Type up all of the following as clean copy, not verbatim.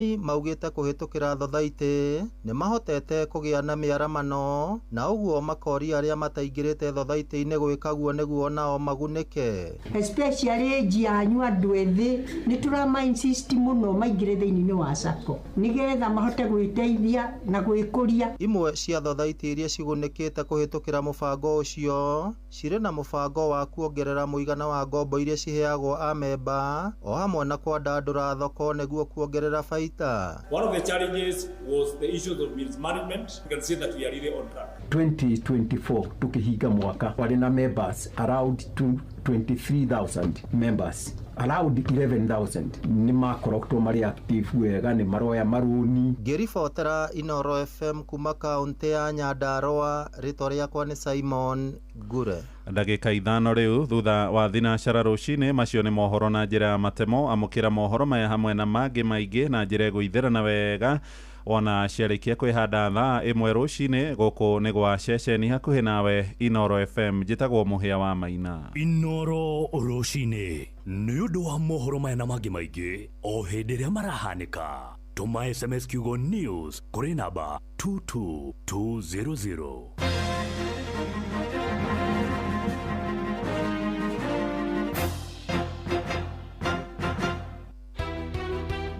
Maugĩte kũhĩtũkĩra thothaitĩ nĩmahotete kũgĩa na mĩaramano na ũguo makoria arĩa mataingĩrĩte thothaitĩ-inĩ gwĩka guo nĩguo nao magunĩke. Especially age yanyu andũ ethĩ nĩ tũrama insist mũno maingĩre thĩinĩ wa sacco nĩgetha mahote gwĩteithia na gwĩkũria. Imwe cia thothaitĩ iria cigunĩkĩte kũhĩtũkĩra mũbango ũcio cirĩ na mũbango wa kuongerera mũigana wa ngombo iria ciheagwo amemba o hamwe na kwandandũra thoko nĩguo kuongerera baita. One of the challenges was the issues of mismanagement. You can see that we are really on track. 2024 tukihinga mwaka warĩ na members around 23,000 members, around 11,000 nĩ makoragwo marĩ active wega, nĩ maroya marũni. Ngĩribotera Inoro FM kuma kaũntĩ ya Nyandarũa, rĩtwa rĩakwa nĩ Simon Ngure. Ndagĩka 5 rĩu thutha wa thinacara rũcinĩ. Macio nĩ mohoro na njĩra ya matemo. Amũkĩra mohoro maya hamwe na mangĩ maingĩ na njĩra ĩgũithĩrana wega ona ciarĩkia kwĩhanda thaa 1 rũcinĩ. Gũkũ nĩ gwa ceceni hakuhĩ nawe Inoro FM. Njĩtagwo Mũhĩa wa Maina. Inoro rũcinĩ nĩ ũndũ wa mohoro maya na mangĩ maingĩ o hĩndĩ ĩrĩa marahanĩka. Tũma SMS kiugo news kũrĩ namba 22200.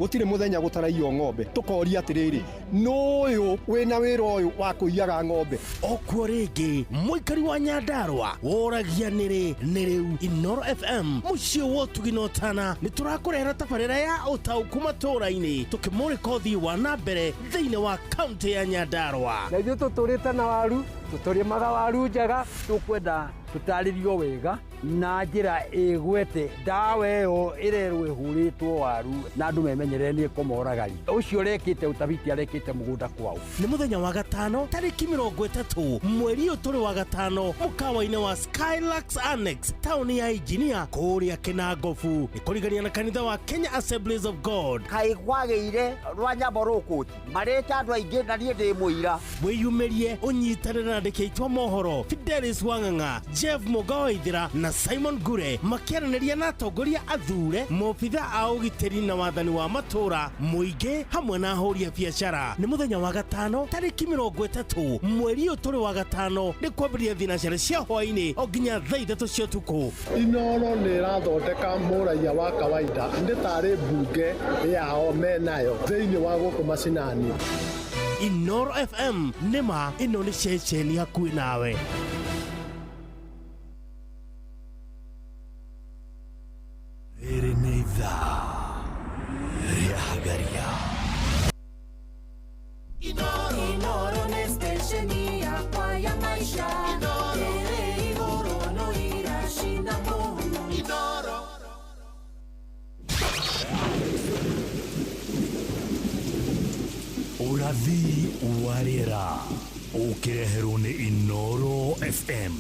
Gũtirĩ mũthenya gũtaraiywo ng'ombe, tũkoria atĩrĩrĩ, nũyũ wĩna wĩra ũyũ wa kũiyaga ng'ombe? Okuo rĩngĩ mũikari wa Nyandarũa woragia nĩrĩ nĩ rĩu. Inoro FM mũciĩ wa ũtugi na ũtana nĩ tũrakũrehera tabarĩra ya ũtaũku matũũra-inĩ, tũkĩmũrĩka ũthii wa na mbere thĩinĩ wa kaũntĩ ya Nyandarũa. Na ithuĩ tũtũrĩte na waru, tũtũrĩmaga waru njega, tũkwenda tũtarĩrio wega na njĩra ĩgwete ndawa ĩyo ĩrerwo ĩhũrĩtwo waru na andũ memenyerere nĩ ĩkũmoraga. Ũcio ũrekĩte ũtabiti arekĩte mũgũnda kwao. Nĩ mũthenya wa gatano tarĩki 30 mweri ũyũ tũrĩ wa gatano, mũkawa-inĩ wa Skylux Annex taũni ya Engineer kũrĩa Kĩnangobu, nĩ kũrigania na kanitha wa Kenya Assemblies of God. Kaĩ kwagĩire rwa nyambo rũkũti marĩte andũ aingĩ na niĩ ndĩ mũira. Wĩyumĩrie ũnyitanĩre na andĩki aitũ a mohoro Fidelis Wang'ang'a, Jeff Mũgawaithĩra na Simon Ngure makĩaranĩria na atongoria athure, maobitha a ũgitĩri na wathani wa matũũra, mũingĩ hamwe na ahũri a biacara. Nĩ mũthenya wa gatano tarĩki 30 mweri ũyũ tũrĩ wa gatano, nĩ kwambĩrĩria thinacara cia hwaĩ-inĩ o nginya thaa 3 cia ũtukũ. Inoro nĩ ĩrathondeka mũraiya wa kawaida, nĩ tarĩ mbunge yao menayo thĩinĩ wa gũkũ macinani. Inoro FM nĩma ĩno nĩ ceceni hakuhĩ nawe. Rĩrĩ nĩ ithaa rĩa Hagaria. Inoro nĩ station yakwa ya maisha. Ĩrĩ igũrũ no iracina mũhu. Inoro. Ũrathi wa rĩera ũkĩreherwo nĩ Inoro FM.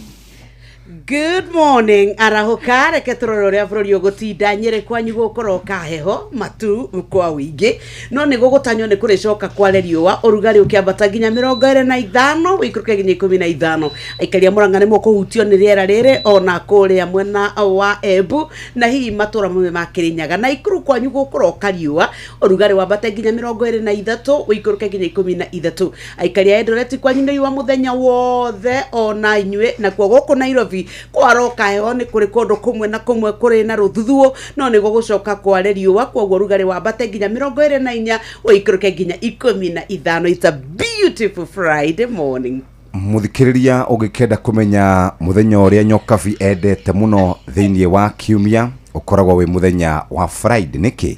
Good morning, arahũka, reke tũrore ũrĩa bũrũri ũgũtinda. Nyĩrĩ kwanyu gũkũroka heho matu kwa ũingĩ, no nĩ gũgũtanywo nĩ kũrĩcoka kware riũa, ũrugarĩ ũkĩambata nginya 25, ũikũrũke nginya 15. Aikari a Mũrang'a nĩ mũkũhutio nĩ rĩera rĩrĩ ona kũrĩa mwena wa Embu na hihi matũũra mamwe ma Kĩrĩnyaga. Na Ikuru kwanyu gũkũroka riũa, ũrugarĩ wambate nginya 23, ũikũrũke nginya 13. Aikari a Eldoret kwanyu nĩ riũa mũthenya wothe ona inyuĩ. Nakuo gũkũ Nairobi kwaroka heho, nĩ kũrĩ kũndũ kũmwe na kũmwe kũrĩ na rũthuthuũ, no nĩ gũgũcoka kware riũa, koguo ũrugarĩ wambate nginya 24, ũikũrũke nginya 15. It's a beautiful Friday morning. Mũthikĩrĩria, ũngĩkenda kũmenya mũthenya ũrĩa Nyokabi endete mũno thĩinĩ wa kiumia, ũkoragwo wĩ mũthenya wa Friday. Nĩkĩ?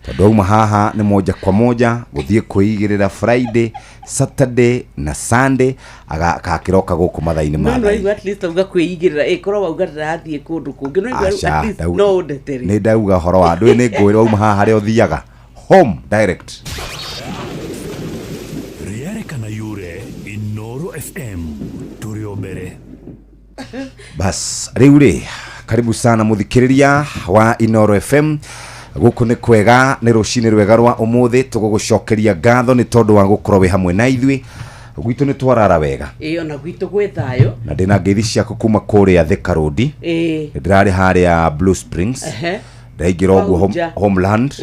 Tondũ auma haha nĩ moja kwa moja gũthiĩ kwĩigĩrĩra Friday, Saturday na Sunday, agakĩroka gũkũ mathaa-inĩ ma no thaa Nĩwaigua at least auga kwĩigĩrĩra, ĩkorwo wauga ndĩrathiĩ kũndũ kũngĩ, no igua Aca, at least no ũndetere. Nĩ ndauga ũhoro wa ndũĩ nĩ ngũĩre wauma haha harĩa ũthiaga home direct. Rĩarĩkana yure Inoro FM tũrĩ o mbere. Bas rĩu rĩ, karibu sana mũthikĩrĩria wa Inoro FM. Gũkũ nĩ kwega, nĩ rũcinĩ rwega rwa ũmũthĩ. Tũgũgũcokeria ngatho nĩ tondũ wa gũkorwo wĩ hamwe na ithuĩ. Gwitũ nĩ twarara wega. Ĩĩ, ona gwitũ gwĩ thayũ. Na ndĩna ngeithi ciaku kuma kũrĩa Thika Road. Ndĩrarĩ harĩa Blue Springs. Ndaingĩra ũguo Wahunja. Homeland.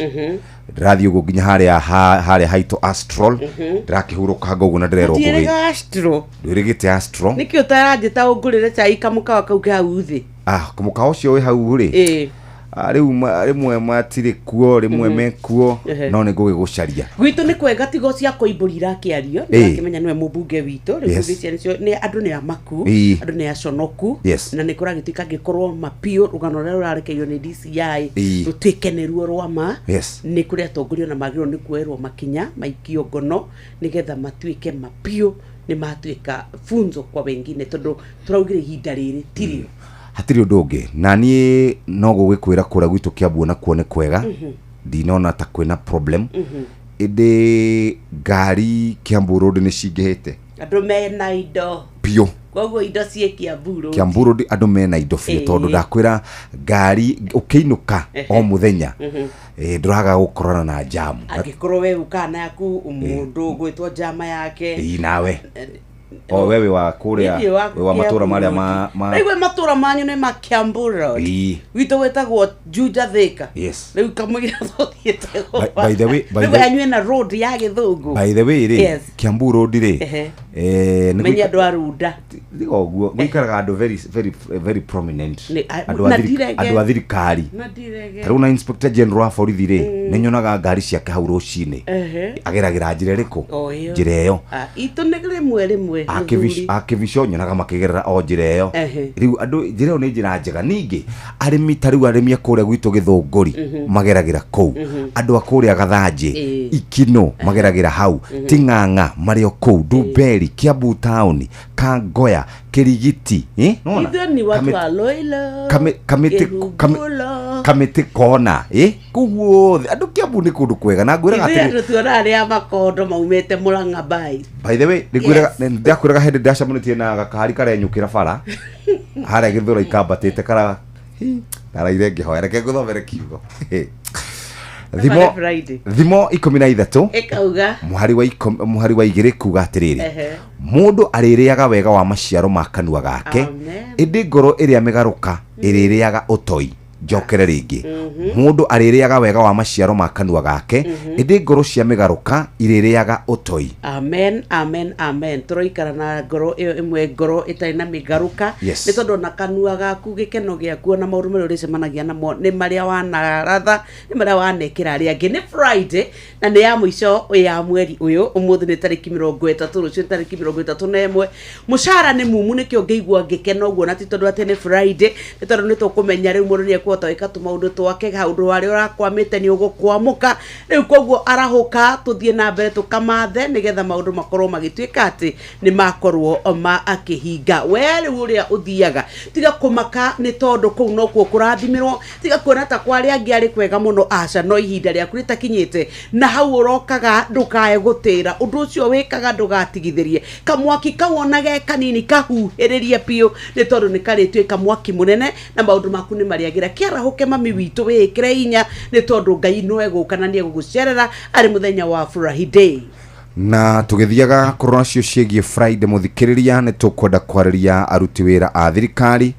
Ndĩrathiĩ ũguo nginya harĩa harĩa haitũ Astral. Ndĩrakĩhurũkanga ũguo na ndĩrerwo ngũgĩ Ndiĩrĩga Astro. Ndwĩrĩgĩte Astro. Nĩkĩ ũtaranjĩta ũngũrĩre cai kamũkawa kau ke hau thĩ? Ah, mũkawa ũcio wĩ hau rĩ. Ĩĩ. Ah, rĩu rĩmwe matirĩ kuo, rĩmwe mekuo. No nĩ ngũgĩgũcaria. Gwitũ nĩ kwega, tigo cia koimbũri irakĩario. Nĩrakĩmenya nĩwe mũmbunge witũ rĩu. Gũgĩcia nĩcio nĩ andũ nĩ amaku, andũ nĩ aconoku. Na nĩ kũragĩtuĩka angĩkorwo mapiũ rũgano rũrĩa rũrarekerio nĩ DCI rũtuĩke nĩruo rwa ma, nĩ kũrĩ atongoria ona magĩrĩirwo nĩ kuoerwo makinya maikio ngono nĩgetha matuĩke mapiũ nĩ matuĩka funzo kwa wengine, tondũ tũraugire ihinda rĩrĩ tirĩo. Hatirĩ ũndũ ũngĩ, na niĩ no gũgĩkwĩra kũrĩa gwitũ Kĩambu nakuo nĩ kwega. Ndinona ta kwĩna problem. Ĩndĩ ngari Kiambu Road nĩ cingĩhĩte. Andũ mena indo. Biũ. Koguo indo ciĩ Kiambu Road. Kiambu Road andũ mena indo biũ, tondũ ndakwĩra ngari ũkĩinũka o mũthenya ndũraga gũkorana na jamu. Angĩkorwo we ũkaga na yaku mũndũ ũgwĩtwo njama yake. Ĩĩ, nawe o we wĩ wa kũrĩa Niĩ wa wĩ wa matũra marĩa ma Rĩu matũra manyu nĩ ma Kiambu Road. Gwitũ gwĩtagwo Juja Thika. Rĩu kamũira tũthiĩte By the way, by rĩu the- yanyu ĩna road ya gĩthũngũ. By the way rĩ, Kiambu Road rĩ, nĩ Menye andũ a Runda. Tiga ũguo, gũikaraga andũ very very very prominent. Andũ a Na ndirege. Andũ a thirikari. Na ndirege. Ta rĩu na inspector general wa borithi rĩ, nĩ nyonaga ngari ciake hau rũcinĩ. Ageragĩra njĩra ĩrĩkũ? O ĩyo. Njĩra ĩyo. Ah, itũ nĩ rĩmwe rĩmwe mũthuri. Akĩbico nyonaga makĩgerera o njĩra ĩyo. Rĩu andũ njĩra ĩyo nĩ njĩra njega. Ningĩ arĩmi, ta rĩu arĩmi a kũrĩa gwitũ Gĩthũngũri mageragĩra kũu. Andũ a kũrĩa Gathanjĩ, Ikino mageragĩra hau. Ting'ang'a marĩ o kũu, Ndumberi, Kiambu town, Kangoya, Kĩrigiti, eh? Nĩwona? Ithuĩ ni watu a Loilo, Kĩhumbulo. Kamĩtĩ kona, eh? Kũu guothe andũ Kiambu nĩ kũndũ kwega na ngwĩraga Ithuĩ atĩrĩ andũ tuonaga arĩa makondo maumĩte Mũrang'a bai. By the way, nĩngwĩraga ndakwĩraga hĩndĩ ndacemanĩtie na gakari karenyũkĩra bara harĩa Gĩthũrai kambatĩte kara. Hi, ndaraire ngĩhoya, reke ngũthomere kiugo thimo. Nĩ Friday. Thimo 13 Ĩkauga mũhari wa 2 kuga atĩrĩrĩ, mũndũ arĩrĩaga wega wa maciaro ma kanua gake, Amen. ĩndĩ ngoro ĩrĩa mĩgarũka ĩrĩrĩaga ũtoi. Njokere rĩngĩ, mũndũ arĩrĩaga wega wa maciaro ma kanua gake, ĩndĩ ngoro cia mĩgarũka irĩrĩaga ũtoi. Amen, amen, amen. Tũroikara na ngoro ĩyo ĩmwe, ngoro ĩtarĩ na mĩgarũka. Nĩ tondũ ona kanua gaku, gĩkeno gĩaku, ona maũndũ marĩa ũrĩcemanagia namo nĩ marĩa wanaratha, nĩ marĩa wanekĩra arĩa angĩ. Nĩ Friday na nĩ ya mũico ya mweri ũyũ. Ũmũthĩ nĩ tarĩki 30, rũciũ nĩ tarĩki 31. Mũcara nĩ mumu, nĩkĩo ngĩigua ngĩkena ũguo, na ti tondũ atĩ nĩ Friday, nĩ tondũ nĩ tũkũmenya rĩu mũndũ nĩ ekũhota gwĩka tũmaũndũ twake. Kaũndũ harĩa ũrakwamĩte nĩ ũgũkwamũka rĩu, koguo arahũka tũthiĩ na mbere tũkamathe nĩgetha maũndũ makorwo magĩtuĩka atĩ nĩ makorwo makĩhinga. We rĩu ũrĩa ũthiaga, tiga kũmaka nĩ tondũ kũu nokuo kũrathimĩrwo. Tiga kuona ta kwa arĩa angĩ arĩ kwega mũno, aca, no ihinda rĩaku rĩtakinyĩte. Na hau ũrokaga ndũkae gũtĩra ũndũ ũcio wĩkaga, ndũgatigithĩrie kamwaki kau ona ge kanini, kahuhĩrĩrie biũ nĩ tondũ nĩ karĩtuĩka mwaki mũnene na maũndũ maku nĩ marĩagĩra. Kĩarahũke mami witũ, wĩĩkĩre hinya nĩ tondũ Ngai no egũka na nĩ egũgũcerera arĩ mũthenya wa Friday. Na tũgĩthiaga kũrora cio ciĩgiĩ Friday, mũthikĩrĩria, nĩ tũkwenda kwarĩria aruti wĩra a thirikari.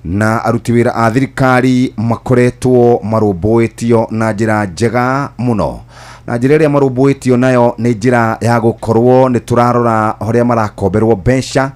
Na aruti wĩra a thirikari makoretwo marũmbũĩtio na njĩra njega mũno, na njĩra ĩrĩa marũmbũĩtio nayo nĩ njĩra ya gũkorwo nĩ tũrarora ũrĩa marakomberwo mbeca.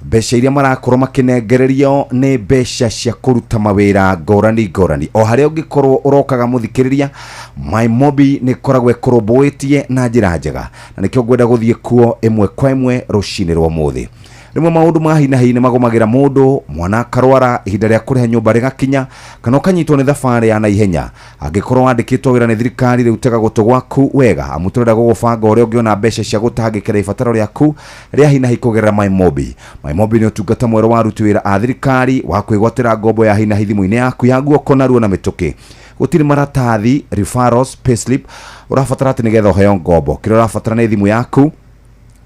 Mbeca iria marakorwo makĩnengererio nĩ mbeca cia kũruta mawĩra ngũrani ngũrani. O harĩa ũngĩkorwo ũrokaga, mũthikĩrĩria, MyMobi nĩ ĩkoragwo ĩkũrũmbũĩtie na njĩra njega, na nĩkĩo ngwenda gũthiĩ kuo ĩmwe kwa ĩmwe rũcinĩ rwa ũmũthĩ. Rĩmwe maũndũ ma hi na hi nĩ magũmagĩra mũndũ, mwana akarwara, ihinda rĩa kũrĩha nyũmba rĩgakinya, kana ũkanyitwo nĩ thabarĩ ya naihenya. Angĩkorwo wandĩkĩtwo wĩra nĩ thirikari, rĩu tega gũtũ gwaku wega, amu tũrenda gũgũbanga ũrĩa ũngĩona mbeca cia gũtangĩkĩra ibataro rĩaku rĩa hi na hi kũgerera MyMobi. MyMobi nĩ ũtungata mwerũ wa aruti wĩra a thirikari wa kwĩgwatĩra ngombo ya hi na hi thimũ-inĩ yaku ya guoko narua na mĩtũkĩ. Gũtirĩ maratathi, referrals, payslip ũrabatara atĩ nĩgetha ũheo ngombo. Kĩrĩa ũrabatara nĩ thimũ yaku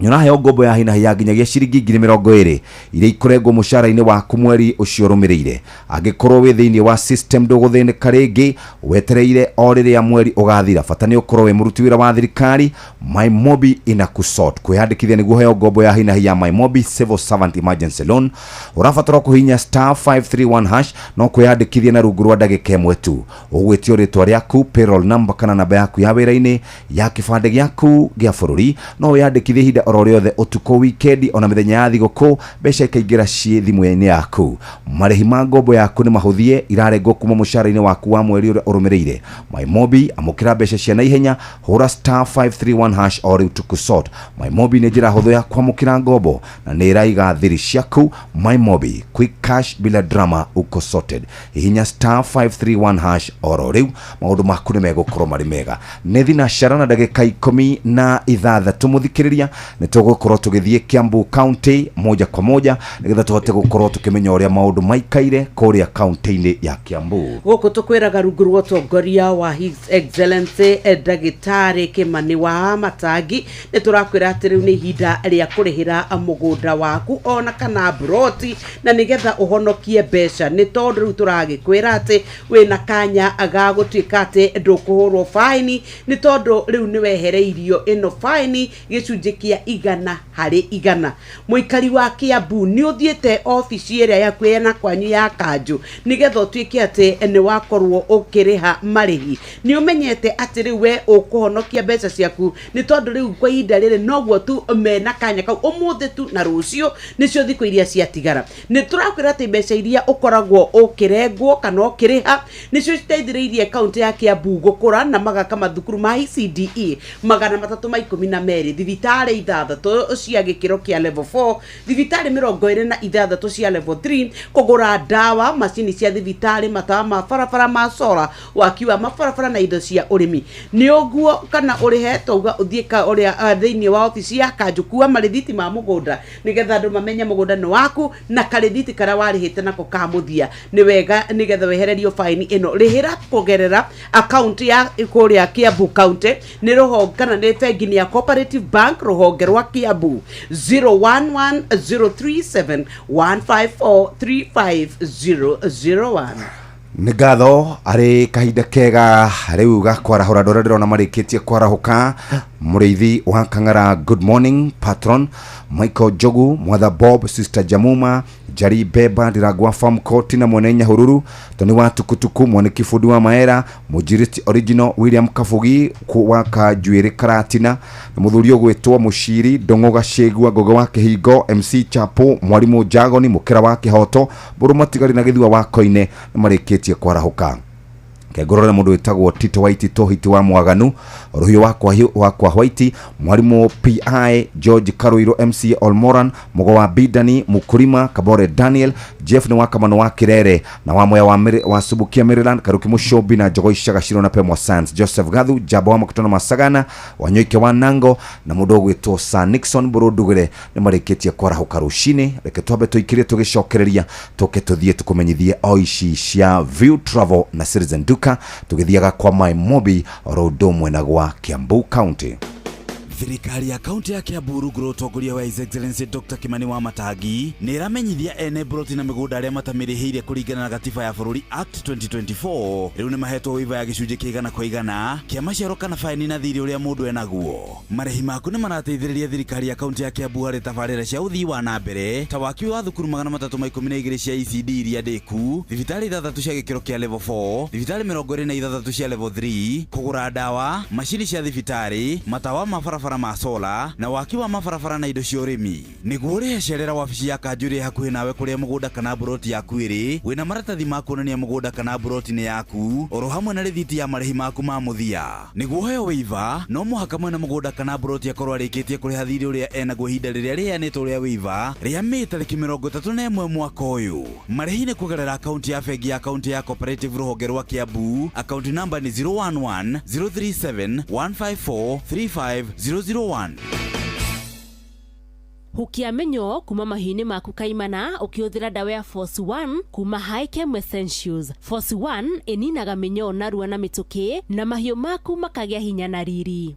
Nĩũraheo ngombo ya hinahi ya nginyagia ciringi 20,000 iria ikũrengwo mũcara-inĩ waku mweri ũcio ũrũmĩrĩire. Angĩkorwo wĩ thĩinĩ wa system ndũgũthĩnĩka rĩngĩ, wetereire o rĩrĩa mweri ũgathira. Bata nĩ ũkorwo wĩ mũruti wĩra wa thirikari. MyMobi inakusort. Kwĩyandĩkithia nĩguo ũheo ngombo ya hinahi ya MyMobi Civil Servant Emergency Loan, ũrabatara kũhihinya star 531 hash no kwĩyandĩkithia na rungu rwa ndagĩka ĩmwe tu. Ũgwĩtio rĩtwa rĩaku, payroll number kana namba yaku ya wĩra-inĩ, ya kĩbandĩ gĩaku gĩa bũrũri. No wĩyandĩkithie ihinda oro rĩothe, ũtukũ, wikendi, ona mĩthenya ya thigũkũ, mbeca ikaingĩra ciĩ thimũ-inĩ yaku. Marĩhi ma ngombo yaku nĩ mahũthie, irarengwo kuma mũcara-inĩ waku wa mweri ũrĩa ũrũmĩrĩire. MyMobi, amũkĩra mbeca cia naihenya, hũra star 531 hash o rĩu tukusort. MyMobi nĩ njĩra hũthũ ya kwamũkĩra ngombo na nĩ ĩraiga thiri ciaku. MyMobi, quick cash bila drama, uko sorted. Hihinya star 531 hash oro rĩu, maũndũ maku nĩ megũkorwo marĩ mega. Nĩ thinacara na ndagĩka 16. Mũthikĩrĩria, nĩ tũgũkorwo tũgĩthiĩ Kiambu County moja kwa moja nĩgetha tũhote gũkorwo tũkĩmenya ũrĩa maũndũ maikaire kũrĩa kaunti-inĩ ya Kiambu. Gũkũ tũkwĩraga rungu rwa ũtongoria wa His Excellency ndagĩtarĩ Kĩmani wa Matangi, nĩ tũrakwĩra atĩ rĩu nĩ ihinda rĩa kũrĩhĩra mũgũnda waku ona kana mburoti, na nĩgetha ũhonokie mbeca, nĩ tondũ rĩu tũragĩkwĩra atĩ wĩna kanya ga gũtuĩka atĩ ndũkũhũrwo faini, nĩ tondũ rĩu nĩ wehereirio ĩno faini gĩcunjĩ kĩa 100%. Mũikari wa Kiambu, nĩ ũthiĩte obici ĩrĩa yaku na kwanyu ya kanjũ nĩgetha ũtuĩke atĩ nĩ wakorwo ũkĩrĩha marĩhi? Nĩ ũmenyete atĩ rĩu we ũkũhonokia mbeca ciaku, nĩ tondũ rĩu kwa ihinda rĩrĩ noguo tu mena kanya kau, ũmũthĩ tu na rũciũ nĩcio thikũ iria ciatigara. Nĩ tũrakwĩra atĩ mbeca iria ũkoragwo ũkĩrengwo kana ũkĩrĩha nĩcio citeithĩrĩirie kaunti ya Kiambu gũkũra na magaka mathukuru ma ECDE 312, thibitarĩ ithathatũ cia gĩkĩro kĩa level 4, thibitarĩ 26 cia level 3, kũgũra ndawa, macini cia thibitarĩ, matawa ma barabara ma solar, waki wa mabarabara na indo cia ũrĩmi. Nĩ ũguo kana ũrĩhe tauga ũthiĩ ka ũrĩa thĩinĩ wa obici ya kanjũ, kua marĩthiti ma mũgũnda nĩgetha andũ mamenye mũgũnda nĩ waku na karĩthiti karĩa warĩhĩte nako ka mũthia. Nĩ wega nĩgetha wehererio faini ĩno. Rĩhĩra kũgerera akaunti ya kũrĩa Kiambu County, nĩ rũhonge kana nĩ bengi nĩ ya Cooperative Bank, rũhonge rwa Kiambu, 011037 154 35001. Nĩ ngatho, arĩ kahinda kega rĩu ga kwarahũra andũ arĩa ndĩrona marĩkĩtie kwarahũka. Mũrĩithi wa Kang'ara, good morning. Patron Michael Njogu, Mwatha Bob, Sister Jamuma, Jari Beba, Ndirangwa Farm Court na mwene Nyahururu, Toni wa Tukutuku, Mwaniki Fundi wa Maera, Mũnjiriti Original, William Kabugi wa Kanjuĩrĩ Karatina, na mũthuri ũgwĩtwo Mũciri Ndong'o Gacĩgua, Ngoge wa Kĩhingo, MC Chapo, Mwarimũ Jagoni, Mũkĩra wa Kĩhoto, Mbũrũ Matigari na Gĩthua wa Koine nĩ marĩkĩtie kwarahũka. Kengorore mũndũ wĩtagwo Tito Waitito, Hiti wa Mwaganu, Rũhiũ wakwa White, Mwarimũ PI George Karuiro, MC Olmoran, Mũgo wa Bidani, Mukurima Kabore, Daniel Jeff nĩ wa Kamano wa Kirere na wa Moya wa, wa Subukia Maryland, Karuki Mushobi na Jogo Ishaga Shiro na Pemwa Sans, Joseph Gathu, Jabo wa Makutano Masagana, Wanyoike wa Nango na mũndũ ũgwĩtwo Sir Nixon Burundugire nĩ marĩkĩtie kwarahũka rũcinĩ. Reke twambe tũikĩrie tũgĩcokereria, tũke tũthiĩ tũkũmenyithie o ici cia View Travel na Citizen Duka, tũgĩthiaga kwa MyMobi oro ũndũ ũmwe na gwa Kiambu County. Thirikari ya kaunti ya Kiambu rungu rwa ũtongoria wa His Excellency Dr. Kimani wa Matangi nĩ ĩramenyithia ene mburoti na mĩgũnda arĩa matamĩrĩhĩire kũringana na gatiba ya bũrũri Act 2024 rĩu nĩ mahetwo waiver ya gĩcunjĩ kĩa 100% kĩa maciaro kana baini na thirĩ ũrĩa mũndũ enaguo. Marĩhi maku nĩ marateithĩrĩria thirikari ya kaunti ya Kiambu harĩ tabarĩra cia ũthii wa na mbere ta waki wa thukuru 312 cia ECD iria ndĩku, thibitarĩ ithathatũ cia gĩkĩro kĩa level 4, thibitarĩ 26 cia level 3, kũgũra ndawa, macini cia thibitarĩ, matawa ma barabara ma sola na waki wa mabarabara na indo cia ũrĩmi. Nĩguo ũrĩhe, cerera wabici ya kanjũ ĩrĩa hakuhĩ nawe kũrĩa mũgũnda kana mburoti yaku ĩrĩ, wĩna maratathi ma kuonania mũgũnda kana mburoti nĩ yaku, oro hamwe na rĩthiti ya marĩhi maku ma mũthia. Nĩguo ũheo waiver, no mũhaka mwene mũgũnda kana mburoti akorwo arĩkĩtie kũrĩha thirĩ ũrĩa enaguo ihinda rĩrĩa rĩheanĩtwo rĩa waiver rĩa Mĩĩ tarĩki 31 mwaka ũyũ. Marĩhi nĩ kũgerera akaunti ya bengi ya kaunti ya Cooperative, rũhonge rwa Kiambu. Akaunti namba nĩ 011 037 154 35001. Hukia mĩnyoo kuma mahiũ-inĩ maku kaimana ũkĩhũthĩra ndawa ya Force 1 kuma Hichem Essentials. Force 1 ĩninaga mĩnyoo narua na mĩtũkĩ na mahiũ maku makagĩa hinya na riri.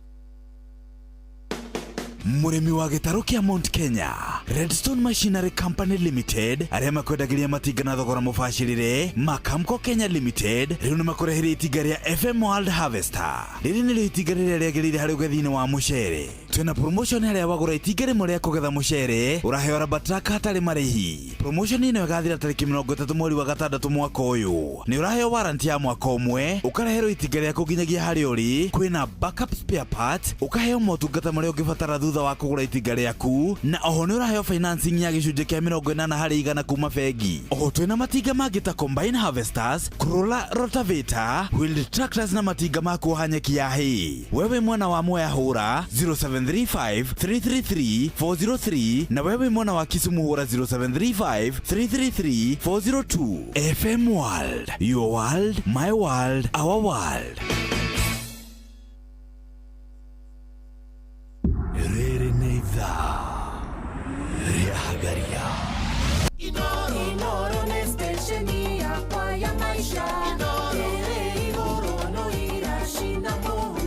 Mũrĩmi wa gĩtarũ kĩa Mount Kenya, Redstone Machinery Company Limited, arĩa makwendagĩria matinga na thogora mũbacĩrĩre, Makamco Kenya Limited, rĩu nĩ makũreheire itinga rĩa FM World Harvester. Rĩrĩ nĩrĩo itinga rĩrĩa rĩagĩrĩire harĩ ũgethi-inĩ wa mũcere. Twĩna promotion harĩa wagũra itinga rĩmwe rĩa kũgetha mũcere, ũraheo raba truck hatarĩ marĩhi. Promotion ĩno ĩgathira tarĩki 30 mweri wa gatandatũ mwaka ũyũ. Nĩ ũraheo warranty ya mwaka ũmwe, ũkareherwo itinga rĩaku nginyagia harĩa ũrĩ, kwĩna backup spare part, ũkaheo motungata marĩa ũngĩbatara thutha wa kũgũra itinga rĩaku, na oho nĩ ũraheo financing ya gĩcunjĩ kĩa 80% kuma bengi. Oho twĩna matinga mangĩ ta combine harvesters, crawler rotavator, wheeled tractors na matinga ma kuoha nyeki ya hay. Wewe mwena wa Mwea hũra 0735 333 403 na wewe mwena wa Kisumu hũra 0735 333 402. FM World, your world, my world, our world. Rĩrĩ nĩ ithaa rĩa Hagaria. Inoro nĩ stesheni yakwa ya maisha. Ĩrĩ igũrũ no iracina mũhu.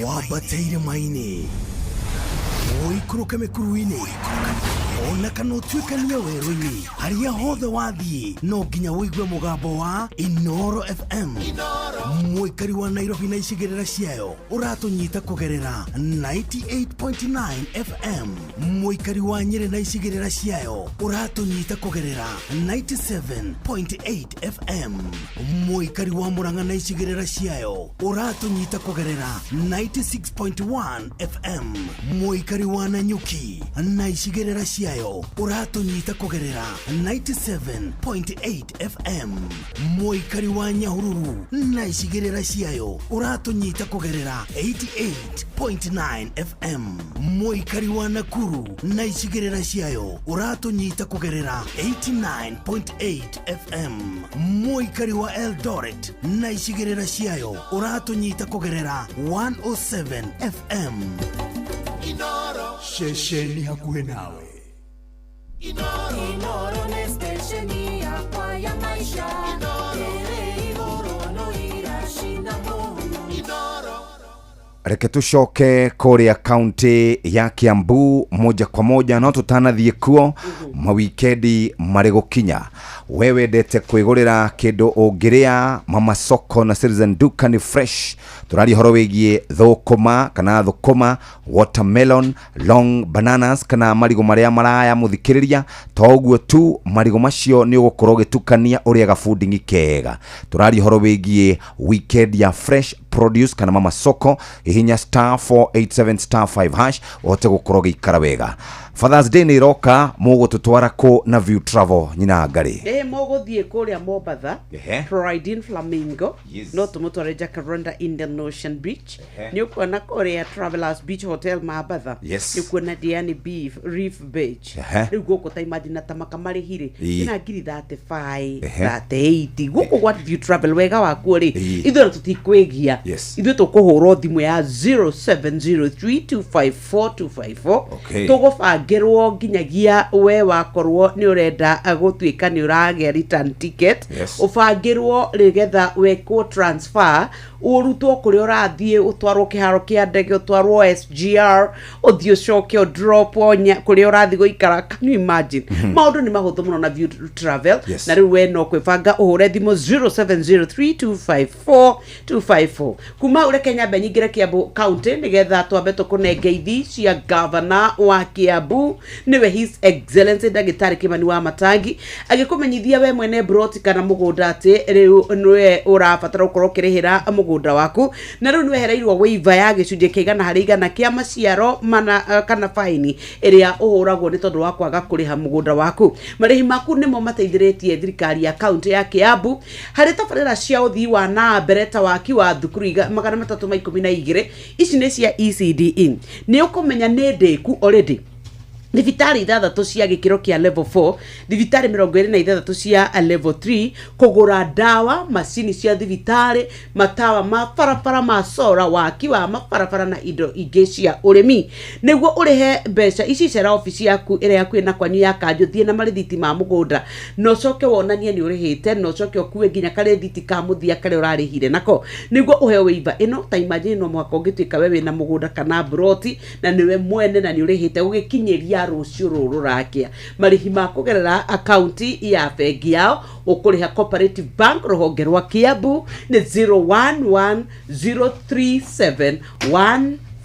Wambatĩire maĩ-inĩ, ũikũrũke mĩkuru-inĩ, ona kana ũtuĩkanie werũ-inĩ, harĩa hothe wathiĩ no nginya ũigue mũgambo wa Inoro FM. Mũikari wa Nairobi na icigĩrĩra ciayo ũratũnyita kũgerera 98.9 FM. Mũikari wa Nyĩrĩ na icigĩrĩra ciayo ũratũnyita kũgerera 97.8 FM. Mũikari wa Murang'a na icigĩrĩra ciayo ũratũnyita kũgerera 96.1 FM. Mũikari wa Nanyuki na icigĩrĩra ciayo ũratũnyita kũgerera 97.8 FM. Mũikari wa Nyahururu na icigĩrĩra ciayo ũratũnyita kũgerera 88.9 FM. Mũikari wa Nakuru na icigĩrĩra ciayo ũratũnyita kũgerera 89.8 FM. Mũikari wa Eldoret na icigĩrĩra ciayo ũratũnyita kũgerera 107 FM. Ceceni hakuhĩ nawe. Inoro nĩ stesheni yakwa ya maisha. Ĩrĩ igũrũ no iracina mũhu. Reke tucoke kũrĩa kaunti ya Kiambu moja kwa moja, no tũtanathiĩ kuo, mawikendi marĩ gũkinya, we wendete kwĩgũrĩra kĩndũ ũngĩrĩa, Mama Soko na Citizen Duka ni fresh. Tũraria ũhoro wĩgiĩ thũkũma kana thũkũma, watermelon, long bananas kana marigũ marĩa maraya. Mũthikĩrĩria, to ũguo tu, marigũ macio nĩ ũgũkorwo ũgĩtukania ũrĩa gabundingi kega. Tũraria ũhoro wĩgiĩ weekend ya fresh produce kana Mama Soko. Hihinya *487*5# ũhote gũkorwo ũgĩikara wega. Fathers Day nĩ iroka, mũgũtũtwara kũ na View Travel, nyina ngarĩ? Ĩ, mũgũthiĩ kũrĩa Mombatha. Floridin Flamingo. No tũmũtware Jacaranda Indian Ocean Beach. Nĩ ũkuona kũrĩa Travelers Beach Hotel Mambatha. Nĩ ũkuona Diani Beef Reef Beach. Rĩu gũkũ ta imagine ta makamarĩhi rĩ, ĩna ngiri 35, 38 gũkũ gwa View Travel. Wega wakuo rĩ, ithuĩ ona tũtikwĩgia. Ithuĩ tũkũhũrwo thimũ ya 0703254254. Tũgũbangĩrwo nginyagia we wakorwo nĩ ũrenda gũtuĩka nĩ ũragĩa return ticket. Ũbangĩrwo nĩgetha wekwo transfer, ũrutwo kũrĩa ũrathiĩ, ũtwarwo kĩharo kĩa ndege, ũtwarwo SGR, ũthiĩ ũcoke ũdropwo kũrĩa ũrathiĩ gũikara. Can you imagine? Maũndũ nĩ mahũthũ mũno na View Travel. Na rĩu we no kwĩbanga ũhũre thimũ 0703254254. Kuma hau reke nyambe nyingĩre Kiambu County nĩgetha twambe tũkũnenge ithi cia gavana wa Kiambu, nĩwe His Excellency Ndagĩtarĩ Kimani wa Matangi, agĩkũmenyithia we mwene broti kana mũgũnda atĩ rĩu nĩwe ũrabatara gũkorwo ũkĩrĩhĩra mũgũnda waku, na rĩu nĩwehereirwo waiver ya gĩcunjĩ kĩa 100% kĩa maciaro mana kana faini ĩrĩa ũhũragwo nĩ tondũ wa kwaga kũrĩha mũgũnda waku. Marĩhi maku nĩmo mateithĩrĩtie thirikari ya kaunti ya Kiambu harĩ tabarĩra cia ũthii wa na mbere ta waki wa thukuru 312. Ici nĩ cia ECDE. Nĩ ũkũmenya nĩ ndĩku already. Thibitarĩ 6 cia gĩkĩro kĩa level 4, thibitarĩ 26 cia level 3, kũgũra ndawa, macini cia thibitarĩ, matawa ma barabara ma sora, waki wa mabarabara na indo ingĩ cia ũrĩmi. Nĩguo ũrĩhe mbeca ici, cera obici yaku ĩrĩa hakuhĩ na kwanyu ya kanjũ, thiĩ na marĩthiti ma mũgũnda na ũcoke wonanie nĩ ũrĩhĩte, na ũcoke ũkue nginya karĩthiti ka mũthia karĩa ũrarĩhire nako nĩguo ũheo waiver ĩno. Ta imagine, no mũhaka ũngĩtuĩka we wĩna mũgũnda kana mburoti na nĩwe mwene na nĩ ũrĩhĩte gũgĩkinyĩria rũciũ rũrũ rũrakĩa. Marĩhi ma kũgerera akaunti ya bengi yao, ũkũrĩha Cooperative Bank rũhonge rwa Kiambu nĩ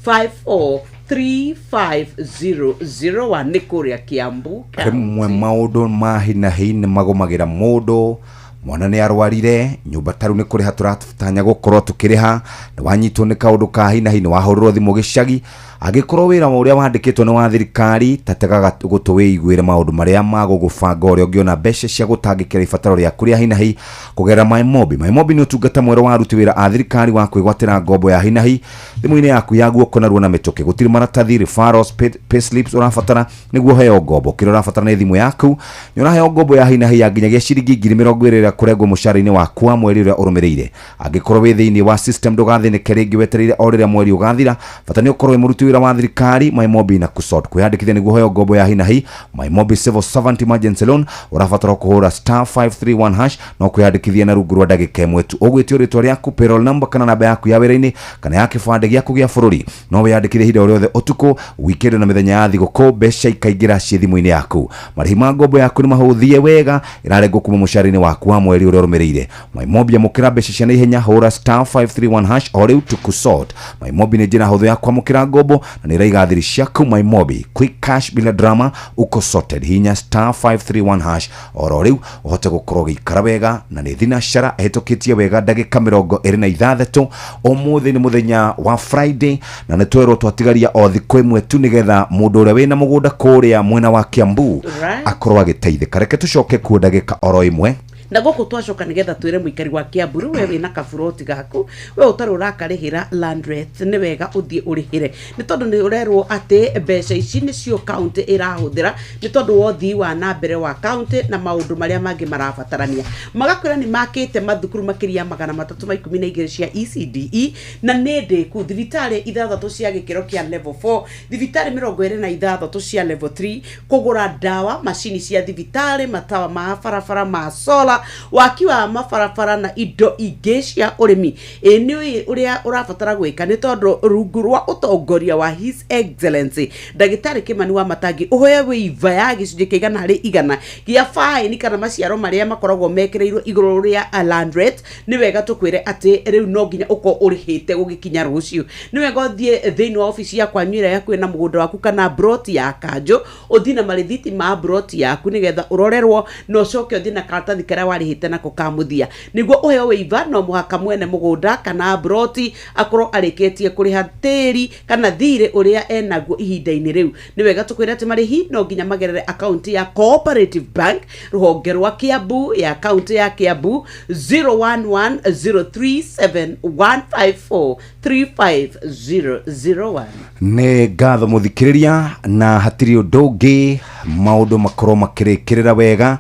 011037154 35001, nĩ kũrĩa Kiambu. Rĩmwe maũndũ ma hinahi nĩ magũmagĩra mũndũ. Mwana nĩ arwarire nyũmba, tarĩu nĩ kũrĩha tũratanya gũkorwo tũkĩrĩha, nĩ wanyitwo nĩ kaũndũ ka hinahi, nĩ wahũrĩrwo thimũ gĩcagi. Angĩkorwo wĩra ũrĩa wandĩkĩtwo nĩ wa thirikari, ta tegaga gũtũ wĩiguĩre maũndũ marĩa magũgũbanga ũrĩa ũngĩona mbeca cia gũtangĩkĩra ibataro rĩaku rĩa hinahi kũgerera MyMobi. MyMobi nĩ ũtungata mwerũ wa aruti wĩra a thirikari wa kwĩgwatĩra ngombo ya hinahi thimũ-inĩ yaku ya guoko narua na mĩtũkĩ. Gũtirĩ maratathi, referrals, payslips ũrabatara nĩguo ũheo ngombo. Kĩrĩa ũrabatara nĩ thimũ yaku. Nĩ ũraheo ngombo ya hinahi ya nginyagia ciringi 20,000 ĩrĩa kũrengwo mũcara-inĩ waku wa mweri ũrĩa ũrũmĩrĩire. Angĩkorwo wĩ thĩinĩ wa system, ndũgathĩnĩke rĩngĩ, wetereire o rĩrĩa mweri ũgathira. Bata nĩ ũkorwo wĩ mũruti wĩra wa thirikari. MyMobi na kusort kwĩyandĩkithia nĩguo ũheo ngombo ya hinahi MyMobi Civil Servant Emergency Loan, ũrabatara kũhũra *531# no kwĩyandĩkithia na rungu rwa ndagĩka 1 tu. Ũgwĩtio rĩtwa rĩaku, payroll number kana namba yaku ya wĩra-inĩ kana ya kĩbandĩ gĩaku gĩa bũrũri. No wĩyandĩkithie ihinda o rĩothe, ũtukũ, weekend na mĩthenya ya thigũkũ, mbeca ikaingĩra ciĩ thimũ-inĩ yaku. Marĩhi ma ngombo yaku nĩ mahũthie wega, ĩrarengwo kuma mũcara-inĩ waku wa mweri ũrĩa ũrũmĩrĩire. MyMobi, amũkĩra mbeca cia naihenya, hũra *531# o rĩu tukusort. MyMobi nĩ njĩra hũthũ ya kwamũkĩra ngombo na nĩ ĩraiga thiri ciaku. MyMobi, quick cash bila drama, uko sorted. Hinya *531# oro rĩu ũhote gũkorwo ũgĩikara wega. Na nĩ thinacara ĩhĩtũkĩtie wega ndagĩka 26. Ũmũthĩ nĩ mũthenya wa Friday na nĩ twerwo twatigaria o thikũ 1 tu nĩgetha mũndũ ũrĩa wĩna mũgũnda kũrĩa mwena wa Kiambu akorwo agĩteithĩka. Reke tũcoke kuo ndagĩka oro 1. Na gũkũ twacoka nĩgetha twĩre mũikari wa Kiambu, rĩu we wĩna kaburoti gaku, we ũtarĩ ũrakarĩhĩra land rate, nĩ wega ũthiĩ ũrĩhĩre, nĩ tondũ nĩ ũrerwo atĩ mbeca ici nĩcio kaunti ĩrahũthĩra nĩ tondũ wa ũthii wa na mbere wa kaunti na maũndũ marĩa mangĩ marabatarania. Magakwĩra nĩ makĩte mathukuru makĩria 312 cia ECDE na nĩ ndĩku, thibitarĩ 6 cia gĩkĩro kĩa level 4, thibitarĩ 26 cia level 3, kũgũra ndawa, macini cia thibitarĩ, matawa ma barabara ma sola, waki wa mabarabara na indo ingĩ cia ũrĩmi. Ĩ nĩ ũrĩa ũrabatara gwĩka nĩ tondũ rungu rwa ũtongoria wa His Excellency Ndagĩtarĩ Kĩmani wa Matangi, ũheo wĩiva ya gĩcunjĩ kĩa 100% gĩa faini kana maciaro marĩa makoragwo mekĩrĩirwo igũrũ rĩa land rate. Nĩ wega tũkwĩre atĩ rĩu no nginya ũkorwo ũrĩhĩte gũgĩkinya rũciũ. Nĩ wega ũthiĩ thĩinĩ wa obici ya kwanyu ĩrĩa hakuhĩ na mũgũnda waku kana broti ya kanjũ, ũthiĩ na marĩthiti ma broti yaku nĩgetha ũrorerwo, na ũcoke ũthiĩ na karatathi karĩa warĩhĩte nako ka mũthia nĩguo ũheo wĩiva. No mũhaka mwene mũgũnda kana broti akorwo arĩkĩtie kũrĩha tĩri kana thirĩ ũrĩa enaguo ihinda-inĩ rĩu. Nĩ wega tũkwĩre atĩ marĩhi no nginya magerere akaunti ya Cooperative Bank rũhonge rwa Kiambu ya kaunti ya Kiambu 011037154 35001. Nĩ ngatho mũthikĩrĩria, na hatirĩ ũndũ ũngĩ, maũndũ makorwo makĩrĩkĩrĩra wega.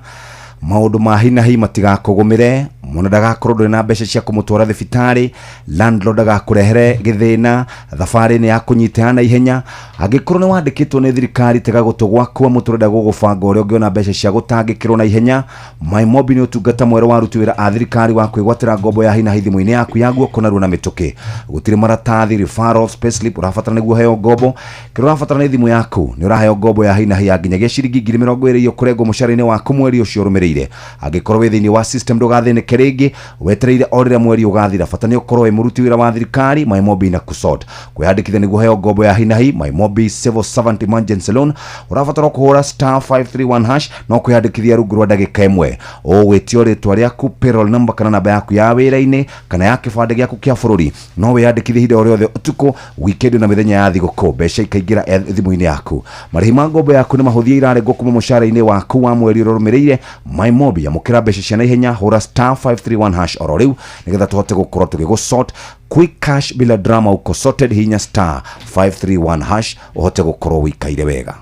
Maũndũ ma hinahi matigakũgũmĩre mũno, ndagakorwo ndũrĩ na mbeca cia kũmũtwara thibitarĩ, landlord agakũrehere gĩthĩna, thabarĩ nĩ yakũnyitĩra na ihenya. Angĩkorwo nĩ wandĩkĩtwo nĩ thirikari, tega gũtũ gwaku amu tũrenda gũgũbanga ũrĩa ũngĩona mbeca cia gũtangĩkĩrwo na ihenya. MyMobi nĩ ũtungata mwerũ wa aruti wĩra a thirikari wa kwĩgwatĩra ngombo ya hinahi thimũ-inĩ yaku ya guoko narua na mĩtũkĩ. Gũtirĩ maratathi, referrals, payslip ũrabatara nĩguo ũheo ngombo. Kĩrĩa ũrabatara nĩ thimũ yaku. Nĩ ũraheo ngombo ya hinahi ya nginyagia ciringi 20,000 iria ũkũrengwo mũcara-inĩ waku mweri ũcio ũrũmĩrĩire. Angĩkorwo wĩ thĩinĩ wa system, ndũgathĩnĩke rĩngĩ, wetereire o rĩrĩa mweri ũgathira. Bata nĩ ũkorwo wĩ mũruti wĩra wa thirikari. MyMobi na kusort kwĩyandĩkithia nĩguo ũheo ngombo ya hinahi MyMobi Civil Servant Emergency Loan, ũrabatara kũhũra *531# no kwĩyandĩkithia rungu rwa ndagĩka 1. Ũgwĩtio rĩtwa rĩaku, payroll number kana namba yaku ya wĩra-inĩ kana ya kĩbandĩ gĩaku kĩa bũrũri. No wĩyandĩkithie ihinda o rĩothe, ũtukũ, weekend na mĩthenya ya thigũkũ, mbeca ikaingĩra thimũ-inĩ yaku. Marĩhi ma ngombo yaku nĩ mahũthie, irarengwo kuma mũcara-inĩ waku wa mweri ũrĩa ũrũmĩrĩire. MyMobi, amũkĩra mbeca cia naihenya, hũra *531# oro rĩu nĩgetha tũhote gũkorwo tũgĩgũsort. Quick cash bila drama, uko sorted. Hinya *531# ũhote gũkorwo wĩikaire wega.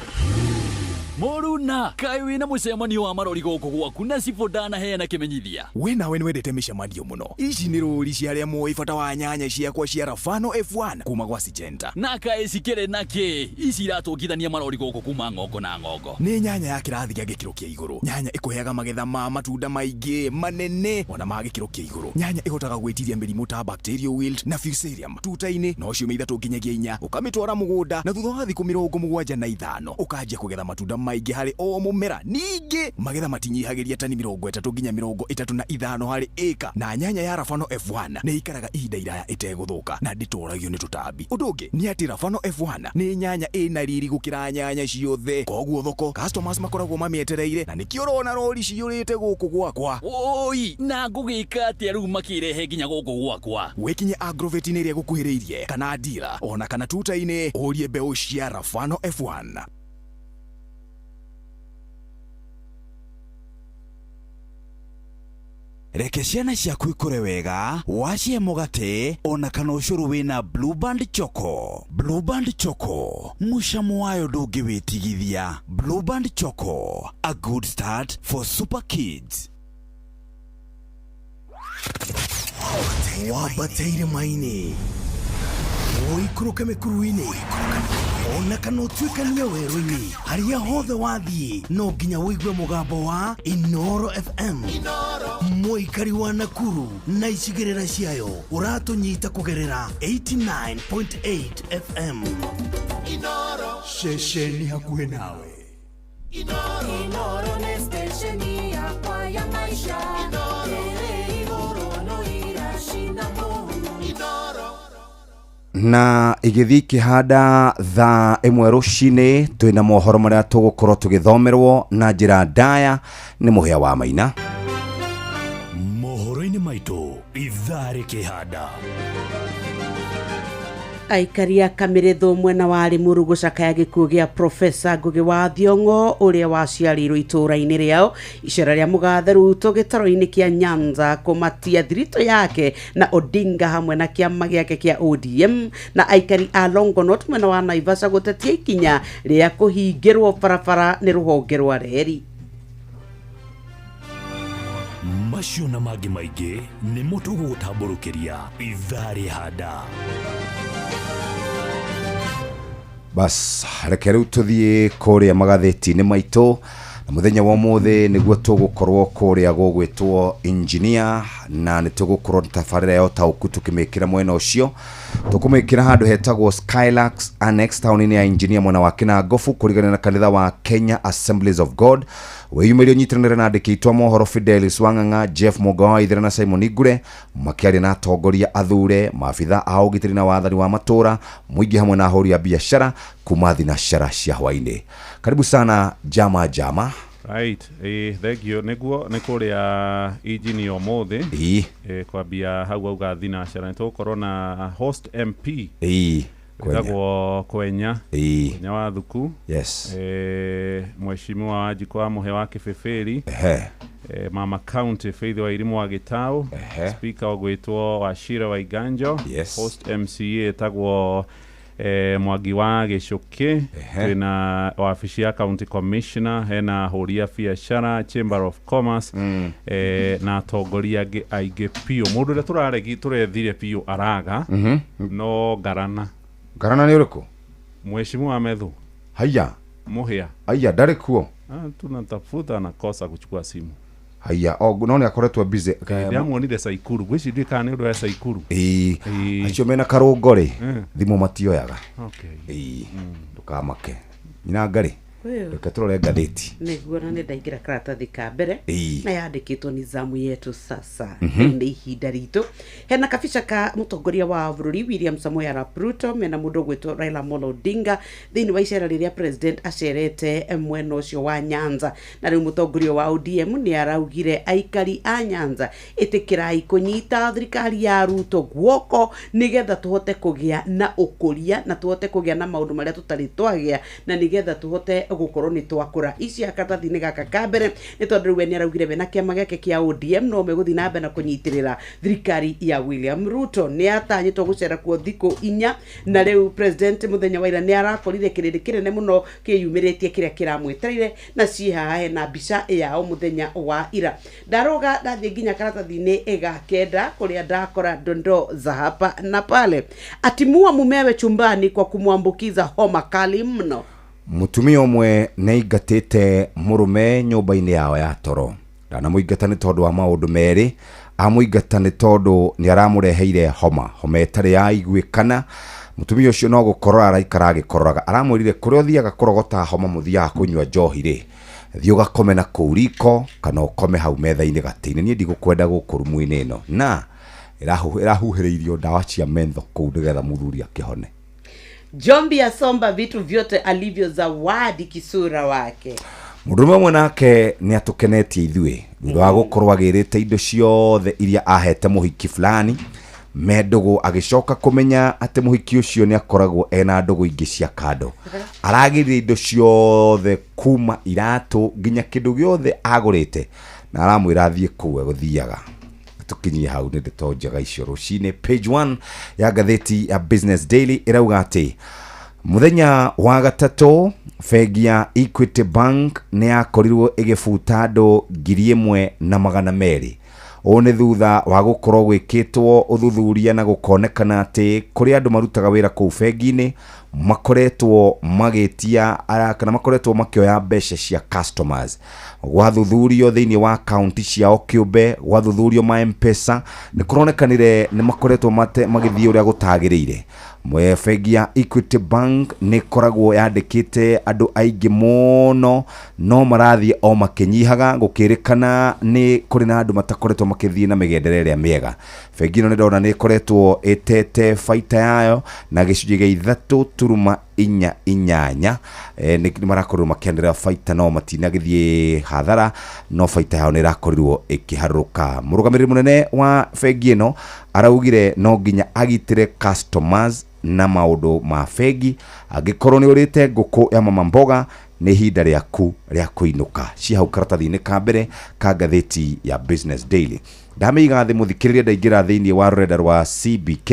Na kaĩ wĩna mũcemanio wa marori gũkũ gwaku na cibũ ndanaheana kĩmenyithia. We nawe nĩwendete mĩcemanio mũno. Ici nĩ rũri cia arĩa moĩ bata wa nyanya ciakwa cia Rafano F1 kuma gwa Syngenta. Na kaĩ cikĩrĩ na kĩ? Ici iratũngithania marori gũkũ kuma ng'ongo na ng'ongo. Nĩ nyanya ya kĩrathi gĩa gĩkĩro kĩa igũrũ. Nyanya ĩkũheaga magetha ma matunda maingĩ manene ona ma gĩkĩro kĩa igũrũ. Nyanya ĩhotaga gwĩtiria mĩrimũ ta bacterial wilt na fusarium tuta-inĩ no ciumia 3 nginyagia 4 ũkamĩtwara mũgũnda na thutha wa thikũ 75 ũkanjia kũgetha matunda maingĩ harĩ o mũmera. Ningĩ magetha matinyihagĩria tani 30 nginya 35 harĩ ĩka. Na nyanya ya Rafano F1 nĩ ikaraga ihinda iraya ĩtegũthũka na ndĩtoragio nĩ tũtambi. Ũndũ ũngĩ nĩ atĩ Rafano F1 nĩ nyanya ĩna riri gũkĩra nyanya ciothe, koguo thoko customers makoragwo mamĩetereire na nĩkĩo ũrona rori ciyũrĩte gũkũ gwakwa. Oi, na ngũgĩka atĩa rĩu makĩrehe nginya gũkũ gwakwa? Wĩkinye agrovet-inĩ ĩrĩa ĩgũkuhĩrĩirie kana dealer ona kana tuta-inĩ ũrie mbeũ cia Rafano F1. Reke ciana ciaku ikũre wega wacihe mũgate ona kana ũcũrũ wĩna Blue Band Choco. Blue Band Choco, mũcamo wayo ndũngĩwĩtigithia. Blue Band Choco, a good start for super kids. Wambateire maini ũikũrũke mĩkuru-inĩ ona kana ũtuĩkanie werũ-inĩ, harĩa hothe wathiĩ no nginya ũigue mũgambo wa Inoro FM. Mũikari wa Nakuru na icigĩrĩra ciayo ũratũnyita kũgerera 89.8 FM. Ceceni hakuhĩ nawe. Inoro nĩ stesheni yakwa ya maisha. Ĩrĩ igũrũ no iracina mũhu. Na igĩthiĩ ikĩhanda thaa 1 rũcinĩ twĩna mohoro marĩa tũgũkorwo tũgĩthomerwo na njĩra ndaya nĩ Mũhĩa wa Maina. Mohoro-inĩ maitũ ithaa rĩkĩhanda. Aikari a Kamĩrĩthũ mwena wa Limuru gũcakaya gĩkuũ gĩa Profesa Ngũgĩ wa Thiong'o ũrĩa waciarĩirwo itũũra-inĩ rĩao. Icera rĩa mũgathe Ruto gĩtaro-inĩ kĩa Nyanza kũmatia thiritũ yake na Odinga hamwe na kĩama gĩake kĩa ODM, na aikari a Longonot mwena wa Naivasha gũtetia ikinya rĩa kũhingĩrwo barabara nĩ rũhonge rwa reri. Macio na mangĩ maingĩ nĩmo tũgũgũtambũrũkĩria ithaa rĩhanda. Bas, reke rĩu tũthiĩ kũrĩa magathĩti-inĩ maitũ na mũthenya wa ũmũthĩ nĩguo tũgũkorwo kũrĩa gũgwĩtwo engineer, na nĩ tũgũkorwo na tabarĩra ya ũtaũku tũkĩmĩkĩra mwena ũcio. Tũkũmĩkĩra handũ hetagwo Skylax Annex taũni-inĩ ya engineer mwena wa Kĩnangobu kũrigania na kanitha wa Kenya Assemblies of God. Wĩyumĩrie ũnyitanĩre na andĩki aitũ a mohoro Fidelis Wang'ang'a, Jeff Mũgawa wa Ithera na Simon Igure makĩaria na atongoria athure, maabitha a ũgitĩri na wathani wa matũra, mũingĩ hamwe na ahũri a biacara kuma thinacara cia hwaĩ-inĩ. Karibu sana jama jama. Right, thank you. Nĩguo nĩ kũrĩa injinia ũmũthĩ kwambia hau auga thinacara nĩ tũgũkorwo na host MP wĩtagwo Kwenya Kwenya wa Thuku. Yes. Mheshimiwa Wanjikũ wa Mũhĩa wa Kĩbĩbĩri. Mama County Faith wa Irimu wa Gĩtaũ. Speaker ũgwĩtwo Wachira wa Iganjo. Yes. Host MCA ĩtagwo Mwangi wa Gĩcũkĩ. Twĩna wabici ya County Commissioner, hena ahũri a biacara, Chamber of Commerce, na atongoria angĩ aingĩ biũ. Mũndũ ũrĩa tũrethire biũ araga no Ngarana. Ngarana nĩ ũrĩkũ? Mheshimiwa Methu. Haya. Mũhĩa. Haya, ndarĩ kuo. Tunatafuta anakosa kuchukua simu. Haya, no nĩ akoretwo busy. Ndĩramuonire Saikuru. Ngwĩciria kana nĩ ũndũ wa Saikuru. Acio mena karũngo rĩ, thimũ matioyaga. Okay. Ndũkamake. Nyina ngarĩ. Reke tũrore ngathĩti. Nĩguo na nĩ ndaingĩra karatathi ka mbere na yandĩkĩtwo ni zamu yetu sasa. Rĩu nĩ ihinda ritũ. Hena kabica ka mũtongoria wa bũrũri William Samoei Arap Ruto mena mũndũ ũgwĩtwo Raila Amolo Odinga thĩinĩ wa icera rĩrĩa president acerete mwena ũcio wa Nyanza. Na rĩu mũtongoria wa ODM nĩ araugire aikari a Nyanza ĩtĩkĩrai kũnyita thirikari ya Ruto guoko nĩgetha tũhote kũgĩa na ũkũria na tũhote kũgĩa na maũndũ marĩa tũtarĩ twagĩa na nĩgetha tũhote Gũkorwo nĩ twakũra ici karatathi-inĩ gaka ka mbere nĩ tondũ rĩu we nĩ araugire we na kĩama gĩake kĩa ODM no megũthiĩ na mbere na kũnyitĩrĩra thirikari ya William Ruto. Nĩ atanyĩtwo gũcera kuo thikũ 4, na rĩu president mũthenya wa ira nĩ arakorire kĩrĩndĩ kĩnene mũno kĩyumĩrĩtie kĩrĩa kĩramwĩtereire, na ciĩ haha hena mbica yao mũthenya wa ira. Ndaroga ndathiĩ nginya karatathi-inĩ ga kenda kũrĩa ndakora dondoo za hapa na pale. Atimua mumewe chumbani kwa kumwambukiza homa kali mno. Mutumia ũmwe nĩ aingatĩte mũrũme nyũmba-inĩ yao ya toro. Ndanamũingata nĩ tondũ wa maũndũ merĩ, amũingata nĩ tondũ nĩ aramũreheire homa, homa ĩtarĩ yaiguĩkana. Mũtumia ũcio no gũkorora araikara agĩkororaga, aramwĩrire kũrĩa ũthiaga kũrogota homa mũthiaga kũnyua njohi rĩ, thiĩ ũgakome na kũu riko kana ũkome hau metha-inĩ gatĩ-inĩ, niĩ ndigũkwenda gũkũ rumu-inĩ ĩno. Na ĩrahuhĩrĩirio ndawa cia mentho kũu nĩgetha mũthuri akĩhone. Jombi asomba vitu vyote alivyo zawadi kisura wake. Mũndũrũme ũmwe nake nĩ atũkenetie ithuĩ thutha wa gũkorwo agĩrĩte indo ciothe iria ahete mũhiki fulani me ndũgũ, agĩcoka kũmenya atĩ mũhiki ũcio nĩ akoragwo ena ndũgũ ingĩ cia kando. Aragĩrire indo ciothe kuma iratũ nginya kĩndũ gĩothe agũrĩte, na aramwĩra athiĩ kũu egũthiaga. Tukinyie hau nĩ ndeto njega icio rũcinĩ. Page 1 ya ngathĩti ya Business Daily ĩrauga atĩ mũthenya wa gatatũ bengi ya Equity Bank nĩ yakorirwo ĩgĩbuta andũ 1,200. Ũũ nĩ thutha wa gũkorwo gwĩkĩtwo ũthuthuria na gũkonekana atĩ kũrĩ andũ marutaga wĩra kũu bengi-inĩ makoretwo magĩtia kana makoretwo makĩoya mbeca cia customers. Gwathuthurio thĩinĩ wa kaunti ciao kĩũmbe, gwathuthurio ma M-Pesa, nĩ kũronekanire nĩ makoretwo magĩthiĩ ũrĩa gũtagĩrĩire. Bengi ya Equity Bank nĩ ĩkoragwo yandĩkĩte andũ aingĩ mũno, no marathiĩ o makĩnyihaga, gũkĩrĩkana nĩ kũrĩ na andũ matakoretwo makĩthiĩ na mĩgendere ĩrĩa mĩega. Bengi ĩno nĩ ndona nĩ ĩkoretwo ĩtete baita yayo na gĩcunjĩ gĩa 3.48. Nĩ marakorirwo makĩanĩrĩra baita no matinagĩthiĩ hathara, no baita yao nĩ ĩrakorirwo ĩkĩharũrũka. Mũrũgamĩrĩri mũnene wa bengi ĩno araugire no nginya agitĩre customers na maũndũ ma bengi. Angĩkorwo nĩ ũrĩte ngũkũ ya mama mboga, nĩ ihinda rĩaku rĩa kũinũka. Ci hau karatathi-inĩ ka mbere ka ngathĩti ya Business Daily. Ndamĩiga thĩ mũthikĩrĩria, ndaingĩra thĩinĩ wa rũrenda rwa CBK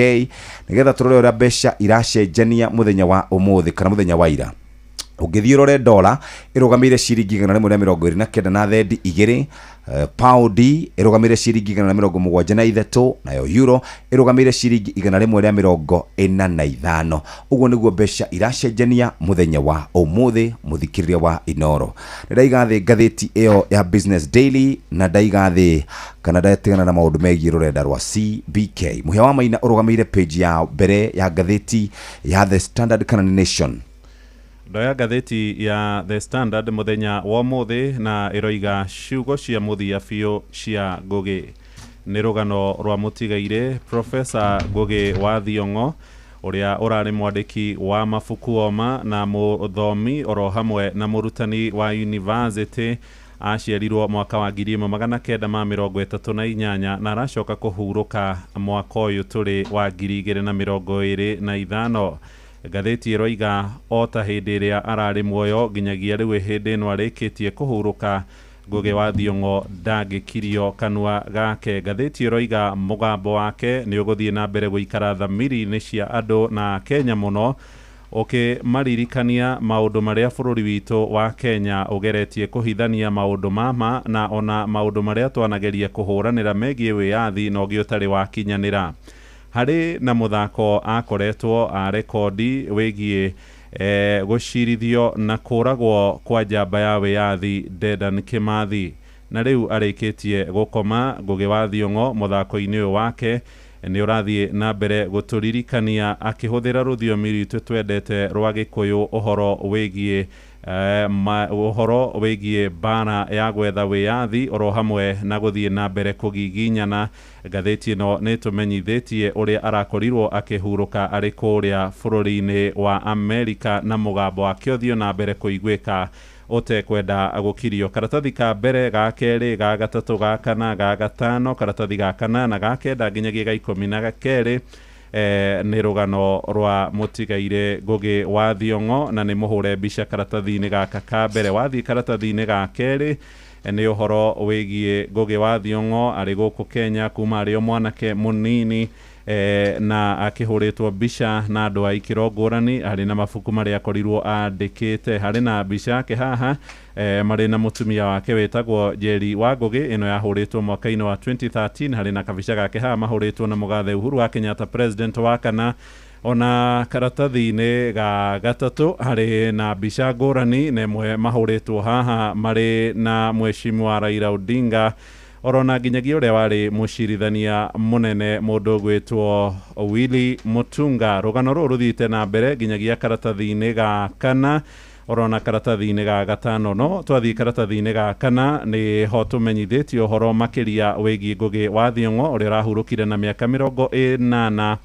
nĩgetha tũrore ũrĩa mbeca iracenjania mũthenya wa ũmũthĩ kana mũthenya wa ira. Ũngĩthiĩ ũrore dola ĩrũgamĩire ciringi 129 na thendi 2, paundi ĩrũgamĩire ciringi 173, nayo euro ĩrũgamĩire ciringi 145. Ũguo nĩguo mbeca iracenjania mũthenya wa ũmũthĩ mũthikĩrĩria wa Inoro. Nĩ ndaiga thĩ ngathĩti ĩyo ya Business Daily na ndaiga thĩ kana ndatigana na maũndũ megiĩ rũrenda rwa CBK. Mũhĩa wa Maina ũrũgamĩire page ya mbere ya ngathĩti ya The Standard kana Nation. Ndoya ngathĩti ya The Standard mũthenya wa ũmũthĩ na ĩroiga ciugo cia mũthia biũ cia Ngũgĩ. Nĩ rũgano rwa mũtigairĩ Profesa Ngũgĩ wa Thiong'o ũrĩa ũrarĩ mwandĩki wa mabuku oma na mũthomi oro hamwe na mũrutani wa university. Aciarirwo mwaka wa 1938 na aracoka kũhurũka mwaka ũyũ tũrĩ wa 2025. Ngathĩti ĩroiga o ta hĩndĩ ĩrĩa ararĩ muoyo nginyagia rĩu hĩndĩ ĩno arĩkĩtie kũhurũka, Ngũgĩ wa Thiong'o ndangĩkirio kanua gake. Ngathĩti ĩroiga mũgambo wake nĩ ũgũthiĩ na mbere gũikara thamiri-inĩ cia andũ na Kenya mũno, ũkĩmaririkania maũndũ marĩa bũrũri witũ wa Kenya ũgeretie kũhithania maũndũ mama na ona maũndũ marĩa twanageria kũhũranĩra megiĩ wĩyathi na ũngĩ ũtarĩ wakinyanĩra. Harĩ na mũthako akoretwo a rekondi wĩgiĩ gũcirithio na kũragwo kwa njamba ya wĩyathi Dedan Kimathi, na rĩu arĩkĩtie gũkoma. Ngũgĩ wa Thiong'o mũthako-inĩ ũyũ wake nĩ ũrathiĩ na mbere gũtũririkania akĩhũthĩra rũthiomi rwitũ twendete rwa Gĩkũyũ ũhoro wĩgiĩ mbara ya gwetha wĩyathi oro hamwe na gũthiĩ na mbere kũgiginyana. Ngathĩti ĩno nĩ tũmenyithĩtie ũrĩa arakorirwo akĩhurũka arĩ kũrĩa bũrũri-inĩ wa Amerika na mũgambo wake ũthiĩ na mbere kũiguĩka ũtekwenda gũkirio. Karatathi ka mbere, ga kerĩ, ga gatatũ, ga kana, ga gatano, karatathi ga kanana, ga kenda nginyagia ga 12. Nĩ rũgano rwa mũtigaire Ngugi wa Thiong'o, na nĩ mũhũre mbica karatathi-inĩ gaka ka mbere. Wathiĩ karatathi-inĩ ga kerĩ, nĩ ũhoro wĩgiĩ Ngugi wa Thiong'o arĩ gũkũ Kenya kuma arĩ o mwanake mũnini, na akĩhũrĩtwo mbica na andũ a ikĩro ngũrani, arĩ na mabuku marĩa akorirwo andĩkĩte. Harĩ na mbica yake haha marĩ na mũtumia wake wĩtagwo Njeri wa Ngugi, ĩno yahũrĩtwo mwaka-inĩ wa 2013. Harĩ na kabica gake haha mahũrĩtwo na mũgathe Uhuru wa Kenyatta, president wa kana. Ona karatathi-inĩ ga gatatũ harĩ na mbica ngũrani, na ĩmwe mahũrĩtwo haha marĩ na mheshimiwa Raila Odinga, orona nginyagia ũrĩa warĩ mũcirithania mũnene, mũndũ ũgwĩtwo Willy Mutunga. Rũgano rũrũ rũthiĩte na mbere nginyagia karatathi-inĩ ga kana, orona karatathi-inĩ ga gatano. No twathiĩ karatathi-inĩ ga kana, nĩ ho tũmenyithĩtio ũhoro makĩria wĩgiĩ Ngugi wa Thiong'o ũrĩa ũrahurũkire na mĩaka 87.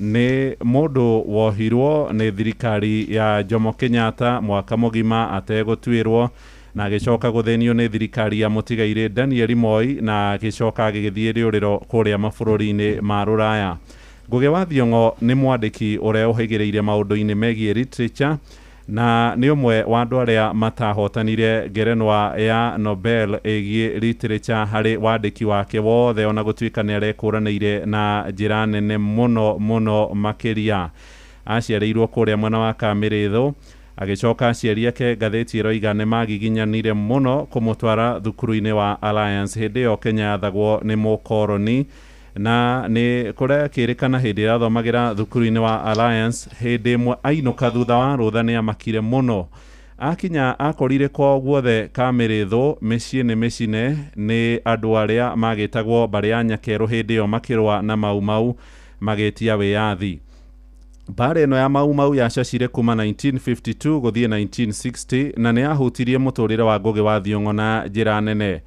Nĩ mũndũ wohirwo nĩ thirikari ya Jomo Kenyatta mwaka mũgima ategũtuĩrwo, na agĩcoka gũthĩnio nĩ thirikari ya mũtigairĩ Daniel Moi, na agĩcoka agĩgĩthiĩ rĩũrĩro kũrĩa mabũrũri-inĩ ma rũraya. Ngugi wa Thiong'o nĩ mwandĩki ũrĩa ũhĩgĩrĩire maũndũ-inĩ megiĩ literature, na nĩ ũmwe wa andũ arĩa matahotanire ngerenwa ya Nobel ĩgiĩ literature harĩ wandĩki wake wothe, ona gũtuĩka nĩ arekũranĩire na njĩra nene mũno mũno makĩria. Aciarĩirwo kũrĩa mwena wa Kamĩrĩthũ, agĩcoka aciari ake, ngathĩti ĩroiga, nĩ magiginyanire mũno kũmũtwara thukuru-inĩ wa Alliance. Hĩndĩ ĩyo Kenya yathagwo nĩ mũkoroni, na nĩ kũrekĩrĩkana hĩndĩ ĩrĩa athomagĩra thukuru-inĩ wa Alliance, hĩndĩ ĩmwe ainũka thutha wa rũtha nĩ amakire mũno. Akinya akorire kwao guothe Kamĩrĩthũ mĩciĩ nĩ mĩcine nĩ andũ arĩa magĩtagwo mbarĩ ya Nyakerũ hĩndĩ ĩyo makĩrũa na Mau Mau magĩtia wĩyathi. Mbara ĩno ya Mau Mau yacacire kuma 1952 gũthiĩ 1960, na nĩ yahutirie mũtũrĩre wa Ngugi wa Thiong'o na njĩra nene.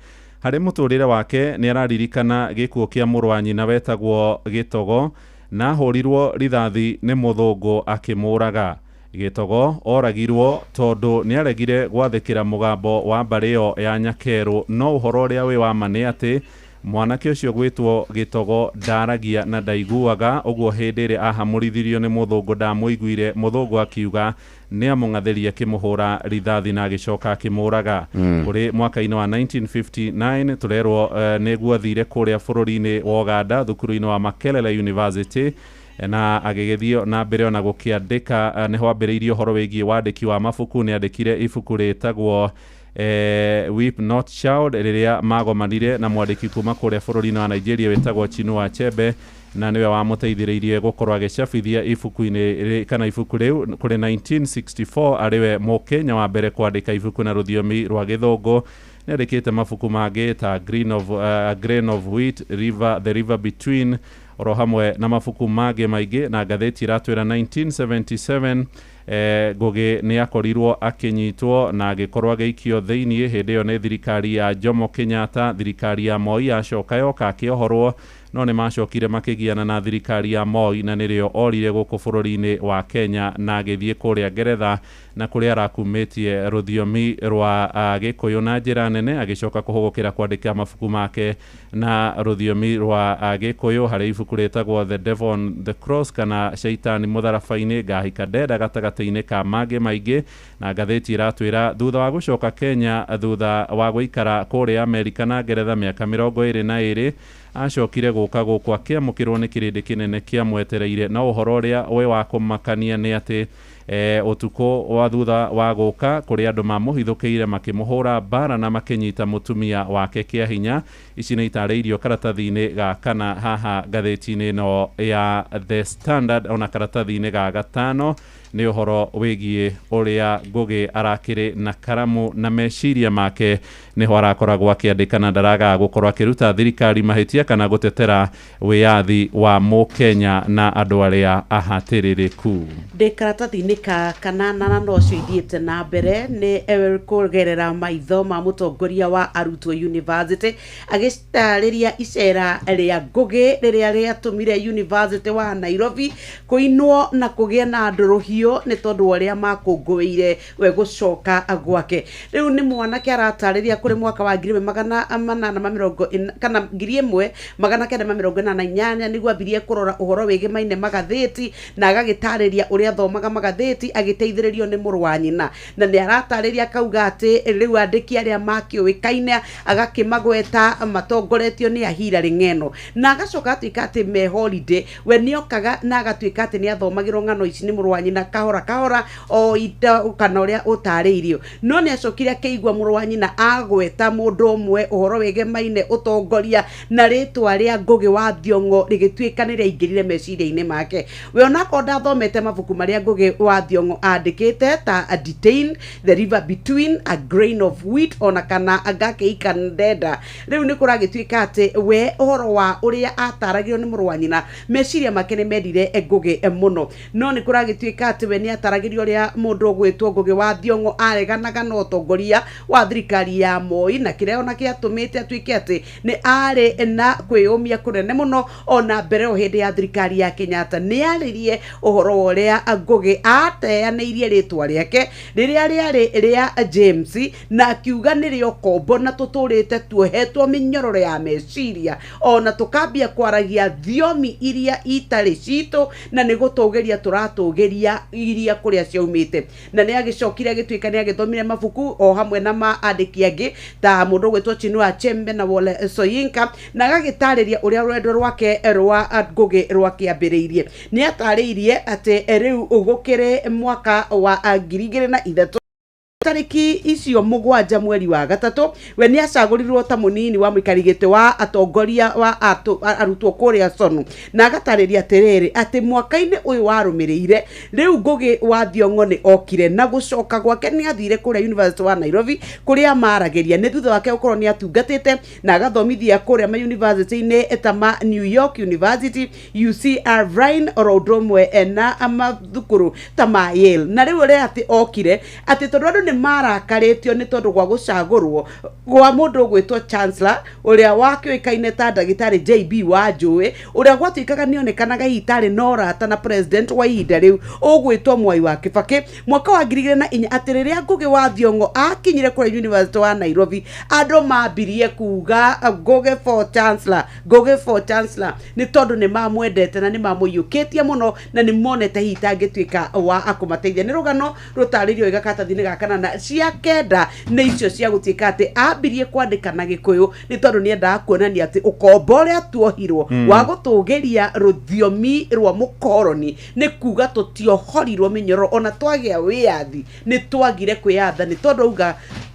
Harĩ mũtũrĩre wake nĩ araririkana gĩkuũ kĩa mũrũ wa nyina wetagwo Gĩtogo, na ahũrirwo rithathi nĩ mũthũngũ akĩmũraga. Gĩtogo oragirwo tondũ nĩ aregire gwathĩkĩra mũgambo wa mbarĩ ĩyo ya Nyakerũ. No ũhoro ũrĩa wĩ wa ma nĩ atĩ mwanake ũcio gwĩtwo Gĩtogo ndaragia na ndaiguaga ũguo. Hĩndĩ ĩrĩa ahamũrithirio nĩ mũthũngũ ndamũiguire, mũthũngũ akiuga nĩ amũng'athĩria, akĩmũhũra rithathi na agĩcoka akĩmũraga. Kũrĩ mwaka-inĩ wa 1959, tũrerwo nĩguo athire kũrĩa bũrũri-inĩ wa Uganda, thukuru-inĩ wa Makerere University, na agĩgĩthiĩ na mbere ona gũkĩandĩka. Nĩho ambĩrĩirie ũhoro wĩgiĩ wandĩki wa mabuku. Nĩ andĩkire ibuku rĩtagwo Weep Not Child, rĩrĩa magomanire na mwandĩki kuma kũrĩa bũrũri-inĩ wa Nigeria wĩtagwo Chinua Achebe, na nĩwe wamũteithĩrĩirie gũkorwo agĩcabithia ibuku-inĩ kana ibuku rĩu. Kũrĩ 1964, arĩwe mũkenya wa mbere kwandĩka ibuku na rũthiomi rwa gĩthũngũ. Nĩ andĩkĩte mabuku mangĩ ta A Grain of Wheat, The River Between, oro hamwe na mabuku mangĩ maingĩ. Na ngathĩti ĩratwĩra 1977 Ngugi nĩ akorirwo akĩnyitwo na agĩkorwo agĩikio thĩiniĩ hĩndĩ ĩyo nĩ thirikari ya Jomo Kenyatta. Thirikari ya Moi yacoka yoka akĩohorwo, no nĩ macokire makĩgiana na thirikari ya Moi, na nĩrĩo orire gũkũ bũrũri-inĩ wa Kenya na agĩthiĩ kũrĩa Ngeretha, na kũrĩa arakumĩtie rũthiomi rwa Gĩkũyũ na njĩra nene, agĩcoka kũhũgũkĩra kwandĩka mabuku make na rũthiomi rwa Gĩkũyũ. Harĩ ibuku rĩtagwo The Devil on the Cross, kana Shaitani Mũtharaba-inĩ, Ngahika Ndenda, gatagatĩ-inĩ ka mangĩ maingĩ. Na ngathĩti ĩratwĩra thutha wa gũcoka Kenya, thutha wa gũikara kũrĩa Amerika na Ngeretha mĩaka 22, acokire gũka gũkũ akĩamũkĩrwo nĩ kĩrĩndĩ kĩnene kĩamwetereire. No ũhoro ũrĩa wĩ wa kũmakania nĩ atĩ ũtukũ wa thutha wa gũka, kũrĩ andũ mamũhithũkĩire, makĩmũhũra mbara na makĩnyita mũtumia wake kĩa hinya. Ici nĩ itarĩirio karatathi-inĩ ga kana haha ngathĩti-inĩ ĩno ya The Standard. Ona karatathi-inĩ ga gatano nĩ ũhoro wĩgiĩ ũrĩa Ngugi arakĩrĩ na karamu na meciria make, nĩho arakoragwo akĩandĩka na ndaragaga gũkorwo akĩruta thirikari mahĩtia kana gũtetera wĩyathi wa mũkenya na andũ arĩa ahatĩrĩrĩku. Ndĩ karatathi-inĩ ka kanana, na no cio ithiĩte na mbere nĩ kũgerera maitho ma mũtongoria wa arutwo university, agĩtarĩria icera rĩa Ngugi rĩrĩa rĩatũmire University wa Nairobi kũinwo na kũgĩa na ndũrũhio. biũ nĩ tondũ wa ũrĩa makũngũĩire we gũcoka gwake. Rĩu nĩ mwanake aratarĩria kũrĩ mwaka wa 1840 kana 1988 nĩguo ambirie kũrora ũhoro wĩgĩmaine magathĩti, na agagĩtarĩria ũrĩa athomaga magathĩti agĩteithĩrĩrio nĩ mũrũ wa nyina, na nĩ aratarĩria akauga atĩ rĩu andĩki arĩa makĩũĩkaine agakĩmagweta matongoretio nĩ Ahira Rĩng'eno, na agacoka atuĩka atĩ me holiday we nĩokaga na agatuĩka atĩ nĩ athomagĩrwo ng'ano ici nĩ mũrũ wa nyina kahora kahora o ita kana ũrĩa ũtarĩirio. No nĩ acokire akĩigua mũrũ wa nyina agweta mũndũ ũmwe ũhoro wĩgemaine ũtongoria na rĩtwa rĩa Ngũgĩ wa Thiong'o rĩgĩtuĩka nĩ rĩaingĩrire meciria-inĩ make. We onakorwo ndathomete mabuku marĩa Ngũgĩ wa Thiong'o andĩkĩte ta A Detained, The River Between, A Grain of Wheat ona kana Ngakĩika Ndenda, rĩu nĩ kũragĩtuĩka atĩ we ũhoro wa ũrĩa ataragĩrio nĩ mũrũ wa nyina meciria make nĩ mendire Ngũgĩ mũno. No nĩ kũragĩtuĩka atĩ we nĩ ataragĩrio ũrĩa mũndũ ũgwĩtwo Ngũgĩ wa Thiong'o areganaga na ũtongoria wa thirikari ya Moi, na kĩrĩa ona kĩatũmĩte atuĩke atĩ nĩ arĩ na kwĩyũmia kũnene mũno ona mbere o hĩndĩ ya thirikari ya Kenyatta. Nĩ arĩrie ũhoro wa ũrĩa Ngũgĩ ateanĩirie rĩtwa rĩake rĩrĩa rĩarĩ rĩa James, na akiuga nĩ rĩa ũkombo na tũtũrĩte tuohetwo mĩnyororo ya meciria ona tũkambia kwaragia thiomi iria itarĩ citũ, na nĩ gũtũgĩria tũratũgĩria iria kũrĩa ciaumĩte. Na nĩ agĩcokire agĩtuĩka nĩ agĩthomire mabuku o hamwe na ma andĩki angĩ ta mũndũ ũgwĩtwo Chinua Achebe na Wole Soyinka, na agagĩtarĩria ũrĩa rwendo rwake rwa Ngũgĩ rwakĩambĩrĩirie. Nĩ atarĩirie atĩ rĩu gũkĩrĩ mwaka wa 2003 tarĩki icio 7 mweri wa 3 we nĩ acagũrirwo ta mũnini wa mũikari gĩtĩ wa atongoria wa arutwo kũrĩa Sonu, na agatarĩria atĩrĩrĩ atĩ mwaka-inĩ ũyũ warũmĩrĩire rĩu Ngũgĩ wa Thiong'o nĩ okire, na gũcoka gwake nĩ athire kũrĩa University wa Nairobi kũrĩa maragĩria nĩ thutha wake gũkorwo nĩ atungatĩte na agathomithia kũrĩa ma university-inĩ ta ma New York University, UC Irvine oro ũndũ ũmwe na mathukuru ta ma Yale. Na rĩu ũrĩa atĩ okire atĩ tondũ andũ nĩ marakarĩtio nĩ tondũ gwa gũcagũrwo gwa mũndũ ũgwĩtwo Chancellor ũrĩa wakĩũĩkaine ta ndagĩtarĩ JB Wanjũĩ, ũrĩa gwatuĩkaga nĩonekanaga hihi tarĩ na ũrata na president wa ihinda rĩu ũgwĩtwo Mwai wa Kĩbakĩ mwaka wa 2004, atĩ rĩrĩa Ngũgĩ wa Thiong'o akinyire kũrĩa University wa Nairobi andũ mambirie kuga Ngũgĩ for Chancellor, Ngũgĩ for Chancellor, nĩ tondũ nĩ mamwendete na nĩ mamũiyũkĩtie mũno na nĩ monete hihi tangĩtuĩka wa akũmateithia. Nĩ rũgano rũtarĩirio wega karatathi-inĩ ga kanana. Cia 9 nĩ icio cia gũtuĩka atĩ ambirie kwandĩka na Gĩkũyũ nĩ tondũ nĩ endaga kuonania atĩ ũkombo ũrĩa tuohirwo wa gũtũgĩria rũthiomi rwa mũkoroni nĩ kuga tũtiohorirwo mĩnyororo ona twagĩa wĩyathi nĩ twagire kwĩyatha, nĩ tondũ auga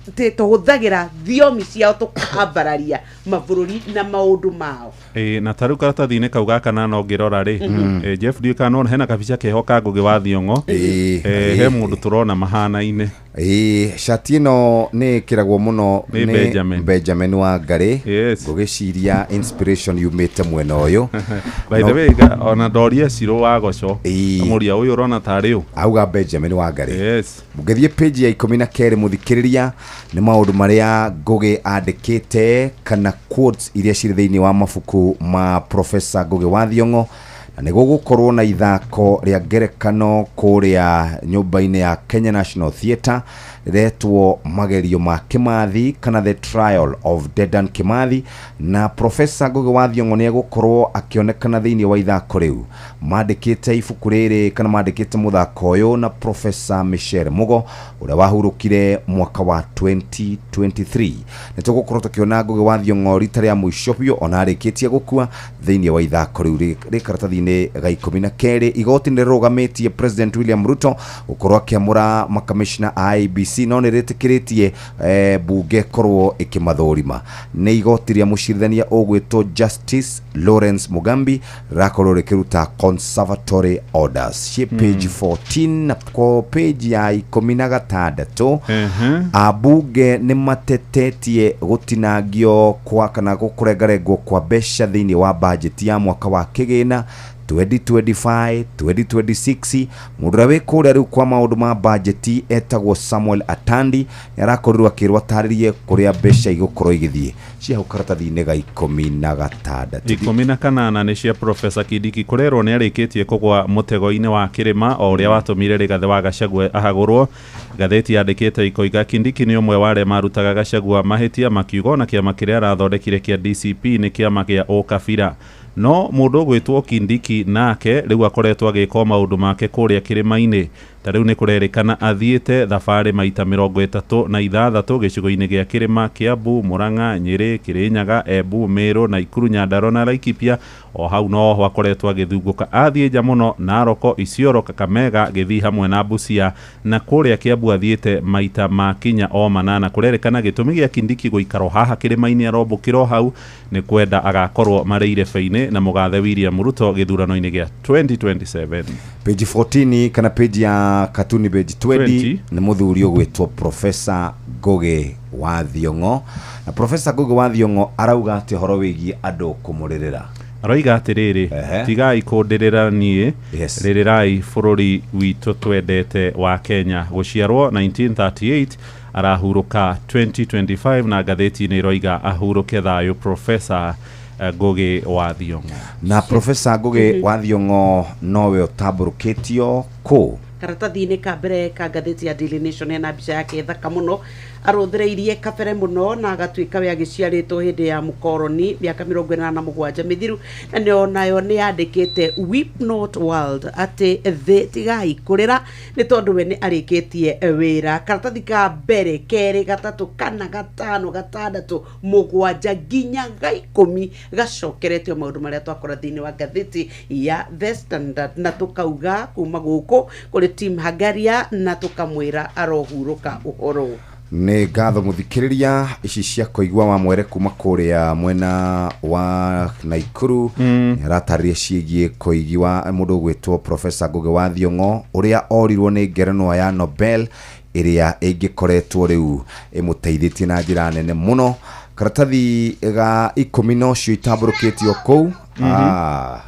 atĩ tũhũthagĩra thiomi ciao tũkambararia mabũrũri na maũndũ mao. Na tarĩu karatathi-inĩ kau gaka na ũngĩrora rĩ, Jeff ndiũĩ kana no hena kabica keho ka Ngũgĩ wa Thiong'o, he mũndũ tũrona mahanaine. Shati ĩno nĩ ĩkĩragwo mũno nĩ Benjamin wa Ngarĩ. Ngũgĩciria inspiration yumĩte mwena ũyũ. By the way, ona ndoria Cirũ wa Goco mũria ũyũ ũrona tarĩ ũ auga Benjamin wa Ngarĩ. Yes. Mũngĩthiĩ page ya 12 mũthikĩrĩria nĩ maũndũ marĩa Ngũgĩ andĩkĩte kana quotes iria cirĩ thĩinĩ wa mabuku ma Professor Ngũgĩ wa Thiong'o, na nĩ gũgũkorwo na ithako rĩa ngerekano kũrĩa nyũmba-inĩ ya Kenya National Theatre rĩretwo Magerio ma Kimathi kana The Trial of Dedan Kimathi, na Professor Ngũgĩ wa Thiong'o nĩ egũkorwo akĩonekana thĩinĩ wa ithako rĩu. Mandĩkĩte ibuku rĩrĩ kana mandĩkĩte mũthako ũyũ na Professor Michelle Mugo ũrĩa wahurũkire mwaka wa 2023. Nĩ tũgũkorwo tũkĩona Ngũgĩ wa Thiong'o rita rĩa mũico biũ ona arĩkĩtie gũkua thĩinĩ wa ithako rĩu rĩ karatathi-inĩ ga 12. Igoti nĩ rĩrũgamĩtie President William Ruto gũkorwo akĩamũra makamishna a IEBC, no nĩ rĩtĩkĩrĩtie bunge korwo ĩkĩmathũrima. Nĩ igoti rĩa mũcirithania ũgwĩtwo Justice Lawrence Mugambi rĩrakorwo rĩkĩruta conservatory orders ciĩ page 14 na ko page ya 16. Ambunge nĩ matetetie gũtinangio kwa kana kũrengarengwo kwa mbeca thĩinĩ wa budget ya mwaka wa kĩgĩna 2025 2026. Mũndũ ũrĩa wĩ kũrĩa rĩu kwa maũndũ ma bajeti etagwo Samuel Atandi, nĩ arakorirwo akĩrwo atarĩrie kũrĩa mbeca igũkorwo igĩthiĩ cia hau karatathi-inĩ ga 16. 18 nĩ cia Profesa Kindiki kũrerwo nĩ arĩkĩtie kũgwa mũtego-inĩ wa kĩrĩma o ũrĩa watũmire Rigathĩ wa Gachagua ahagũrwo. Ngathĩti yandĩkĩte ikoiga Kindiki nĩ ũmwe wa arĩa marutaga Gachagua mahĩtia, makiuga ona kĩama kĩrĩa arathondekire kĩa DCP nĩ kĩama gĩa ũkabira. No mũndũ ũgwĩtwo Kindiki nake rĩu akoretwo agĩka o maũndũ make kũrĩa kĩrĩma-inĩ. Ta rĩu nĩ kũrerĩkana athiĩte thabarĩ maita 36 gĩcigo-inĩ gĩa kĩrĩma Kiambu, Murang'a, Nyĩrĩ, Kĩrĩnyaga, Embu, Meru, Naikuru, Nyandarua na Laikipia. O hau noho akoretwo agĩthungũka athiĩ nja mũno Naroko, Isiolo, Kakamega, Gĩthii hamwe na Busia, na kũrĩa Kiambu athiĩte maita makinya o 8. Kũrerĩkana gĩtũmi gĩa Kindiki gũikara o haha kĩrĩma-inĩ arombũkĩra o hau nĩ kwenda agakorwo marĩ irebe-inĩ na mũgathe William Ruto gĩthurano-inĩ gĩa 2027. Page 14 kana page ya katuni page 20, 20. Nĩ mũthuri ũgwĩtwo Profesa Ngũgĩ wa Thiong'o, na Profesa Ngũgĩ wa Thiong'o arauga atĩ ũhoro wĩgiĩ andũ kũmũrĩrĩra. Aroiga atĩrĩrĩ, tigai kũndĩrĩra niĩ, rĩrĩrai bũrũri witũ twendete wa Kenya. Gũciarwo 1938, arahurũka 2025, na ngathĩti-inĩ ĩroiga ahurũke thayũ Profesa Ngũgĩ wa Thiong'o. Na Profesa Ngũgĩ wa Thiong'o nowe ũtambũrũkĩtio kũ Karatathi-inĩ ka mbere ka ngathĩti ya Daily Nation hena mbica yake thaka mũno, arũthĩrĩirie kabere mũno na agatuĩka we agĩciarĩtwo hĩndĩ ya mũkoroni mĩaka 87 mĩthiru, na nĩo nayo nĩ yandĩkĩte "Weep not world", atĩ thĩ tigai kũrĩra nĩ tondũ we nĩ arĩkĩtie wĩra. Karatathi ka mbere, kerĩ, gatatũ, kana, gatano, gatandatũ, mũgwanja nginya ga 10 gacokeretio maũndũ marĩa twakora thĩinĩ wa ngathĩti ya The Standard, na tũkauga kuma gũkũ kũrĩ Tim Hagaria na tũkamwĩra arohurũka ũhoro. Nĩ ngatho mũthikĩrĩria, ici cia kũigua wa mwere kuma kũrĩa mwena wa Naikuru. Nĩ aratarĩria ciĩgiĩ koigi wa mũndũ ũgwĩtwo Profesa Ngũgĩ wa Thiong'o, ũrĩa orirwo nĩ ngerenwa ya Nobel ĩrĩa ĩngĩkoretwo rĩu ĩmũteithĩtie na njĩra nene mũno. Karatathi ga 10 nocio itambũrũkĩtio kũu.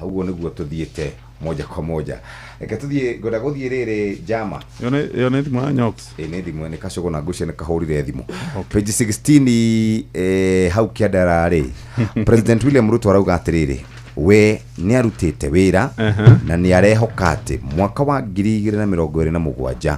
Ũguo nĩguo tũthiĩte moja kwa moja. Reke tũthiĩ, ngwenda gũthiĩ rĩrĩ jama. Ĩyo nĩ thimũ ya Nyox. Ĩ nĩ thimũ, nĩ kacũgũ na ngũcia nĩ kahũrire thimũ. Page 16, hau kĩandara rĩ, President William Ruto arauga atĩrĩrĩ, we nĩ arutĩte wĩra na nĩ arehoka atĩ mwaka wa 2027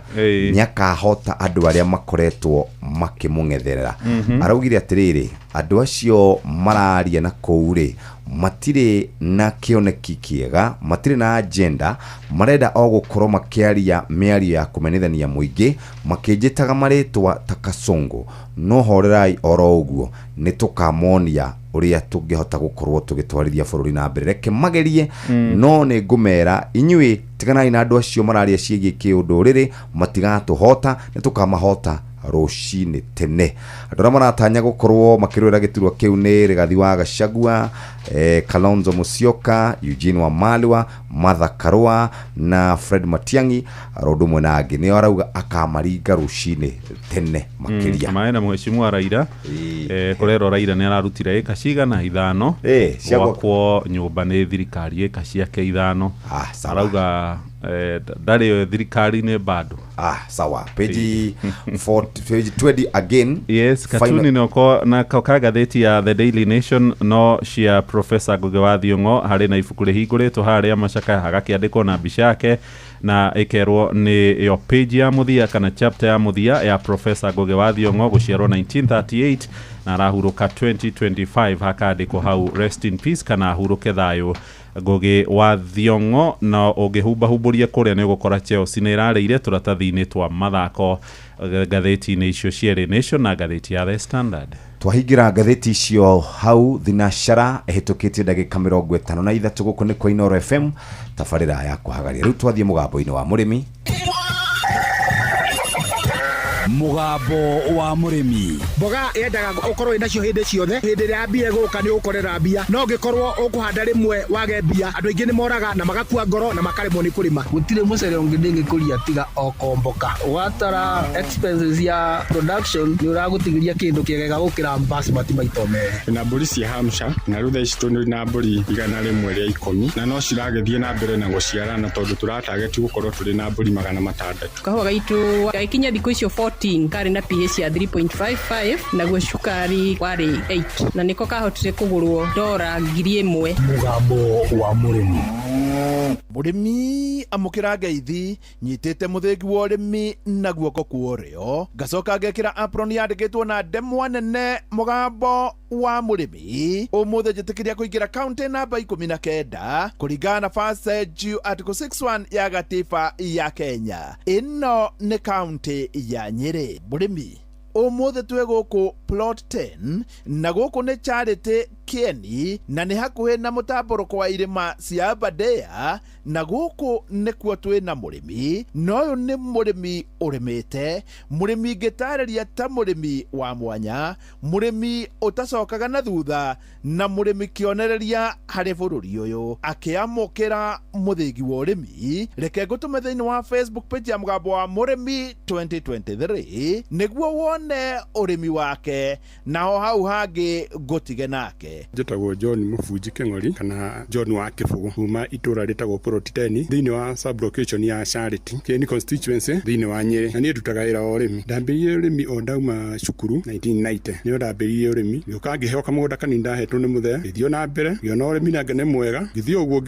nĩ akahota andũ arĩa makoretwo makĩmũng'etherera. Araugire atĩrĩrĩ, andũ acio mararia na kũu rĩ, matirĩ na kĩoneki kĩega, matirĩ na agenda, marenda o gũkorwo makĩaria mĩario ya kũmenithania mũingĩ, makĩnjĩtaga marĩtwa ta Kasongo, no horerai oro ũguo, nĩ tũkamonia ũrĩa tũngĩhota gũkorwo tũgĩtwarithia bũrũri na mbere. Reke magerie, no nĩ ngũmera inyuĩ tiganai na andũ acio mararia ciĩgiĩ kĩũndũrĩrĩ, matigatũhota, nĩ tũkamahota rũcinĩ tene. Andũ arĩa maratanya gũkorwo makĩrũĩra gĩturwa kĩu nĩ Rigathi wa Gachagua, Kalonzo Musyoka, Eugene Wamalwa, Martha Karua na Fred Matiang'i, oro ũndũ ũmwe na angĩ. Nĩo arauga akamaringa rũcinĩ tene makĩria. Maĩ na mheshimiwa Raila, kũrerwo Raila nĩ ararutire ĩka cigana 5 cia gwakwo nyũmba nĩ thirikari, ĩka ciake 5. Arauga ndarĩ thirikari-inĩ bado. Sawa. Page 40, page 20 again. Yes, katuni noko na ka ngathĩti ya The Daily Nation no cia Professor Ngũgĩ wa Thiong'o harĩ na ibuku rĩhingũrĩtwo harĩa macakaya hagakĩandĩkwo na mbica yake na ĩkerwo nĩ yo page ya mũthia kana chapter ya mũthia ya Professor Ngũgĩ wa Thiong'o gũciarwo 1938 na arahurũka 2025, hakandĩkwo hau "Rest in peace" kana ahurũke thayũ Ngũgĩ wa Thiong'o. Na ũngĩhumbahumburia kũrĩa nĩ ũgũkora Chelsea nĩ ĩrarĩire tũratathi-inĩ twa mathako ngathĩti-inĩ icio cierĩ, Nation na ngathĩti ya The Standard. Twahingĩra ngathĩti icio hau, thinacara ĩhĩtũkĩtie ndagĩka 53. Gũkũ nĩ kwa Inooro FM, tabarĩra ya kũhagaria. Rĩu twathiĩ mũgambo-inĩ wa mũrĩmi. Mũgambo wa mũrĩmi. Mboga yendaga ũkorwo wĩ nacio hĩndĩ ciothe. Hĩndĩ ĩrĩa mbia ĩgũka nĩ ũgũkorera mbia, no ũngĩkorwo ũkũhanda rĩmwe wage mbia, andũ aingĩ nĩ moraga na magakua ngoro na makaremwo nĩ kũrĩma. Gũtirĩ mũcere ũngĩ ndĩngĩkũria tiga o komboka. Watara expenses ya production nĩ ũragũtigĩria kĩndũ kĩega gũkĩra basmati maita merĩ. Na mbũri cia Hampshire na rĩu thaa ici tũrĩ na mbũri 110 na no ciragĩthiĩ na mbere na gũciarana tondũ tũratageti gũkorwo tũrĩ na mbũri 600. Kahũa gaitũ gagĩkinya thikũ icio 14 karĩ na pH ya 3.55, naguo cukari warĩ 8, na nĩko kahotire kũgũrwo dora 1000. Mũgambo wa mũrĩmi. Mũrĩmi amũkĩra ngeithi nyitĩte mũthĩgi wa ũrĩmi na guoko kwa ũrĩo, ngacoka ngekĩra apron yandĩkĩtwo na ndemwa nene mũgambo wa mũrĩmi. Ũmũthĩ njĩtĩkĩria kũingĩra kaunti namba 19 kũringana na First Article 61 ya gatiba ya Kenya. Ĩno nĩ kaunti ya Nyĩrĩ. Mũrĩmi, ũmũthĩ twĩ gũkũ plot 10 na gũkũ nĩ Charity Kieni na nĩ hakuhĩ na mũtambũrũko wa irĩma cia Aberdare, na gũkũ nĩkuo twĩ na mũrĩmi, na ũyũ nĩ mũrĩmi ũrĩmĩte, mũrĩmi ngĩtarĩria ta mũrĩmi wa mwanya, mũrĩmi ũtacokaga na thutha, na mũrĩmi kĩonereria harĩ bũrũri ũyũ. Akĩamũkĩra mũthĩgi wa ũrĩmi, reke ngũtũme thĩinĩ wa Facebook page ya mũgambo wa mũrĩmi 2023 nĩguo wone ũrĩmi wake, naho hau hangĩ ngũtige nake. Njĩtagwo John Mũbunji Kĩng'ori kana John wa Kĩbũgũ kuma itũra rĩtagwo Plot 10 thĩinĩ wa sub-location ya Charity Kieni constituency thĩinĩ wa Nyĩrĩ, na niĩ ndutaga wĩra wa ũrĩmi. Ndambĩrĩirie ũrĩmi o ndauma cukuru 1990, nĩyo ndambĩrĩirie ũrĩmi, ngĩũka ngĩheo kamũgũnda kanini ndahetwo nĩ mũthee, ngĩthiĩ na mbere ngĩona ũrĩmi na nĩ mwega, ngĩthiĩ ũguo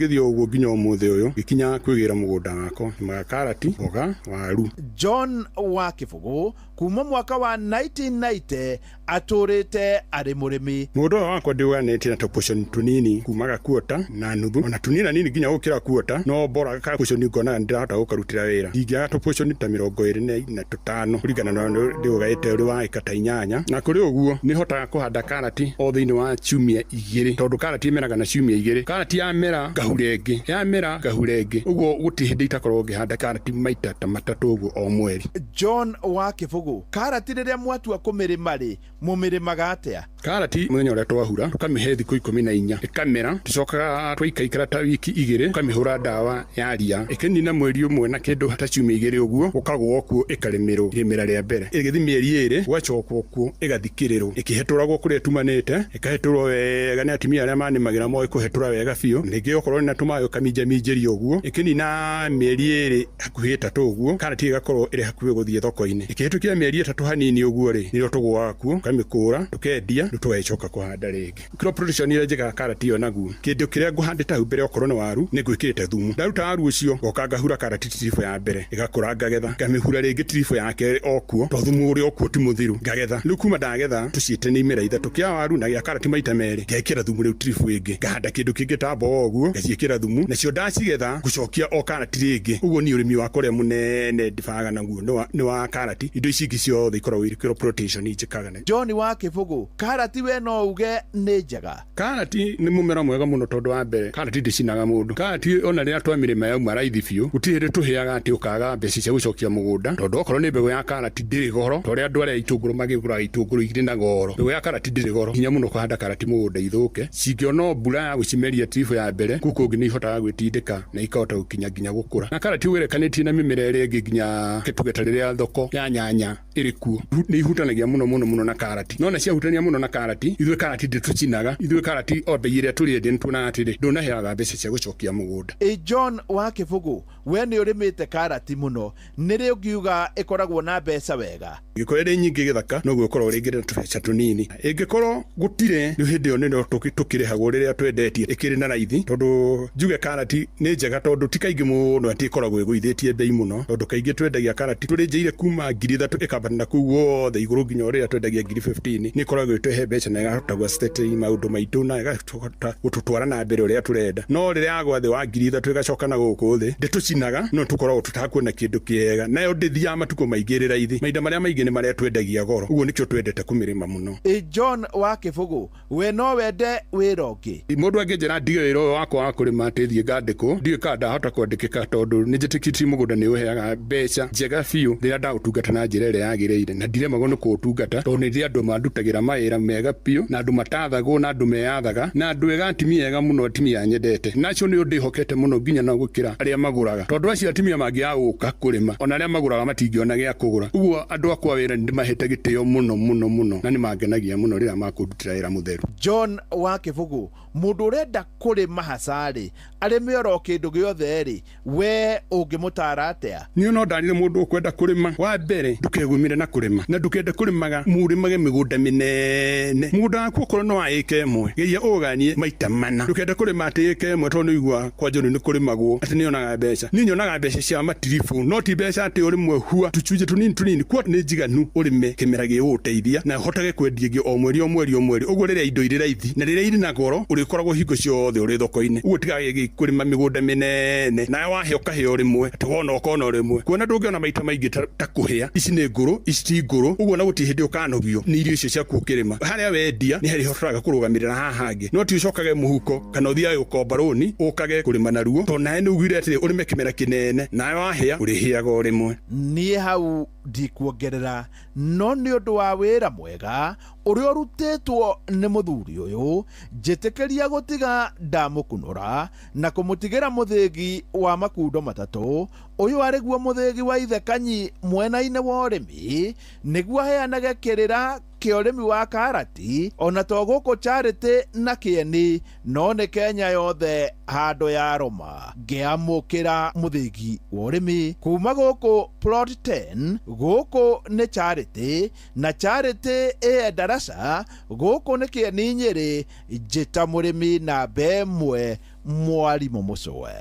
nginya ũmũthĩ ũyũ ngĩkinya kwĩgĩra mũgũnda wakwa, nĩmaga karati, mboga, waru. John wa Kĩbũgũ kuma mwaka wa 1990 atũrĩte arĩ mũrĩmi. Mũgũnda ũyũ wakwa ndĩũganĩtie na tũportion tũnini kumaga kuota na nuthu, ona tũnini nini nginya gũkĩra kuota, no bora ka portion ngonaga nĩndĩrahota gũkarutĩra wĩra. Ndingĩaga tũportion ta 25 kũringana na ndĩũgaĩte ũrĩ wa ĩka ta 8, na kũrĩ ũguo nĩhotaga kũhanda karati o thĩinĩ wa ciumia 2, tondũ karati ĩmeraga na ciumia 2. Karati yamera ngahure ĩngĩ, yamera ngahure ĩngĩ, ũguo gũtirĩ hĩndĩ itakoragwo ngĩhanda karati maita ta 3 ũguo o mweri. John wa Kĩbũgũ, karati rĩrĩa mwatua kũmĩrĩma rĩ, mũmĩrĩmaga atĩa? Karati mũthenya ũrĩa twahura tũkamĩhe thikũ 14 ĩkamera, tũcokaga twaikaikara ta wiki 2 tũkamĩhũra ndawa ya ria, ĩkĩnina mweri ũmwe na kĩndũ ta ciumia 2 ũguo, gũkagũo kuo ĩkarĩmĩrwo irĩmĩra rĩa mbere, ĩgĩthiĩ mĩeri 2 gũgacokwo kuo ĩgathikĩrĩrwo, ĩkĩhetũragwo kũrĩa ĩtumanĩte, ĩkahetũrwo wega nĩ atumia arĩa manĩmagĩra moĩ kũhetũra wega biũ, ningĩ okorwo nĩ tũmaĩ ũkaminjaminjĩria ũguo, ĩkĩnina mĩeri 2 hakuhĩ 3 ũguo, karati ĩgakorwo ĩrĩ hakuhĩ gũthiĩ thoko-inĩ. Ĩkĩhĩtũkia mĩeri 3 hanini ũguo rĩ, nĩrĩo tũgũaga kuo, tũkamĩkũra, tũkendia, rĩu tũgagĩcoka kũhanda rĩngĩ. Crop rotation ĩrĩa njĩkaga karati ĩyo naguo, kĩndũ kĩrĩa ngũhandĩte hau mbere okorwo nĩ waru, nĩ ngwĩkĩrĩte thumu. Ndaruta waru ũcio, ngoka ngahura karati tiribũ ya mbere, ĩgakũra ngagetha, ngamĩhura rĩngĩ tiribũ ya kerĩ o kuo, tondũ thumu ũrĩa o kuo ti mũthiru, ngagetha. Rĩu kuma ndagetha, tũciĩte nĩ imera 3 kĩa waru na gĩa karati maita 2, ngekĩra thumu rĩu tiribũ ĩngĩ, ngahanda kĩndũ kĩngĩ ta mboga ũguo, ngaciĩkĩra thumu, nacio ndacigetha ngũcokia o karati rĩngĩ. Ũguo niĩ ũrĩmi wakwa ũrĩa mũnene ndĩbangaga naguo nĩ wa karati, indo ici ingĩ ciothe ikoragwo irĩ crop rotation njĩkaga. John wa Kĩbũgũ, karati we no uge nĩ njega? Karati nĩ mũmera mwega mũno tondũ wa mbere karati ndĩcinaga mũndũ. Karati ona rĩrĩa twamĩrĩma yauma raithi biũ, gũtirĩ hĩndĩ tũhĩaga atĩ ũkaga mbeca cia gũcokia mũgũnda, tondũ okorwo nĩ mbegũ ya karati ndĩrĩ goro, ta ũrĩa andũ arĩa itũngũrũ magĩgũraga itũngũrũ irĩ na goro. Mbegũ ya karati ndĩrĩ goro, hinya mũno kũhanda karati mũgũnda ithũke. Cingĩona mbura ya gũcimeria tiribũ ya mbere, kũu kũngĩ nĩ ihotaga gwĩtindĩka na ikahota gũkinya nginya gũkũra. Na karati ũgerekanĩtie na mĩmera ĩrĩa ĩngĩ nginya tuge ta rĩrĩa thoko ya nyanya ĩrĩ kuo, nĩ ihutanagia mũno mũno mũno na karati. No na ciahutania mũno na karati, ithuĩ karati ndĩtũcinaga, ithuĩ karati o bei ĩrĩa tũrĩendia nĩtuonaga atĩrĩ, ndũnaheaga mbeca cia gũcokia mũgũnda. Ĩ John wa Kĩbũgũ, we nĩ ũrĩmĩte karati mũno, nĩ rĩ ũngiuga ĩkoragwo na mbeca wega? Ĩngĩkorwo ĩrĩ nyingĩ gĩthaka, noguo ĩkoragwo rĩngĩ na tũbeca tũnini. Ĩngĩkorwo gũtirĩ, rĩu hĩndĩ ĩyo nĩrĩo tũkĩrĩhagwo rĩrĩa twendetie ĩkĩrĩ na raithi, tondũ njuge karati nĩ njega tondũ ti kaingĩ mũno atĩ ĩkoragwo ĩgũithĩtie bei mũno, tondũ kaingĩ twendagia karati tũrĩnjĩire kuma 3,000 ĩkambata na kũu guothe igũrũ nginya rĩrĩa twendagia 15,000, nĩ ĩkoragwo ĩtũhe mbeca na ĩkahota gũsustain maũndũ maitũ na ĩkahota gũtũtwara na mbere ũrĩa tũrenda. No rĩrĩa yagwa thĩ wa 3,000 ĩgacoka na gũkũ thĩ, ndĩtũcinaga. tũtinaga no tũkoragwo tũtakuona kĩndũ kĩega, nayo ndĩthiaga matukũ maingĩ ĩrĩ raithi. Mahinda marĩa maingĩ nĩ marĩa twendagia goro, ũguo nĩkĩo twendete kũmĩrĩma mũno. Ĩ John wa Kĩbũgũ, we no wende wĩra ũngĩ? Mũndũ angĩnjĩra ndige wĩra ũyũ wakwa wa kũrĩma atĩ thiĩ ngandĩkwo, ndiũĩ kana ndahota kwandĩkĩka, tondũ nĩ njĩtĩkĩtie mũgũnda nĩ ũheaga mbeca njega biũ rĩrĩa ndaũtungata na njĩra ĩrĩa yagĩrĩire, na ndiremagwo nĩ kũũtungata tondũ nĩ ndĩ andũ mandutagĩra mawĩra mega biũ, na andũ matathagwo, na andũ meyathaga, na andũ ega, atimia ega mũno, atimia nyendete. Na acio nĩo ndĩhokete mũno nginya na gũkĩra arĩa magũraga, tondũ acio atimia mangĩaga gũka kũrĩma, ona arĩa magũraga matingĩona gĩa kũgũra. Ũguo andũ akwa wĩra nĩ ndĩmahete gĩtĩo mũno mũno mũno, na nĩ mangenagia mũno rĩrĩa makũndutĩra wĩra mũtheru. John wa Kĩbũgũ, mũndũ ũrenda kũrĩma hacarĩ arĩme oro kĩndũ gĩothe rĩ, we ũngĩmũtara atĩa? Niĩ no ndarire mũndũ ũkwenda kũrĩma, wa mbere ndũkegũmĩre na kũrĩma, na ndũkende kũrĩmaga mũrĩmage mĩgũnda mĩnene. Mũgũnda waku okorwo no wa ĩka ĩmwe, geria ũganie maita mana. Ndũkende kũrĩma atĩ ĩka ĩmwe tondũ nĩũigua kwa John nĩ kũrĩmagwo atĩ nĩonaga mbeca. Niĩ nyonaga mbeca cia matiribũ, no ti mbeca atĩ ũrĩmwe hua tũcunjĩ tũnini tũnini. Kuo nĩ njiganu ũrĩme kĩmera gĩgũgũteithia na ũhotage kwendia ĩngĩ o mweri o mweri o mweri. Ũguo rĩrĩa indo irĩ raithi na rĩrĩa irĩ na goro, ũrĩkoragwo hingo ciothe ũrĩ thoko-inĩ. Ũguo tigage kũrĩma mĩgũnda mĩnene, nawe wahĩa ũkahĩa o rĩmwe, atĩ wona ũkona o rĩmwe. Kuona ndũngĩona maita maingĩ ta kũhĩa, ici nĩ ngũrũ, ici ti ngũrũ, ũguo na gũtirĩ hĩndĩ ũkanogio nĩ irio icio ciaku ũkĩrĩma. Harĩa wendia nĩ harĩa ũhotaga kũrũgamĩrĩra haha hangĩ, no ti ũcokage mũhuko kana ũthiage gũkomba rũni ũkage kũrĩma naruo, tondũ nawe nĩ ugire atĩrĩ ũrĩme kĩmera kĩnene, nawe wahĩa ũrĩhĩaga o rĩmwe. Niĩ hau ndikuongerera, no nĩ ũndũ wa wĩra mwega ũrĩa ũrutĩtwo nĩ mũthuri ũyũ, njĩtĩkĩria gũtiga ndamũkunũra na kũmũtigĩra mũthĩgi wa makundo matatũ. Ũyũ arĩguo mũthĩgi wa ithe Kanyi mwena-inĩ wa ũrĩmi, nĩguo aheanage kĩrĩra kĩa ũrĩmi wa karati, ona to gũkũ Charity na Kĩeni, no nĩ Kenya yothe handũ ya Roma. Ngĩamũkĩra mũthĩgi wa ũrĩmi kuma gũkũ plot 10, gũkũ nĩ Charity na Charity ĩ Endarasha, gũkũ nĩ Kĩeni Nyĩrĩ. Njĩta mũrĩmi namba ĩmwe, mwarimũ Mũcũe.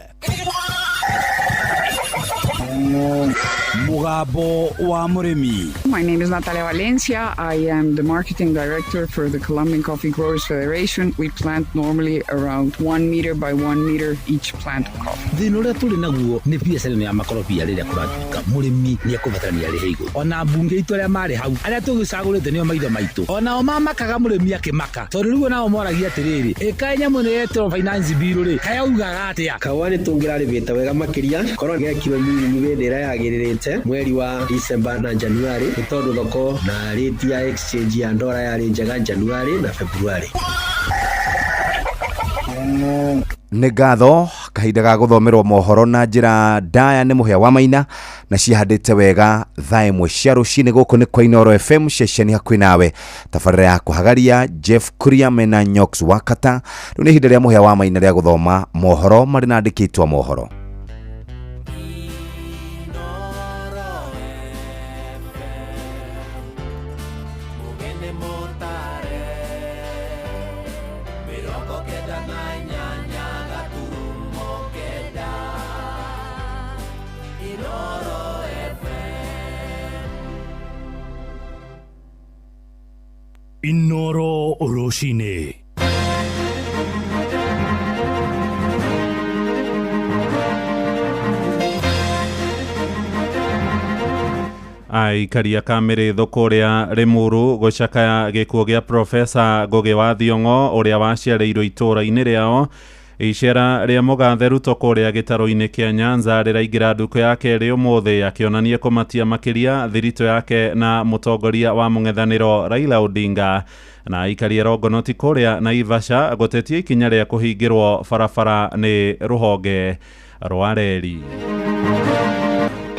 Mugambo wa Mũrĩmi. My name is Natalia Valencia. I am the marketing director for the Colombian Coffee Growers Federation. We plant normally around 1 meter by 1 meter each plant of coffee. Thĩna ũrĩa tũrĩ naguo nĩ biacara ĩno ya makorobia. Rĩrĩa kũratuĩka mũrĩmi nĩ ekũbatarania arĩhe igũrũ, ona mbunge itũ arĩa marĩ hau, arĩa tũgĩcagũrĩte nĩo maitho maitũ, onao mamakaga mũrĩmi akĩmaka, tondũ rĩu onao moragia atĩrĩrĩ, ĩkaĩ nyamũ ĩno yetĩrwo finance bill rĩ, kayaugaga atĩa? Kahũa nĩ tũngĩrarĩmĩte wega makĩria korwo gekirwo mĩrĩmi hĩndĩ ĩrĩa yagĩrĩrĩte, mweri wa December na January, nĩ tondũ thoko na rate ya exchange ya ndora yarĩ njega January na February. Nĩ ngatho. Kahinda ga gũthomerwo mohoro na njĩra ndaya nĩ Mũhĩa wa Maina na cihandĩte wega thaa 1 cia rũcinĩ. Gũkũ nĩ kwa Inooro FM, ceceni hakuhĩ nawe, tabarĩra ya kũhagaria Jeff Kuria mena Nyox Wakata. Rĩu nĩ ihinda rĩa Mũhĩa wa Maina rĩa gũthoma mohoro marĩ na andĩkĩtwo mohoro. Inoro Rũcinĩ. Aikaria kamĩrĩ kũrĩa Limuru gũcakaya gĩkuũ gĩa Profesa Ngũgĩ wa Thiong'o ũrĩa waciarĩirwo itũũra-inĩ rĩao. Icera rĩa mũgathe Ruto kũrĩa gĩtarũ-inĩ kĩa Nyanza rĩraingĩra ndukũ ya kerĩ ũmũthĩ, akĩonania kũmatia makĩria thiritũ yake na mũtongoria wa mũng'ethanĩro Raila Odinga. Na aikaria Longonot kũrĩa Naivasha gũtetia ikinya rĩa kũhingĩrwo barabara nĩ rũhonge rwa reri.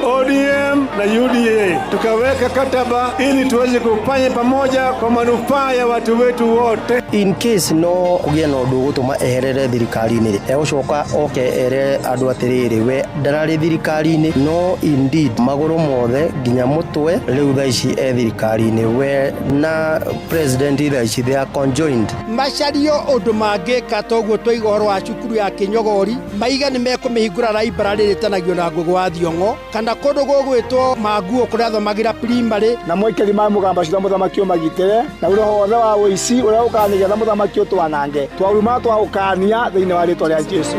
ODM na UDA tukaweka kataba ili tuweze kufanya pamoja kwa manufaa ya watu wetu wote. In case no kũgĩe na ũndũ ũgũtũma eherere thirikari-inĩ rĩ, egũcoka oke ere andũ atĩrĩrĩ, we ndararĩ thirikari-inĩ, no indeed magũrũ mothe nginya mũtwe rĩu thaa ici e thirikari-inĩ, we na president thaa ici they are conjoined. Macario ũndũ mangĩka toguo twaigua ũhoro wa cukuru ya Kĩnyogori, maiga nĩ mekũmĩhingũra library ĩtanagio na Ngũgĩ wa Thiong'o, kana kũndũ gũgwĩtwo Manguo kũrĩa athomagĩra primary. Na mwaikari ma mũgamba cira mũthamaki ũmagitĩre na ũrĩa wothe wa ũici ũrĩa ũkaga nĩgetha mũthamaki ũtwanange, twaruma twaũkania thĩinĩ wa rĩtwa rĩa Jesu.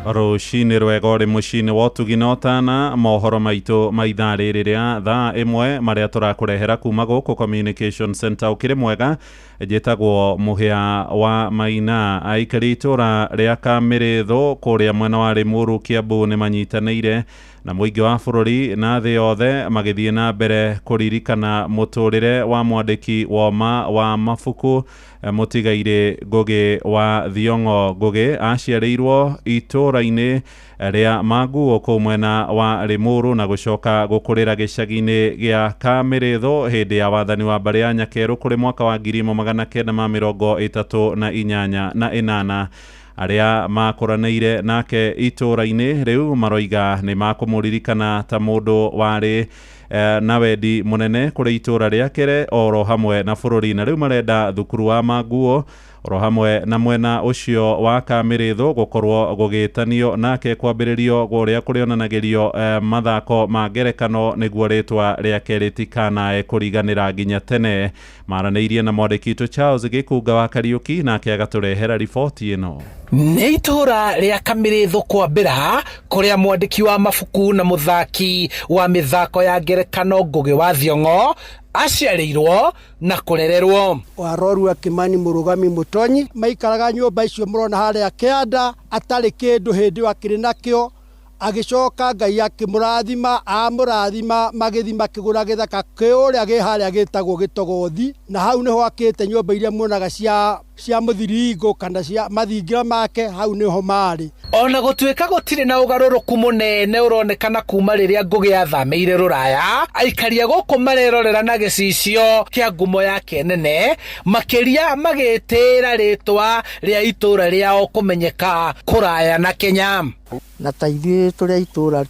Rũcinĩ rwega ũrĩ mũciĩ-inĩ wa ũtugi na ũtana, mohoro maitũ ma ithaa rĩrĩ rĩa thaa 1 marĩa tũrakũrehera kuma gũkũ Communication Center. Ũkĩrĩ mwega, njĩtagwo Mũhĩa wa Maina. Aikari itũra rĩa Kamĩrĩthũ kũrĩa mwena wa Rĩmuru, Kiambu nĩ manyitanĩire na mũingĩ wa bũrũri na thĩ yothe magĩthiĩ na mbere kũririkana mũtũrĩre wa mwandĩki woma wa mabuku mũtigairĩ Ngũgĩ wa Thiong'o. Ngũgĩ aciarĩirwo itũra-inĩ rĩa Manguo kũu mwena wa Rĩmuru na gũcoka gũkũrĩra gĩcagi-inĩ gĩa Kamĩrĩthũ hĩndĩ ya wathani wa mbarĩ ya Nyakerũ kũrĩ mwaka wa 1938 na 8. Arĩa makũranĩire nake itũra-inĩ rĩu maroiga nĩ makũmũririkana ta mũndũ warĩ na wendi mũnene kũrĩ itũra rĩake oro hamwe na bũrũri, na rĩu marenda thukuru wa Manguo oro hamwe na mwena ũcio wa Kamĩrĩthũ gũkorwo gũgĩtanio nake kwambĩrĩrio ũrĩa kũrĩonanagĩrio mathako ma ngerekano nĩguo rĩtwa rĩake rĩtikanae kũriganĩra nginya tene. Maranĩirie na mwandĩki witũ Charles Gĩkunga wa Kariũki, nake agatũrehera riboti ĩno. Nĩ itũra rĩa Kamĩrĩthũ kwambĩra kũrĩa mwandĩki wa mabuku na mũthaki wa mĩthako ya ngerekano Ngũgĩ wa Thiong'o aciarĩirwo na kũrererwo. Warorua Kimani Mũrũgami Mũtonyi maikaraga nyũmba icio mũrona harĩa kĩanda atarĩ kĩndũ hĩndĩ ĩyo akĩrĩ nakĩo, agĩcoka Ngai akĩmũrathima, amũrathima magĩthiĩ makĩgũra gĩthaka kĩũrĩa gĩ harĩa gĩtagwo Gĩtogothi, na hau nĩho akĩte nyũmba iria muonaga cia mũthiringo kana cia mathingira make, hau nĩho marĩ. Ona gũtuĩka gũtirĩ na ũgarũrũku mũnene ũronekana kuma rĩrĩa Ngũgĩ athamĩire rũraya, aikari a gũkũ marerorera na gĩcicio kĩa ngumo yake nene, makĩria magĩtĩĩra rĩtwa rĩa itũra rĩao kũmenyeka kũraya na Kenya. Na ta ithuĩ tũrĩa itũra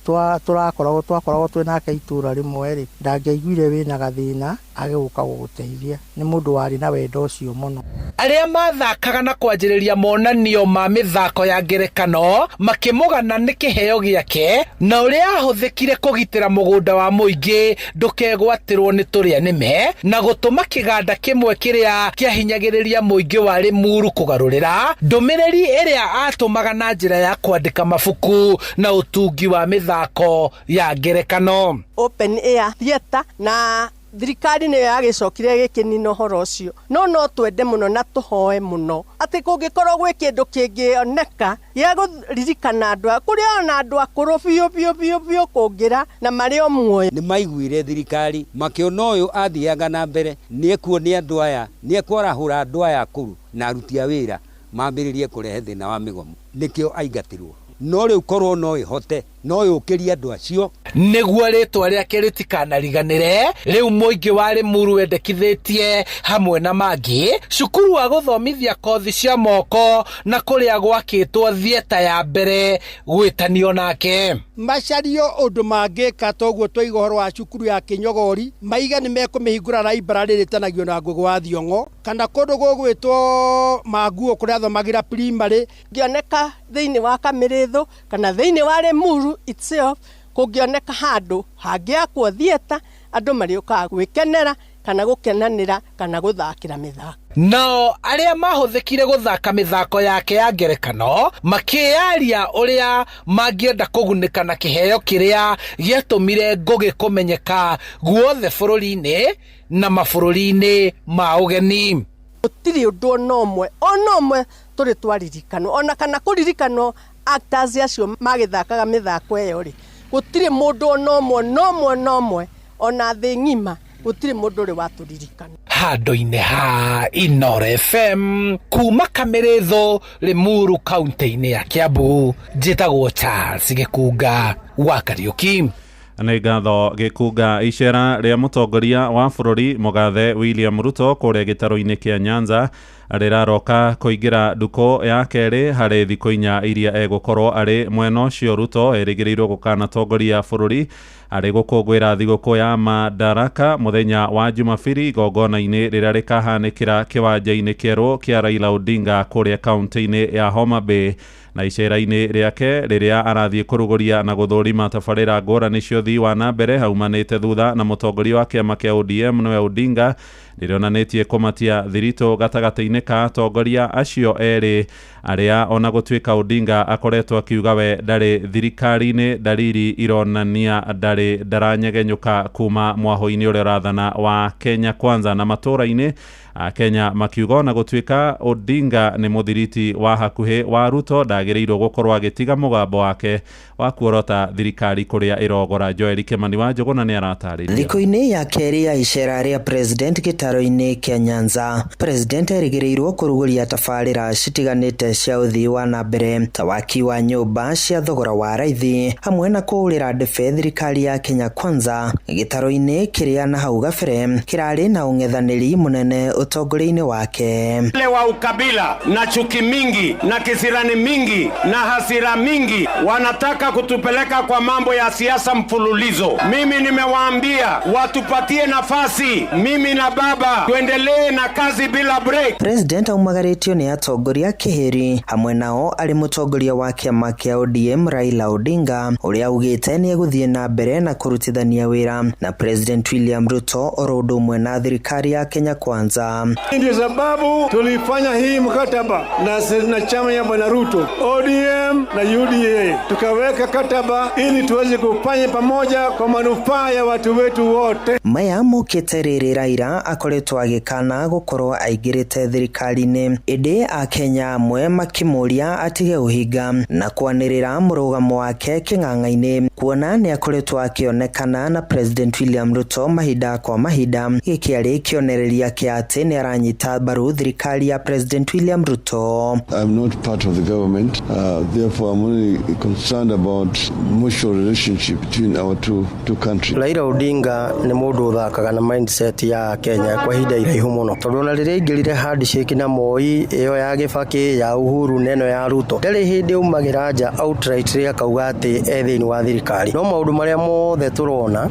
tũrakoragwo twakoragwo twĩ nake itũra rĩmwe rĩ, ndangĩaiguire wĩna gathĩna agĩũka gũgũteithia. Nĩ mũndũ warĩ na wendo ũcio mũno. Arĩa mathakaga na kwanjĩrĩria monanio ma mĩthako ya ngerekano makĩmũgana nĩ kĩheo gĩake na ũrĩa ahũthĩkire kũgitĩra mũgũnda wa mũingĩ ndũkegwatĩrwo nĩ tũrĩa nĩme na gũtũma kĩganda kĩmwe kĩrĩa kĩahinyagĩrĩria mũingĩ wa Rĩmuru kũgarũrĩra ndũmĩrĩri ĩrĩa atũmaga na njĩra ya kwandĩka mabuku na ũtungi wa mĩthako ya ngerekano. Open air theatre na thirikari nĩyo yagĩcokire gĩkĩnina ũhoro ũcio, no twende mũno na tũhoe mũno atĩ kũngĩkorwo gwĩ kĩndũ kĩngĩoneka gĩa kũririkana andũ aya, kũrĩ ona andũ akũrũ biũ biũ biũ biũ kũngĩra na marĩ o muoyo. Nĩ maiguire thirikari makĩona ũyũ athiaga na mbere nĩekuo nĩ andũ aya, nĩekwarahũra andũ aya akũrũ na aruti a wĩra mambĩrĩrie kũrehe thĩna wa mĩgomo, nĩkĩo aingatirwo. No rĩu korwo no ĩhote no yũkĩrie andũ acio nĩguo rĩtwa rĩake rĩtikanariganĩre. Rĩu mũingĩ wa Rĩmuru wendekithĩtie hamwe na mangĩ cukuru wa gũthomithia kothi cia moko na kũrĩa gwakĩtwo thieta ya mbere gwĩtanio nake. Macario ũndũ mangĩka toguo twaiga ũhoro wa cukuru ya Kĩnyogori, maiga nĩ mekũmĩhingũra library ĩrĩtanagio na Ngũgĩ wa Thiong'o kana kũndũ gũgwĩtwo Manguo kũrĩa athomagĩra primary. Ngĩoneka thĩinĩ wa Kamĩrĩthũ kana thĩinĩ wa Rĩmuru itself, kũngĩoneka handũ hangĩakwo thieta andũ marĩũkaga gwĩkenera kana gũkenanĩra kana gũthakĩra mĩthako. Nao arĩa mahũthĩkire gũthaka mĩthako yake ya ngerekano makĩyaria ũrĩa mangĩenda kũgunĩka na kĩheo kĩrĩa gĩatũmire Ngũgĩ kũmenyeka guothe bũrũri-inĩ na mabũrũri-inĩ ma ũgeni. Gũtirĩ ũndũ ona ũmwe tũrĩ twaririkanwo ona kana kũririkanwo actors acio magĩthakaga mĩthako ĩyo rĩ, gũtirĩ mũndũ ona ũmwe ona thĩ ng'ima gũtirĩ mũndũ ũrĩ watũririkana. Handũ-inĩ ha Inooro FM kuma Kamĩrĩthũ, Rĩmuru, kaunti-inĩ ya Kiambu, njĩtagwo Charles Gĩkunga wa Kariũki. Nĩ ngatho Gĩkunga. Icera rĩa mũtongoria wa bũrũri mũgathe William Ruto kũrĩa gĩtarũ-inĩ kĩa Nyanza rĩraroka kũingĩra ndukũ ya kerĩ harĩ thikũ 4 iria egũkorwo arĩ mwena ũcio. Ruto erĩgĩrĩirwo gũkanatongoria bũrũri arĩ gũkũngũĩra thigũkũ ya Madaraka mũthenya wa Jumabiri igongona-inĩ rĩrĩa rĩkahanĩkĩra kĩwanja-inĩ kĩerũ kĩa Raila Odinga kũrĩa kaunti-inĩ ya Homa Bay. Na icera-inĩ rĩake rĩrĩa arathiĩ kũrugũria na gũthũrima tabarĩra ngũrani cia ũthii wa na mbere haumanĩte thutha na mũtongoria wa kĩama kĩa ODM nĩwe Odinga rĩrĩonanĩtie kũmatia thiritũ gatagatĩ-inĩ ka atongoria acio erĩ. Arĩa ona gũtuĩka Odinga akoretwo akiuga we ndarĩ thirikari-inĩ, dalili ironania ndarĩ ndaranyegenyũka kuma mwaho-inĩ ũrĩa ũrathana wa Kenya Kwanza. Na matũra-inĩ Kenya makiuga ona gũtuĩka Odinga nĩ mũthiriti wa hakuhĩ wa Ruto, ndagĩrĩirwo gũkorwo agĩtiga mũgambo wake wa kuorota thirikari kũrĩa ĩrogora. Joel Kimani wa Njũgũna nĩ aratarĩria. Thikũ-inĩ ya kerĩ ya icera rĩa president gĩtaro-inĩ kĩa Nyanza, president erĩgĩrĩirwo kũrugũria tabarĩra citiganĩte cia ũthii wa na mbere ta waki wa nyũmba cia thogora wa raithi hamwe na kũhũrĩra ndebe thirikari ya Kenya Kwanza gĩtaro-inĩ kĩrĩa na hau gabere kĩrarĩ na ũng'ethanĩri mũnene ũtongoria-inĩ wake. Wale wa ukabila na chuki mingi na kisirani mingi na hasira mingi wanataka kutupeleka kwa mambo ya siasa mfululizo. Mimi nimewaambia watupatie nafasi, mimi na baba tuendelee na kazi bila break. President aumagarĩtio nĩ atongoria kĩhĩri hamwe nao arĩ mũtongoria wa kĩama kĩa ODM Raila Odinga ũrĩa augĩte nĩ egũthiĩ na mbere na kũrutithania wĩra na President William Ruto oro ũndũ ũmwe na thirikari ya Kenya Kwanza. Ndio sababu tulifanya hii mkataba na chama ya Bwana Ruto, ODM na UDA, tukaweka kataba ili tuweze kufanya pamoja kwa manufaa ya watu wetu wote. Maya mokĩte rĩrĩ Raila akoretwo agĩkana gũkorwo aingĩrĩte thirikari-inĩ, ĩndĩ akenya amwe makĩmũria atige ũhinga na kwanĩrĩra mũrũgamo wake kĩng'ang'a-inĩ kuona nĩ akoretwo akĩonekana na President William Ruto mahinda kwa mahinda. Gĩkĩ arĩ kĩonereria kĩa atĩ nĩ aranyita mbaru thirikari ya President William Ruto. I'm not part of the government, therefore I'm only concerned about mutual relationship between our two countries. Raila Odinga nĩ mũndũ ũthakaga na mindset ya Kenya kwa ihinda iraihu mũno, tondũ ona rĩrĩa aingĩrire handshake na Moi ĩyo ya Kibaki ya Uhuru na ĩno ya Ruto, ndarĩ hĩndĩ aumagĩra nja outrightly akauga atĩ e thĩinĩ wa thirikari. No maũndũ marĩa mothe tũrona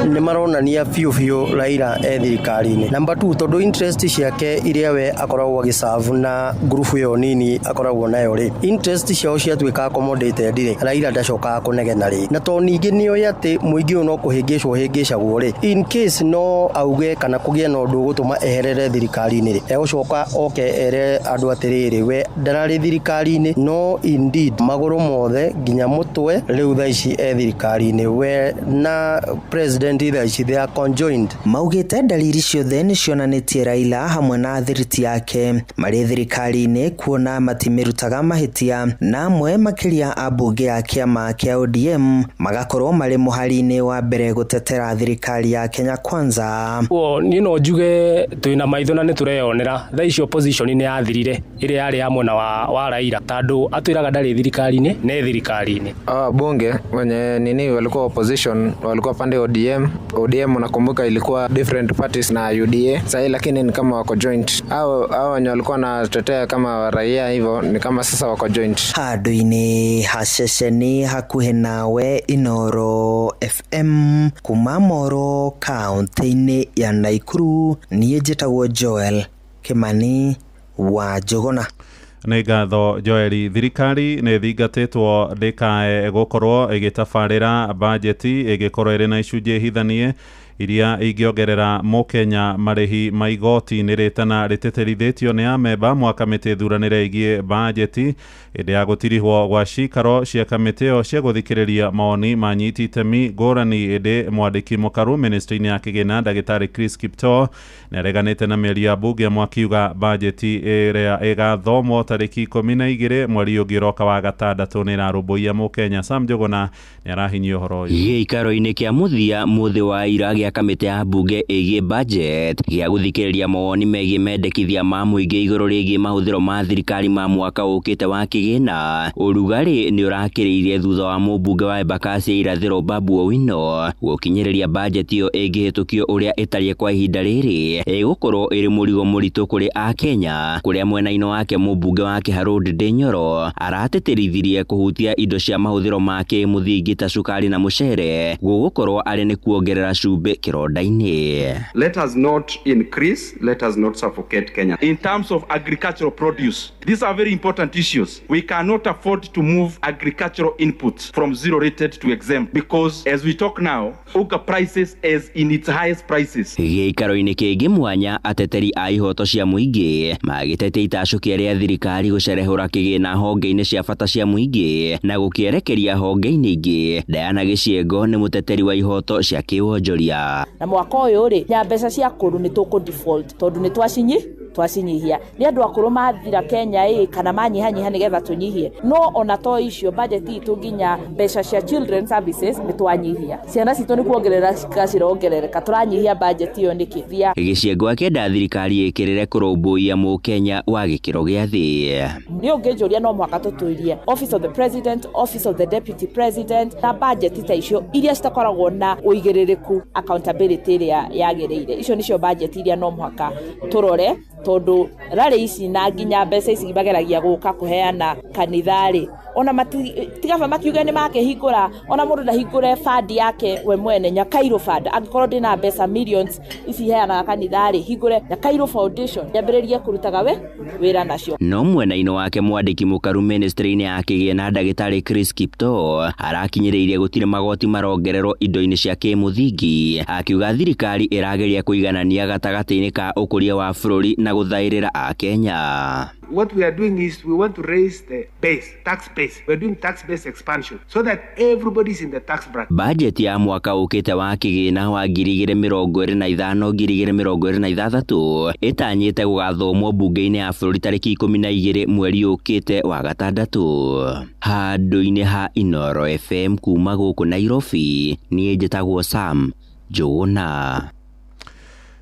nĩ maronania biũ biũ Raila e thirikari-inĩ. Number 2, tondũ interest ciake iria we akoragwo agĩserve na ngurubu ĩyo nini akoragwo nayo rĩ, interest ciao ciatuĩka accommodated rĩ, Raila ndacokaga kũnegena rĩ. Na tondũ ningĩ nĩoĩ atĩ mũingĩ ũyũ no kũhĩngĩcwo ũhĩngĩcagwo rĩ, in case no auge kana kũgĩe na ũndũ ũgũtũma eherere thirikari-inĩ rĩ, egũcoka oke ere andũ atĩrĩrĩ, we ndararĩ thirikari-inĩ, no indeed magũrũ mothe nginya mũtwe rĩu thaa ici e thirikari-inĩ, we na president thaa ici they are conjoined. Maugĩte dalili ciothe nĩ cionanĩtie Raila hamwe na thiriti yake marĩ thirikari-inĩ kuona matimĩrutaga mahĩtia, na amwe makĩria ambunge a kĩama kĩa ODM magakorwo marĩ mũhari-inĩ wa mbere gũtetera thirikari ya Kenya Kwanza. Niĩ no njuge twĩna maitho na nĩ tũreyonera thaa ici opposition nĩ yathirire ĩrĩa yarĩ ya mwena wa Raila, tondũ atwĩraga ndarĩ thirikari-inĩ ne thirikari-inĩ. Bunge wenye nini walikuwa opposition walikuwa pande ODM. ODM unakumbuka ilikuwa different parties na UDA sasa, lakini ni kama wako joint. Hao wenye walikuwa wanatetea kama raia hivyo ni kama sasa wako joint. Handũ-inĩ ha ceceni hakuhĩ nawe Inooro FM kuma Moro kaunti-inĩ ya Nakuru, niĩ njĩtagwo Joel Kimani wa Njũgũna. Nĩ ngatho Joeli. Thirikari nĩ thingatĩtwo ndĩkae gũkorwo ĩgĩtabarĩra bajeti ĩgĩkorwo ĩrĩ na icunjĩ hithanie iria ingĩongerera mũkenya marĩhi ma igoti. Nĩ rĩtana rĩtĩtĩrithĩtio nĩ amemba mwaka mĩtĩ thuranĩre ĩgiĩ bajeti hĩndĩ ya gũtirihwo gwa cikaro cia kamĩtĩ ĩyo cia gũthikĩrĩria mawoni ma nyiti itemi ngũrani. Ĩndĩ mwandĩki mũkaru ministry-inĩ ya kĩgĩna ndagĩtarĩ Chris Kiptoo nĩ areganĩte na mĩario ya mbunge amwe akiuga bajeti ĩrĩa ĩgathomwo tarĩki 12 mweri ũngĩ ũroka wa gatandatũ nĩ ĩrarũmbũiya mũkenya. Sam Njũgũna nĩ arahinyia ũhoro ũyũ. Gĩikaro-inĩ kĩa mũthia mũthĩ wa ira gĩa kamĩtĩ ya mbunge ĩgiĩ budget gĩa gũthikĩrĩria mawoni megiĩ mendekithia ma mũingĩ igũrũ rĩgiĩ mahũthĩro ma thirikari ma mwaka ũkĩte wa kĩgĩna, ũrugarĩ nĩ ũrakĩrĩirie thutha wa mũmbunge wa Embakasi ya irathĩro Babu Owino gũkinyĩrĩria bajeti ĩyo ĩngĩhĩtũkio ũrĩa ĩtariĩ kwa ihinda rĩrĩ ĩgũkorwo ĩrĩ mũrigo mũritũ kũrĩ akenya, kũrĩa mwena-inĩ wake mũmbunge wa Kiharu Ndindi Nyoro aratĩtĩrithirie kũhutia indo cia mahũthĩro ma kĩmũthingi ta cukari na mũcere gũgũkorwo arĩ nĩ kuongerera cumbĩ cumbĩ kĩronda-inĩ. Let us not increase, let us not suffocate Kenya. In terms of agricultural produce, these are very important issues. We cannot afford to move agricultural inputs from zero rated to exempt because as we talk now, unga prices is in its highest prices. Gĩikaro-inĩ kĩngĩ mwanya ateteri a ihoto cia mũingĩ magĩtetia itacũkia rĩa thirikari gũcerehũra kĩgĩna honge-inĩ cia bata cia mũingĩ na gũkĩerekeria honge-inĩ ingĩ. Diana Gĩciengo nĩ mũteteri wa ihoto cia kĩwonjoria. Na mwaka ũyũ rĩ, nya mbeca cia kũrũ nĩ tũkũ default tondũ nĩ twacinyihia nĩ andũ akũrũ mathira Kenya ĩ kana manyihanyiha nĩgetha tũnyihie, no ona to icio budget itũ nginya mbeca cia children services nĩ twanyihia, ciana citũ nĩ kuongerera cirongerereka, tũranyihia budget ĩyo nĩkĩ? Gĩciengo akĩenda thirikari ĩkĩrĩre kũrũmbũiya mũkenya wa gĩkĩro gĩa thĩ. Nĩ ũngĩnjũria no mũhaka tũtũirie office of the president, office of the deputy president na budget ta icio iria citakoragwo na ũigĩrĩrĩku accountability ĩrĩa yagĩrĩire. Icio nĩcio budget iria no mũhaka tũrore tondũ rarĩ ici na nginya mbeca ici mageragia gũka kũheana kanitha-rĩ, ona tigaba makiuge nĩ makĩhingũra, ona mũndũ ndahingũre fund yake we mwene, Nyakairũ fund, angĩkorwo ndĩna mbeca millions ici heanaga kanitha-rĩ, hingũre Nyakairũ foundation yambĩrĩrie kũrutaga we wĩra nacio. No mwena-inĩ wake mwandĩki mũkaru ministry-inĩ ya kĩgĩna ndagĩtarĩ Chris Kiptoo arakinyĩrĩirie gũtirĩ magoti marongererwo indo-inĩ cia kĩmũthingi, akiuga thirikari ĩrageria kũiganania gatagatĩ-inĩ ka ũkũria wa bũrũri na gũthaĩrĩra Akenya. What we are doing is we want to raise the base, tax base. We are doing tax base expansion so that everybody is in the tax bracket. Budget ya mwaka ũkĩte wa kĩgĩna wa 2025 2026 ĩtanyĩte gũgathomwo bunge-inĩ ya bũrũri tarĩki 12 mweri ũkĩte wa gatandatũ. Handũ-inĩ ha Inooro FM kuma gũkũ Nairobi, niĩ njĩtagwo Sam Njũgũna.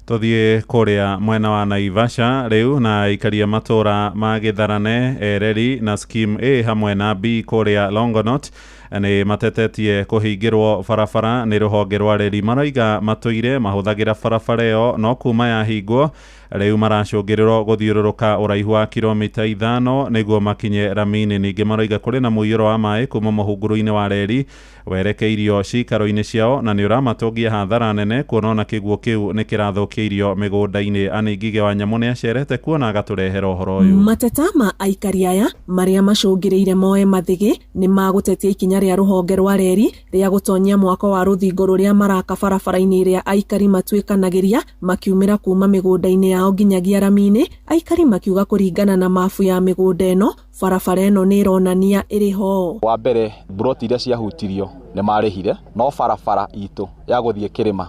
Tũthiĩ kũrĩa mwena wa Naivasha rĩu na aikaria matũra ma Gĩtharane, Ereri na Scheme A hamwe na B kũrĩa Longonot nĩ matetetie kũhingĩrwo barabara nĩ rũhonge rwa reri. Maroiga matũire mahũthagĩra barabara ĩyo no kuma yahingwo rĩu maracũngĩrĩrwo gũthiũrũrũka ũraihu wa kilomita 5 nĩguo makinye rami-inĩ. Ningĩ maroiga kũrĩ na mũiyũro wa maĩ kuma mũhunguru-inĩ wa reri werekeirio cikaro-inĩ ciao na nĩ ũramatũngia hathara nene kuona ona kĩguũ kĩu nĩ kĩrathũkia irio mĩgũnda-inĩ. Anne Ngige wa Nyamũ nĩ acerete kuona agatũrehera ũhoro ũyũ. Mateta ma aikari aya marĩa macũngĩrĩire moe mathĩgĩ nĩ magũtetia ikinya rĩa rũhonge rwa reri rĩa gũtonyia mwako wa rũthingo rũrĩa maraka barabara-inĩ ĩrĩa aikari matuĩkanagĩria makiumĩra kuma mĩgũnda-inĩ yao nginyagia rami-inĩ. Aikari makiuga kũringana na mabu ya mĩgũnda ĩno barabara ĩno nĩ ĩronania ĩrĩ ho. Wa mbere mburoti iria ciahutirio nĩ marĩhire, no barabara itũ ya gũthiĩ kĩrĩma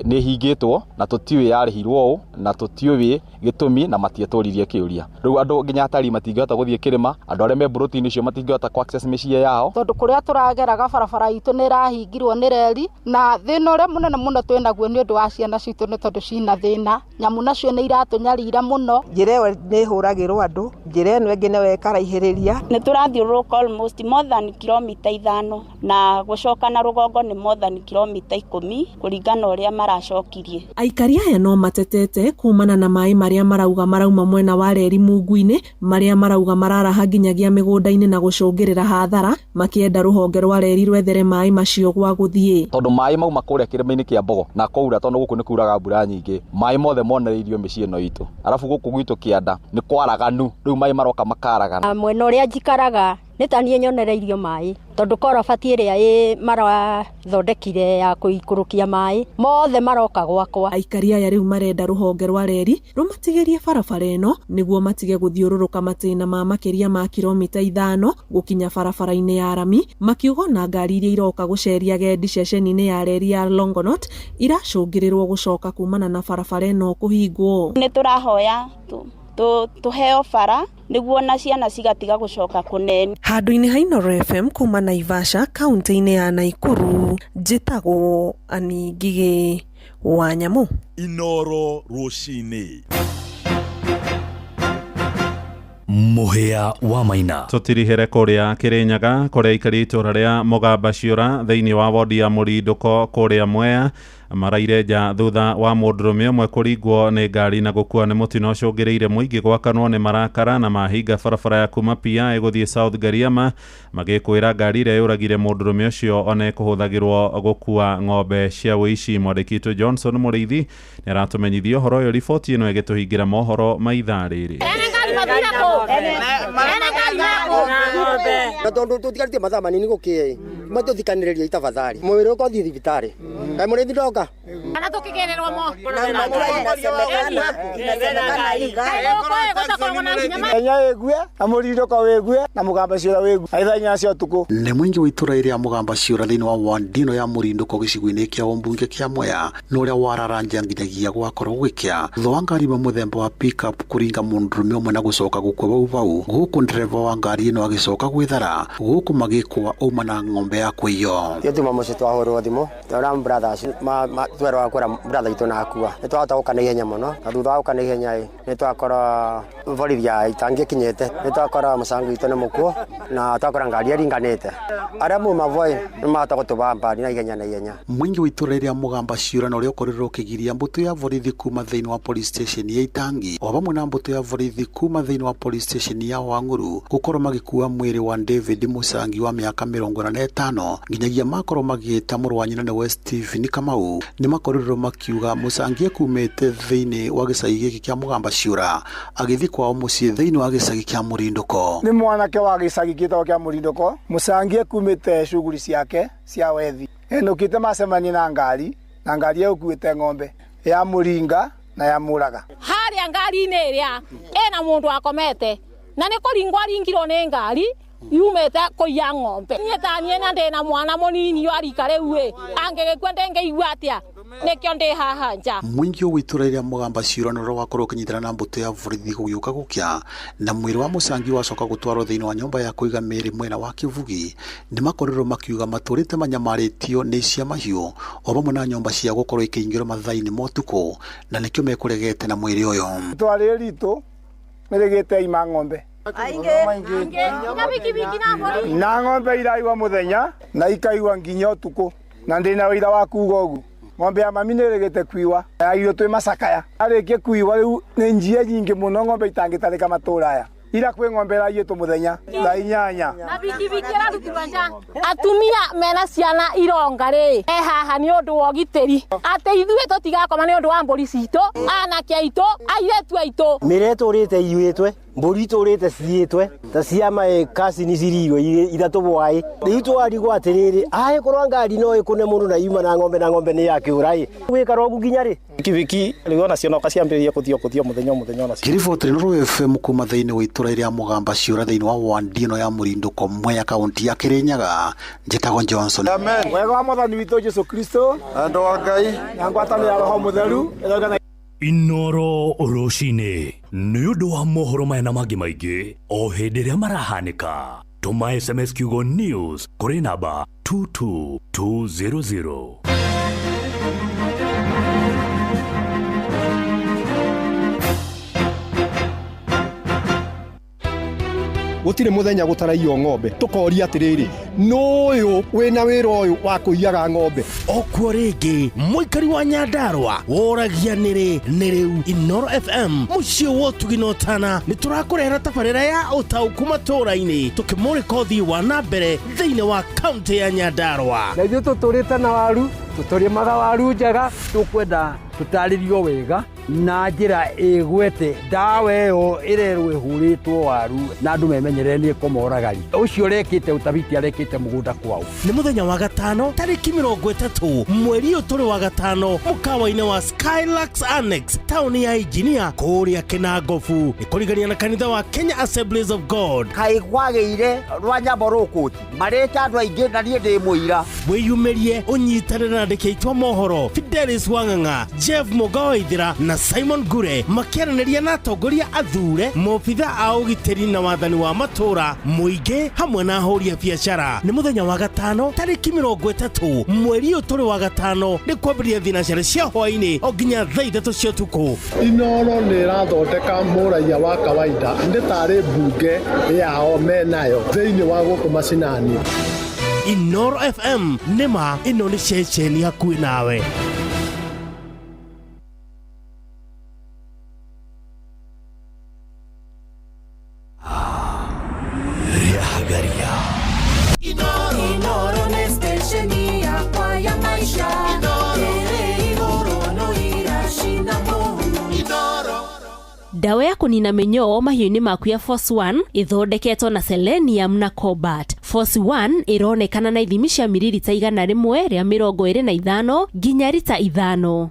nĩ hingĩtwo na tũtiũĩ yarĩhirwo ũũ na tũtiũĩ gĩtũmi na matietũririe kĩũria. Rĩu andũ nginya atarii matingĩhota gũthiĩ kĩrĩma, andũ arĩa me mburoti-inĩ icio matingĩhota kũ access mĩciĩ yao. Tondũ kũrĩa tũrageraga barabara itũ nĩ ĩrahingirwo nĩ reri, na thĩna ũrĩa mũnene mũno twĩnaguo nĩ ũndũ wa ciana citũ nĩ tondũ cina thĩna, nyamũ nacio nĩ iratũnyarira mũno. Njĩra ĩyo nĩ ĩhũragĩrwo andũ, njĩra ĩno ĩngĩ nayo ĩkaraihĩrĩria. Nĩ tũrathiũrũrũka almost more than kilomita 5 na gũcoka na rũgongo nĩ more than kilomita 10 kũringana ũrĩa maracokirie. Aikari aya no matetete kumana na maĩ marĩa marauga marauma mwena wa reri mungu-inĩ marĩa marauga mararaha nginyagia mĩgũnda-inĩ na gũcũngĩrĩra hathara, makĩenda rũhonge rwa reri rwethere maĩ macio gwa gũthiĩ. Tondũ maĩ mauma kũrĩa kĩrĩma-inĩ kĩa Mbogo na kwaura, tondũ gũkũ nĩ kuraga mbura nyingĩ, maĩ mothe monereirio mĩciĩ ĩno itũ, arabu gũkũ gwitũ kĩanda nĩ kwaraganu, rĩu maĩ maroka makaragana. Mwena ũrĩa njikaraga nĩ ta niĩ nyonereirio maĩ tondũ korobati ĩrĩa ĩ marathondekire ya kũikũrũkia maĩ mothe maroka gwakwa. Aikari aya rĩu marenda rũhonge rwa reri rũmatigĩrie barabara ĩno nĩguo matige gũthiũrũrũka matĩna ma makĩria ma kilomita 5 gũkinya barabara-inĩ ya rami, makiuga ona ngari iria iroka gũceria gendi ceceni-inĩ ya reri ya Longonot iracũngĩrĩrwo gũcoka kumana na barabara ĩno kũhingwo. Nĩ tũrahoya tũheo bara nĩguo na ciana cigatiga gũcoka kũnene. Handũ-inĩ ha Inooro FM kuma Naivasha kaunti-inĩ ya Nakuru, njĩtagwo Anne Ngigĩ wa Nyamũ. Inooro rũcinĩ. Mũhĩa wa Maina. Tũtirihĩre kũrĩa Kĩrĩnyaga kũrĩa aikari a itũra rĩa Mũgamba Ciũra thĩinĩ wa wodi ya Mũrindũko kũrĩa Mwea maraire nja thutha wa mũndũrũme ũmwe kũringwo nĩ ngari na gũkua nĩ mũtino ũcũngĩrĩire mũingĩ gwakanwo nĩ marakara na mahinga barabara ya kuma PI gũthiĩ South Gariama magĩkwĩra ngari ĩrĩa yũragire mũndũrũme ũcio ona ĩkũhũthagĩrwo gũkua ng'ombe cia ũici. Mwandĩki witũ Johnson Mũrĩithi nĩ aratũmenyithia ũhoro ũyũ riboti ĩno ĩgĩtũhingĩra mohoro ma ithaa rĩrĩ. Na tondu tutigarĩtie mathaa manini gũkĩe matũthikanĩrĩria itabathari mwĩrĩ ũka ũthiĩ thibitarĩ kaĩ mũrĩithi ndoka. Kana tukĩgererwo mo. Kenya ĩgue na Mũrindũko wĩgue na Mũgamba Ciũra wĩgue na thaa 4 cia ũtukũ. Nĩ mũingĩ wa itũra rĩa Mũgamba Ciũra thĩinĩ wa wandino ya Mũrindũko gĩcigo-inĩ kĩa ũmbunge kĩa Mwea na ũrĩa wararanja nginyagia gwakorwo gũgĩkĩa thutha wa ngari ĩmwe mũthemba wa pickup kũringa mũndũrũme ũmwe na gũcoka gũkua bau bau gũkũ ndereba wa ngari ĩno agĩcoka gwĩthara gũkũ magĩkũa auma na ng'ombe ya kũiywo. Ithuĩ tuma mũciĩ twahũrwo thimũ twera brother acio twerwo kwĩra brother itũ na akua nĩ twahota gũka na ihenya mũno na thutha wa gũka na ihenya ĩ nĩ twakora borithi ya itangi ĩkinyĩte nĩ twakora mũcango witũ nĩ mũkuo na twakora ngari ĩringanĩte arĩa mauma Voi nĩ mahota gũtũbamba na ihenya na ihenya. Mũingĩ wa itũra rĩa Mũgamba Ciũra na ũrĩa ũkorirwo ũkĩgiria mbũtũ ya borithi kuma thĩinĩ wa police station ya Itangi o vamwe na mbũtũ ya borithi kuma thĩinĩ wa police station ya Wang'uru gũkorwo magĩkua mwĩrĩ wa David Mũcangi wa mĩaka 45 nginyagia makorwo magĩta mũrũ wa nyina nĩwe Stephen Kamau nĩ makorirwo makiuga Mũcangi ekumĩte thĩinĩ wa gĩcagi gĩkĩ kĩa Mũgamba Ciũra agĩthiĩ kwao mũciĩ thĩinĩ wa gĩcagi kĩa Mũrindũko. Nĩ mwanake wa gĩcagi gĩtagwo kĩa Mũrindũko Mũcangi ekumĩte shughuli ciake cia wethi enũkĩte macemanie na ngari na ngari ĩkuĩte ng'ombe ya mũringa na ya mũraga. Harĩa ngari-inĩ ĩrĩa ĩna mũndũ akomete na nĩ kũringwo aringirwo nĩ ngari yumĩte kũiya ng'ombe. Niĩ ta niĩ na ndĩna mwana mũnini wa rika rĩu ĩ angĩgĩkua ndĩngĩigua atĩa nĩkĩo ndĩ haha nja. Mũingĩ wa itũra rĩa Mũgamba Ciũra na ũrĩa wakorwo ũkĩnyitana na mbũtũ ya borithi gũgĩũka gũkĩa na mwĩrĩ wa Mũcangi wacoka gũtwarwo thĩinĩ wa nyũmba ya kũiga mĩĩrĩ mwena wa Kĩbugi nĩ makorirwo makiuga matũrĩte manyamarĩtio nĩ cia mahiũ o vamwe na nyũmba cia gũkorwo ikĩingĩrwo mathaa-inĩ ma ũtukũ na nĩkĩo mekũregete na mwĩrĩ ũyũ. Itũra rĩrĩ ritũ nĩ rĩgĩte ima ng'ombe na ng'ombe iraigua mũthenya na ikaigua nginya ũtukũ na ndĩna ũira wa kuuga ũguo. Ng'ombe ya mami nĩ ĩrĩgĩte kuiwa ya irio twĩ macakaya arĩkie kuiwa rĩu nĩ njia nyingĩ mũno ng'ombe itangĩtarĩka matũra aya ira kwĩ ng'ombe ĩraiyĩtwo mũthenya thaa 8 na bikibiki ĩrarutirwo nja. Atumia mena ciana ironga rĩ e haha nĩ ũndũ wa ũgitĩri atĩ ithuĩ tũtigakoma nĩ ũndũ wa mbũri citũ anake aitũ airĩtu aitũ. Mĩrĩa ĩtũrĩte iyuĩtwe mbũri itũrĩte ciyĩtwe ta cia mae kasi nĩ cirigwo ithatũ bwaĩ rĩu twarigwo atĩrĩrĩ angĩkorwo ngari no ĩkũne mũndũ na yuma na ng'ombe na ng'ombe nĩ yakĩũra ĩ gwĩkara ũguo nginya rĩ. Bikibiki rĩu onacio no ciambĩrĩria kũthio mũthenya mũthenya onacio. Kĩriboti Inooro FM kuma thĩinĩ wa itũra rĩa Mũgamba Ciũra thĩinĩ wa wandi ĩno ya Mũrindũko Mwea kaunti ya Kĩrĩnyaga njĩtagwo Johnson. Amen. Wega wa Mwathani witũ Jesũ Kristo andũ wa Ngai na ngwatanĩro ya Roho Mũtheru ĩrogana. Inooro rũcinĩ nĩ ũndũ wa mohoro maya na mangĩ maingĩ o hĩndĩ ĩrĩa marahanĩka tũma SMS kiugo news kũrĩ namba 22200. Gũtirĩ mũthenya gũtaraiywo ng'ombe tũkoria atĩrĩrĩ nũyũ wĩna wĩra ũyũ wa kũiyaga ng'ombe. Okuo rĩngĩ mũikari wa Nyandarũa woragia nĩrĩ nĩ rĩu Inooro FM mũciĩ wa ũtugi na ũtana nĩ tũrakũrehera tabarĩra ya ũtaũku matũũra-inĩ tũkĩmũrĩka ũthii wa na mbere thĩinĩ wa kaũntĩ ya Nyandarũa. Na ithuĩ tũtũrĩte na waru tũtũrĩmaga waru njega tũkwenda tũtarĩrio wega na njĩra ĩgwete ndawa ĩyo ĩrerwo ĩhũrĩtwo waru na andũ memenyerere nĩ ĩkũmoragari ũcio ũrekĩte ũtabiti arekĩte mũgũnda kwao. Nĩ mũthenya wa gatano tarĩki 30 mweri ũyũ tũrĩ wa gatano mũkawa-inĩ wa Skylux Annex taũni ya Engineer kũrĩa Kĩnangobu nĩ kũrigania na kanitha wa Kenya Assemblies of God. Kaĩ kwagĩire rwa nyambo rũkũti marĩte andũ aingĩ na niĩ ndĩ mũira. Wĩyumĩrie ũnyitanĩre na andĩki aitũ a mohoro Fidelis Wang'ang'a, Jeff Mũga wa Ithĩra na Simon Ngure makĩaranĩria na atongoria athure, maobitha a ũgitĩri na wathani wa matũũra, mũingĩ hamwe na ahũri a biacara. Nĩ mũthenya wa gatano tarĩki 30 mweri ũyũ tũrĩ wa gatano, nĩ kwambĩrĩria thinacara cia hwaĩ-inĩ o nginya thaa 3 cia ũtukũ. Inooro nĩ ĩrathondeka mũraiya wa kawaida nĩ tarĩ mbunge yao menayo thĩinĩ wa gũkũ macinani. Inooro FM, nĩma ĩno nĩ ceceni hakuhĩ nawe. Rĩahagaria. Inooro nĩ stesheni yakwa ya maisha ĩrĩ igũrũ no iracina mũhu. Ndawa ya kũnina mĩnyoo mahiũ-inĩ maku ya Force 1 ĩthondeketwo na selenium na cobalt. Force 1 ĩronekana na ithimi cia miririta 125 nginya rita 5.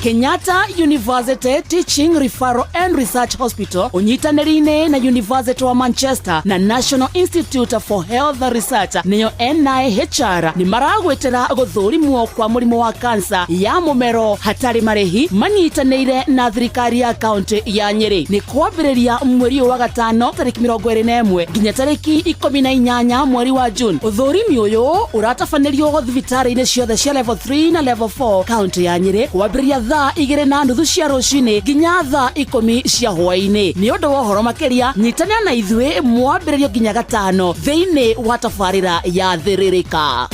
Kenyatta University Teaching Referral and Research Hospital ũnyitanĩri-inĩ na University wa Manchester na National Institute for Health Research nĩyo NIHR nĩ maragwĩtĩra gũthũrimwo kwa mũrimũ wa kansa ya mũmero hatarĩ marĩhi manyitanĩire na thirikari ya kaunti ya Nyĩrĩ. Nĩ kwambĩrĩria mweri ũyũ wa gatano tarĩki 21 nginya tarĩki 18 mweri wa June. Ũthũrimi ũyũ ũratabanĩrio thibitarĩ-inĩ ciothe cia level 3 na level 4 kaunti ya Nyĩrĩ kwambĩrĩria thaa 2:30 cia rũcinĩ nginya thaa 10 cia hwaĩ-inĩ. Nĩ ũndũ wa ũhoro makĩria nyitanĩra na ithuĩ mwambĩrĩrio nginya gatano thĩinĩ wa tabarĩra ya Thĩrĩrĩka.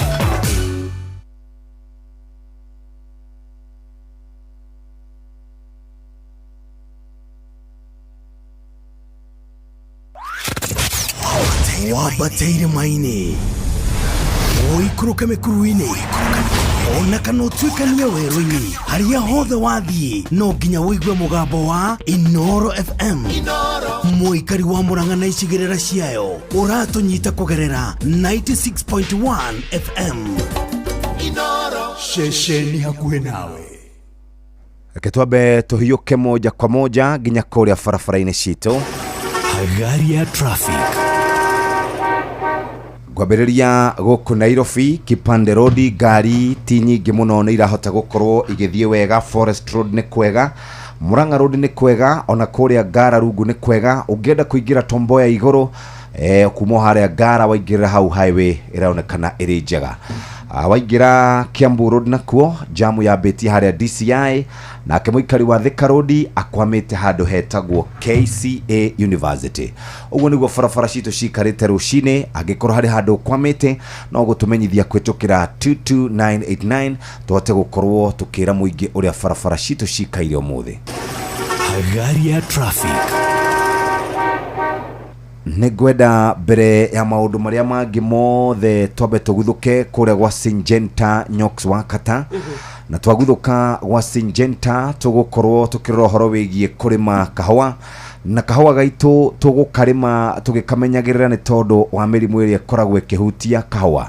Wambate irĩma-inĩ, ũikũrũke mĩkuru-inĩ, ona kana ũtuĩkanie werũ-inĩ, harĩa hothe wathiĩ no nginya ũigue mũgambo wa Inooro FM. Mũikari wa Murang'a na icigĩrĩra ciayo ũratũnyita kũgerera 96.1 FM. Ceceni hakuhĩ nawe. Reke twambe tũhiũke moja kwa moja nginya kũrĩa barabara-inĩ citũ. Hagaria traffic. Ngwambĩrĩria gũkũ Nairobi, Kipande Road, ngari ti nyingĩ mũno nĩ irahota gũkorwo igĩthiĩ wega. Forest Road nĩ kwega, Murang'a Road nĩ kwega, ona kũrĩa Ngara rungu nĩ kwega. Ũngĩenda kũingĩra Tomboya igũrũ, kuma harĩa Ngara waingĩrĩra hau highway ĩronekana ĩrĩ njega. Waingĩra Kiambu Road nakuo jamu yambĩtie harĩa DCI, nake mũikari wa Thika Road akwamĩte handũ hetagwo KCA University. Ũguo nĩguo barabara citũ cikarĩte rũcinĩ. Angĩkorwo harĩ handũ ũkwamĩte no gũtũmenyithia kũhĩtũkĩra 22989 tũhote gũkorwo tũkĩra mũingĩ ũrĩa barabara citũ cikaire ũmũthĩ. Hagaria traffic. Nĩ ngwenda mbere ya maũndũ marĩa mangĩ mothe twambe tũguthũke kũrĩa gwa Syngenta Nyox wa Kata. Na twaguthũka gwa Syngenta tũgũkorwo tũkĩrora ũhoro wĩgiĩ kũrĩma kahũa, na kahũa gaitũ tũgũkarĩma tũgĩkamenyagĩrĩra nĩ tondũ wa mĩrimũ ĩrĩa ĩkoragwo ĩkĩhutia kahũa.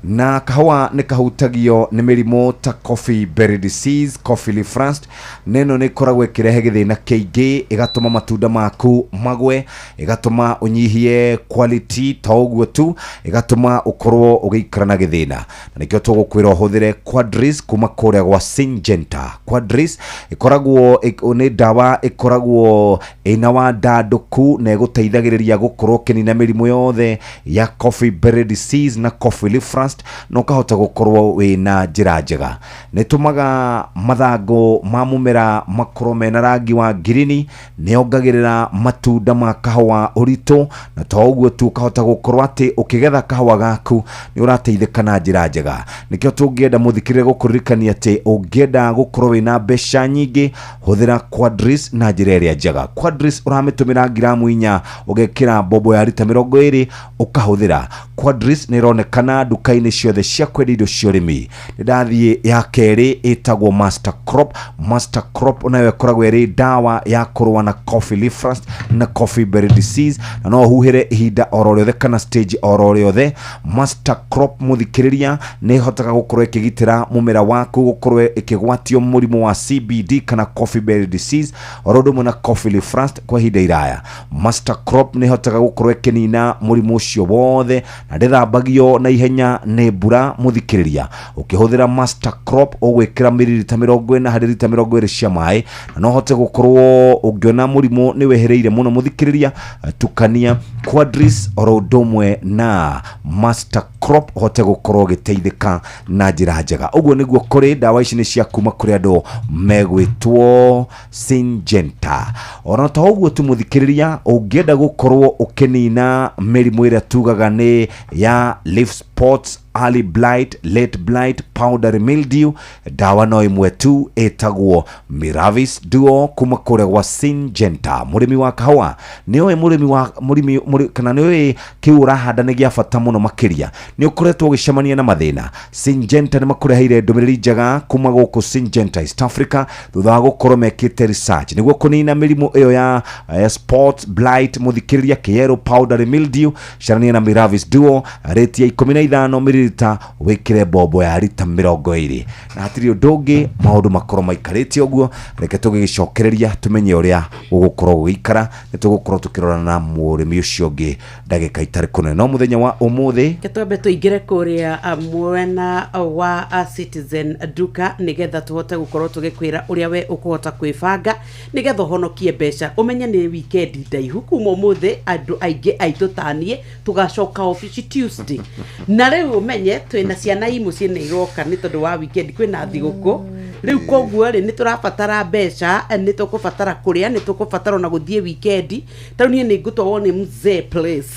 Na kahũa nĩ kahutagio nĩ mĩrimũ ta coffee berry disease, coffee leaf rust, na ĩno nĩ ĩkoragwo ĩkĩrehe gĩthĩna kĩingĩ, ĩgatũma matunda maku magwe, ĩgatũma ũnyihie quality, to ũguo tu, ĩgatũma ũkorwo ũgĩikara na gĩthĩna. Na nĩkĩo tũgũkwĩra ũhũthĩre Quadris kuma kũrĩa gwa Syngenta. Quadris ĩkoragwo nĩ ndawa ĩkoragwo ĩna wandandũku na ĩgũteithagĩrĩria gũkorwo ũkĩnina mĩrimũ yothe ya coffee berry disease na coffee leaf rust, na ũkahota gũkorwo wĩna njĩra njega. Nĩ ĩtũmaga mathangũ ma mũmera makorwo mena rangi wa ngirini, nĩ yongagĩrĩra matunda ma kahũa ũritũ, na to ũguo tu ũkahota gũkorwo atĩ ũkĩgetha kahũa gaku nĩ ũrateithĩka na njĩra njega. Nĩkĩo tũngĩenda mũthikĩrĩrie gũkũririkania atĩ ũngĩenda gũkorwo wĩna mbeca nyingĩ, hũthĩra Quadris na njĩra ĩrĩa njega. Quadris ũramĩtũmĩra ngiramu 4 ũgekĩra mbombo ya rita 20 ũkahũthĩra. Quadris nĩ ĩronekana nduka-inĩ ciothe cia kwendia indo cia ũrĩmi. Nĩ ndathiĩ ya kerĩ ĩtagwo Master Crop. Master Crop nayo ĩkoragwo ĩrĩ ndawa ya kũrũa na coffee leaf rust na coffee berry disease, na no ũhuhĩre ihinda oro rĩothe kana stage oro rĩothe. Master Crop mũthikĩrĩria nĩ ĩhotaga gũkorwo ĩkĩgitĩra mũmera waku gũkorwo ĩkĩgwatio mũrimũ wa CBD kana coffee berry disease oro ũndũ ũmwe na coffee leaf rust kwa ihinda iraya. Master Crop nĩ ĩhotaga gũkorwo ĩkĩnina mũrimũ ũcio wothe, Na ndĩthambagio na ihenya nĩ mbura. Mũthikĩrĩria, ũkĩhũthĩra Master Crop ũgwĩkĩra miririta 40 harĩ rita 20 cia maĩ, na no hote gũkorwo ũngĩona mũrimũ nĩ wehereire mũno. Mũthikĩrĩria, tukania Quadris oro ũndũ ũmwe na Master Crop ũhote gũkorwo ũgĩteithĩka na njĩra njega. Ũguo nĩguo kũrĩ. Ndawa ici nĩ cia kuma kũrĩ andũ megwĩtwo Syngenta. Ona to ũguo tu, mũthikĩrĩria, ũngĩenda gũkorwo ũkĩnina mĩrimũ ĩrĩa tugaga nĩ ya leaf spots, early blight, late blight, powdery mildew, ndawa no ĩmwe tu ĩtagwo Miravis Duo kuma kũrĩa gwa Syngenta. Mũrĩmi wa kahũa, nĩ ũĩ mũrĩmi wa mũrĩmi kana nĩ ũĩ kĩu ũrahanda nĩ gĩa bata mũno makĩria, nĩ ũkoretwo ũgĩcemania na mathĩna, Syngenta nĩ makũreheire ndũmĩrĩri njega kuma gũkũ Syngenta East Africa, thutha wa gũkorwo mekĩte research nĩguo kũnina mĩrimũ ĩyo ya spot blight. Mũthikĩrĩria, kĩero, powdery mildew, carania na Miravis Duo rĩti ya 15 mililita, wĩkĩre mbombo ya rita 20, na hatirĩ ũndũ ũngĩ, maũndũ makorwo maikarĩte ũguo. Reke tũgĩgĩcokereria tũmenye ũrĩa gũgũkorwo gũgĩikara. Nĩ tũgũkorwo tũkĩrora na mũrĩmi ũcio ũngĩ ndagĩka itarĩ kũnene, no mũthenya wa ũmũthĩ Reke twambe tũingĩre kũrĩa mwena wa Citizen Duka, nĩgetha tũhote gũkorwo tũgĩkwĩra ũrĩa we ũkũhota kwĩbanga nĩgetha ũhonokie mbeca. Ũmenye nĩ wikendi ndaihu kuma ũmũthĩ, andũ aingĩ aitũ taniĩ tũgacoka obici Tuesday, na rĩu ũmenye twĩna ciana i mũciĩ nĩ iroka nĩ tondũ wa weekend, kwĩna thigũkũ rĩu. Koguo rĩ, nĩ tũrabatara mbeca, nĩ tũkũbatara kũrĩa, nĩ tũkũbatara ona gũthiĩ wikendi. Tarĩu niĩ nĩ ngũtwarwo nĩ mzee place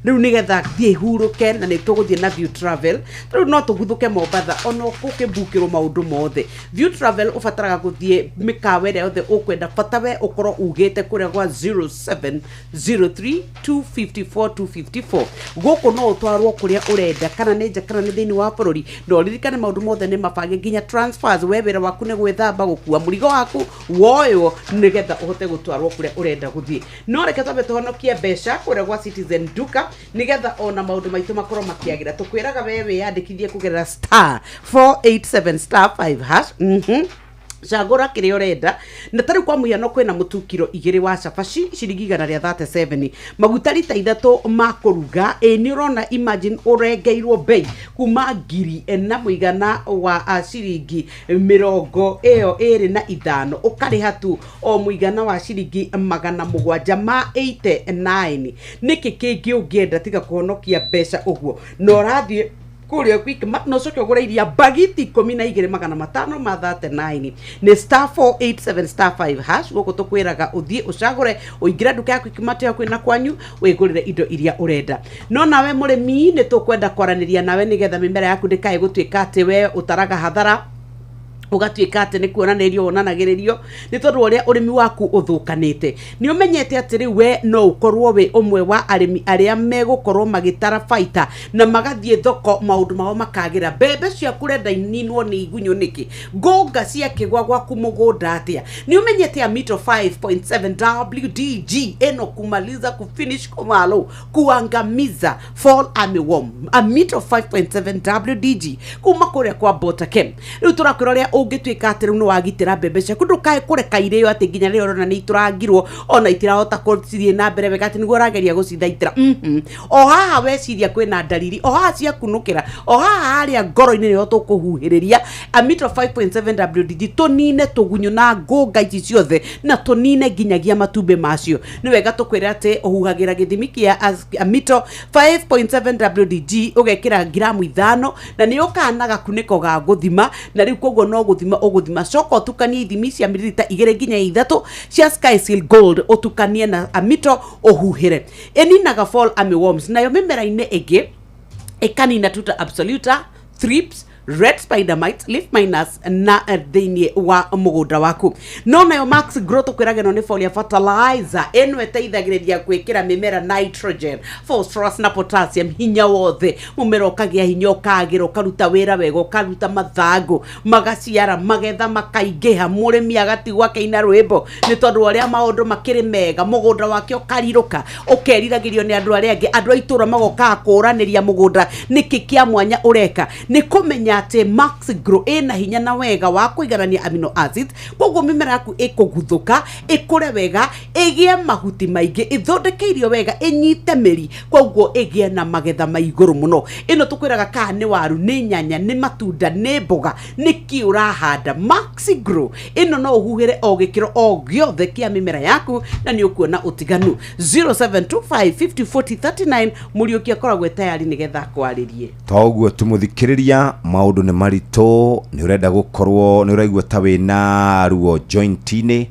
rĩu nĩgetha thiĩ hurũke, na nĩ tũgũthiĩ na View Travel. Rĩu no tũguthũke Mombatha ona ũkĩmbukĩrwo maũndũ mothe. View Travel ũbataraga gũthiĩ mĩkawa ĩrĩa yothe ũkwenda, bata we ũkorwo ugĩte kũrĩa gwa 0703 254 254. Gũkũ no ũtwarwo kũrĩa ũrenda, kana nĩ nja kana nĩ thĩinĩ wa bũrũri, na ũririkane maũndũ mothe nĩ mabange, nginya transfers. We wĩra waku nĩ gwĩthamba, gũkua mũrigo waku woywo nĩgetha ũhote gũtwarwo kũrĩa ũrenda gũthiĩ. No reke twambe tũhonokie mbeca kũrĩa gwa Citizen Duka, nĩgetha ona maũndũ maitũ makorwo makĩagĩra. Tũkwĩraga we wĩyandĩkithie kũgerera *487*5#. Cagũra kĩrĩa ũrenda, na tarĩu kwa mũhiano kwĩna mũtu kiro 2 wa cabaci ciringi 137, maguta rita 3 ma kũruga. Ĩ nĩ ũrona, imagine ũrengeirwo bei kuma ngiri na mũigana wa ciringi 25, ũkarĩha tu o mũigana wa ciringi 789. Nĩkĩ kĩngĩ ũngĩenda tiga kũhonokia mbeca ũguo? Na ũrathiĩ kũrĩa Quickmart na ũcoke ũgũre iria bagiti 12 539. Nĩ *487*5#. Gũkũ tũkwĩraga ũthiĩ ũcagũre, ũingĩre nduka ya Quickmart hakuhĩ na kwanyu, wĩgũrĩre indo iria ũrenda. No nawe mũrĩmi, nĩ tũkwenda kwaranĩria nawe nĩgetha mĩmera yaku ndĩkae gũtuĩka atĩ we ũtaraga hathara, ũgatuĩka atĩ nĩ kuonanĩrio wonanagĩrĩrio nĩ tondũ wa ũrĩa ũrĩmi waku ũthũkanĩte. Nĩ ũmenyete atĩ rĩu we no ũkorwo wĩ ũmwe wa arĩmi arĩa megũkorwo magĩtara baita na magathiĩ thoko maũndũ mao makagĩra. Mbembe ciaku renda ininwo nĩ igunyũ nĩkĩ? Ngũnga ciakĩgwa gwaku mũgũnda atĩa? Nĩ ũmenyete Amito 5.7 WDG ĩno kumaliza, kufinish, kumalo kuangamiza fall armyworm? Amito 5.7 WDG kuma kũrĩa kwa Botakem. Rĩu tũrakwĩra ũrĩa ũngĩtuĩka atĩ rĩu nĩ wagitĩra mbembe ciaku, ndũkae kũreka irĩo atĩ nginya rĩrĩa ũrona nĩ itũrangirwo ona itirahota gũthiĩ na mbere wega atĩ nĩguo ũrageria gũcithaitĩra. O haha weciria kwĩna ndariri, o haha ciakunũkĩra, o haha harĩa ngoro-inĩ nĩho tũkũhuhĩrĩria Amito 5.7 WDG, tũnine tũgunyũ na ngũnga ici ciothe na tũnine nginyagia matumbĩ macio. Nĩ wega tũkwĩre atĩ ũhuhagĩra gĩthimi kĩa Amito 5.7 WDG, ũgekĩra ngiramu 5, na nĩ ũkaga na gakunĩko ga gũthima, na rĩu koguo no gũthima ũgũthima. Coka ũtukanie ithimi cia mililita 2 nginya 3 cia Skyseal Gold, ũtukanie na Amito, ũhuhĩre. Ĩninaga fall armyworms, nayo mĩmera-inĩ ĩngĩ ĩkanina tuta absoluta, thrips, red spider mites, leaf miners na thĩinĩ wa mũgũnda waku. No nayo Max Growth ũkwĩraga ĩno nĩ foliar fertilizer. Ĩno ĩteithagĩrĩria gwĩkĩra mĩmera nitrogen, phosphorus na potassium hinya wothe, mũmera ũkagĩa hinya, ũkagĩra, ũkaruta wĩra wega, ũkaruta mathangũ, magaciara, magetha makaingĩha, mũrĩmi agatigwo akĩina rwĩmbo nĩ tondũ wa ũrĩa maũndũ makĩrĩ mega, mũgũnda wake ũkarirũka, ũkeriragĩrio nĩ andũ arĩa angĩ, andũ a itũũra magokaga kũũranĩria mũgũnda, nĩkĩ kĩa mwanya ũreka. Nĩ kũmenya Kũmenya atĩ Max Grow ĩna hinya na wega wa kũiganania amino acids, koguo mĩmera yaku ĩkũguthũka, ĩkũre wega, ĩgĩe mahuti maingĩ, ĩthondeke irio wega, ĩnyite mĩri, koguo ĩgĩe na magetha ma igũrũ mũno. Ĩno tũkwĩraga kana nĩ waru, nĩ nyanya, nĩ matunda, nĩ mboga, nĩ kĩ ũrahanda, Max Grow ĩno no ũhuhĩre o gĩkĩro o gĩothe kĩa mĩmera yaku na nĩ ũkuona ũtiganu. 0725504039 Mũriũki akoragwo e tayari nĩgetha akwarĩrie. Toguo tumuthikiriria, maundu nĩ maritũ, nĩ ũrenda gũkorwo nĩ ũraigua ta wĩna ruo joint-inĩ,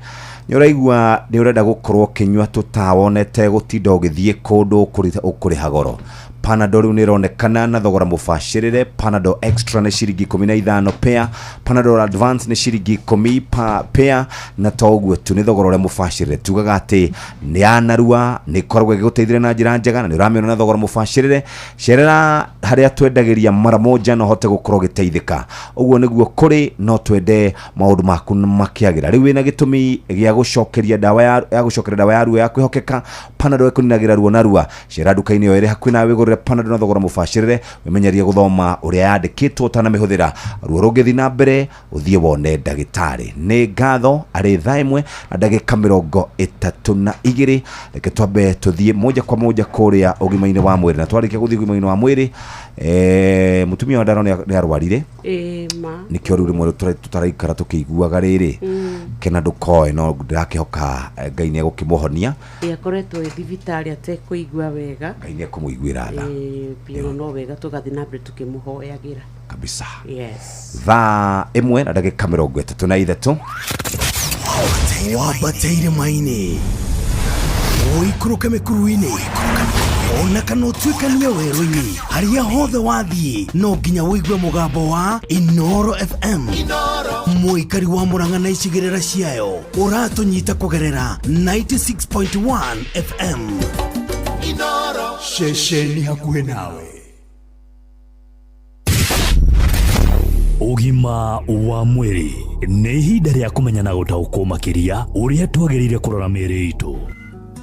nĩ ũraigua nĩ ũrenda gũkorwo ũkĩnyua tũtawa onete gũtinda ũgĩthiĩ kũndũ ũkũrĩha goro. Panadol rĩu nĩ ĩronekana na thogora mũbacĩrĩre. Panadol Extra nĩ ciringi 15 pair, Panadol Advance nĩ ciringi 10 pair, na to ũguo tu, nĩ thogora ũrĩa mũbacĩrĩre. Tugaga atĩ nĩ ya narua, nĩ ĩkoragwo ĩgĩgũteithĩrĩria na njĩra njega na nĩ ũramĩona na thogora mũbacĩrĩre. Cerera harĩa twendagĩria mara moja na ũhote gũkorwo ũgĩteithĩka. Ũguo nĩguo kũrĩ, no twende maũndũ maku makĩagĩra. Rĩu wĩna gĩtũmi gĩa gũcokeria ndawa ya gũcokeria ndawa ya ruo ya kwĩhokeka, Panadol ĩkũninagĩra ruo narua. Cera nduka-inĩ ĩyo ĩrĩ hakuhĩ nawe wĩgũrĩre Panadol na thogora mũbacĩrĩre. Wĩmenyerie gũthoma ũrĩa yandĩkĩtwo ũtanamĩhũthĩra. Ruo rũngĩthiĩ na mbere, ũthiĩ wone ndagĩtarĩ. Nĩ ngatho. Arĩ thaa 1 na ndagĩka 32. Reke twambe tũthiĩ moja kwa moja kũrĩa ũgima-inĩ wa mwĩrĩ, na twarĩkia gũthiĩ ũgima-inĩ wa mwĩrĩ, mũtumia wa Ndaro nĩ arwarire. Ĩ ma. Nĩkĩo rĩu rĩmwe tũtaraikara tũkĩiguaga rĩrĩ. Kena ndũkoe, no ndĩrakĩhoka Ngai nĩ egũkĩmũhonia. Ĩ, akoretwo ĩ thibitarĩ atekũigua wega. Ngai nĩ ekũmũiguĩra tha. Ĩ biũ, no wega tũgathiĩ na mbere tũkĩmũhoyagĩra. Kabisa. Yes. Thaa 1 na ndagĩka 33. Wambate irĩma-inĩ, ũikũrũke mĩkuru-inĩ, ona kana ũtuĩkanie werũ-inĩ, harĩa hothe wathiĩ no nginya ũigue mũgambo wa Inoro FM. Mũikari wa Mũrang'a na icigĩrĩra ciayo, ũratũnyita kũgerera 96.1 FM. Ceceni hakuhĩ nawe. Ũgima wa mwĩrĩ nĩ ihinda rĩa kũmenya na gũtaũkwo makĩria ũrĩa twagĩrĩire kũrora mĩĩrĩ itũ.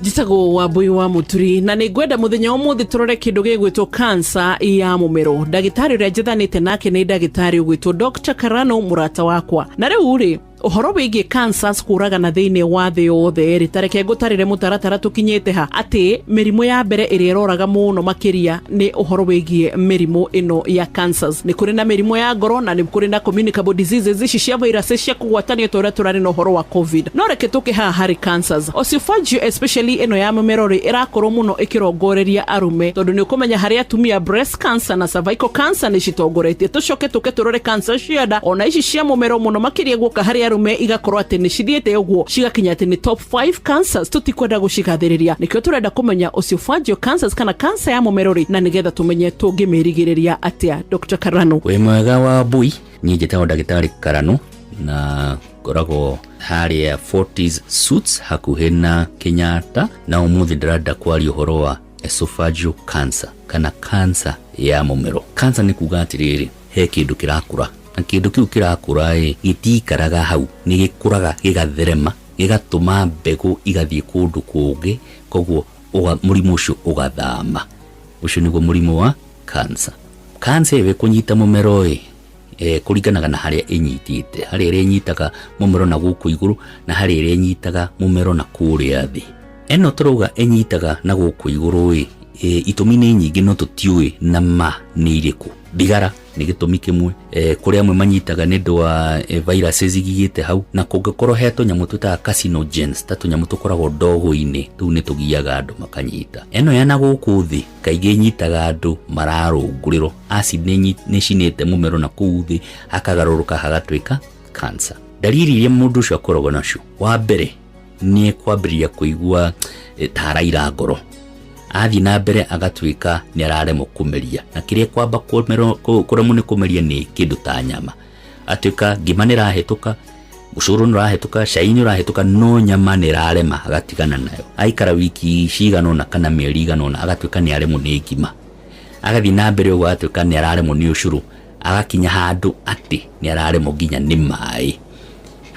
Njĩtagwo Wambui wa Mũturi na nĩ ngwenda mũthenya ũmũthĩ tũrore kĩndũ gĩgwĩtwo kansa ya mũmero. Ndagĩtarĩ ũrĩa njethanĩte nake nĩ ndagĩtarĩ ũgwĩtwo Dr. Karano, mũrata wakwa. Na rĩu rĩ, ũhoro wĩgiĩ cancers kũragana thĩinĩ wa thĩ yothe rĩ, tareke ngũtarĩre mũtaratara tũkinyĩte ha, atĩ mĩrimũ ya mbere ĩrĩa ĩroraga mũno makĩria nĩ ũhoro wĩgiĩ mĩrimũ ĩno ya cancers. Nĩ kũrĩ na mĩrimũ ya ngoro na nĩ kũrĩ na communicable diseases ici cia viruses cia kũgwatanio ta ũrĩa tũrarĩ na ũhoro wa COVID. No reke tũke haha harĩ cancers. Esophageal especially ĩno ya mũmero rĩ, ĩrakorwo mũno ĩkĩrongoreria arũme, tondũ nĩ ũkũmenya harĩ atumia breast cancer na cervical cancer nĩ citongoretie. Tũcoke tũke tũrore cancer cia nda, ona ici cia mũmero mũno makĩria guoka harĩ arũme, igakorwo atĩ nĩ cithiĩte ũguo cigakinya atĩ nĩ top 5 cancers. Tũtikwenda gũcigathĩrĩria, nĩkĩo tũrenda kũmenya esophageal cancers kana cancer ya mũmero rĩ, na nĩgetha tũmenye tũngĩmĩrigĩrĩria atĩa. Dr. Karano. Wĩ mwega wa Mbui, niĩ njĩtagwo ndagĩtarĩ Karano na ngoragwo harĩa Forties Suits hakuhĩ na Kenyatta, na ũmũthĩ ndĩrenda kwaria ũhoro wa esophageal cancer kana cancer ya mũmero. Cancer nĩ kuga atĩrĩrĩ, he kĩndũ kĩrakũra, na kĩndũ kĩu kĩrakũra ĩ gĩtikaraga hau, nĩ gĩkũraga gĩgatherema, gĩgatũma mbegũ igathiĩ kũndũ kũngĩ, koguo mũrimũ ũcio ũgathama. Ũcio nĩguo mũrimũ wa cancer. Cancer ĩyo ĩkũnyita mũmero ĩ, kũringanaga na harĩa ĩnyitĩte, harĩa ĩrĩa ĩnyitaga mũmero na gũkũ igũrũ na harĩa ĩrĩa ĩnyitaga mũmero na kũrĩa thĩ. Ĩno tũrauga ĩnyitaga na gũkũ igũrũ ĩ, itũmi nĩ nyingĩ no tũtiũĩ na ma nĩ irĩkũ. Thigara nĩ gĩtũmi kĩmwe, kũrĩ amwe manyitaga nĩ ũndũ wa viruses igigĩte hau, na kũngĩkorwo he tũnyamũ twĩtaga carcinogens, ta tũnyamũ tũkoragwo ndogo-inĩ, tũu nĩ tũgiaga andũ makanyita. Ĩno ya na gũkũ thĩ kaingĩ ĩnyitaga andũ mararũngũrĩrwo, acid nĩ ĩcinĩte mũmero na kũu thĩ hakagarũrũka hagatuĩka cancer. Dalili iria mũndũ ũcio akoragwo nacio, wa mbere nĩ ekwambĩrĩria kũigua ta araira ngoro, athiĩ na mbere agatuĩka nĩ araremwo kũmeria, na kĩrĩa kwamba kũremwo nĩ kũmeria nĩ kĩndũ ta nyama, atuĩka ngima nĩ ĩrahĩtũka, ũcũrũ nĩ ũrahĩtũka, cai nĩ ũrahĩtũka, no nyama nĩ ĩrarema, agatigana nayo. Aikara wiki cigana ũna kana mĩeri igana ũna, agatuĩka nĩ aremwo nĩ ngima, agathiĩ na mbere ũguo agatuĩka nĩ araremwo nĩ ũcũrũ, agakinya handũ atĩ nĩ araremwo nginya nĩ maĩ.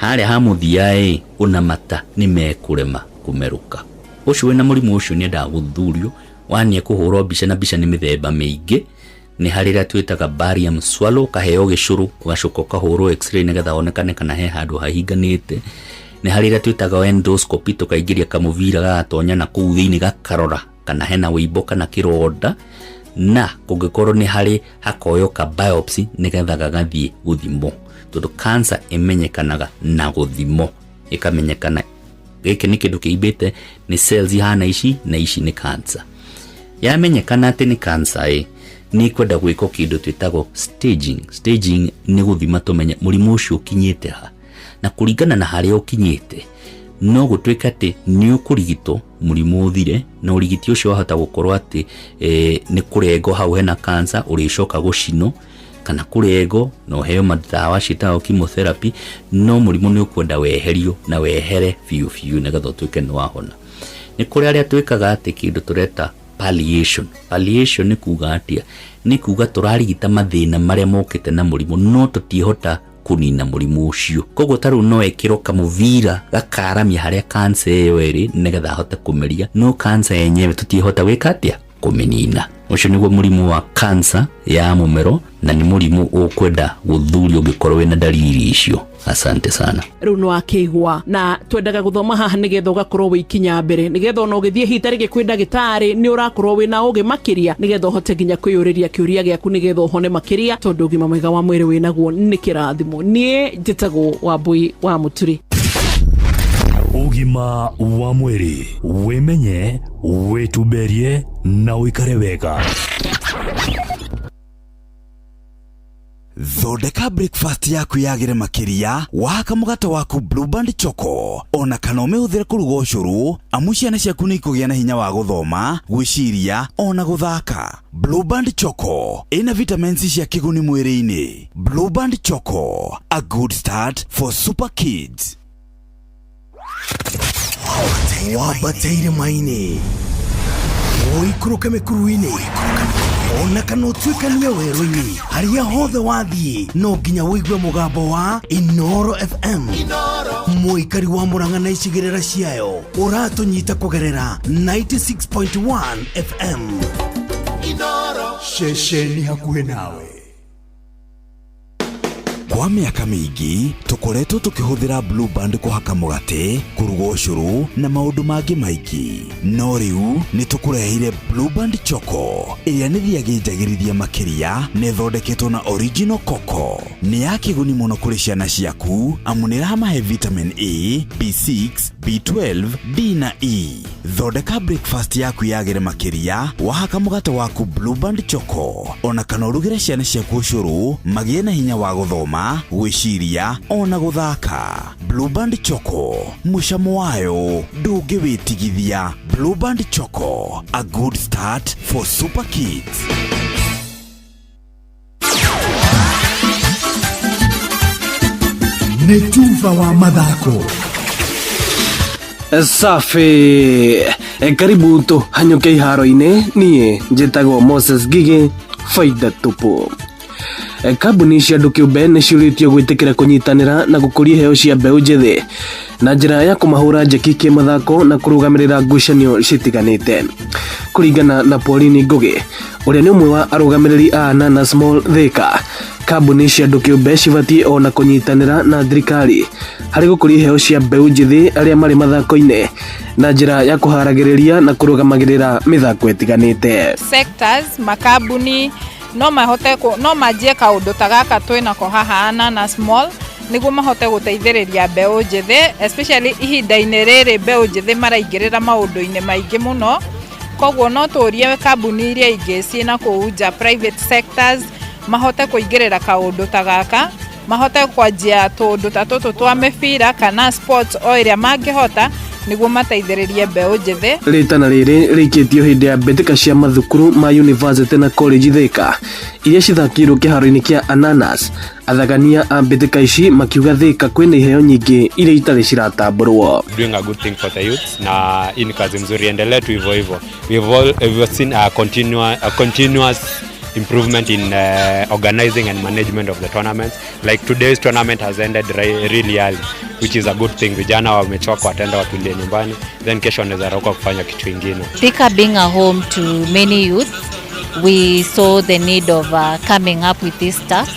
Harĩa ha mũthia ĩ, ona mata nĩ mekũrema kũmerũka. Ũcio wĩna mũrimũ ũcio nĩ endaga gũthuthurio, wa nĩ ekũhũrwo mbica, na mbica nĩ mĩthemba mĩingĩ, Nĩ harĩ ĩrĩa twĩtaga barium swallow, ũkaheo gĩcũrũ ũgacoka ũkahũrwo x-ray nĩgetha onekane kana he handũ hahinganĩte. Nĩ harĩ ĩrĩa twĩtaga endoscopy, tũkaingĩria kamũbira gagatonya na kũu thĩinĩ gakarora kana hena wĩimbo kana kĩronda, na kũngĩkorwo nĩ harĩ hakoywo ka biopsy nĩgetha gagathiĩ gũthimwo, tondũ cancer ĩmenyekanaga na gũthimwo, ĩkamenyekana gĩkĩ nĩ kĩndũ kĩimbĩte, nĩ cells ihana ici na ici nĩ cancer. Yamenyekana atĩ nĩ cancer ĩ nĩ kwenda gwĩkwo kĩndũ twĩtagwo staging. Staging nĩ gũthima tũmenye mũrimũ ũcio ũkinyĩte ha, na kũringana na harĩa ũkinyĩte no gũtuĩke atĩ nĩ ũkũrigitwo mũrimũ ũthire, na ũrigiti ũcio wahota gũkorwo atĩ nĩ kũrengwo hau hena cancer ũrĩcoka gũcinwo, kana kũrengwo na ũheo madawa ciĩtagwo chemotherapy, no mũrimũ nĩ ũkwenda weherio na wehere biũ biũ nĩgetha ũtuĩke nĩ wahona. Nĩ kũrĩ arĩa twĩkaga atĩ kĩndũ tũreta palliation. Palliation nĩ kuga atĩa? Nĩ kuga tũrarigita mathĩna marĩa mokĩte na mũrimũ, no tũtiĩhota kũnina mũrimũ ũcio. Koguo ta rĩu no ekĩrwo kamũbira gakaramia harĩa cancer ĩyo ĩrĩ nĩgetha ahote kũmeria, no cancer yenyewe tũtiĩhota gwĩka atĩa? Kũmĩnina. Ũcio nĩguo mũrimũ wa cancer ya mũmero, na nĩ mũrimũ ũkwenda gũthurio ũngĩkorwo wĩna dalili icio. Asante sana. Rĩu nĩ wakĩigua, na twendaga gũthoma haha nĩgetha ũgakorwo wĩ ikinya mbere, nĩgetha ona ũgĩthiĩ ihinda rĩngĩ kwĩ ndagĩtarĩ nĩ ũrakorwo wĩna ũgĩ makĩria, nĩgetha ũhote nginya kwĩyũrĩria kĩũria gĩaku nĩgetha ũhone makĩria, tondũ ũgima mwega wa mwĩrĩ wĩnaguo nĩ kĩrathimo. Niĩ njĩtagwo Wambui wa Mũturi. Ũgima wa mwĩrĩ, wĩmenye, wĩtumberie na ũikare wega. Thondeka breakfast yaku yagĩre makĩria wahaka mũgate waku Blueband Choco, ona kana ũmĩhũthĩre kũruga ũcũrũ, amu ciana ciaku nĩ ikũgĩa na hinya wa gũthoma, gwĩciria ona gũthaka. Blueband Choco ĩna vitamins cia kĩguni mwĩrĩ-inĩ. Blueband Choco, a good start for super kids. Wambate irĩma-inĩ, ũikũrũke mĩkuru-inĩ, ona kana ũtuĩkanie werũ-inĩ, harĩa hothe wathiĩ no nginya ũigue mũgambo wa Inoro FM. Mũikari wa Mũrang'a na icigĩrĩra ciayo ũratũnyita kũgerera 96.1 FM. Ceceni hakuhĩ nawe. Kwa mĩaka mĩingĩ tũkoretwo tũkĩhũthĩra Blue Band kũhaka mũgate, kũruga ũcũrũ na maũndũ mangĩ maingĩ, no rĩu nĩ tũkũreheire Blue Band Choco ĩrĩa nĩ thiagĩ njagĩrithie makĩria na ĩthondeketwo na original cocoa. Nĩ ya kĩguni mũno kũrĩ ciana ciaku amu nĩ ĩramahe vitamin A, B6, B12, D na E. Thondeka breakfast yaku yagĩre makĩria wahaka mũgate waku Blue Band Choco, ona kana ũrugĩre ciana ciaku ũcũrũ magĩe na hinya wa gũthoma, gwĩciria ona gũthaka. Blue Band Choco, mũcamo wayo ndũngĩwĩtigithia. Blue Band Choco, a good start for super kids. Nĩ tuba wa mathako. Safi, karibu tũhanyũke iharo-inĩ. Niĩ njĩtagwo Moses Ngigĩ, faida tupu. Kambuni cia andũ kĩũmbe nĩ ciũrĩtio gwĩtĩkĩra kũnyitanĩra na gũkũria iheo cia mbeũ njĩthĩ na njĩra ya kũmahũra njeki kĩmathako na kũrũgamĩrĩra ngucanio citiganĩte. Kũringana na Pauline Ngũgĩ, ũrĩa nĩ ũmwe wa arũgamĩrĩri a Nana Small Thika, kambuni cia andũ kĩũmbe cibatiĩ ona kũnyitanĩra na thirikari harĩ gũkũria iheo cia mbeũ njĩthĩ arĩa marĩ mathako-inĩ na njĩra ya kũharagĩrĩria na kũrũgamagĩrĩra mĩthako ĩtiganĩte. Sectors, makambuni no mahote no manjie kaũndũ ta gaka twĩnako haha Nana Small nĩguo mahote gũteithĩrĩria mbeũ njĩthĩ, especially ihinda-inĩ rĩrĩ mbeũ njĩthĩ maraingĩrĩra maũndũ-inĩ maingĩ mũno. Koguo no tũrie kambuni iria ingĩ ciĩna kũu nja, private sectors, mahote kũingĩrĩra kaũndũ ta gaka, mahote kwanjia tũũndũ ta tũtũ twa mĩbira kana sports o ĩrĩa mangĩhota nĩguo mateithĩrĩrie mbeũ njĩthĩ. Rĩtana rĩrĩ rĩikĩtio hĩndĩ ya mbĩtĩka cia mathukuru ma university na college Thika iria cithakĩirwo kĩharo-inĩ kĩa Ananas. Athagania a mbĩtĩka ici makiuga Thika kwĩna iheo nyingĩ iria itarĩ ciratambũrwo. Doing a good thing for the youth, na hii ni kazi mzuri, endelee tu hivyo hivyo. We've seen a continuous improvement in organizing and management of the tournament. Like today's tournament has ended really early, which is a good thing. Vijana wamechoka, wataenda watulie nyumbani, then kesho wanaweza rauka kufanya kitu ingine. Thika being a home to many youth, We saw the need of coming up with this task,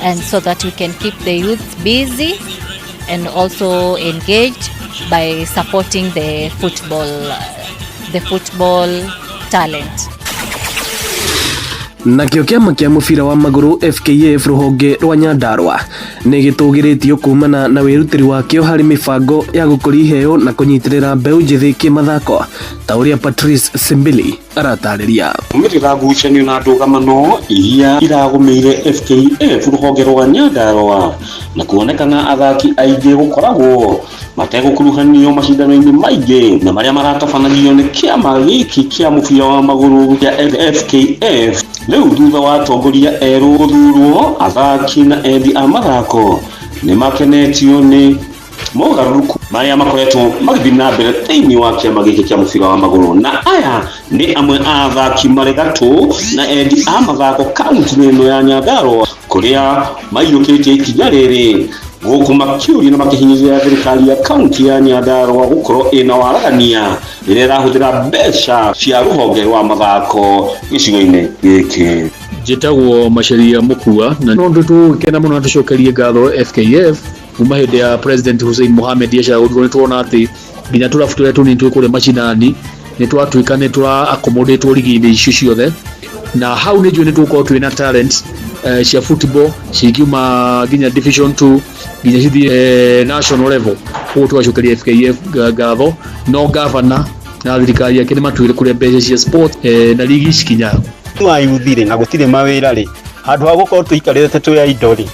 and so that we can keep the youth busy and also engaged by supporting the football talent. Nakĩo kĩama kĩa mũbira wa magũrũ FKF rũhonge rwa Nyandarua nĩ gĩtũgĩrĩtio kumana na wĩrutĩri wakĩo harĩ mĩbango ya gũkũria iheo na kũnyitĩrĩra mbeũ njĩthĩ kĩmathako, ta ũrĩa Patrice Simbili aratarĩria. Kumĩrĩra ngucanio na ndũgamano iria iragũmĩire FKF rũhonge rwa Nyandarua na kuonekana athaki aingĩ gũkoragwo mategũkuruhanio macindano-inĩ maingĩ na marĩa maratabanagio nĩ kĩama gĩkĩ kĩa mũbira wa magũrũ kĩa FKF. Rĩu thutha wa atongoria erũ gũthurwo, athaki na endi a mathako nĩ makenetio nĩ mogarũrũku marĩa makoretwo magĩthiĩ na mbere thĩinĩ wa kĩama gĩkĩ kĩa mũbira wa magũrũ. Na aya nĩ amwe a athaki marĩ gatũ na endi a mathako kaunti-inĩ ĩno ya Nyandarua, kũrĩa maiyũkĩtie ikinya rĩrĩ gũkũ makĩũria na makĩhinyĩrĩria thirikari ya kaunti ya Nyandarua gũkorwo ĩna waragania rĩrĩa ĩrahũthĩra mbeca cia rũhonge rwa mathako gĩcigo-inĩ gĩkĩ. Njĩtagwo Macharia Mũkua, na no ũndũ tũgũkena mũno na tũcokerie ngatho FKF kuma hĩndĩ ya President Hussein Mohamed acagũrirwo. Nĩ tuona atĩ nginya tũrabu tũrĩa tũnini twĩ kũrĩa macinani nĩ twatuĩka nĩ tũra accommodate rigi-inĩ icio ciothe, na hau nĩ njũĩ nĩ tũgũkorwo twĩna talent cia football cingiuma nginya Division 2 nginya cithiĩ national level. Koguo tũgacokeria FKF ngatho, no gavana na thirikari yake nĩ matuĩre kũrĩa mbeca cia sport na ligi cikinyaga. Ayuthi rĩ, na gũtirĩ mawĩra rĩ, handũ ha gũkorwo tũikarĩte twĩ idle rĩ,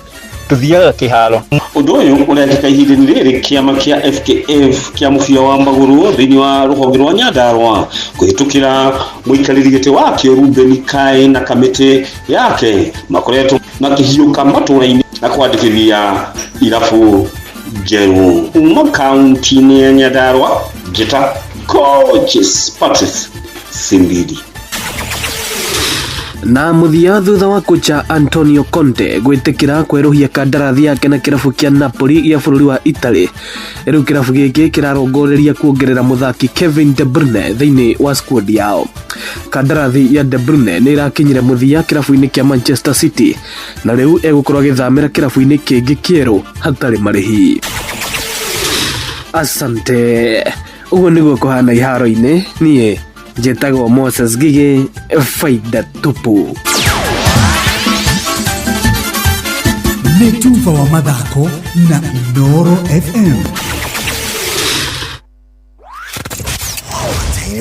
tũthiaga kĩharo. Ũndũ ũyũ ũrekĩka ihinda-inĩ rĩrĩ kĩama kĩa FKF kĩa mũbira wa magũrũ thĩinĩ wa rũhonge rwa Nyandarua kũhĩtũkĩra mũikarĩri gĩtĩ wakĩo Ruben Kai na kamĩtĩ yake makoretwo makĩhiũka matũra-inĩ na kwandĩkithia irabu njerũ. Kuma kaunti-inĩ ya Nyandarua, njĩta Coaches Patrice Simbidi. Na mũthia, thutha wa kocha Antonio Conte gwĩtĩkĩra kwerũhia kandarathi yake na kĩrabu kĩa Napoli gĩa bũrũri wa Italy, rĩu kĩrabu gĩkĩ kĩrarongoreria kuongerera mũthaki Kevin De Bruyne thĩinĩ wa squad yao. Kandarathi ya De Bruyne nĩ ĩrakinyire mũthia kĩrabu-inĩ kĩa Manchester City, na rĩu egũkorwo agĩthamĩra kĩrabu-inĩ kĩngĩ kĩerũ hatarĩ marĩhi. Asante. Ũguo nĩguo kũhana iharo-inĩ. Niĩ njĩtagwo Moses Gige, faida tupu. Nĩ tuba wa mathako na Inooro FM.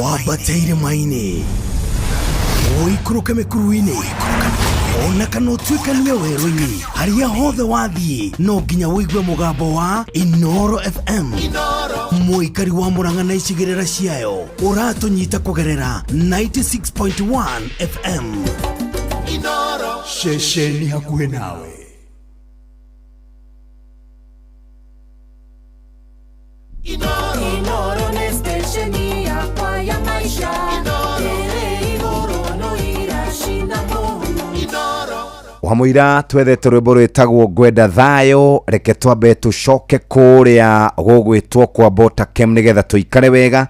Wambate irĩma-inĩ, ũikũrũke mĩkuru-inĩ, ona kana ũtuĩkanie werũ-inĩ, harĩa hothe wathiĩ no nginya ũigue mũgambo wa Inooro FM. Mũikari wa Mũrang'a na icigĩrĩra ciayo, ũratũnyita kũgerera 96.1 FM. Ceceni hakuhĩ nawe. Inoro nĩ station yakwa ya maisha ĩrĩ igũrũ no iracina mũhu. Wamũira twethete rwĩmbo rwĩtagwo "Ngwenda Thayũ". Reke twambe tũcoke kũrĩa gũgwĩtwo kwa Botakem nĩgetha tũikare wega.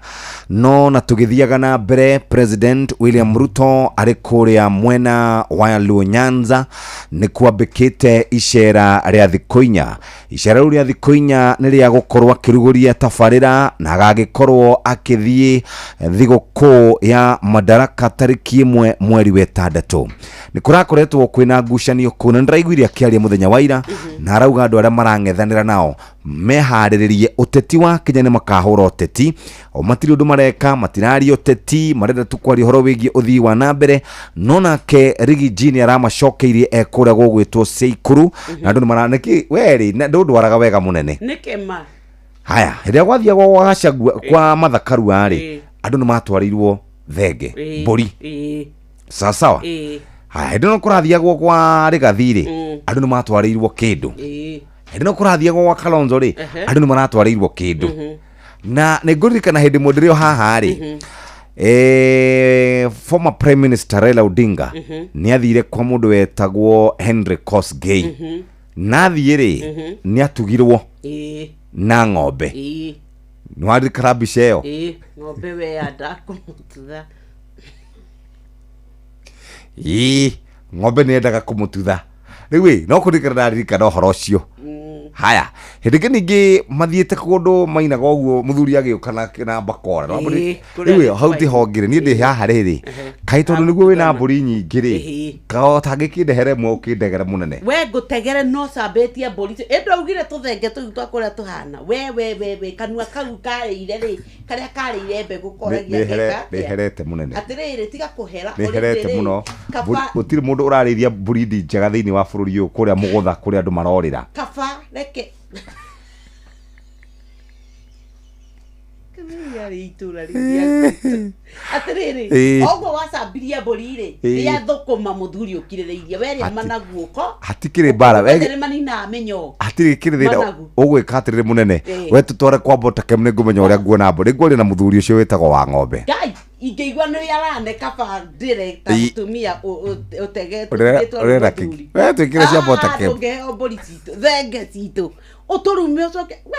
No na tũgĩthiaga na mbere, President William Ruto arĩ kũrĩa mwena wa Luo Nyanza nĩ kwambĩkĩte icera rĩa thikũ 4. Icera rĩu rĩa thikũ 4 nĩ rĩa gũkorwo akĩrugũria tabarĩra na agagĩkorwo akĩthiĩ thigũkũ ya Madaraka tarĩki 1 mweri wa 6. Nĩ kũrakoretwo kwĩna ngucanio kũu, na nĩndĩraiguire akĩaria mũthenya wa ira na arauga andũ arĩa marang'ethanĩra nao meharĩrĩrie ũteti wa Kenya nĩ makahũra ũteti. O matirĩ ũndũ mareka, matiraria ũteti, marenda tu kwaria ũhoro wĩgiĩ ũthii wa na mbere. No nake Riggy G nĩ aramacokeirie e kũrĩa gũgwĩtwo Ceikuru, na andũ nĩ mara nĩkĩ werĩ ndũndwaraga wega mũnene. Nĩkĩ ma? Haya, hĩndĩ ĩrĩa gwathiagwo gwa Gachagua kwa Martha Karua rĩ, andũ nĩ matwarĩirwo thenge, mbũri, sawasawa. Haya, hĩndĩ ĩno kũrathiagwo kwa Rigathi rĩ, andũ nĩ matwarĩirwo kĩndũ. Hĩndĩ ĩno kũrathiagwo gwa Kalonzo rĩ, andũ nĩ maratwarĩirwo kĩndũ. Na nĩ ngũririkana hĩndĩ ĩmwe ndĩrĩ o haha rĩ, former Prime Minister Raila Odinga nĩ athire kwa mũndũ wetagwo Henry Kosgei, na athiĩ rĩ, nĩ atugirwo na ng'ombe. Nĩ waririkana mbica ĩyo? Ĩĩ, ng'ombe we ndakũmũtutha. Ĩĩ, ng'ombe nĩ yendaga kũmũtutha. Rĩu ĩ, no kũririkana ndaririkana ũhoro ũcio. Haya, hĩndĩ ĩngĩ ningĩ mathiĩte kũndũ mainaga ũguo, mũthuri agĩũka na mbakora. Na mbũri. Ĩĩ, kũrĩa Rĩu ĩ, nĩ hau tihongire niĩ ndĩ haha rĩrĩ, kaĩ tondũ nĩguo wĩna mbũri nyingĩ rĩ, tangĩkĩndehere ĩmwe ũkĩndegere mũnene. We ngũtegere no cambĩtie mbũri icio. Ĩndũ augire tũthenge tũu twa kũrĩa tũhana we we we we kanua kau karĩire rĩ, karĩa karĩire mbegũ koragia geka atĩa? Nĩherete mũnene. Atĩrĩrĩ, tiga kũhera. Nĩherete Ũrĩ- mũno. Kaba. Gũtirĩ mũndũ ũrarĩithia mburindi njega thĩinĩ wa bũrũri ũyũ kũrĩa mũgũtha kũrĩa andũ marorĩra. Kaba reke Kĩrĩa itũra rĩu. Atĩrĩrĩ, oguo wacambirie mbũri rĩ, rĩa thũkũma mũthuri ũkirĩrĩirie werĩa managu ũko Hatikĩrĩ mbara. Othe nĩ maninaga mĩnyoo. Hatirĩ kĩrĩ thĩna. Managu. Ũgwĩka atĩrĩrĩ mũnene, we tũtware kwa Botakem, nĩ ngũmenya ũrĩa nguona mbũri, ngwaria na mũthuri ũcio wĩtagwo wa ng'ombe. Ngai ingĩigua nĩ arane, kaba ndĩre ta mũtumia ũtegetwo. Ũrenda kĩ we twĩkĩre cia Botakem? Tũngĩheo mbũri citũ, thenge citũ, ũtũrume, ũcoke we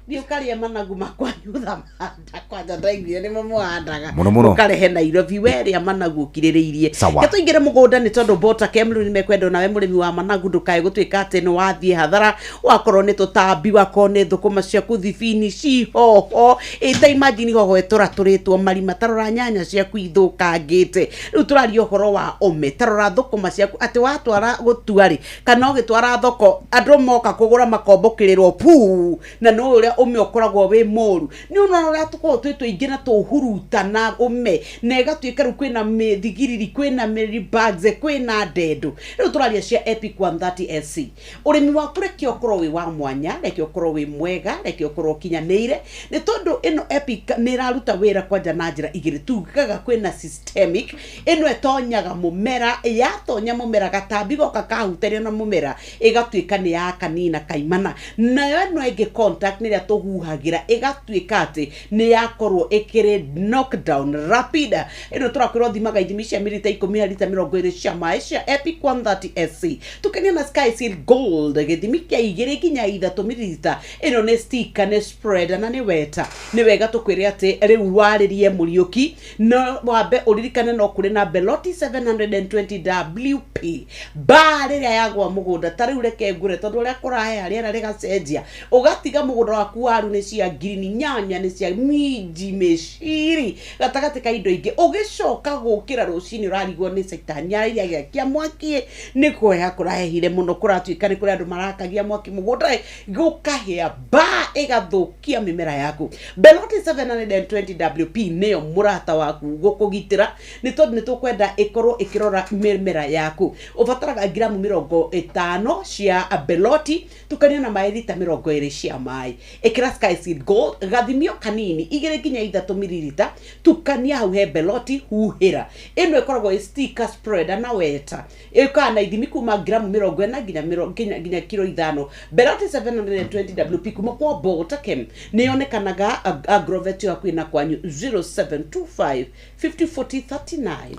thiĩ ũkarĩe managu makwanyu thamanda kwanja, ndaiguire nĩmo mũhandaga. Mũno mũno. Ũkarehe Nairobi, werĩa managu ũkirĩrĩirie. Sawa. Ke tũingĩre mũgũnda, nĩ tondũ Botakem rĩu nĩmekwenda nawe mũrĩmi wa managu ndũkae gũtuĩka atĩ nĩ wathiĩ hathara, wakorwo nĩ tũtambi, wakorwo nĩ thũkũma ciaku, thibini cihoho ĩta imagine hoho ĩtũratũrĩtwo marima. Tarora nyanya ciaku ithũkangĩte. Rĩu tũraria ũhoro wa ũme. Tarora thũkũma ciaku atĩ watwara gũtua rĩ, kana ũgĩtwara thoko, andũ moka kũgũra makombokĩrĩrwo puu, na no ũrĩa ũme ũkoragwo wĩ mũru. Nĩ ũrona ũrĩa tũkoragwo twĩ tũingĩ na tũhurutana ũme na ĩgatuĩka rĩu kwĩna mĩthigiriri, kwĩna mĩribags, kwĩna ndendũ. Rĩu tũraria cia Epic 130 SC. Ũrĩmi waku reke ũkorwo wĩ wa mwanya, reke ũkorwo wĩ mwega, reke ũkorwo ũkinyanĩire, nĩ tondũ ĩno Epic nĩ ĩraruta wĩra kwanja na njĩra igĩrĩ. Tugaga kwĩna systemic, ĩno ĩtonyaga mũmera, yatonya mũmera gatambi goka kahutania na mũmera ĩgatuĩka nĩ ya kanina kaimana. Nayo ĩno ĩngĩ contact nĩ ĩrĩa tũhuhagĩra, ĩgatuĩka atĩ nĩ yakorwo ĩkĩrĩ knockdown rapid. Ĩno tũrakwĩrwo thimaga ithimi cia milita 10 harĩ lita 20 cia maĩ cia Epic 130 SC, tukenia na Sky Seal Gold gĩthimi kĩa 2 nginya 3 mililita. Ĩno nĩ sticker, nĩ spread na nĩ weta. Nĩ wega tũkwĩre atĩ rĩu warĩrie Mũriũki, no wambe ũririkane no kũrĩ na Beloti 720 WP mbaa rĩrĩa yagwa mũgũnda. Ta rĩu reke ngũre, tondũ ũrĩa kũraheha rĩera rĩgacenjia, ũgatiga mũgũnda waku waru nĩ cia ngirini, nyanya nĩ cia minji, mĩciri gatagatĩ ka indo ingĩ, ũgĩcoka gũkĩra rũcinĩ ũrarigwo nĩ caitani iria gĩakia mwaki. Nĩ kũheha kũrahehire mũno, kũratuĩka nĩ kũrĩ andũ marakagia mwaki mũgũnda, gũkahĩa mbaa ĩgathũkia mĩmera yaku. Beloti 720 WP nĩyo mũrata waku gũkũgitĩra, nĩ tondũ nĩ tũkwenda ĩkorwo ĩkĩrora mĩmera yaku. Ũbataraga ngiramu 50 cia Beloti, tukania na maĩ lita 20 cia maĩ. Ĩkĩra Sky Seed Gold gathimio kanini 2 nginya 3 mililita, tukania hau he Beloti, huhĩra. Ĩno ĩkoragwo ĩ sticker, spreader na weta, ĩkaga na ithimi kuma ngiramu 40 nginya kiro 5. Beloti 720 WP kuma kwa Boltakem nĩ yonekanaga agrovet hakuhĩ na kwanyu, 0725 50 40 39.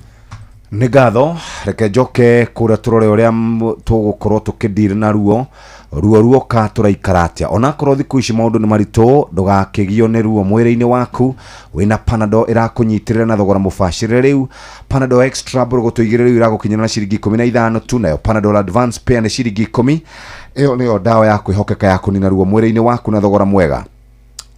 Nĩ ngatho. Reke njoke kũrĩa tũrore ũrĩa tũgũkorwo tũkĩndiri na ruo ruo ruoka tũraikara atĩa. Onakorwo thikũ ici maũndũ nĩ maritũ, ndũgakĩgio nĩ ruo mwĩrĩ-inĩ waku. Wĩna Panadol ĩrakũnyitĩrĩra na thogora mũbacĩrĩre. Rĩu Panadol Extra mbũrũgũtũ 2 rĩu ĩragũkinyĩra na ciringi 15 tu, nayo Panadol Advance Pair nĩ ciringi 10. Ĩyo nĩyo ndawa ya kwĩhokeka ya kũnina ruo mwĩrĩ-inĩ waku na thogora mwega.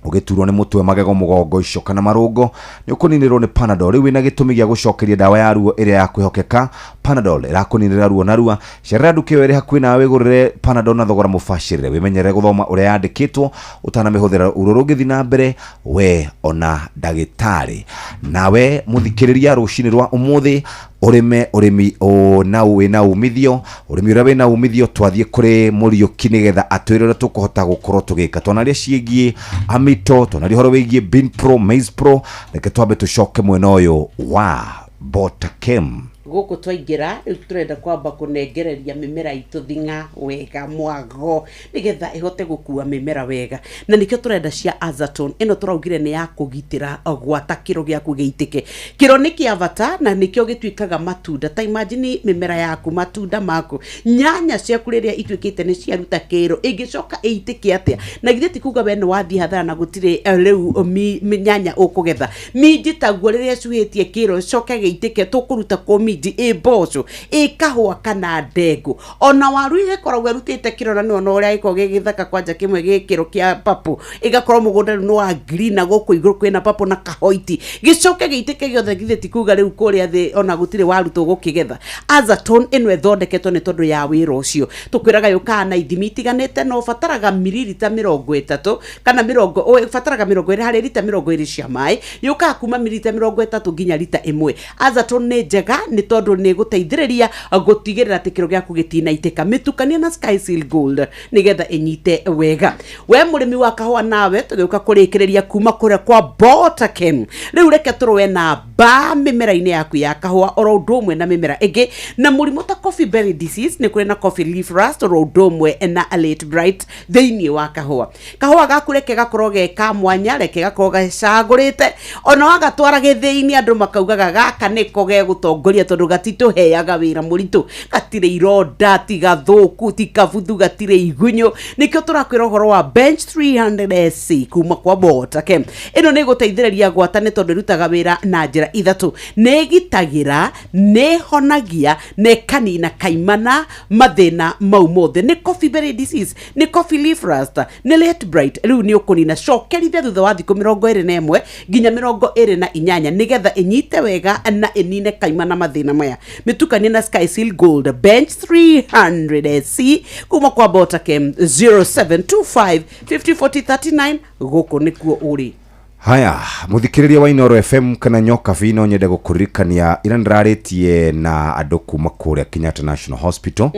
Ũgĩturwo nĩ mũtwe, magego, mũgongo, icoka na marũngo, nĩ ũkũninĩrwo nĩ Panadol. Rĩu wĩna gĩtũmi gĩa gũcokeria ndawa ya ruo ĩrĩa ya kwĩhokeka. Panadol ĩrakũninĩra ruo narua. Cerera nduka ĩyo ĩrĩ hakuhĩ nawe wĩgũrĩre Panadol na thogora mũbacĩrĩre. Wĩmenyerere gũthoma ũrĩa yandĩkĩtwo ũtanamĩhũthĩra. Ruo rũngĩthiĩ na mbere, we ona ndagĩtarĩ. Nawe mũthikĩrĩria, rũcinĩ rwa ũmũthĩ ũrĩme ũrĩmi na wĩna umithio, ũrĩmi ũrĩa wĩna umithio. Twathiĩ kũrĩ Mũriũki nĩgetha atwĩre ũrĩa tũkũhota gũkorwo tũgĩka. Twanaria ciĩgiĩ amito, twanaria ũhoro wĩgiĩ Bean Pro, Maize Pro. Reke twambe tũcoke mwena ũyũ wa Botakem. Gũkũ twaingĩra rĩu tũrenda kwamba kũnengereria mĩmera itũ thing'a wega mwago, nĩgetha ĩhote gũkua mĩmera wega, na nĩkĩo tũrenda cia Azaton. Ĩno tũraugire nĩ ya kũgitĩra gwata kĩro gĩaku gĩitĩke. Kĩro nĩ kĩa bata na nĩkĩo gĩtuĩkaga matunda. Ta imagine mĩmera yaku, matunda maku, nyanya ciaku rĩrĩa ituĩkĩte nĩ ciaruta kĩro, ĩngĩcoka ĩitĩke atĩa? Na githĩ ti kuga we nĩ wathiĩ hathara na gũtirĩ rĩu nyanya ũkũgetha? Minji taguo rĩrĩa ĩcuhĩtie kĩro ĩcoke gĩitĩke, tũkũruta kũ minji? mahĩndi, ĩ mboco, ĩ kahũa kana ndengũ, ona waru igĩkoragwo ĩrutĩte kĩro na nĩwona ũrĩa gĩkoragwo gĩ gĩthaka kwanja kĩmwe gĩ kĩro kĩa papo, ĩgakorwo mũgũnda rĩu nĩ wa green na gũkũ igũrũ kwĩna papo na kahoiti, gĩcoke gĩitĩke gĩothe, githĩ ti kuga rĩu kũrĩa thĩ ona gũtirĩ waru tũgũkĩgetha. Azaton ĩno ĩthondeketwo nĩ tondũ ya wĩra ũcio. Tũkwĩraga yũkaga na ithimi itiganĩte, na ũbataraga mililita 30 kana mĩrongo, ũbataraga 20 harĩ rita 20 cia maĩ, yũkaga kuma mililita 30 nginya rita 1. Azaton nĩ njega nĩ tondũ nĩ ĩgũteithĩrĩria gũtigĩrĩra atĩ kĩro gĩaku gĩtinaitĩka. Mĩtukanie na Skyseal Gold nĩgetha ĩnyite wega. We mũrĩmi wa kahũa, nawe tũgĩũka kũrĩkĩrĩria kuma kũrĩa kwa Botakem. Rĩu reke tũrũe na mbaa mĩmera-inĩ yaku ya kahũa oro ũndũ ũmwe na mĩmera ĩngĩ na mũrimũ ta coffee berry disease, nĩ kũrĩ na coffee leaf rust oro ũndũ ũmwe na late blight thĩinĩ wa kahũa. Kahũa gaku reke gakorwo ge ka mwanya, reke gakorwo gacagũrĩte, ona wagatwara gĩthĩi-inĩ andũ makaugaga gaka nĩko gegũtongoria tondũ gatitũheaga wĩra mũritũ, gatirĩ ironda, ti gathũku, ti kabuthu, gatirĩ igunyũ. Nĩkĩo tũrakwĩra ũhoro wa Bench 300 SC kuma kwa Botakem. Ĩno nĩ ĩgũteithĩrĩria gwata nĩ tondũ ĩrutaga wĩra na njĩra ithatũ: nĩ ĩgitagĩra, nĩ ĩhonagia na ĩkanina kaimana mathĩna mau mothe. Nĩ coffee berry disease, nĩ coffee leaf rust, nĩ late blight, rĩu nĩ ũkũnina. Cokerithia thutha wa thikũ 21 nginya 28 nĩgetha ĩnyite wega na ĩnine kaimana mathĩna maya. Mĩtukanie na Skyseal Gold, Bench 300 SC kuma kwa Botakem. 0725 504039, gũkũ nĩkuo ũrĩ. Haya, muthikiriria wa Inoro FM kana Nyokabi, no nyende gũkũririkania ira ndĩrarĩtie na andũ kuma kũrĩa Kenyatta National Hospital,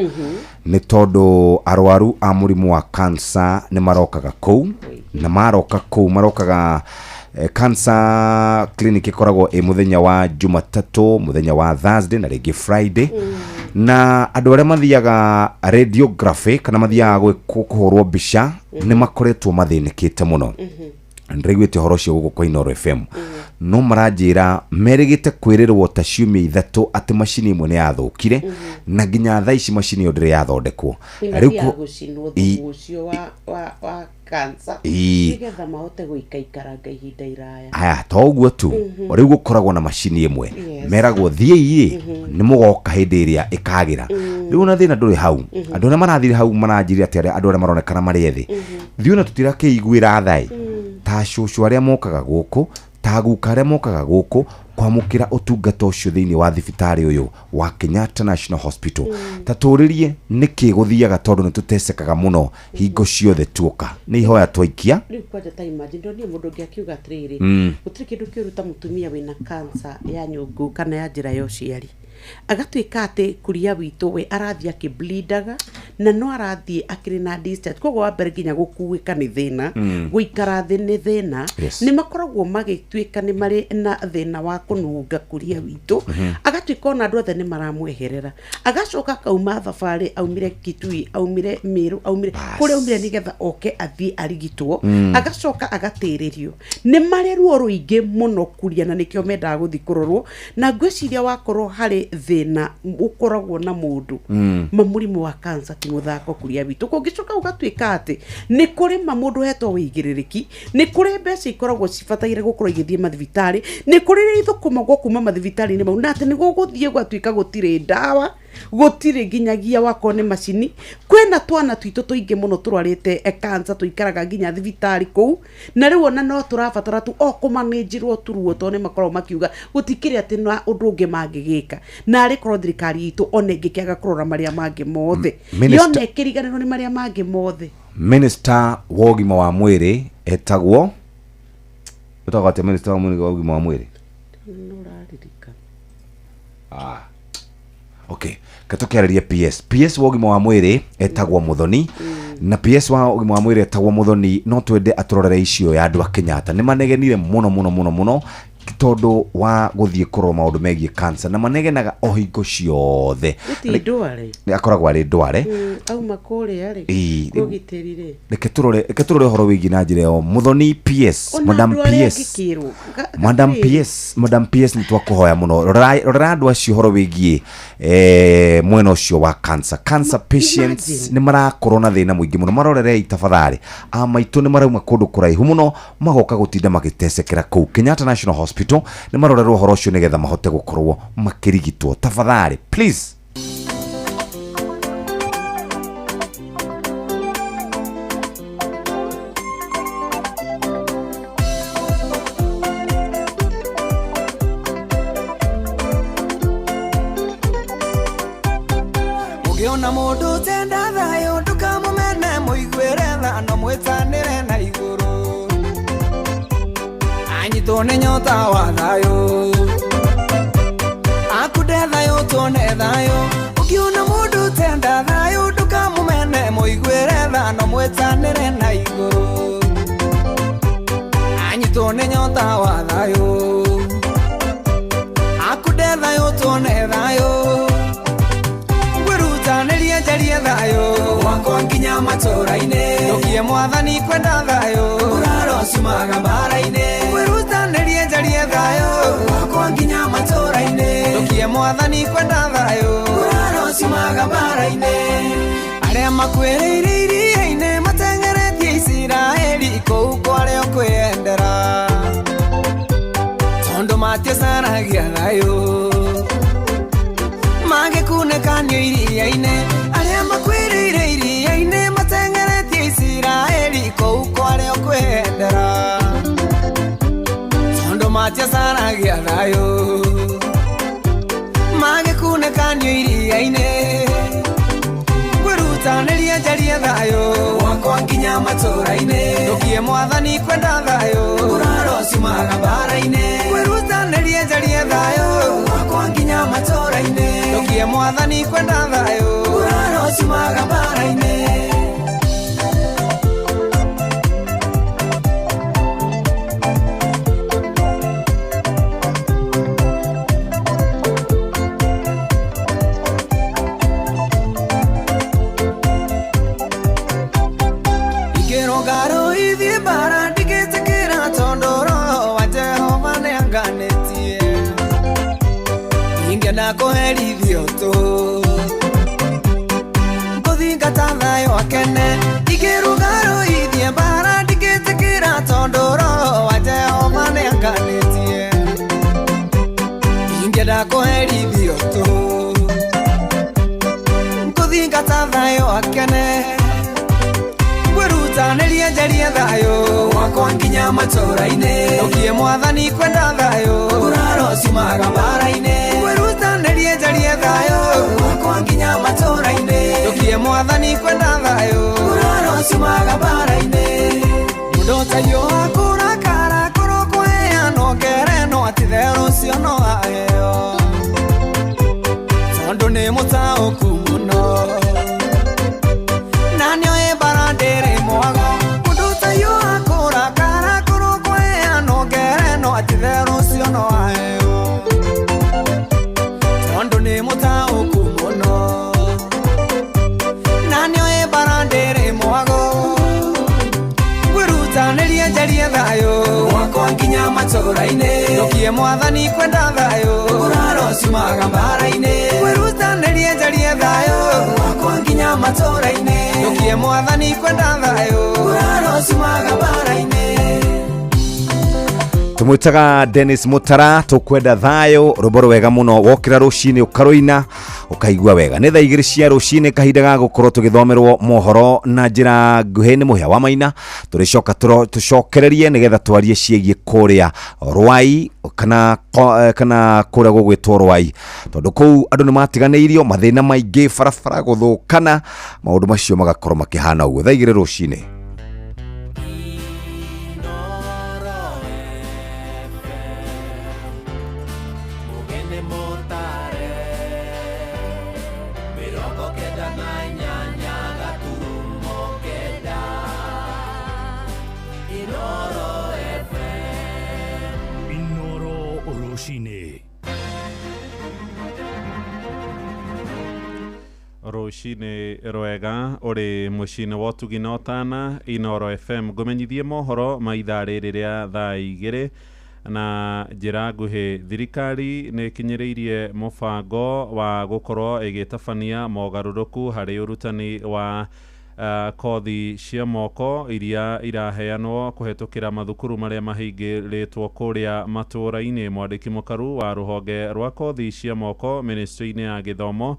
nĩ tondũ arwaru a mũrimũ wa cancer nĩ marokaga kũu, na maroka kũu marokaga cancer clinic ĩkoragwo ĩ mũthenya wa Jumatatũ, mũthenya wa Thursday na rĩngĩ Friday, na andũ arĩa mathiaga radiography kana mathiaga kũhũrwo mbica nĩ makoretwo mathĩnĩkĩte mũno. Ndĩraiguĩte ũhoro ũcio gũkũ kwa Inoro FM, no maranjĩra merĩgĩte kwĩrĩrwo ta ciumia 3 atĩ macini ĩmwe nĩ yathũkire, na nginya thaa ici macini ĩyo ndĩrĩ yathondekwo. Rĩu gũcinwo thumu ũcio wa cancer nĩgetha mahote gũikaikaranga ihinda iraya. Aya, to ũguo tu, rĩu gũkoragwo na macini ĩmwe, meragwo thiĩi ĩ, nĩ mũgoka hĩndĩ ĩrĩa ĩkagĩra. Rĩu ona thĩna ndũrĩ hau, andũ arĩa marathire hau maranjĩrire atĩ andũ arĩa maronekana marĩ ethĩ, thiĩ ona tũtirakĩiguĩra thaĩ ta cũcũ arĩa mokaga gũkũ, ta guka arĩa mokaga gũkũ kwamũkĩra ũtungata ũcio thĩinĩ wa thibitarĩ ũyũ wa Kenyatta National Hospital. Ta tũrĩrie nĩkĩ gũthiaga, tondũ nĩ tũtecekaga mũno hingo ciothe tuoka nĩ ihoya twaikia. Rĩu kwanja ta imagine ndonire mũndũ ũngĩ akiuga atĩrĩrĩ, gũtirĩ kĩndũ kĩũru ta mũtumia wĩna cancer ya nyũngũ kana ya njĩra ya ũciari, agatuĩka atĩ kuria witũ we arathiĩ akĩblindaga na no arathiĩ akĩrĩ na discharge, koguo wa mbere nginya gũkuĩka nĩ thĩna, gũikara thĩ nĩ thĩna. Nĩ makoragwo magĩtuĩka nĩ marĩ na thĩna wa kũnunga kuria witũ, agatuĩka ona andũ othe nĩ maramweherera, agacoka akauma thabarĩ, aumire Kitui, aumire Meru, aumire kũrĩa aumire nĩgetha oke athiĩ arigitwo, agacoka agatĩrĩrio. Nĩ marĩ ruo rũingĩ mũno kuria, na nĩkĩo mendaga gũthiĩ kũrorwo, na ngwĩciria wakorwo harĩ thĩna ũkoragwo na mũndũ ma mũrimũ wa cancer ti mũthako kuria witũ. Kũngĩcoka gũgatuĩka atĩ nĩ kũrĩ ma mũndũ hetwo wĩigĩrĩrĩki, nĩ kũrĩ mbeca ikoragwo cibataire gũkorwo igĩthiĩ mathibitarĩ, nĩ kũrĩ ithũkũmagwo kuma mathibitarĩ-inĩ mau, na atĩ nĩ gũgũthiĩ gũgatuĩka gũtirĩ ndawa, gũtirĩ nginyagia wakorwo nĩ macini. Kwĩna twana twitũ tũingĩ mũno tũrwarĩte cancer tũikaraga nginya thibitarĩ kũu, na rĩu ona no tũrabatara tu o kũmanĩnjirwo turuo, tondũ nĩ makoragwo makiuga gũtikĩrĩ atĩ na ũndũ ũngĩ mangĩgĩka, na arĩ korwo thirikari itũ ona ĩngĩkĩaga kũrora marĩa mangĩ mothe, yona ĩkĩriganĩrwo nĩ marĩa mangĩ mothe. Minister wa ũgima wa mwĩrĩ etagwo etagwo atĩa? Minister wa mwĩrĩ wa ũgima wa mwĩrĩ? No ũraririkana. Okay, katũkĩarĩria PS wa ũgima wa mwĩrĩ etagwo Muthoni, na PS wa ũgima wa mwĩrĩ etagwo Muthoni. No twende atũrorere icio ya andũ a Kenyatta, nĩ manegenire mũno mũno mũno mũno tondũ wa gũthiĩ kũrora maũndũ megiĩ cancer, na manegenaga o hingo ciothe. Ti ndware. Nĩ akoragwo arĩ ndware. Auma kũrĩa rĩ, kũgitĩri rĩ. Reke tũrore ũhoro wĩgiĩ na njĩra ĩyo. Muthoni PS, Ona Madam andũ arĩa PS, angĩkĩrwo, Madam atĩrĩrĩ. PS, Madam PS, nĩ twakũhoya mũno, rorera andũ acio ũhoro wĩgiĩ mwena ũcio wa cancer. Cancer patients imagine. nĩ marakorwo na thĩna mũingĩ mũno, marorerei tafadhali. A maitũ nĩ marauma kũndũ kũraihu mũno magoka gũtinda magĩtecekera kũu Kenyatta National Hospital. Hospital nĩ marorerwo ũhoro ũcio nĩgetha mahote gũkorwo makĩrigitwo. Tafadhali please. Ũngĩona mũndũ ũtenda thayũ ndũkamũmene, mũiguĩre tha no mwĩtanĩre na igũrũ. Anyitwo nĩ nyota wa thayũ, akunde thayũ tuone thayũ. Ũngĩona mũndũ ũtenda thayũ ndũkamũmene, mũiguĩre tha no mwĩtanĩre na igũrũ. Anyitwo nĩ nyota wa thayũ, akunde thayũ tuone thayũ. Ngwĩrutanĩrie njarie thayũ wakwa nginya matũũra-inĩ, ndokie mwathani kwenda thayũ, nguraro ciumaga mbara-inĩ. Ngwĩrutanĩrie njarie thayũ wakwa nginya matũũra-inĩ, ndokie mwathani kwenda thayũ, nguraro ciumaga mbara-inĩ. Arĩa makuĩrĩire iria-inĩ mateng'eretie Isiraeli kũu kwarĩo kwĩyendera, tondũ matiacaragia thayũ magĩkunĩkanio iria-inĩ. Arĩa makuĩrĩire iria-inĩ mateng'eretie Isiraeli kũu kwarĩo kwĩyendera, tondũ matiacaragia thayũ magĩkunĩkanio iria-inĩ. Ngwĩrutanĩrie njarie thayũ wakwa nginya matũũra-inĩ, ndokie mwathani kwenda thayũ, nguraro ciumaga mbara-inĩ. Ngwĩrutanĩrie njarie thayũ wakwa nginya matũũra-inĩ, ndokie mwathani kwenda thayũ, nguraro ciumaga mbara-inĩ. Ikĩrũngarũ ithiĩ mbara ndingĩtĩkĩra, tondũ roho wa Jehova nĩanganĩtie. Ingĩenda kũherithio tũ ngũthingata thayũ akene. Ikĩrũngarũ ithiĩ mbara ndingĩtĩkĩra, tondũ roho wa Jehova nĩanganĩtie. Ingĩenda kũherithio tũ ngũthingata thayũ akene. Ngwĩrutanĩrie njarie thayũ wakwa nginya matũũra-inĩ, ndokie mwathani kwenda thayũ, nguraro ciumaga mbara-inĩ. Ngwĩrutanĩrie njarie thayũ wakwa nginya matũũra-inĩ, ndokie mwathani kwenda thayũ, nguraro ciumaga mbara-inĩ. Mũndũ ũtahiũha kũrakara korwo kũheanwo ngerenwa atĩ therũ ũcio no aheo, tondũ nĩ mũtaũku mũno na nĩoĩ mbara ndĩrĩ mwago. Mũndũ ũtahiũha kũrakara korwo kũheanwo ngerenwa atĩ therũ ũcio no aheo, tondũ nĩ mũtaũku mũno na nĩoĩ mbara ndĩrĩ mwago. Ngwĩrutanĩrie njarie thayũ wakwa nginya matũũra-inĩ, ndokie mwathani kwenda thayũ, nguraro ciumaga mbara-inĩ. Ngwĩrutanĩrie njarie thayũ wakwa nginya matũũra-inĩ, ndokie mwathani kwenda thayũ, nguraro ciumaga mbara-inĩ. Tumwitaga Dennis Mutara, tukwenda thayo, rwimbo rwega muno wokira rucini ukaruina ukaigua wega. Nĩ thaa 2 cia rucini, kahinda ga gukorwo tugithomerwo mohoro na njira nguhĩ nĩ Mũhĩa wa Maina. Tũrĩcoka tũcokererie nĩgetha twarie ciĩgiĩ kũrĩa Rwai kana kana kũrĩa gũgwĩtwo Rwai, tondũ kũu andũ nĩ matiganĩirio, mathĩna maingĩ, barabara gũthũkana, maũndũ macio magakorwo makĩhana ũguo. Thaa 2 rũcinĩ. Inoro rũcinĩ. Rũcinĩ rwega ũrĩ mũciĩ-inĩ wa ũtugi na ũtana Inoro FM. Ngũmenyithie mohoro ma ithaa rĩrĩ rĩa thaa 2 na njĩra nguhĩ. Thirikari nĩ ĩkinyĩrĩirie mũbango wa gũkorwo ĩgĩtabania mogarũrũku harĩ ũrutani wa Kothi cia moko iria iraheanwo kũhetũkĩra mathukuru marĩa mahingĩrĩtwo kũrĩa matũũra-inĩ. Mwandĩki mũkaru wa rũhonge rwa kothi cia moko ministry-inĩ ya gĩthomo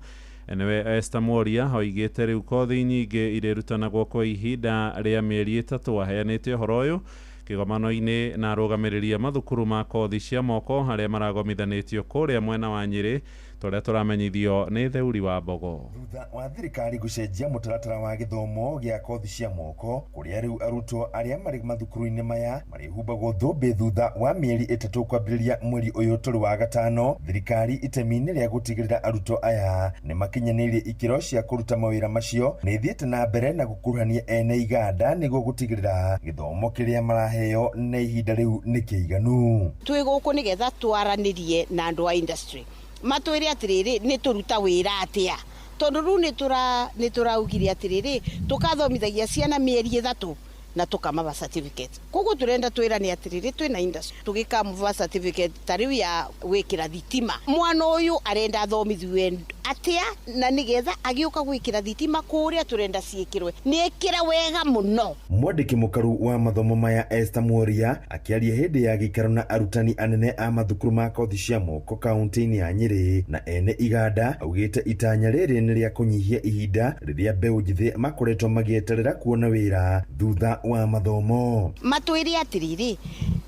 nĩwe Esther Mworia oigĩte rĩu kothi nyingĩ irĩrutanagwo kwa ihinda rĩa mĩeri 3. Aheanĩte ũhoro ũyũ kĩgomano-inĩ na arũgamĩrĩri a mathukuru ma kothi cia moko arĩa maragomithanĩtio kũrĩa mwena wa Nyĩrĩ, tũrĩa tũramenyithio nĩ Theuri wa Mbogo. Thutha wa thirikari gũcenjia mũtaratara wa gĩthomo gĩa kothi cia moko kũrĩa rĩu arutwo arĩa marĩ mathukuru-inĩ maya marĩhumbagwo thũmbĩ thutha wa mĩeri 3 kwambĩrĩria mweri ũyũ tũrĩ wa gatano, thirikari itemi-inĩ rĩa gũtigĩrĩra arutwo aya nĩ makinyanĩirie ikĩro cia kũruta mawĩra macio nĩ ithiĩte na mbere na gũkuruhania ene iganda nĩguo gũtigĩrĩra gĩthomo kĩrĩa maraheo na ihinda rĩu nĩ kĩiganu. Twĩ gũkũ nĩgetha twaranĩrie na andũ a industry matwĩre atĩrĩrĩ nĩ tũruta wĩra atĩa, tondũ rĩu nĩ tũraugire atĩrĩrĩ tũkathomithagia ciana mĩeri 3 na tũkamaba certificate. Koguo tũrenda twĩrane atĩrĩrĩ twĩna industry tũgĩkamũba certificate ta rĩu ya gwĩkĩra thitima, mwana ũyũ arenda athomithio atĩa na nĩgetha agĩũka gwĩkĩra thitima kũrĩa tũrenda ciĩkĩrwe nĩ ĩkĩra wega mũno. Mwandĩki mũkaru wa mathomo maya Esther Mworia akĩaria hĩndĩ ya gĩikaro na arutani anene a mathukuru ma kothi cia moko kaunti-inĩ ya Nyĩrĩ na ene iganda augĩte itanya rĩrĩ nĩ rĩa kũnyihia ihinda rĩrĩa mbeũ njĩthĩ makoretwo magĩeterera kuona wĩra thutha wa mathomo. Matwĩre atĩrĩrĩ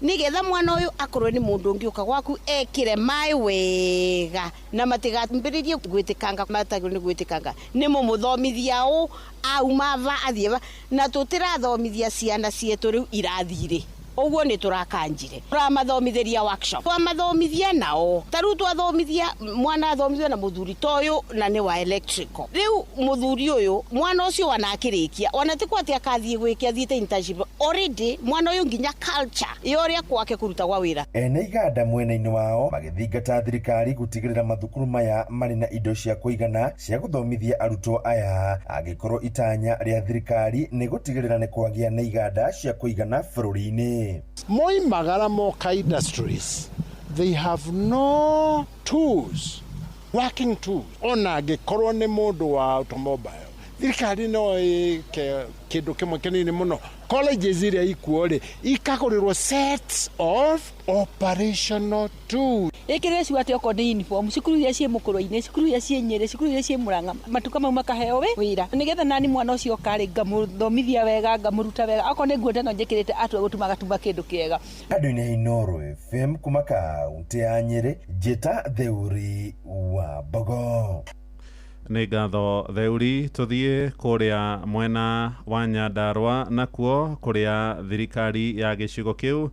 nĩgetha mwana ũyũ akorwo nĩ mũndũ ũngĩũka gwaku ekĩre maĩ wega na matigambĩrĩrie gwĩtĩkanga matagĩrĩirwo nĩ gwĩtĩkanga nĩ mũmũthomithia ũ auma va athiĩ va, na tũtirathomithia ciana cietũ rĩu irathirĩ ũguo nĩ tũrakanjire tũramathomithĩria workshop twamathomithia nao ta rĩu twathomithia mwana athomithio na mũthuri ta ũyũ na nĩ wa electrical rĩu mũthuri ũyũ mwana ũcio wanakĩrĩkia ona ti kwa atĩ akathiĩ gwĩke athiĩte internship already mwana ũyũ nginya culture ya ũrĩa kwake kũruta gwa wĩra. Ene iganda mwena-inĩ wao magĩthingata thirikari gũtigĩrĩra mathukuru maya marĩ na indo cia kũigana cia gũthomithia arutwo aya angĩkorwo itanya rĩa thirikari nĩ gũtigĩrĩra nĩ kwagĩa na iganda cia kũigana bũrũri-inĩ. Moimagara moka industries, they have no tools, working tools. Ona angĩkorwo nĩ mũndũ wa automobile, thirikari no ĩke kĩndũ kĩmwe kĩnini mũno. Colleges iria ikuo rĩ, ikagũrĩrwo sets of operational tools. Ĩkĩrĩre ciugo atĩ okorwo nĩ uniform, cukuru iria ciĩ Mũkũrwe-inĩ, cukuru iria ciĩ Nyĩrĩ, cukuru iria ciĩ Mũrang'a, matuka mau makaheo wĩra nĩgetha nani mwana ũcio oka-rĩ ngamũthomithia wega, ngamũruta wega, okorwo nĩ nguo ta ĩno njĩkĩrĩte atua gũtuma agatuma kĩndũ kĩega. Andũ-inĩ Inooro FM kuma kaunti ya Nyĩrĩ, njĩta Theuri wa Mbogo. Nĩ ngatho Theuri. Tũthiĩ kũrĩa mwena wa Nyandarua nakuo kũrĩa thirikari ya gĩcigo kĩu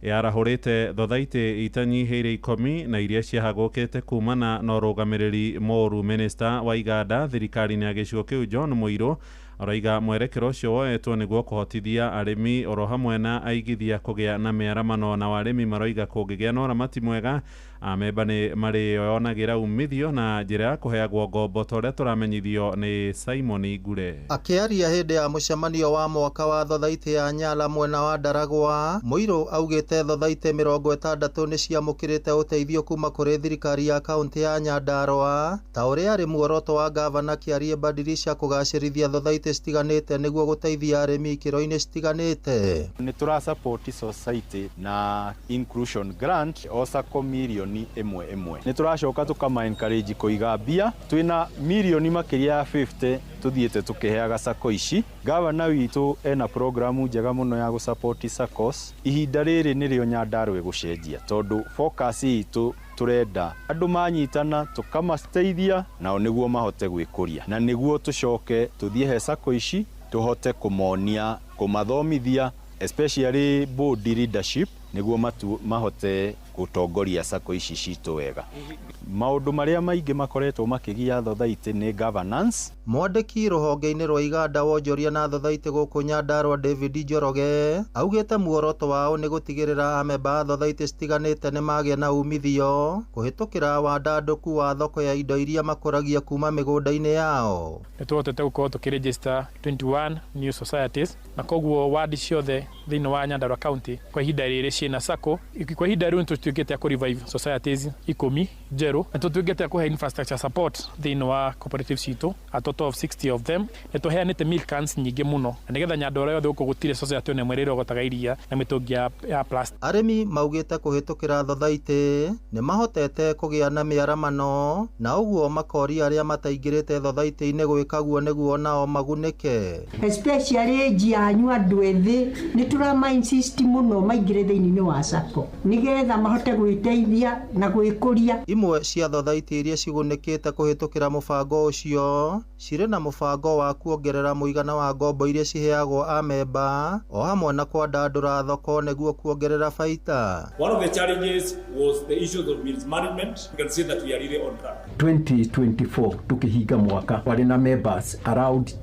yarahũrĩte thothaitĩ itanyihĩire 10 na iria ciahagũkĩte kumana na ũrũgamĩrĩri mũũru. Minista wa iganda thirikari-inĩ ya gĩcigo kĩu John Mũirũ araiga mwerekero ũcio woetwo nĩguo kũhotithia arĩmi oro hamwe na aigithia kũgĩa na mĩaramano, na arĩmi maroiga kũngĩgĩa na ũramati mwega amemba nĩ marĩyonagĩra umithio na njĩra ya kũheagwo ngombo ta ũrĩa tũramenyithio nĩ Simon Ngure. Akĩaria hĩndĩ ya mũcemanio wa mwaka wa thothaitĩ ya Nyala mwena wa Ndaragwa, Mũirũ augĩte thothaitĩ 60 nĩ ciamũkĩrĩte ũteithio kuma kũrĩ thirikari ya kaunti ya Nyandarua ta ũrĩa arĩ muoroto wa gavana Kĩarie Badirisha kũgacĩrithia thothaitĩ citiganĩte nĩguo gũteithia arĩmi ikĩro-inĩ citiganĩte. Nĩ tũra support society na inclusion grant o sacco mirioni 1 1. Nĩ tũracoka tũkama encourage kũiga mbia, twĩna mirioni makĩria ya 50 tuthiĩte tũkĩheaga sacco ici. Gavana witũ ena programu njega mũno ya gũsupport saccos. Ihinda rĩrĩ nĩrĩo Nyandarua ĩgũcenjia tondũ focus itũ tũrenda andũ manyitana tũkamateithia nao nĩguo mahote gwĩkũria, na nĩguo tũcoke tũthiĩ he sacco ici tũhote kũmonia, kũmathomithia especially board leadership nĩguo mahote gũtongoria sacco ici citũ wega. Maũndũ marĩa maingĩ makoretwo makĩgia thothaitĩ nĩ governance. Mwandĩki rũhonge-inĩ rwa iganda wonjoria na thothaitĩ gũkũ Nyandarua David Njoroge augĩte muoroto wao nĩ gũtigĩrĩra amemba a thothaitĩ citiganĩte nĩ magĩa na umithio kũhĩtũkĩra wandandũku wa thoko ya indo iria makũragia kuma mĩgũnda-inĩ yao. Nĩ tũhotete gũkorwo tũkĩregister 21 new societies na koguo wadi ciothe thĩinĩ wa Nyandarua County kwa ihinda rĩrĩ ciĩna sacco. Kwa ihinda rĩu nĩ tũtuĩkĩte a kũ revive societies 10 njerũ. Meru. Nĩ tũtuĩkĩte kũhe infrastructure support thĩinĩ wa cooperative citũ, a total of 60 of them. Nĩ tũheanĩte milk cans nyingĩ mũno na nĩgetha Nyandarua yothe gũkũ gũtirĩ society ona ĩmwe ĩrĩa ĩrogotaga iria na mĩtũngi ya plastic. Arĩmi maugĩte kũhĩtũkĩra thothaitĩ nĩ mahotete kũgĩa na mĩaramano na ũguo makoria arĩa mataingĩrĩte thothaitĩ-inĩ gwĩka guo nĩguo nao magunĩke. Especially age yanyu andũ ethĩ nĩ tũrama insist mũno maingĩre thĩinĩ wa SACCO nĩgetha mahote gwĩteithia na gwĩkũria. Imwe cia thothaitĩ iria cigunĩkĩte kũhĩtũkĩra mũbango ũcio cirĩ na mũbango wa kuongerera mũigana wa ngombo iria ciheagwo amemba o hamwe na kwandandũra thoko nĩguo kuongerera baita. One of the challenges was the issues of mismanagement. You can see that we are really on track. 2024 tukihinga mwaka warĩ na members around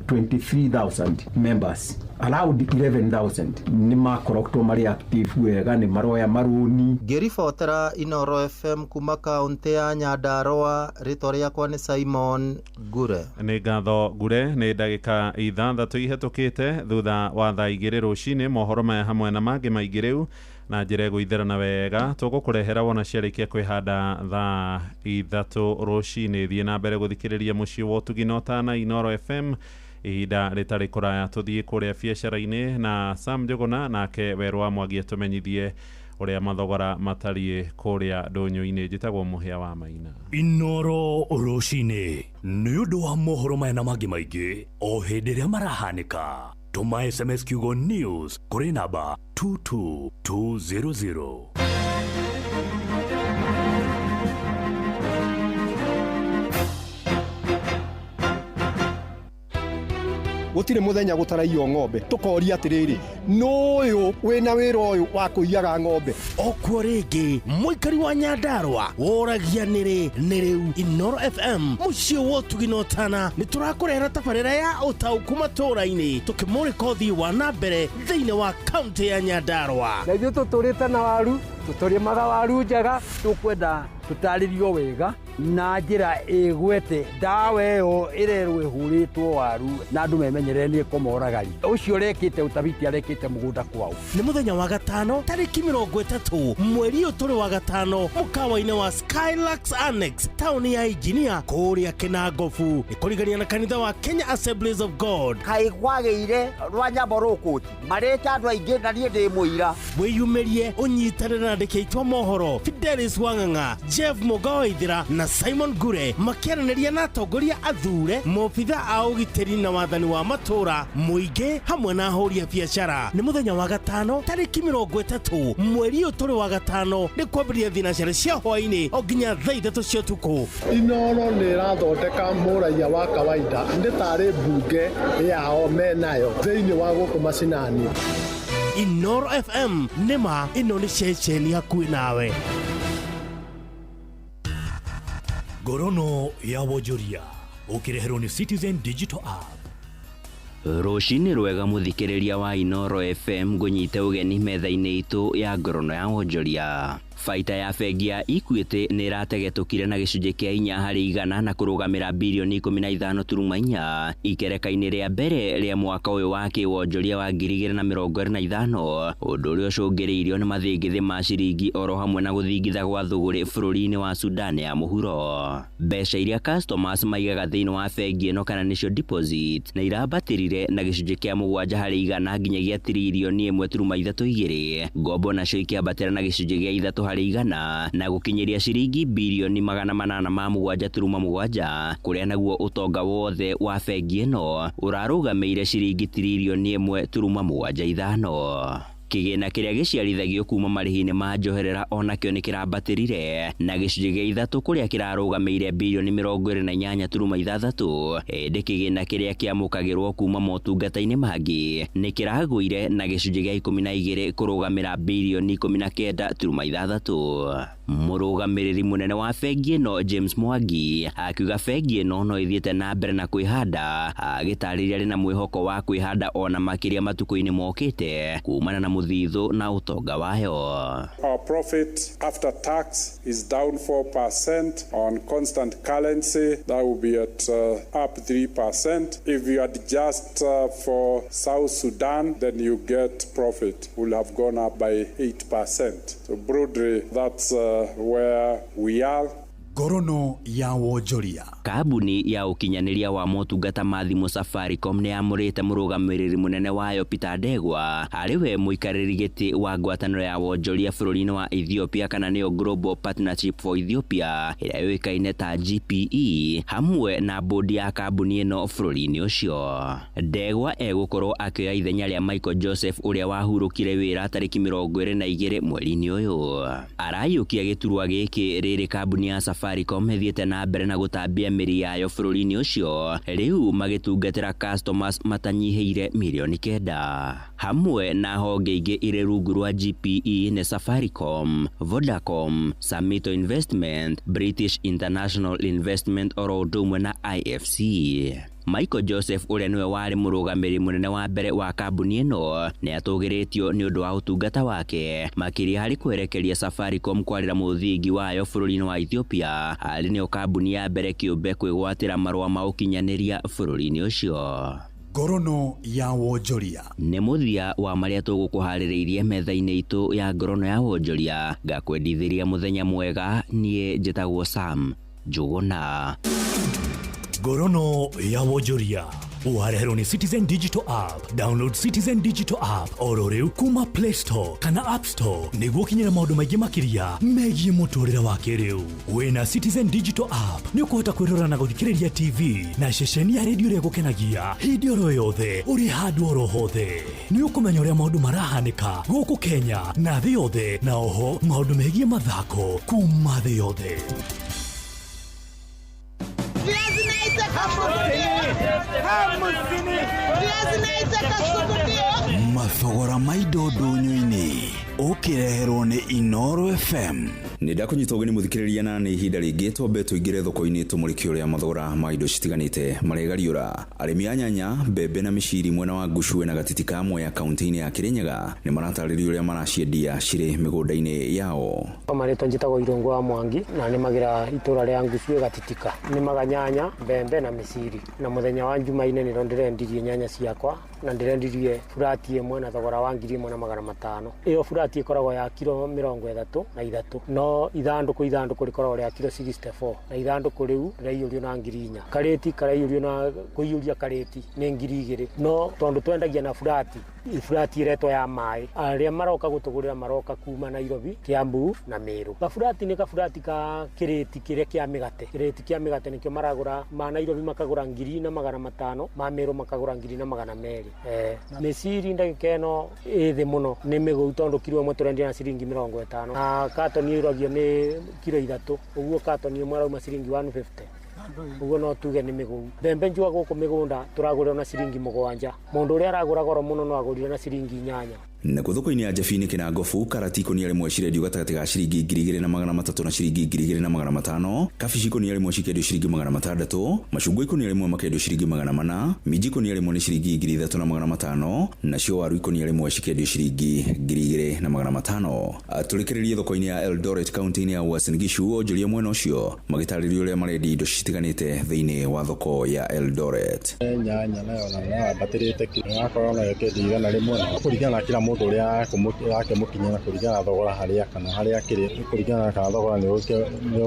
23,000 members, around 11,000 nĩ makoragwo marĩ active wega, nĩ maroya marũni. Ngĩribotera Inoro FM kuma kaũntĩ ya Nyandarua, rĩtwa rĩakwa nĩ Simon Ngure. Nĩ ngatho Ngure. Nĩ ndagĩka 6 ihetũkĩte thutha wa thaa 2 rũcinĩ. Mohoro maya hamwe na mangĩ maingĩ rĩu na njĩra ĩgũitherana wega tũgũkũrehera wona ciarĩkia kwĩhanda thaa 3 rũcinĩ. Thiĩ na mbere gũthikĩrĩria mũciĩ wa ũtugi na ũtana Inoro FM. Ihinda rĩtarĩ kũraya tũthiĩ kũrĩa biacara-inĩ na Sam Njũgũna, nake Werũ wa Mwangi atũmenyithie ũrĩa mathogora matariĩ kũrĩa ndũnyũ-inĩ. Njĩtagwo Mũhĩa wa Maina. Inoro rũcinĩ nĩ ũndũ wa mohoro maya na mangĩ maingĩ o hĩndĩ ĩrĩa marahanĩka. Tũma SMS kiugo news kũrĩ namba 22200. Gũtirĩ mũthenya gũtaraiywo ng'ombe, tũkoria atĩrĩrĩ, nũyũ wĩna wĩra ũyũ wa kũiyaga ng'ombe? Okuo rĩngĩ mũikari wa Nyandarua woragia nĩrĩ nĩ rĩu. Inoro FM mũciĩ wa ũtugi na ũtana nĩ tũrakũrehera tabarĩra ya ũtaũku matũũra-inĩ tũkĩmũrĩka ũthii wa na mbere thĩinĩ wa kaũntĩ ya Nyandarua. Na ithuĩ tũtũrĩte na waru, tũtũrĩmaga waru njega, tũkwenda tũtarĩrio wega na njĩra ĩgwete ndawa ĩyo ĩrerwo ĩhũrĩtwo waru na andũ memenyerere nĩ ĩkũmoragari. Ũcio ũrekĩte ũtabiti arekĩte mũgũnda kwao. Nĩ mũthenya wa gatano tarĩki 30 mweri ũyũ tũrĩ wa gatano mũkawa-inĩ wa Skylux Annex taũni ya Engineer kũrĩa Kĩnangobu nĩ kũrigania na kanitha wa Kenya Assemblies of God. Kaĩ kwagĩire rwa nyambo rũkũti marĩte andũ aingĩ na niĩ ndĩ mũira. Wĩyumĩrie ũnyitanĩre na andĩki aitũ a mohoro Fidelis Wang'ang'a, Jeff Mũgawaithĩra na Simon Ngure makĩaranĩria na atongoria athure, maobitha a ũgitĩri na wathani wa matũũra, mũingĩ hamwe na ahũri a biacara. Nĩ mũthenya wa gatano tarĩki 30 mweri ũyũ tũrĩ wa gatano nĩ kwambĩrĩria thinacara cia hwaĩ-inĩ o nginya thaa 3 cia ũtukũ. Inoro nĩ ĩrathondeka mũraiya wa kawaida nĩ tarĩ mbunge yao menayo thĩinĩ wa gũkũ macinani. Inoro FM nĩma ĩno nĩ ceceni hakuhĩ nawe. Ngorono ya wonjoria ũkĩreherwo nĩ Citizen Digital App. Rũcinĩ rwega mũthikĩrĩria wa Inoro FM, ngũnyite ũgeni metha-inĩ itũ ya ngorono ya wonjoria. Baita ya bengi ya Equity nĩ ĩrategetũkire na gĩcunjĩ kĩa 4 harĩ igana na kũrũgamĩra birioni 15.4 ikereka-inĩ rĩa mbere rĩa mwaka ũyũ wa kĩwonjoria wa 2025, ũndũ ũrĩa ũcũngĩrĩirio nĩ mathĩngĩthĩ ma ciringi oro hamwe na gũthingitha gwa thũgũrĩ bũrũri-inĩ wa Sudan ya mũhuro. Mbeca iria customers maigaga thĩinĩ wa bengi ĩno kana nĩcio deposit nĩ irambatĩrire na gĩcunjĩ kĩa 7 harĩ igana nginyagia tiririoni 1.32, ngombo nacio ikĩambatĩra na gĩcunjĩ gĩa 3 harĩ igana na gũkinyĩria ciringi birioni 807.7, kũrĩa naguo ũtonga wothe wa bengi ĩno ũrarũgamĩire ciringi tiririoni 1.75. Kĩgĩna kĩrĩa gĩciarithagio kuma marĩhi-inĩ ma njoherera onakĩo nĩ kĩrambatĩrire na gĩcunjĩ gĩa 3 kũrĩa kĩrarũgamĩire birioni 28.6, ĩndĩ kĩgĩna kĩrĩa kĩamũkagĩrwo kuma motungata-inĩ mangĩ nĩ kĩragũire na gĩcunjĩ gĩa 12 kũrũgamĩra birioni 19.6. Mũrũgamĩrĩri mũnene wa bengi ĩno James Mwangi akiuga bengi ĩno no ĩthiĩte na mbere na kwĩhanda, agĩtarĩria arĩ na mwĩhoko wa kwĩhanda ona makĩria matukũ-inĩ mokĩte kumana na mũthithũ na ũtonga wayo. Our profit after tax is down 4% on constant currency. That will be at up 3%. If you adjust for South Sudan, then you get profit will have gone up by 8%. So broadly, that's where we are. Ngorono ya wonjoria. Kambuni ya ũkinyanĩria wa motungata ma thimũ Safaricom nĩ yamũrĩte mũrũgamĩrĩri mũnene wayo Peter Ndegwa arĩ we mũikarĩri gĩtĩ wa ngwatanĩro ya wonjoria bũrũri-inĩ wa Ethiopia kana nĩyo Global Partnership for Ethiopia ĩrĩa yũĩkaine ta GPE hamwe na bodi ya kambuni ĩno bũrũri-inĩ ũcio. Ndegwa egũkorwo akĩoya ithenya rĩa Michael Joseph ũrĩa wahurũkire wĩra tarĩki 22 mweri-inĩ ũyũ. Araiyũkia gĩturwa gĩkĩ rĩrĩ kambuni ya Safaricom ĩthiĩte na mbere na gũtambia mĩri yayo bũrũri-inĩ ũcio rĩu magĩtungatĩra customers matanyihĩire mirioni 9 hamwe na honge ingĩ irĩ rungu rwa GPE nĩ Safaricom, Vodacom, Samito Investment, British International Investment oro ũndũ ũmwe na IFC. Michael Joseph ũrĩa nĩwe warĩ mũrũgamĩrĩri mũnene wa mbere wa kambuni ĩno nĩ atũgĩrĩtio nĩ ũndũ wa ũtungata wake makĩria harĩ kwerekeria Safaricom kwarĩra mũthingi wayo bũrũri-inĩ wa Ethiopia arĩ nĩyo kambuni ya mbere kĩũmbe kwĩgwatĩra marũa ma ũkinyanĩria bũrũri-inĩ ũcio. Ngorono ya wonjoria. Nĩ mũthia wa marĩa tũgũkũharĩrĩirie metha-inĩ itũ ya ngorono ya wonjoria. Ngakwendithĩria mũthenya mwega. Niĩ njĩtagwo Sam Njũgũna. Ngorono ya wonjoria wareherwo nĩ Citizen Digital App. Download Citizen Digital App oro rĩu kuma Play Store kana App Store nĩguo ũkinyĩre maũndũ maingĩ makĩria megiĩ mũtũrĩre wa kĩrĩu. Wĩna Citizen Digital App nĩ ũkũhota kwĩrora na gũthikĩrĩria TV na ceceni ya redio ĩrĩa ĩgũkenagia hĩndĩ oro yothe ũrĩ handũ oro hothe. Nĩ ũkũmenya ũrĩa maũndũ marahanĩka gũkũ Kenya na thĩ yothe, na oho maũndũ megiĩ mathako kuma thĩ yothe. Mathogora ma indo ndũnyũ-inĩ ũkĩreherwo nĩ Inoro FM. Nĩ ndakũnyita ũgeni mũthikĩrĩria, na nĩ ihinda rĩngĩ twambe tũingĩre thoko-inĩ tũmũrĩke ũrĩa mathogora ma indo citiganĩte maregariũra. Arĩmi a nyanya, mbembe na mĩciri mwena wa Ngucue na Gatiti ka Mwea kaunti-inĩ ya Kirinyaga nĩ maratarĩria ũrĩa maraciendia cirĩ mĩgũnda-inĩ yao. Kwa marĩtwa njĩtagwo Irũngũ wa Mwangi na nĩmagĩra itũra rĩa Ngucue Gatitika. Nĩmaga nyanya, mbembe na mĩciri, na mũthenya wa Jumaine nĩro ndĩrendirie nyanya ciakwa na ndĩrendirie burati ĩmwe na thogora wa 1500. Ĩyo burati ĩkoragwo ya kiro 33, no ithandũkũ rĩkoragwo rĩa kiro 64, na ithandũkũ rĩu rĩraiyũrio na 4000. Karĩti karaiyũrio na kũiyũria karĩti nĩ 2000, no tondũ twendagia na burati, burati ĩretwo ya maĩ, arĩa maroka gũtũgũrĩra maroka kuma Nairobi, Kiambu na Meru. Gaburati nĩ gaburati ka kĩrĩti kĩrĩa kĩa mĩgate, kĩrĩti kĩa mĩgate nĩkĩo maragũra ma Nairobi makagũra 1500, ma Meru makagũra 1200. Mĩciri ndagĩka ĩno ĩ thĩ mũno, nĩ mĩgũu tondũ kiro ĩmwe tũrendia na ciringi 50, na katoni ĩragio nĩ kiro 3, ũguo katoni ĩmwe ĩrauma ciringi 150, ũguo no tuge nĩ mĩgũu. Mbembe njũa gũkũ mĩgũnda tũragũrĩrwo na ciringi 7, mũndũ ũrĩa aragũra goro mũno no agũrire na ciringi 8. Nakuo thoko-inĩ ya Njabini Kĩnangobu, karati ikũnia rĩmwe cirendio gatagatĩ ga ciringi 2300 na ciringi 2500, kabici ikũnia rĩmwe cikendio ciringi 600, macungwa ikũnia rĩmwe makendio ciringi 400, minji ikũnia rĩmwe nĩ ciringi 3500, nacio waru ikũnia rĩmwe cikendio ciringi 2500. Tũrĩkĩrĩrie thoko-inĩ ya Eldoret kaunti-inĩ ya Uasin Gishu, onjoria mwena ũcio magĩtarĩria ũrĩa marendia indo citiganĩte thĩinĩ wa thoko ya Eldoret. Nyanya nayo na yambatĩrĩte ĩrakorwo nayo ĩkĩendio 100 kũringana na kila mũndũ ũrĩa arakĩmũkinyĩra, kũringana na thogora harĩa kana harĩa akĩrĩ, kũringana na kana thogora nĩ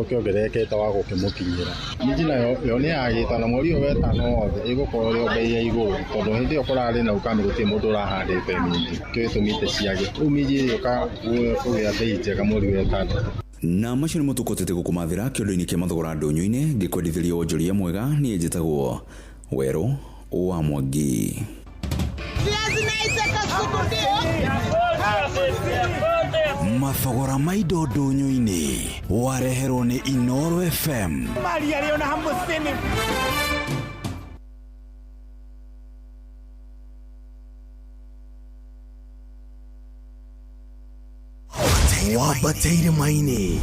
ũkĩongererekete wa gũkĩmũkinyĩra. Minji nayo yo nĩ yagĩte na mweri ũyũ wetano wothe ĩgũkorwo ĩrĩ o bei ya igũrũ, tondũ hĩndĩ ĩyo kũrarĩ na ukame gũtirĩ mũndũ ũrahandĩte minji, kĩo gĩtũmĩte ciage. Rĩu minji ĩgĩũka kũgĩa bei njega mweri wetandatũ. Na macio nĩmo tũkũhotete gũkũmathĩra kĩondo-inĩ kĩa mathogora ndũnyũ-inĩ. Ngĩkwendithĩria wonjoria mwega, niĩ njĩtagwo Werũ wa Mwangi. Mathogora ma indo ndũnyũ-inĩ wareherwo nĩ Inoro FM. Wambateire maini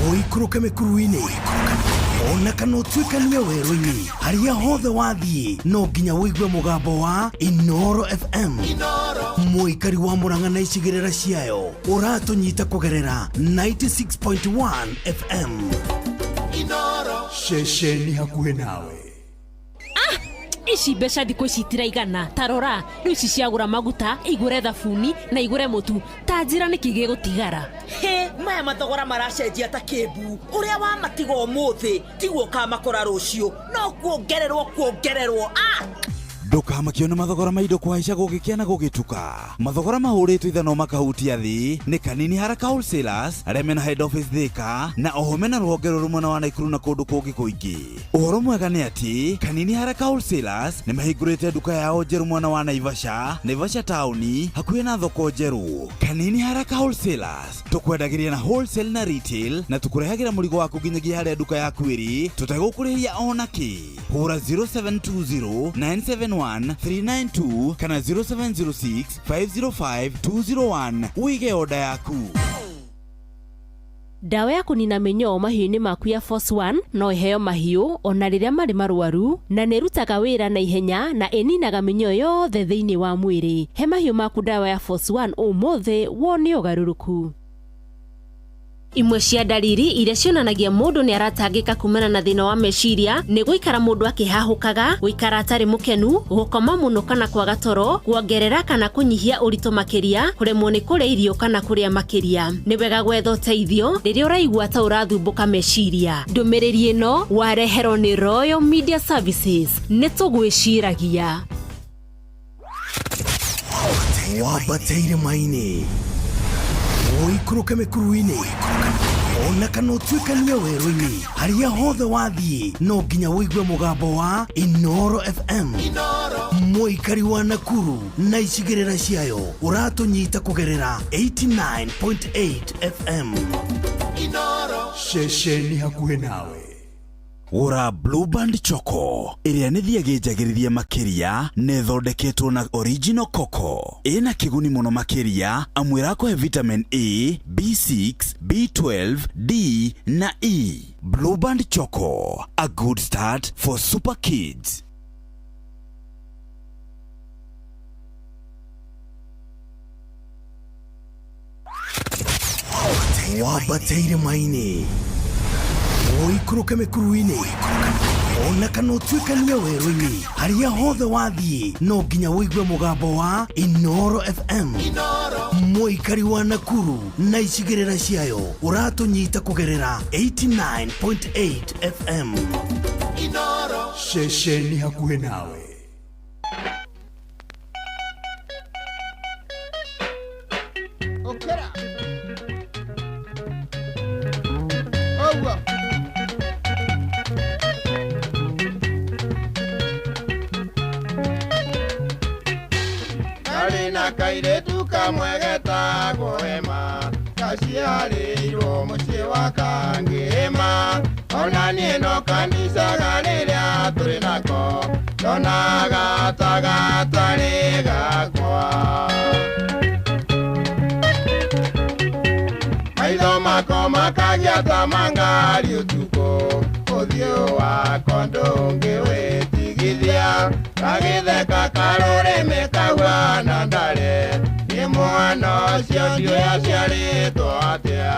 ũikũrũke mĩkuru-inĩ ona kana ũtuĩkanie werũ-inĩ, harĩa hothe wathiĩ no nginya ũigue mũgambo wa Inoro FM. Mũikari wa Murang'a na icigĩrĩra ciayo ũratũnyita kũgerera 96.1 FM. Ceceni hakuhĩ nawe. Ici mbeca thikũ ici itiraigana. Ta rora, rĩu ici ciagũra maguta, igũre thabuni na igũre mũtu. Ta njĩra nĩkĩ gĩgũtigara? Hĩ, maya mathogora maracenjia ta kĩmbu. Ũrĩa wamatiga ũmũthĩ tiguo ũkamakora rũciũ, no kuongererwo kuongererwo. Ah! Ndũkamakio nĩ mathogora ma indo kũhaica gũgĩkĩa na gũgĩtuka. Mathogora mahũrĩtwo ithanwa makahutia thĩ nĩ Kanini Haraka Wholesalers arĩa mena head office Thĩka na oho mena rũhonge rũrũ mwena wa Naikuru na kũndũ kũngĩ kũingĩ. Ũhoro mwega nĩ atĩ Kanini Haraka Wholesalers nĩ mahingũrĩte nduka yao njerũ mwena wa Naivasha, Naivasha taũni hakuhĩ na thoko njerũ. Kanini Haraka Wholesalers tũkwendagĩria na wholesale na retail na tũkũrehagĩra mũrigo waku nginyagia harĩa nduka yaku ĩrĩ tũtegũkũrĩhia ona kĩ. Hũra 0720 971 392 kana 0706 505 201 ũige oda yaku. Ndawa ya kũnina mĩnyoo mahiũ-inĩ maku ya Force One no ĩheo mahiũ ona rĩrĩa marĩ marwaru na nĩ ĩrutaga wĩra na ihenya na ĩninaga mĩnyoo yothe thĩinĩ wa mwĩrĩ. He mahiũ maku ndawa ya Force One ũmũthĩ wone ũgarũrũku. Imwe cia ndariri iria cionanagia mũndũ nĩ aratangĩka kumana na thĩna wa meciria nĩ gũikara mũndũ akĩhahũkaga, gũikara atarĩ mũkenu, gũkoma mũno kana kwaga toro, kuongerera kana kũnyihia ũritũ makĩria, kũremwo nĩ kũrĩa irio kana kũrĩa makĩria. Nĩ wega gwetha ũteithio rĩrĩa ũraigua ta ũrathumbũka meciria. Ndũmĩrĩri ĩno wareherwo nĩ Royal Media Services. Nĩ tũgwĩciragia. Wambate irĩma-inĩ, ũikũrũke mĩkuru-inĩ, ona kana ũtuĩkanie werũ-inĩ, harĩa hothe wathiĩ no nginya ũigue mũgambo wa Inoro FM. Mũikari wa Nakuru na icigĩrĩra ciayo ũratũnyita kũgerera 89.8 FM. Ceceni hakuhĩ nawe. Gũra Blueband Choco ĩrĩa nĩ thiagĩ njagĩrithie makĩria na ĩthondeketwo na original coco. Ĩna kĩguni mũno makĩria amu ĩrakũhe vitamin A, B6, B12, D na E. Blueband Choco, a good start for super kids. Wambate irĩma-inĩ, ũikũrũke mĩkuru-inĩ, ona kana ũtuĩkanie werũ-inĩ, harĩa hothe wathiĩ no nginya ũigue mũgambo wa Inoro FM. Mũikari wa Nakuru na icigĩrĩra ciayo ũratũnyita kũgerera 89.8 FM. Ceceni hakuhĩ nawe. Ũkĩra. Ũguo. Karĩ na kairĩtu kamwe getagwo Ema, kaciarĩirwo mũciĩ wa Kangĩma. Ona niĩ no kandicaga rĩrĩa tũrĩ nako, ndonaga ta gatarĩ gakwa. Maitho mako makagĩa ta mangari ũtukũ, ũthiũ wako ndũngĩwĩtigithia. Gagĩtheka karũrĩmĩ kahuana ndare, nĩ mwana ũcio ndiũĩ aciarĩtwo atĩa.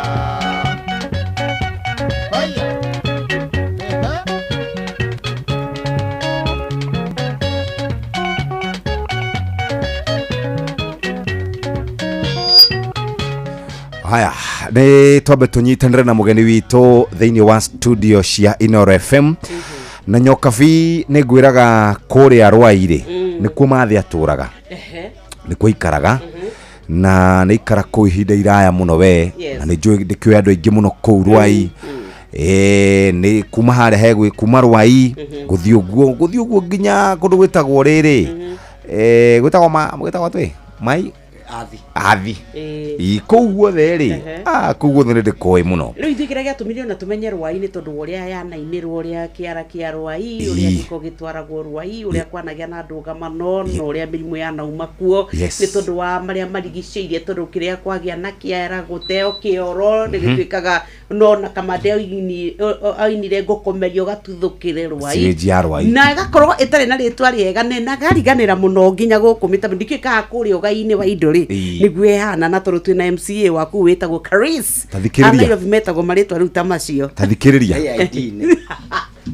Haya, nĩ twambe tũnyitanĩre na mũgeni witũ thĩinĩ wa studio cia Inoro FM. Na Nyokabi nĩ ngwĩraga kũrĩa Rwai-rĩ, nĩkuo Mathĩ atũraga, nĩkuo aikaraga, na nĩ aikara kũu ihinda iraya mũno we. Yes. Na nĩ njũĩ ndĩkĩũĩ andũ aingĩ mũno kũu Rwai. Nĩ kuma harĩa hegwĩ kuma Rwai gũthiĩ ũguo nginya kũndũ gwĩtagwo rĩrĩ, gwĩtagwo ma gwĩtagwo atĩ mai Athi. Athi. Ĩĩ. Ĩ, kũu guothe rĩ, Ehe. kũu guothe nĩ ndĩkoĩ mũno. Rĩu ithuĩ kĩrĩa gĩatũmire ona tũmenye Rwai nĩ tondũ wa ũrĩa yanainĩrwo, ũrĩa kĩara kĩa Rwai, ũrĩa gĩko gĩtwaragwo Rwai, ũrĩa kwanagĩa na ndũgamano, na ũrĩa mĩrimũ yanauma kuo. Yes. Nĩ tondũ wa marĩa marigicĩirie, tondũ kĩrĩa kwagĩa na kĩara gũteo kĩoro nĩ gĩtuĩkaga no na Kamande ainire ngũkomerio gatuthũkĩre Rwai. Stage ya Rwai. Na ĩgakorwo ĩtarĩ na rĩtwa rĩega na gariganĩra mũno nginya gũkũ mĩtambo ndikĩũĩ kana kũrĩa ũgai-inĩ wa indo rĩ nĩguo ĩhana, na tondũ twĩna MCA waku wĩtagwo Karis. Ta thikĩrĩria. A Nairobi metagwo marĩtwa rĩu ta macio. Ta thikĩrĩria.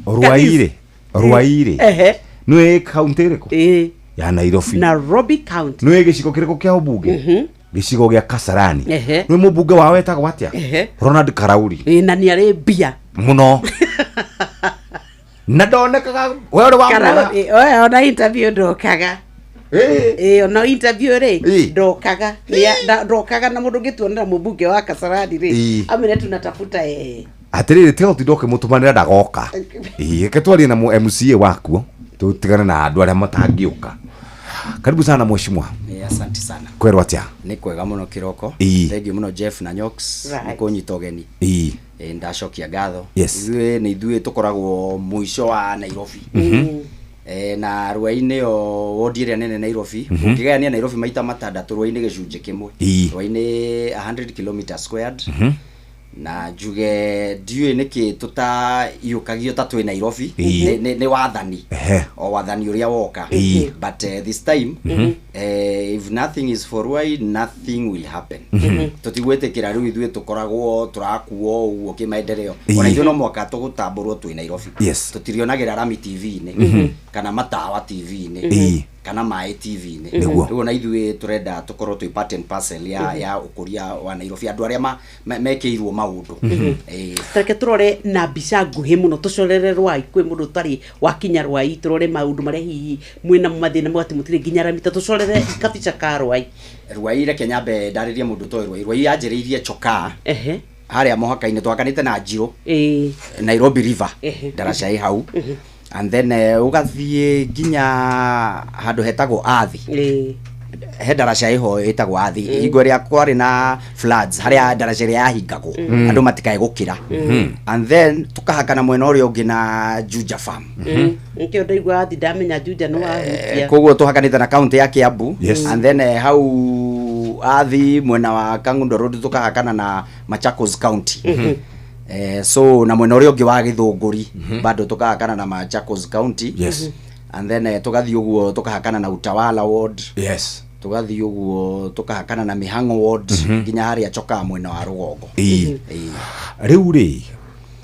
Rwai-rĩ, Rwai-rĩ Ehe. Nĩ kaunti ĩrĩkũ? Ĩĩ. Ya Nairobi. Nairobi County. Nĩ gĩcigo kĩrĩkũ kĩa ũmbunge? Mhm. Gĩcigo gĩa Kasarani. Ehe. Nĩ mũmbunge wao wetagwo atĩa? Ehe. Ronald Karauri. Ĩĩ, na nĩ arĩ mbia. Mũno. Na ndonekaga we ũrĩ wa Karau- ĩ, oya, ona interview ndokaga. Ĩ, ona interview rĩ Ĩ. ndokaga. Ndokaga na mũndũ ũngĩtuonera mũmbunge wa Kasarani rĩ Ĩ. amwĩre tunatafuta yeye. Atĩrĩrĩ, tiga gũtinda ũkĩmũtũmanĩra ndagoka. Ĩĩ, reke twarie na mũ MCA wakuo tũtigane na andũ arĩa matangĩũka. Karibu sana mheshimiwa. Asante sana. Kwerwo atĩa? Nĩ kwega mũno kĩroko. Ĩĩ. Thengiũ mũno Jeff na Nyox Right. nĩ kũnyita ũgeni. Ĩĩ. Ndacokia ngatho. Yes. Ithuĩ nĩ ithuĩ tũkoragwo mũico wa Nairobi. Mhm. Na Ruai nĩyo wodi ĩrĩa nene Nairobi. Mhm. Ũngĩgayania Nairobi maita matandatũ, Ruai nĩ gĩcunjĩ kĩmwe. Ĩĩ. Ruai nĩ 100 kilometer squared. Mhm. Na njuge ndiũĩ nĩkĩ tũtaiyũkagio ta twĩ Nairobi. Ĩĩ. Nĩ wathani. Ehe. O wathani ũrĩa woka. Ĩĩ. But this time, Mhm. if nothing is for Ruai, nothing will happen. Mhm. Tũtigwĩtĩkĩra rĩu ithuĩ tũkoragwo tũrakuo ũguo kĩmaendeleo. Ĩĩ. Ona ithuĩ no mwaka tũgũtambũrwo twĩ Nairobi. Yes. Tũtirionagĩra rami TV-inĩ Mhm. kana matawa TV-inĩ Ĩĩ. kana maĩ TV-inĩ. Nĩguo. Rĩu ona ithuĩ tũrenda tũkorwo twĩ part and parcel ya Mhm. ya ũkũria wa Nairobi, andũ arĩa mekĩirwo maũndũ. Mhm. Ĩĩ. Reke tũrore na mbica nguhĩ mũno, tũcorere Rwai kwĩ mũndũ ũtarĩ wakinya Rwai, tũrore maũndũ marĩa hihi mwĩna mathĩna mo atĩ mũtirĩ nginya ramita, tũcorere kabica ka Rwai. Ruai, reke nyambe ndarĩrie mũndũ ũtoĩ Ruai. Ruai yanjĩrĩirie Chokaa. Ehe. Harĩa mũhaka-inĩ twakanĩte na Njirũ. Ĩĩ. Nairobi River. Ehe. Ndaraca ĩ hau. And then ũgathiĩ nginya handũ hetagwo Athi. He ndaraca ĩho ĩtagwo Athi. Hingo ĩrĩa kwarĩ na floods, harĩa ndaraca ĩrĩa yahingagwo Mm. andũ matikae gũkĩra. Mhm. And then tũkahakana mwena ũrĩa ũngĩ na Juja Farm. Nĩkĩo ndaigua Athi ndamenya Juja nĩ wahutia. Koguo tũhakanĩte na kaunti ya Kiambu. Yes. And then hau Athi mwena wa Kangundo Road tũkahakana na Machakos County. Mhm. So na mwena ũrĩa ũngĩ wa Gĩthũngũri bado tũkahakana na Machakos County. Yes. And then tũgathiĩ ũguo tũkahakana na Utawala Ward. Yes. Tũgathiĩ ũguo tũkahakana na Mĩhang'o Ward Mhm. nginya harĩa Chokaa mwena wa rũgongo. Ĩĩ. Ĩĩ. Rĩu rĩ,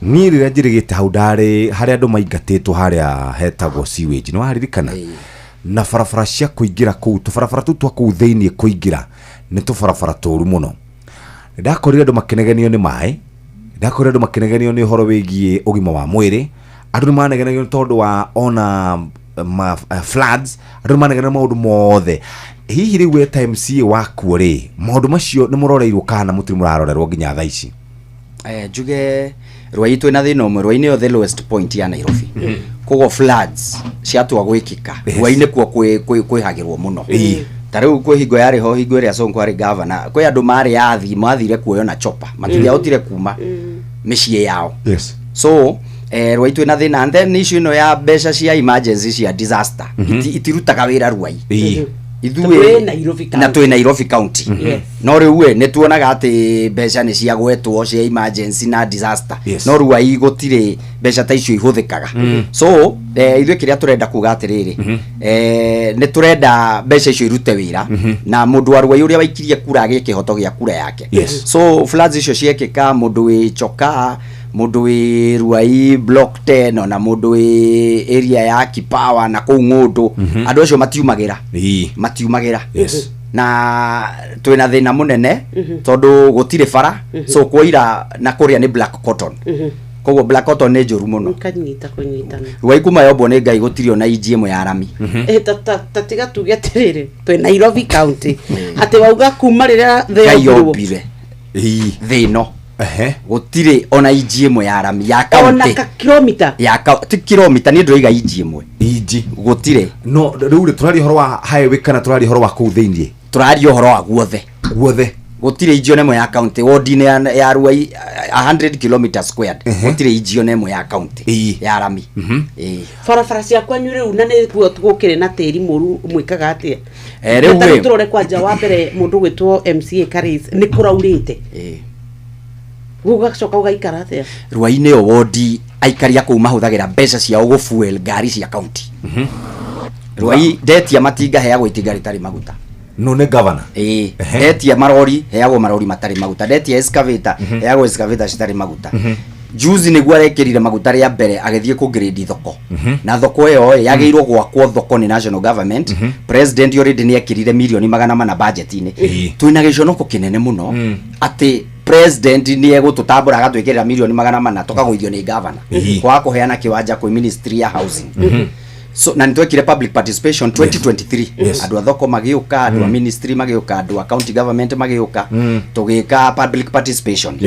niĩ rĩrĩa njĩrĩgĩte hau ndarĩ harĩa andũ maingatĩtwo harĩa hetagwo sewage, nĩ waririkana? Na barabara cia kũingĩra kũu, tũbarabara tũu twa kũu thĩiniĩ kũingĩra nĩ tũbarabara tũru mũno. Ndakorire andũ makĩnegenio nĩ maĩ, ndakorire andũ makĩnegenio nĩ ũhoro wĩgiĩ ũgima wa mwĩrĩ, andũ nĩ manegenagio nĩ tondũ wa ona floods, andũ nĩ manegenagio maũndũ mothe. Hihi rĩu we ta MCA wakuo rĩ, maũndũ macio nĩ mũroreirwo kana mũtirĩ mũrarorerwo nginya thaa ici? Njuge Ruai twĩna thĩna ũmwe. Ruai nĩyo the lowest point ya Nairobi. Koguo floods ciatua gwĩkĩka, Yes. Ruai nĩkuo kwĩhagĩrwo mũno. Ĩĩ. Ta rĩu kwĩ hingo yarĩ ho, hingo ĩrĩa Sonko arĩ governor, kwĩ andũ marĩ athi mathire kuoywo na chopa, matingĩahotire kuma mĩciĩ yao. Yes. So Ruai twĩna thĩna. And then issue ĩno ya mbeca cia emergency cia disaster Mhm. itirutaga wĩra Ruai. Ĩĩ. Ithuĩ Twĩ Nairobi na County. twĩ Nairobi County. Yes. No rĩu ĩ nĩ tuonaga atĩ mbeca nĩ ciagwetwo cia emergency na disaster. Yes. No Ruai gũtirĩ mbeca ta icio ihũthĩkaga. So ithuĩ kĩrĩa tũrenda kuga atĩrĩrĩ, Mhm. nĩ tũrenda mbeca icio irute wĩra Mhm. na mũndũ wa Ruai ũrĩa waikirie kura agĩe kĩhoto gĩa kura yake. Yes. So floods icio ciekĩka, mũndũ wĩ Chokaa, mũndũ wĩ Ruai block 10, ona mũndũ wĩ area ya Kipawa na kũu Ng'ũndũ, Mhm. andũ acio matiumagĩra. Ĩĩ. Matiumagĩra. Yes. Na twĩna thĩna mũnene Mhm. tondũ gũtirĩ bara. Mhm. So kwoira na kũrĩa nĩ black cotton. Mhm. Koguo black cotton nĩ njũru mũno. Ũkanyita kũnyitana. Ruai kuma yombwo nĩ Ngai gũtirĩ ona inji ĩmwe ya rami. Ta tiga tuge atĩrĩrĩ, twĩ Nairobi County, atĩ wauga kuma rĩrĩa thĩ Ngai yombirwo. yombire Ĩĩ. thĩ ĩno Ehe. gũtirĩ ona inji ĩmwe ya rami ya ona county ka kilomita ya ti kilomita, niĩ ndĩroiga inji ĩmwe. Inji. Gũtirĩ. No rĩu rĩ, tũraria ũhoro wa highway kana tũraria ũhoro wa kũu thĩiniĩ? Tũraria ũhoro wa guothe. Guothe. Gũtirĩ inji ona ĩmwe ya county wodi-inĩ ya Ruai 100 kilometer squared. Ehe. Gũtirĩ inji ona ĩmwe ya county Ĩĩ. ya rami. Mhm. Ĩĩ. Barabara cia kwanyu rĩu na nĩkuo gũkĩrĩ na tĩri mũru, mwĩkaga atĩa? Rĩu Ta rĩu ĩ- tũrore kwanja wa mbere mũndũ gwĩtwo MCA Karis nĩ kũraurĩte. Ĩĩ. Gũgacoka gũgaikara atĩa? Ruai nĩyo wodi aikari a kũu mahũthagĩra mbeca ciao gũfuel ngari cia county. Ruai ndetia matinga heagwo itinga rĩtarĩ maguta. No nĩ governor. Ĩĩ. Ndetia marori heagwo marori matarĩ maguta. Ndetia excavator heagwo excavator citarĩ maguta. Juzi nĩguo arekĩrire maguta rĩa mbere agĩthiĩ kũ grade thoko, na thoko ĩyo ĩ yagĩrĩirwo gwakwo thoko nĩ national government. President already nĩ ekĩrire mirioni 400 budget-inĩ. Twĩna gĩconoko kĩnene mũno atĩ president nĩ egũtũtambũra agatwĩkĩrĩra mirioni 400, tũkagũithio nĩ governor kwaga kũheana kĩwanja kwĩ ministry ya housing. So na nĩtwekire public participation 2023. Andũ a thoko magĩũka, andũ a ministry magĩũka, andũ a county government magĩũka, tũgĩka public participation.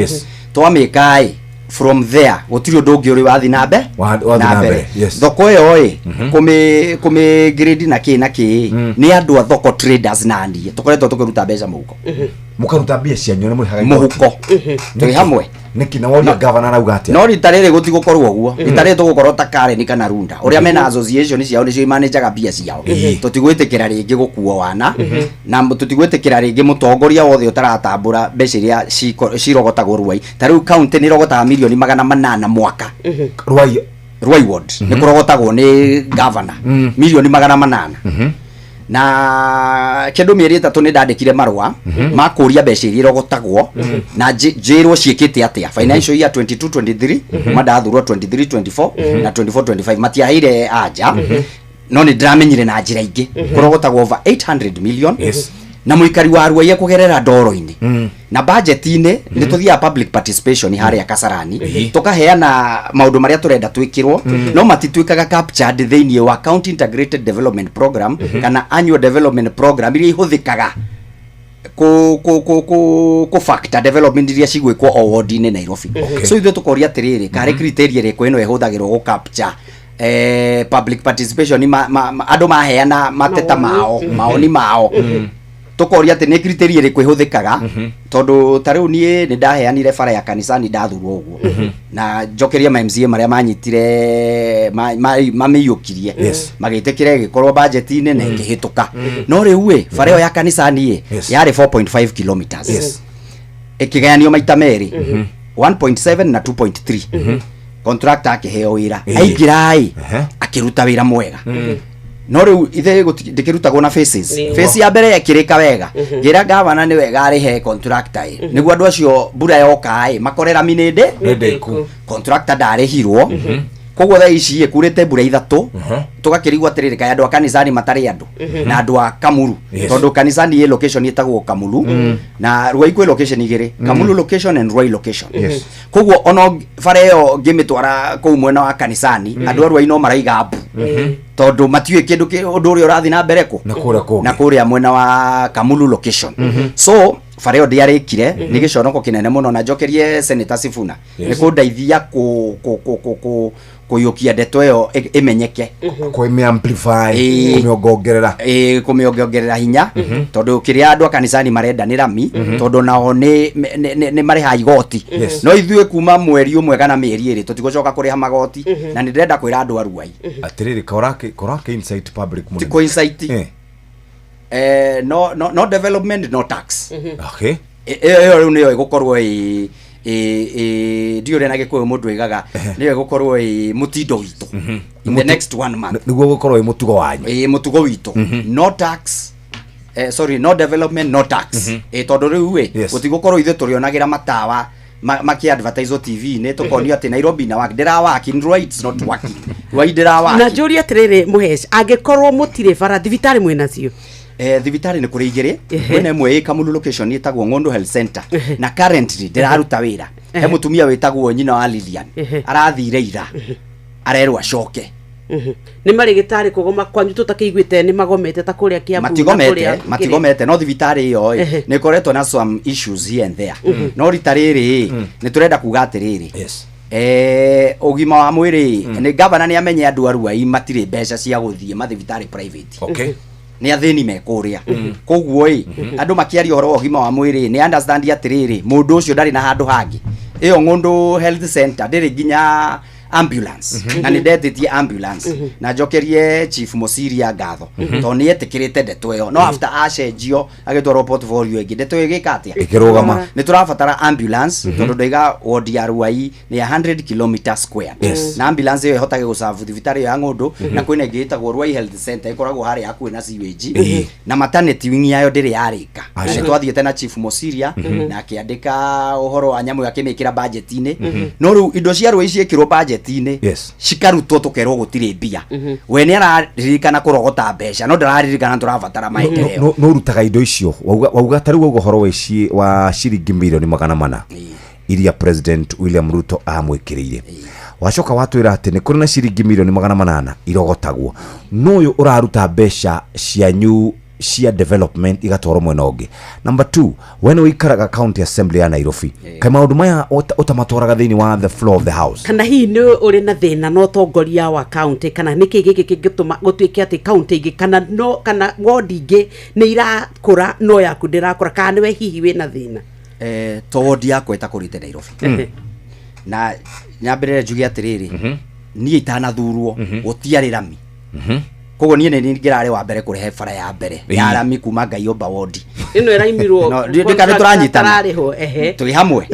Twamĩka ĩ, from there gũtirĩ ũndũ ũngĩ ũrĩ wathi na mbe Wathiĩ na mbere, yes. Thoko ĩyo ĩ kũmĩ grade na kĩ na kĩ, nĩ andũ a thoko, traders, na niĩ tũkoretwo tũkĩruta mbeca mũhuko. Mũkaruta mbia cianyu na mũrĩhaga igoti? Mũhuko, twĩ hamwe. Nĩkĩ? Na woria gavana arauga atĩa? No rita rĩrĩ gũtigũkorwo ũguo. Rita rĩrĩ tũgũkorwo ta Karen kana Runda, ũrĩa mena association ciao nĩcio imanĩnjaga mbia ciao. Tũtigwĩtĩkĩra rĩngĩ gũkuo wana, na tũtigwĩtĩkĩra rĩngĩ mũtongoria wothe ũtaratambũra mbeca iria cirogotagwo Ruai. Ta rĩu county nĩ ĩrogotaga mirioni 800 mwaka. Ruai? Ruai ward nĩ kũrogotagwo nĩ governor mirioni 800, na kĩndũ mĩeri 3 nĩ ndandĩkire marũa ma kũria mbeca iria irogotagwo na njĩrwo ciĩkĩte atĩa financial year 22 23, kuma ndathurwo 23 24 na 24 25. Matiaheire anja, no nĩ ndĩramenyire na njĩra ingĩ kũrogotagwo over 800 million na mũikari wa Ruai kũgerera ndoro-inĩ na budget-inĩ. Nĩ tũthiaga public participation harĩa Kasarani, tũkaheana maũndũ marĩa tũrenda twĩkĩrwo, no matituĩkaga captured thĩinĩ wa county integrated development program kana annual development program iria ihũthĩkaga ku factor development iria cigwĩkwo o ward-inĩ Nairobi. So ithuĩ tũkoria atĩrĩrĩ, karĩ criteria ĩrĩkũ ĩno ĩhũthagĩrwo gũ capture public participation, ma andũ maheana mateta mao, maoni mao? Tukoria atĩ nĩ criteria ĩrĩkũ ĩhũthĩkaga, tondũ ta rĩu niĩ nĩ ndaheanire bara ya kanisani ndathurwo ũguo, na njokeria ma MCA marĩa manyitire mamĩiyũkirie, magĩtĩkĩra ĩgĩkorwo budget-inĩ na ĩkĩhĩtũka. No rĩu ĩ bara ĩyo ya kanisani ĩ yarĩ 4.5 kilometers, ĩkĩgayanio maita merĩ, 1.7 na 2.3. Contractor akĩheo wĩra, aingĩra ĩ akĩruta wĩra mwega, no rĩu ithe ndĩkĩrutagwo na phases. Phase ya mbere ĩkĩrĩka wega, ngĩra gavana nĩ wega arĩhe contractor ĩ nĩguo andũ acio mbura yoka ĩ makorera minĩndĩ. Nĩndĩku. Contractor ndarĩhirwo, koguo thaa ici ĩ kurĩte mbura 3, tũgakĩrigwo atĩrĩrĩ, kaĩ andũ a kanisani matarĩ andũ na andũ a Kamuru? Tondũ kanisani ĩ location ĩtagwo Kamulu, na Ruai kwĩ location igĩrĩ, Kamulu location and Ruai location. Koguo ona bara ĩyo ngĩmĩtwara kũu mwena wa kanisani, andũ a Ruai no maraiga mbu, tondũ matiũĩ kĩndũ ũndũ ũrĩa ũrathiĩ na mbere kũ Na kũrĩa kũngĩ. Na kũrĩa mwena wa Kamulu location. So bara ĩyo ndĩarĩkire, nĩ gĩconoko kĩnene mũno, na njokerie Senator Sifuna nĩ kũndeithia kũ kũiyũkia ndeto ĩyo ĩmenyeke. Kũmĩ amplify. Kũmĩongongerera. Ĩĩ, kũmĩongerera hinya, tondũ kĩrĩa andũ a kanisani marenda nĩ rami, tondũ nao nĩ marĩhaga igoti. No ithuĩ kuma mweri 1 kana mĩeri 2 tũtigũcoka kũrĩha magoti, na nĩ ndĩrenda kwĩra andũ a Ruai. Atĩrĩrĩ, korake insight public Ti kũ incite. No development, no tax. Ĩyo rĩu nĩyo ĩgũkorwo ĩ ndiũ ũrĩa na Gĩkũyũ mũndũ ĩgaga, nĩyo ĩgũkorwo ĩ mũtindo witũ in the next one month. Nĩguo gũkorwo ĩ mũtugo wanyu. Ĩ mũtugo witũ, no tax, sorry, no development, no tax. Tondũ rĩu ĩ gũtigũkorwo ithuĩ tũrĩonagĩra matawa makĩ-advertise TV-inĩ, tũkonio atĩ Nairobi na work ndĩra work in Ruai, it's not working. Ruai ndĩra work. Na njũrie atĩrĩrĩ, mũheci, angĩkorwo mũtirĩ bara, thibitarĩ mwĩnacio? Thibitarĩ nĩ kũrĩ igĩrĩ. Kwĩna ĩmwe ĩ Kamulu location ĩtagwo Ng'ũndũ Health Center, na currently ndĩraruta wĩra. He mũtumia wĩtagwo nyina wa Lilian arathire ira, arerwo acoke. Nĩ marĩgĩtarĩ kũgoma kwanyu tũtakĩiguĩte nĩ magomete ta kũrĩa Kiambu na Matigomete. kũrĩa Matigomete, no thibitarĩ ĩyo ĩ nĩ ĩkoretwo na some issues here and there. No rita rĩrĩ ĩ nĩ tũrenda kuga atĩrĩrĩ, ũgima wa mwĩrĩ, nĩ gavana nĩ amenye andũ a Ruai matirĩ mbeca cia gũthiĩ mathibitarĩ private. Nĩ athĩni me kũrĩa, koguo ĩ andũ makĩaria ũhoro wa ũgima wa mwĩrĩ, nĩ understand atĩrĩrĩ, mũndũ ũcio ndarĩ na handũ hangĩ. Ĩyo Ng'ũndũ Health Center ndĩrĩ nginya Ambulance na nĩ ndetĩtie ambulance na njokerie Chief Mosiria ngatho tondũ nĩ etĩkĩrĩte ndeto ĩyo, no after acenjio agĩtwarwo portfolio ĩngĩ, ndeto ĩyo ĩgĩka atĩa? Ĩkĩrũgama. Nĩ tũrabatara ambulance tondũ ndaiga ward ya Ruai nĩ ya 100 km square na ambulance ĩyo ĩhotage gũcabu thibitarĩ ĩyo ya Ng'ũndũ na kwĩna ĩngĩ ĩtagwo Ruai Health Center ĩkoragwo harĩa hakuhĩ na sewage na maternity wing yayo ndĩrĩ yarĩka. Na Aca. nĩ twathiĩte na Chief Mosiria na akĩandĩka ũhoro wa nyamũ ĩyo akĩmĩkĩra budget-inĩ, no rĩu indo cia Ruai ciĩkĩrwo budget-inĩ cikarutwo tũkerwo gũtirĩ mbia. We nĩ araririkana kũrogota mbeca no ndararirikana tũrabatara maendeleo. No rutaga indo icio wauga ta rĩu wauga ũhoro wa ciringi mirioni 400 iria President William Ruto amwĩkĩrĩire, wacoka watwĩra atĩ nĩ kũrĩ na ciringi mirioni 800 irogotagwo, no ũyũ ũraruta mbeca cianyu cia development igatwarwo mwena ũngĩ. Number two, we nĩ ũikaraga county assembly ya Nairobi, kaĩ maũndũ maya ũtamatwaraga thĩinĩ wa the floor of the house? Kana hihi nĩ ũrĩ na thĩna na ũtongoria wa county, kana nĩkĩ gĩkĩ kĩngĩtũma gũtuĩke atĩ county ingĩ kana no kana ward ingĩ nĩ irakũra no yaku ndĩrakũra, kana nĩwe hihi wĩna thĩna? To ward yakwa ĩtakũrĩte Nairobi, na nyambĩrĩre njuge atĩrĩrĩ, niĩ itanathurwo gũtiarĩ rami, koguo niĩ nĩ ngĩrarĩ wa mbere kũrehe bara ya mbere ya rami kuma Ngai omba wondi. Ĩno ĩraimirwo. No, ndika nĩ tũranyitana. Tararĩhwo, ehe. Tũrĩ hamwe,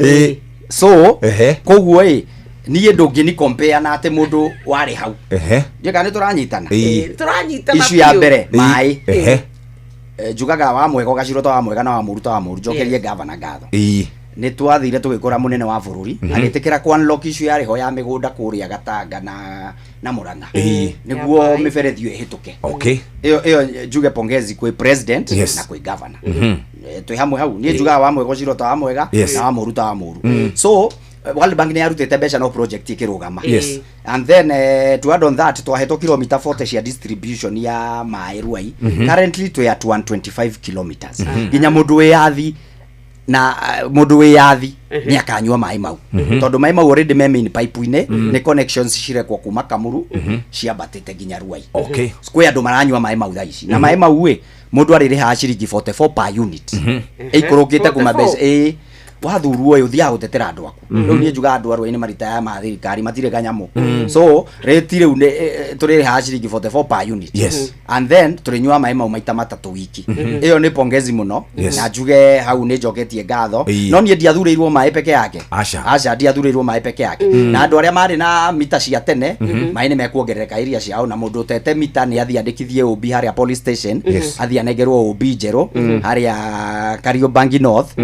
so koguo ĩ niĩ ndũngĩni compare na atĩ mũndũ warĩ hau. Ndika nĩ tũranyitana. Tũranyitana Issue ya biũ. mbere, maĩ. Njugaga wa mwega ũgacirwo ta wa mwega na wa mũru ta wa mũru. Njokerie gavana ngatho, nĩ twathire tũgĩkora mũnene wa bũrũri agĩtĩkĩra kũ unlock issue yarĩ ho ya mĩgũnda kũrĩa Gatanga na Murang'a nĩguo mĩberethi ĩyo ĩhĩtũke. Ĩyo njuge pongezi kwĩ president na kwĩ governor. Twĩ hamwe hau, niĩ njugaga wa mwega ũcirwo ta wa mwega na wa mũru ta wa mũru. So World Bank nĩ yarutĩte mbeca no project ĩkĩrũgama. And then to add on that, twahetwo kilomita 40 cia distribution ya maĩ Ruai. Currently twĩ at 125 kilometers. Nginya mũndũ wĩ yathi na mũndũ wĩ yathi nĩ akanyua maĩ mau tondũ maĩ mau already me main pipe-inĩ, nĩ connections cirekwo kuma Kamuru ciambatĩte nginya Ruai. Kwĩ andũ maranyua maĩ mau thaa ici, na maĩ mau ĩ mũndũ arĩrĩhaga ciringi 44 per unit, ĩikũrũkĩte kuma 44? mbeca ĩ wathurwo ĩ ũthiaga gũtetera andũ aku. Rĩu niĩ njugaga andũ a Ruai nĩ maritaya ma thirikari matirĩ kanyamũ, so rĩti rĩu nĩ tũrĩrĩhaga ciringi 44 per unit and then tũrĩnyua maĩ mau maita matatũ wiki. Ĩyo nĩ pongezi mũno na njuge hau nĩ njoketie ngatho. No niĩ ndiathurĩirwo maĩ peke yake. Aca. Aca, ndiathurĩirwo maĩ peke yake. Na andũ arĩa marĩ na mita cia tene, maĩ nĩ mekuongerereka area ciao, na mũndũ ũtete mita nĩ athiĩ andĩkithie OB harĩa police station, athiĩ anengerwo OB njerũ harĩa Kariobangi North,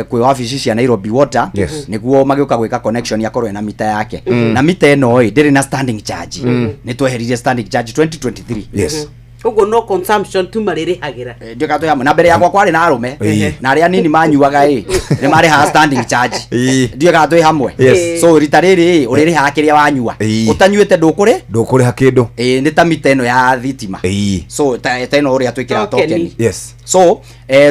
kwĩ wabici cia Nairobi Water nĩguo magĩũka gwĩka connection akorwo ena mita yake. Na mita ĩno ĩ ndĩrĩ na standing charge, nĩ tweheririe standing charge 2023. Ũguo no consumption tu marĩrĩhagĩra. Ndika twĩ hamwe, na mbere yakwa kwarĩ na arũme na arĩa anini manyuaga ĩ nĩ marĩhaga standing charge. Ndiũĩ kana twĩ hamwe. So rita rĩrĩ ĩ ũrĩrĩhaga kĩrĩa wanyua, ũtanyuĩte ndũkũrĩ Ndũkũrĩha kĩndũ. Ĩ nĩ ta mita ĩno ya thitima, so ta ĩno ũrĩa twĩkĩraga Token. token. So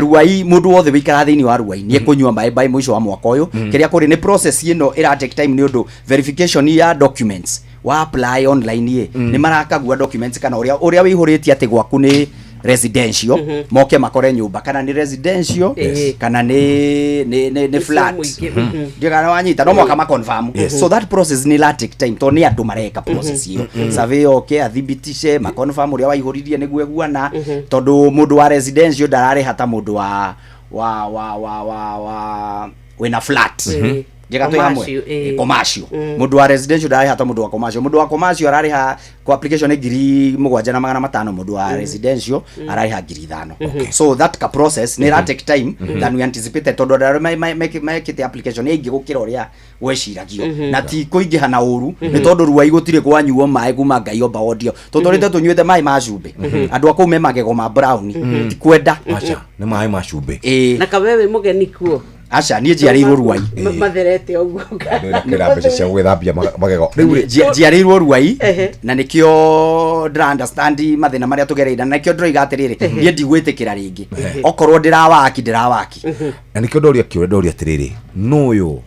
Ruai, mũndũ wothe wĩikaraga thĩinĩ wa Ruai nĩ ekũnyua maĩ by mũico wa mwaka ũyũ. Kĩrĩa kũrĩ nĩ process ĩno ĩra take time nĩ ũndũ verification ya documents wa apply online ĩ nĩ marakagua documents kana ũrĩa wĩihũrĩtie atĩ gwaku nĩ residential, moke makore nyũmba kana nĩ residential kana nĩ Nĩ cia flat. mũingĩ. Ndiũĩ kana wanyita, no mwaka ma confirm. So that process nĩ ĩra take time tondũ nĩ andũ mareka process ĩyo, survey oke athibitishe ma confirm ũrĩa waihũririe nĩguo eguana, tondũ mũndũ wa residential ndararĩha ta mũndũ wa wĩna flat. Njega twĩ hamwe? Commercial, eh. Commercial, mũndũ wa residential ndararĩha ta mũndũ wa commercial. Mũndũ wa commercial ararĩha kwa application nĩ 7,500, mũndũ wa residential ararĩha 5,000. So that ka process nĩ ĩra take time than we anticipated tondũ andũ arĩa mekĩte application nĩ aingĩ gũkĩra ũrĩa gweciragio, na ti kũingĩha na ũru, nĩ tondũ Ruai gũtirĩ kwanyuo maĩ kuma Ngai omba wondio tũtũrĩte tũnyuĩte maĩ ma cumbĩ. Andũ a kũu me magego ma brown, ti kwenda. Aca, nĩ maĩ ma cumbĩ. Ĩĩ. Na kawe wĩ mũgeni kuo? Aca, niĩ njiarĩirwo Ruai. Matherete ũguo. Kĩra mbeca cia gwĩthambia magego rĩu rĩ. Njiarĩirwo Ruai na nĩkĩo ndĩra understand mathĩna marĩa tũgereire, na nĩkĩo ndĩroiga atĩrĩrĩ, niĩ ndigwĩtĩkĩra rĩngĩ okorwo ndĩrawaki ndĩrawaki. Na nĩkĩo ndoria kĩũria, ndoria atĩrĩrĩ, nũ ũyũ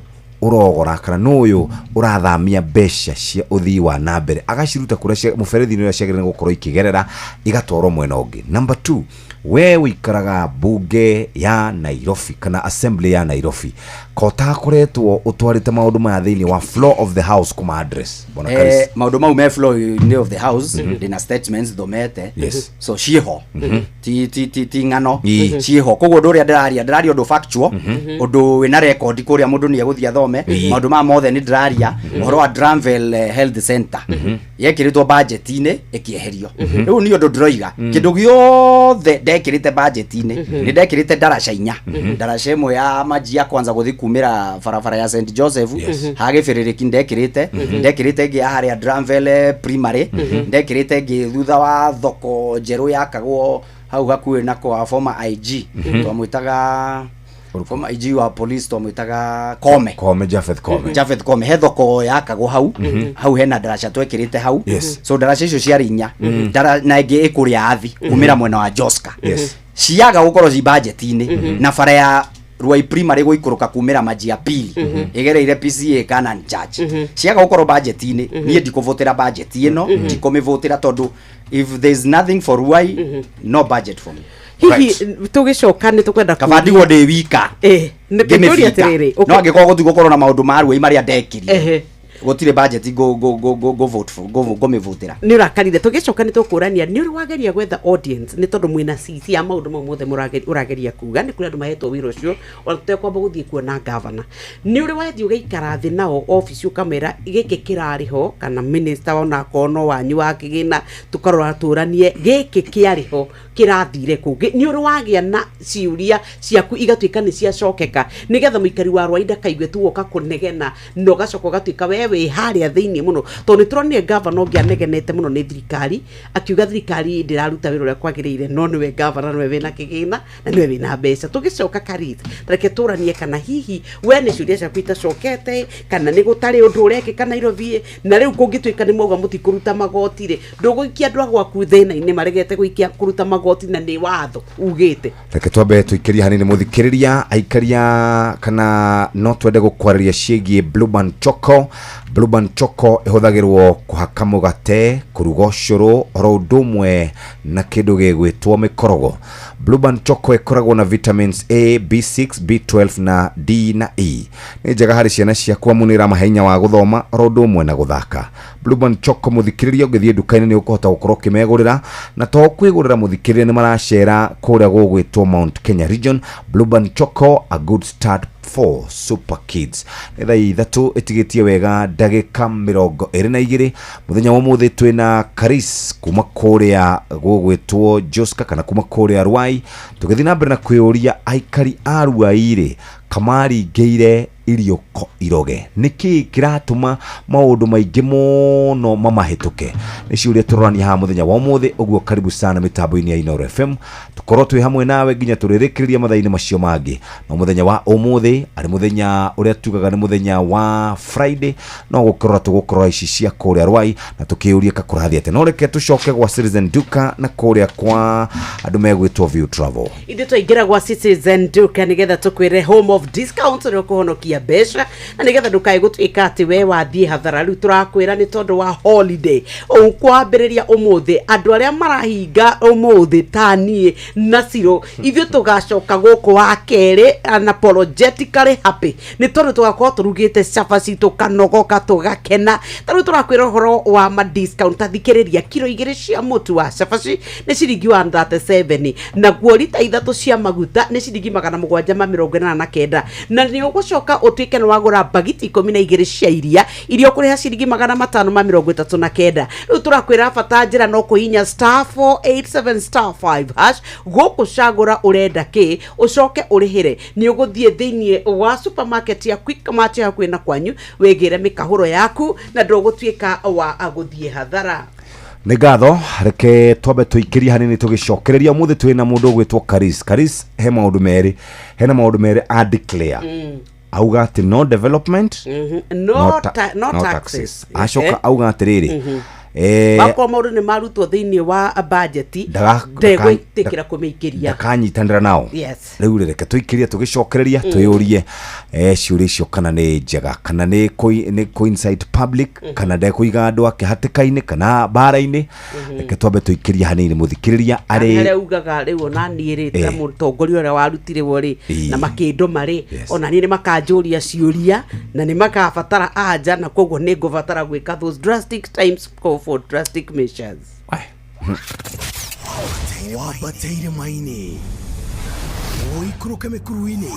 Ũrogora kana nũ ũyũ ũrathamia mbeca cia ũthii wa na mbere agaciruta kũrĩa mũberethi-inĩ ũrĩa ciagĩrĩire gũkorwo ikĩgerera igatwarwo mwena ũngĩ? Number 2, we ũikaraga bunge ya Nairobi kana assembly ya Nairobi, ko ũtakoretwo ũtwarĩte maũndũ maya thĩinĩ wa floor of the house kuma address, bwana Karis? Maũndũ mau me floor of the house, ndĩna statements thomete. So ciĩho, ti ng'ano. Ciĩho. Koguo ũndũ ũrĩa ndĩraria, ndĩraria ũndũ factual, ũndũ wĩna record kũrĩa mũndũ nĩ egũthiĩ athome. Maũndũ maya mothe nĩ ndĩraria ũhoro wa Dramvel Health Center, yekĩrĩtwo budget-inĩ ĩkĩeherio. Rĩu nĩ ũndũ ndĩroiga, kĩndũ gĩothe ndekĩrĩte budget-inĩ, nĩ ndekĩrĩte ndaraca inya. Ndaraca ĩmwe ya maji ya kwanza gũthiĩ kumĩra barabara ya St Joseph ha gĩbĩrĩrĩki ndekĩrĩte, ndekĩrĩte ĩngĩ ya harĩa Dramvel Primary, ndekĩrĩte ĩngĩ thutha wa thoko njerũ yakagwo hau hakuhĩ na kwa former IG, twamwĩtaga former IG wa police, twamwĩtaga Kome. Kome, Japheth Kome. Japheth Kome, he thoko yakagwo hau. Hau hena ndaraca twekĩrĩte hau. So ndaraca icio ciarĩ inya. Na ĩngĩ ĩkũrĩa athi kumĩra mwena wa Joska. Ciaga gũkorwo ci budget-inĩ, na bara ya Ruai Primary gũikũrũka kumĩra maji ya pili ĩgereire PCA Canaan Church, ciaga gũkorwo budget-inĩ, niĩ ndikũvotera budget ĩno, ndikũmĩvotera, tondũ if there is nothing for Ruai, no budget for me. Hihi tũgĩcoka nĩ tũkwenda Kaba ndigwo ndĩ wika Nĩ ngũria atĩrĩrĩ, ngĩmĩbinga, no angĩkorwo gũtigũkorwo na maũndũ ma Ruai marĩa ndekirie, gũtirĩ budget ngũ vote for, ngũmĩvotera. Nĩ ũrakarire. Tũgĩcoka nĩ tũkũrania nĩ ũrĩ wageria gwetha audience, nĩ tondũ mwĩna CC ya maũndũ mau mothe ũrageria kuga nĩ kũrĩ andũ mahetwo wĩra ũcio ona tũtekwamba gũthiĩ kuona gavana. Nĩ ũrĩ wathiĩ ũgaikara thĩ nao obici ũkamera gĩkĩ kĩrarĩ ho, kana minister onakorwo no wanyu wa kĩgĩna, tũkarora tũranie gĩkĩ kĩarĩ ho kĩrathire kũ? Nĩ ũrĩ wagĩa na ciũria ciaku igatuĩka nĩ ciacokeka, nĩgetha mũikari wa Rwai ndakaigue tu woka kũnegena na ũgacoka ũgatuĩka we wĩ harĩa thĩinĩ mũno? Tondũ nĩ tũronire gavana ũngĩ anegenete mũno nĩ thirikari, akiuga thirikari ndĩraruta wĩra ũrĩa kwagĩrĩire, no nĩwe gavana, nĩwe wĩna kĩgĩna na nĩwe wĩna mbeca. Tũgĩcoka, Karis, reke tũranie kana hihi we nĩ ciũria ciaku itacokete, kana nĩ gũtarĩ ũndũ ũrekĩka Nairobi. Na rĩu kũngĩtuĩka nĩ mwauga mũtikũruta magoti rĩ, ndũgũikia andũ a gwaku thĩna-inĩ maregete gũikia kũruta magoti na nĩ watho ugĩte? Reke twambe tũikĩrie hanini mũthikĩrĩria aikaria, kana no twende gũkwarĩria ciĩgiĩ Blueband Choco. Blueband Choco ĩhũthagĩrwo kũhaka mũgate, kũruga ũcũrũ, oro ũndũ ũmwe na kĩndũ gĩgwĩtwo mĩkorogo. Blueband Choco ĩkoragwo na vitamins A, B6, B12 na D na E. Nĩ njega harĩ ciana ciaku amu nĩ ĩramahe hinya wa gũthoma oro ũndũ ũmwe na gũthaka. Blueband Choco, mũthikĩrĩria, ũngĩthiĩ nduka-inĩ nĩ ũkũhota gũkorwo ũkĩmegũrĩra, na to kwĩgũrĩra, mũthikĩrĩria, nĩ maracera kũrĩa gũgwĩtwo Mount Kenya region. Blueband Choco, a good start for super kids. Nĩ thaa 3 ĩtigĩtie wega ndagĩka 22. Mũthenya wa ũmũthĩ twĩna Karis kuma kũrĩa gũgwĩtwo Joska, kana kuma kũrĩa Ruai, tũgĩthiĩ na mbere na kwĩyũria aikari a Ruai rĩ, kamaringĩire iriũko iroge, nĩkĩ kĩratũma maũndũ maingĩ mũno mamahĩtũke? Nĩ ciũria tũrorania haha mũthenya wa ũmũthĩ. Ũguo karibu sana mĩtambo-inĩ ya Inooro FM, tũkorwo twĩ hamwe nawe nginya tũrĩrĩkĩrĩria mathaa-inĩ macio mangĩ. No mũthenya wa ũmũthĩ arĩ mũthenya ũrĩa tugaga nĩ mũthenya wa Friday, no gũkĩrora tũgũkorora ici cia kũrĩa Rwai na tũkĩũrie kakũrathiĩ atĩa. No reke tũcoke gwa Citizen Duka na kũrĩa kwa andũ megwĩtwo View Travel. Ithuĩ twaingĩra gwa Citizen Duka nĩgetha tũkwĩre home of discount, ũrĩa ũkũhonokia mbeca na nĩgetha ndũkae gũtuĩka atĩ we wathiĩ hathara. Rĩu tũrakwĩra nĩ tondũ wa holiday ũkwambĩrĩria ũmũthĩ, andũ arĩa marahinga ũmũthĩ ta niĩ na Ciro, ithuĩ tũgacoka gũkũ wa kerĩ unapologetically happy, nĩ tondũ tũgakorwo tũrugĩte cabaci, tũkanogoka, tũgakena. Ta rĩu tũrakwĩra ũhoro wa ma discount. Ta thikĩrĩria, kiro 2 cia mũtu wa cabaci nĩ ciringi 137, naguo rita 3 cia maguta nĩ ciringi 789, na nĩ ũgũcoka ũtuĩke nĩ wagũra bagiti 12 cia iria, iria ũkũrĩha ciringi 539. Rĩu tũrakwĩra bata njĩra no kũhinya *487*5# gũkũ, cagũra ũrenda kĩ, ũcoke ũrĩhĩre. Nĩ ũgũthiĩ thĩinĩ wa supermarket ya Quickmart hakuhĩ na kwanyu, wĩgĩre mĩkahũro yaku na ndũgũtuĩka wa gũthiĩ hathara. Nĩ ngatho. Reke twambe tũikĩrie hanini tũgĩcokereria. Ũmũthĩ twĩ na mũndũ ũgwĩtwo Karis. Karis, he maũndũ merĩ, hena maũndũ merĩ a declare. Auga atĩ no development, no, no taxes. Acoka auga atĩrĩrĩ, Wakorwo maũndũ nĩ marutwo thĩinĩ wa budget, ndegwĩtĩkĩra kũmĩingĩria. Ndakanyitanĩra nao. Yes. Rĩu rĩ, reke tũikĩrie tũgĩcokereria, twĩyũrie ciũria icio kana nĩ njega, kana nĩ nĩ coincide public, kana ndekũiga andũ ake hatĩka-inĩ kana mbara-inĩ. Reke twambe tũikĩrie hanini mũthikĩrĩria arĩ arĩ ugaga rĩu ona niĩ rĩ, ta mũtongoria ũrĩa warutirwo rĩ na makĩndũma rĩ, ona niĩ nĩ makanjũria ciũria na nĩ makabatara anja, na koguo nĩ ngũbatara gwĩka those drastic times call for drastic measures. Wambate irĩma-inĩ, ũikũrũke mĩkuru-inĩ,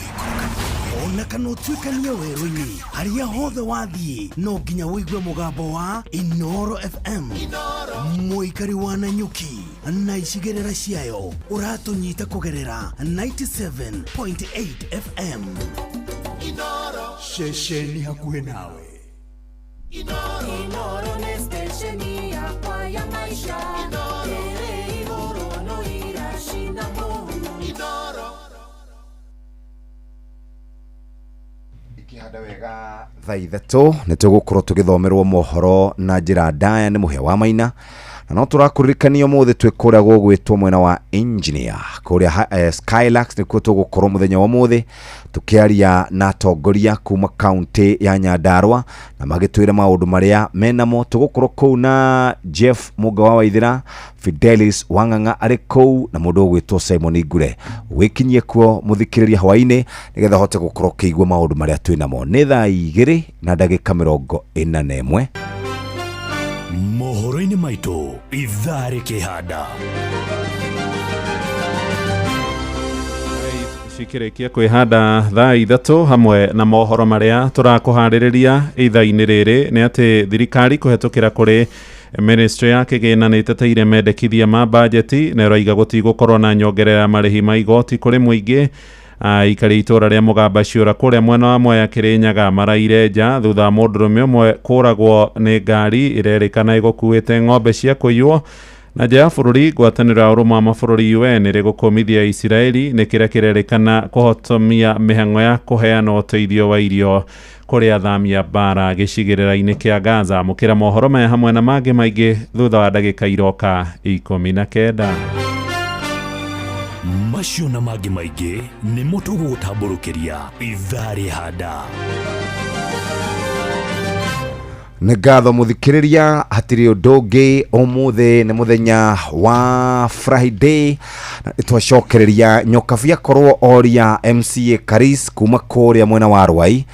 ona kana ũtuĩkanie werũ-inĩ, harĩa hothe wathiĩ no nginya ũigue mũgambo wa Inoro FM. Mũikari wa Nanyuki na icigĩrĩra ciayo, ũratũnyita kũgerera 97.8 FM, ceceni hakuhĩ nawe. Inoro nĩ stesheni yakwa ya maisha ĩrĩ igũrũ no iracina mũhu. Ikĩhanda wega thaa 3 nĩ tũgũkorwo tũgĩthomerwo mohoro na njĩra ndaya nĩ Mũhĩa wa Maina, na no tũrakũririkania ũmũthĩ twĩ kũrĩa gũgwĩtwo mwena wa Engineer kũrĩa Skylax, nĩkuo tũgũkorwo mũthenya wa ũmũthĩ tũkĩaria na atongoria kuma kaunti ya Nyandarua na magĩtwĩre maũndũ marĩa menamo. Tũgũkorwo kũu na Jeff Mũnga wa Waithĩra, Fidelis Wang'ang'a arĩ kũu, na mũndũ ũgwĩtwo Simon Ngure. Wĩkinyie kuo mũthikĩrĩria hwaĩ-inĩ nĩgetha ũhote gũkorwo ũkĩigua maũndũ marĩa twĩ namo. Nĩ thaa 2:41. Mohoro-inĩ maitũ ithaa rĩkĩhanda. Cikĩrĩkia kwĩhanda thaa 3, hamwe na mohoro marĩa tũrakũharĩrĩria ithaa-inĩ rĩrĩ nĩ atĩ thirikari kũhetũkĩra kũrĩ ministry ya kĩgĩna nĩ ĩteteire mendekithia ma bajeti na ĩroiga gũtigũkorwo na nyongerera ya marĩhi ma igoti kũrĩ mũingĩ. Aikari itũra rĩa Mũgamba Ciũra kũrĩa mwena wa Mwea Kĩrĩnyaga maraire nja thutha wa mũndũrũme ũmwe kũragwo nĩ ngari ĩrerĩkana ĩgũkuĩte ng'ombe cia kũiywo. Na nja ya bũrũri, ngwatanĩro ya ũrũmwe wa mabũrũri UN ĩrĩ gũkũmithia Isiraeli nĩ kĩrĩa kĩrerĩkana kũhotomia mĩhang'o ya kũheana ũteithio wa irio kũrĩ athami a mbara gĩcigĩrĩra-inĩ kĩa Gaza. Mũkĩra mohoro maya hamwe na mangĩ maingĩ thutha wa ndagĩka iroka 19. Macio na mangĩ maingĩ nĩmo tũgũgũtambũrũkĩria ithaa rĩhanda. Nĩ ngatho mũthikĩrĩria, hatirĩ ũndũ ũngĩ, ũmũthĩ nĩ mũthenya wa Friday na nĩtwacokereria nyokabi akorwo oria MCA Karis kuma kũrĩa mwena wa Rwai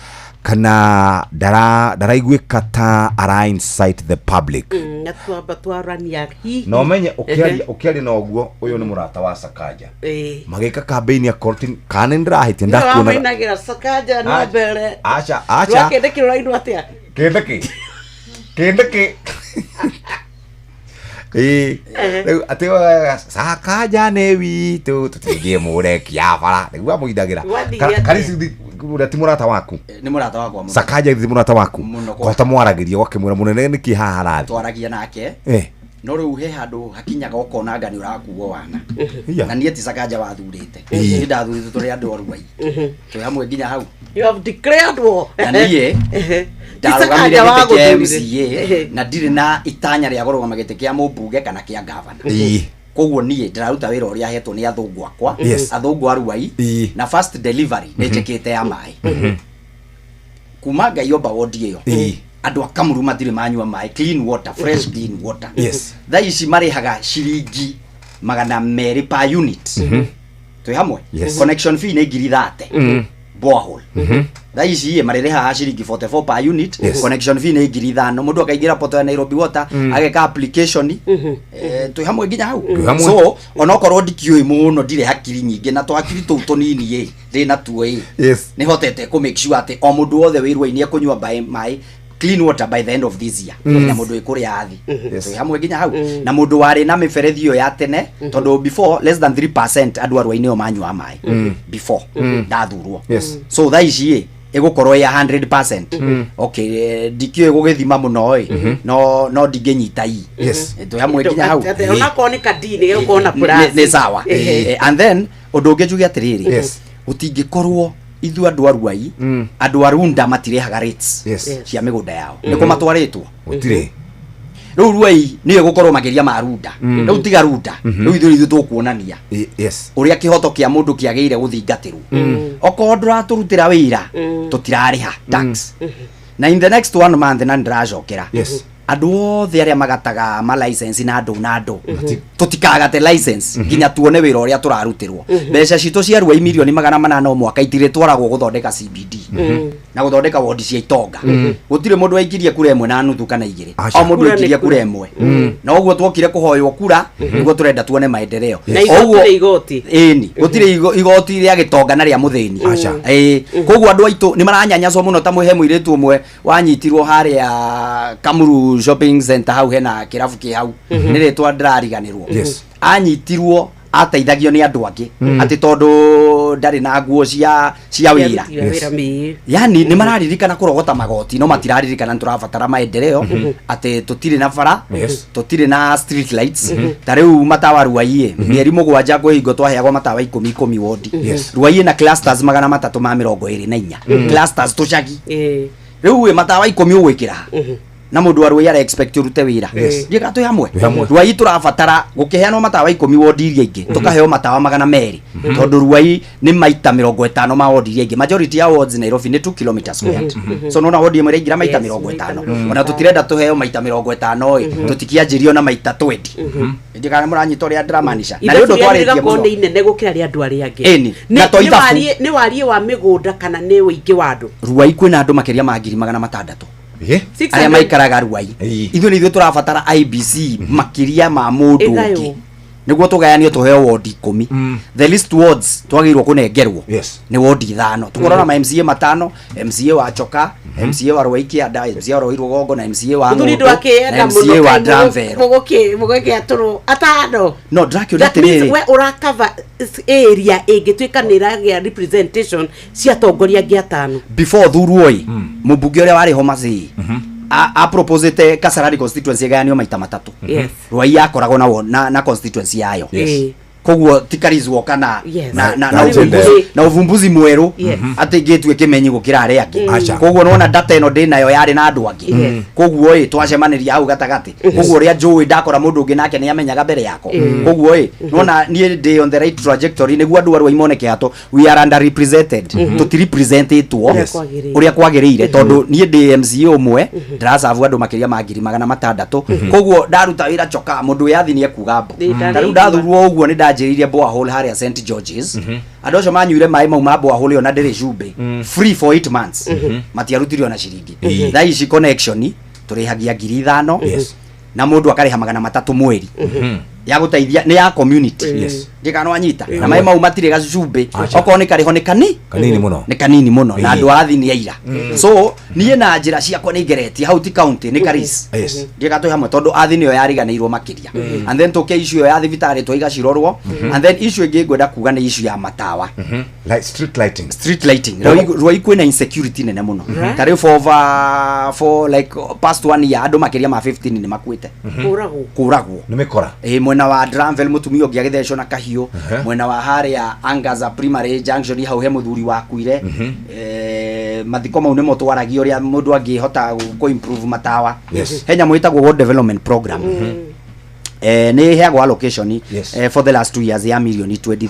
kana ndaraiguĩka ta ara incite the public. Na twamba twarania hihi. Na ũmenye ũkĩaria ũkĩaria na ũguo, ũyũ nĩ mũrata wa Sakaja, magĩka campaign ya korti, kana nĩ ndĩrahĩtia? Nĩwe Ndakuonaga. Wamainagĩra Sakaja no Acha, mbere. Acha, acha. Rwakĩndĩ kĩrũrainwo atĩa? Kĩndĩkĩ kĩndĩkĩ ĩĩ, rĩu atĩ Sakaja nĩ witũ, tũtingĩmũrekia bara, nĩguo amũinagĩra. Gwathire atĩa? Karisi ũrĩa ti mũrata waku? Nĩ mũrata wakwa mũno. Sakaja ti mũrata waku? Mũno. Kũhota mwaragĩria ũgakĩmwĩra mũnene nĩkĩ haha harathiĩ? Twaragia nake. No rĩu he handũ hakinyaga ũkona anga nĩ ũrakuo wana. Na niĩ ti Sakaja wathurĩte, niĩ ndathurĩtwo tũrĩ andũ a Ruai, twĩ hamwe nginya hau. You have declared war. Na niĩ Ti ndarũgamire Sakaja gĩtĩ kĩa wagũthurire. MCA na ndirĩ na itanya rĩa kũrũgama gĩtĩ kĩa mũmbunge kana kĩa gavana. Koguo niĩ ndĩraruta wĩra ũrĩa hetwo nĩ athũngũ akwa, athũngũ a Ruai. Na first delivery nĩ njĩkĩte ya maĩ kuma Ngai omba wondi ĩyo. Andũ a Kamuru matirĩ manyua maĩ, clean water, fresh clean water. Thaa ici marĩhaga ciringi 200 per unit. Twĩ hamwe? Yes. Connection fee nĩ 30,000. Borehole thaa ici ĩ marĩrĩhaga ciringi 44 per unit. Connection fee nĩ 5,000. Mũndũ akaingĩra poto ya Nairobi Water, ageka application. Twĩ hamwe nginya hau? Twĩ hamwe. So onokorwo ndikĩũĩ mũno, ndirĩ hakiri nyingĩ, na twakiri tũu tũnini ĩ ndĩ natuo ĩ, nĩ hotete kũ make sure atĩ o mũndũ wothe wĩ Ruai nĩ ekũnyua maĩ clean water by the end of this year. Na mũndũ wĩ kũrĩa athi. Twĩ hamwe nginya hau? Na mũndũ warĩ na mĩberethi ĩyo ya tene, tondũ before less than 3% andũ a Ruai nĩo manyuaga maĩ before ndathurwo. So thaa ici ĩ ĩgũkorwo ya 100%. Okay, ndikĩũĩ gũgĩthima mũno ĩ, no ndingĩnyita i. Twĩ hamwe nginya hau? Atĩ onakorwo nĩ kadini gĩgũkorwo na plus. Nĩ sawa. And then ũndũ ũngĩ njuge atĩrĩrĩ, gũtingĩkorwo ithuĩ andũ a Ruai, andũ a Runda matirĩhaga rates cia mĩgũnda yao. Nĩkũ matwarĩtwo? Gũtirĩ. Rĩu Ruai nĩyo ĩgũkorwo makĩria ma Runda. Rĩu tiga Runda, rĩu ithuĩ ithuĩ tũkuonania ũrĩa kĩhoto kĩa mũndũ kĩagĩrĩire gũthingatĩrwo. Okorwo ndũratũrutĩra wĩra, tũtirarĩha tax, na in the next one month na ndĩracokera andũ othe arĩa magataga ma license na andũ na andũ, tũtikagate license nginya tuone wĩra ũrĩa tũrarutĩrwo. Mbeca citũ cia Ruai mirioni 800 o mwaka itirĩtwaragwo gũthondeka CBD na gũthondeka wondi cia itonga. Gũtirĩ mũndũ waikirie kura 1.5 kana 2. Aca. O mũndũ Kura nĩ aikirie kura kura. 1, na ũguo twokire kũhoywo kura nĩguo tũrenda tuone maendeleo. Na igoti nĩ igoti. Ĩni, gũtirĩ igoti rĩa gĩtonga na rĩa mũthĩni. Aca. Ĩĩ, koguo andũ aitũ nĩ maranyanyacwo mũno. Ta mwĩhe mũirĩtu ũmwe wanyitirwo harĩa Kamuru Shopping Center, hau hena kĩrabu kĩ hau, nĩ rĩtwa ndĩrariganĩrwo. Anyitirwo ateithagio nĩ andũ angĩ atĩ tondũ ndarĩ na nguo cia wĩra. Cia wĩra mĩĩ. Yani nĩ mararirikana kũrogota magoti, no matiraririkana nĩ tũrabatara maendeleo, atĩ tũtirĩ na bara, tũtirĩ na street lights. Ta rĩu matawa Ruai, mĩeri 7 kwĩ hingo twaheagwo matawa 10 10 wondi. Ruai na clusters 324, clusters tũcagi. Rĩu ĩ matawa 10 ũgwĩkĩra na mũndũ wa Ruai ara expect ũrute wĩra? Ndiĩka twĩ hamwe. Twĩ hamwe. Ruai tũrabatara gũkĩheanwo matawa 10 wondi iria ingĩ, tũkaheo matawa 200, tondũ Ruai nĩ maita 50 ma wondi iria ingĩ. Majority ya wards Nairobi nĩ 2 kilometers squared, so nona wondi ĩmwe ĩraingĩra maita 50. Maita Ona tũtirenda tũheo maita 50 ĩ, tũtikianjĩrio na maita 20. Ndikana mũranyita ũrĩa ndĩramanisha na nĩ ũndũ Ithabu rĩanyu twarĩtie rĩgakorwo mũno. nĩ inene gũkĩra rĩa andũ arĩa angĩ. Ĩni, na to Nĩ ithabu. nĩ wariĩ wa mĩgũnda kana nĩ ũingĩ wa andũ? Ruai kwĩna andũ makĩria ma 600,000 arĩa 600 maikaraga Ruai. Ithuĩ nĩ ithuĩ tũrabatara IBC makĩria ma mũndũ Ĩgaywo. ũngĩ nĩguo tũgayanio tũheo wondi 10. The least wards twagĩrĩirwo kũnengerwo nĩ wondi 5. Tũkorwo na MCA matano, MCA wa Choka, MCA wa Ruai Kĩanda, MCA wa Ruai Rũgongo na MCA wa Mũthuri Ng'ũndũ na ndwakĩenda mũno. MCA wa Kaĩ Ndramvero. Mũgũkĩatũrwo atano. No ndĩrakĩũria That means atĩrĩrĩ, we ũrakava area ĩngĩtuĩka nĩ ĩragĩa representation cia atongoria angĩ atano. Before thurwo ĩ, mũmbunge ũrĩa warĩ Homa Bay a proposite Kasarani constituency ĩgayanio maita matatũ. Ruai yakoragwo na constituency yayo. Koguo ti Karis kana na Na agenda. uvumbuzi, na uvumbuzi mwerũ atĩ ngĩtue kĩmenyi gũkĩra arĩa angĩ. Aca. Koguo nona data ĩno ndĩnayo yarĩ na andũ angĩ. Koguo ĩ twacemanĩria hau gatagatĩ, koguo ũrĩa njũĩ ndakora mũndũ ũngĩ nake nĩ amenyaga mbere yakwa. Koguo ĩ nona niĩ ndĩ on the right trajectory nĩguo andũ arĩa imone kĩhato. We are underrepresented, tũtirepresentetwo Ũrĩa kwagĩrĩire. Ũrĩa kwagĩrĩire, tondũ niĩ ndĩ MCA ũmwe ndĩracabu andũ makĩria ma 600,000. Koguo ndaruta wĩra Choka, mũndũ wĩ athi nĩ ekuga mbu. Nĩ Ta rĩu ndarĩigua. ndathurwo ũguo nĩ ndanjĩrĩirie borehole harĩa St George's. Andũ acio manyuire maĩ mau ma borehole ĩyo na ndĩrĩ cumbĩ, free for 8 months, matiarutire ona ciringi. Thaa ici connection tũrĩhagia 5,000 na mũndũ akarĩha 300 mweri ya gũteithia nĩ ya community. Ndikana wanyita na maĩ mau matirĩ gacumbĩ. Aca. Okorwo nĩ karĩho nĩ kani Kanini mũno. Nĩ kanini mũno na Ĩĩ. andũ a athi nĩ aira. So niĩ na njĩra ciakwa nĩ ngeretie hau, ti county nĩ Karis. Ndiga twĩ hamwe, tondũ athi nĩyo yariganĩirwo makĩria. And then tũke issue ĩyo ya thibitarĩ twaiga cirorwo. And then issue ĩngĩ ngwenda kuga nĩ issue ya matawa. Like street lighting. Street lighting. Ruai kwĩna insecurity nene mũno. Ta rĩu for over for like past one year andũ makĩria ma 15 nĩ makuĩte. Kũragwo. Kũragwo. Nĩ mĩkora. Ĩ, mwena wa Dramvel mũtumia ũngĩ agĩthecwo na kahiũ. Mwena wa harĩa Angaza Primary Junction hau he mũthuri wakuire. Mathiko mau nĩmo twaragia ũrĩa mũndũ angĩhota kũ improve matawa. He nyamũ ĩtagwo World Development Program, nĩ ĩheagwo allocation for the last 2 years ya mirioni 23.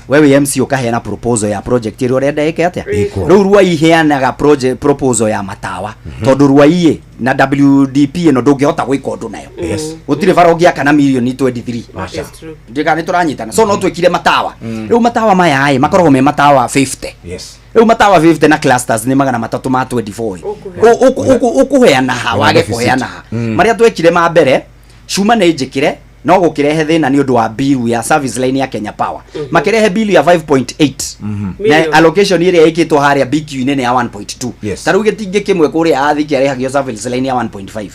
We wĩ MC ũkaheana proposal ya project ĩrĩa ũrenda ĩke atĩa. Ĩkwo. Rĩu Ruai iheanaga project proposal ya matawa, tondũ Ruai ĩ na WDP ĩno ndũngĩhota gwĩka ũndũ nayo. Gũtirĩ bara ũngĩaka na mirioni 23. Aca. Ndika nĩ tũranyitana? So no twĩkire matawa. Rĩu matawa maya ĩ makoragwo me matawa 50. Rĩu matawa 50 na clusters nĩ 324. Ũkũheana ha Wĩna wage deficit. kũheana ha? Marĩa twekire ma mbere, cuma nĩ njĩkĩre no gũkĩrehe thĩna nĩ ũndũ wa bill ya service line ya Kenya Power. Makĩrehe bill ya 5.8 na Million. allocation ĩrĩa ĩkĩtwo harĩa BQ-inĩ nĩ ya 1.2. Ta rĩu gĩtingĩ kĩmwe kũrĩa athi kĩarĩhagio service line ya 1.5.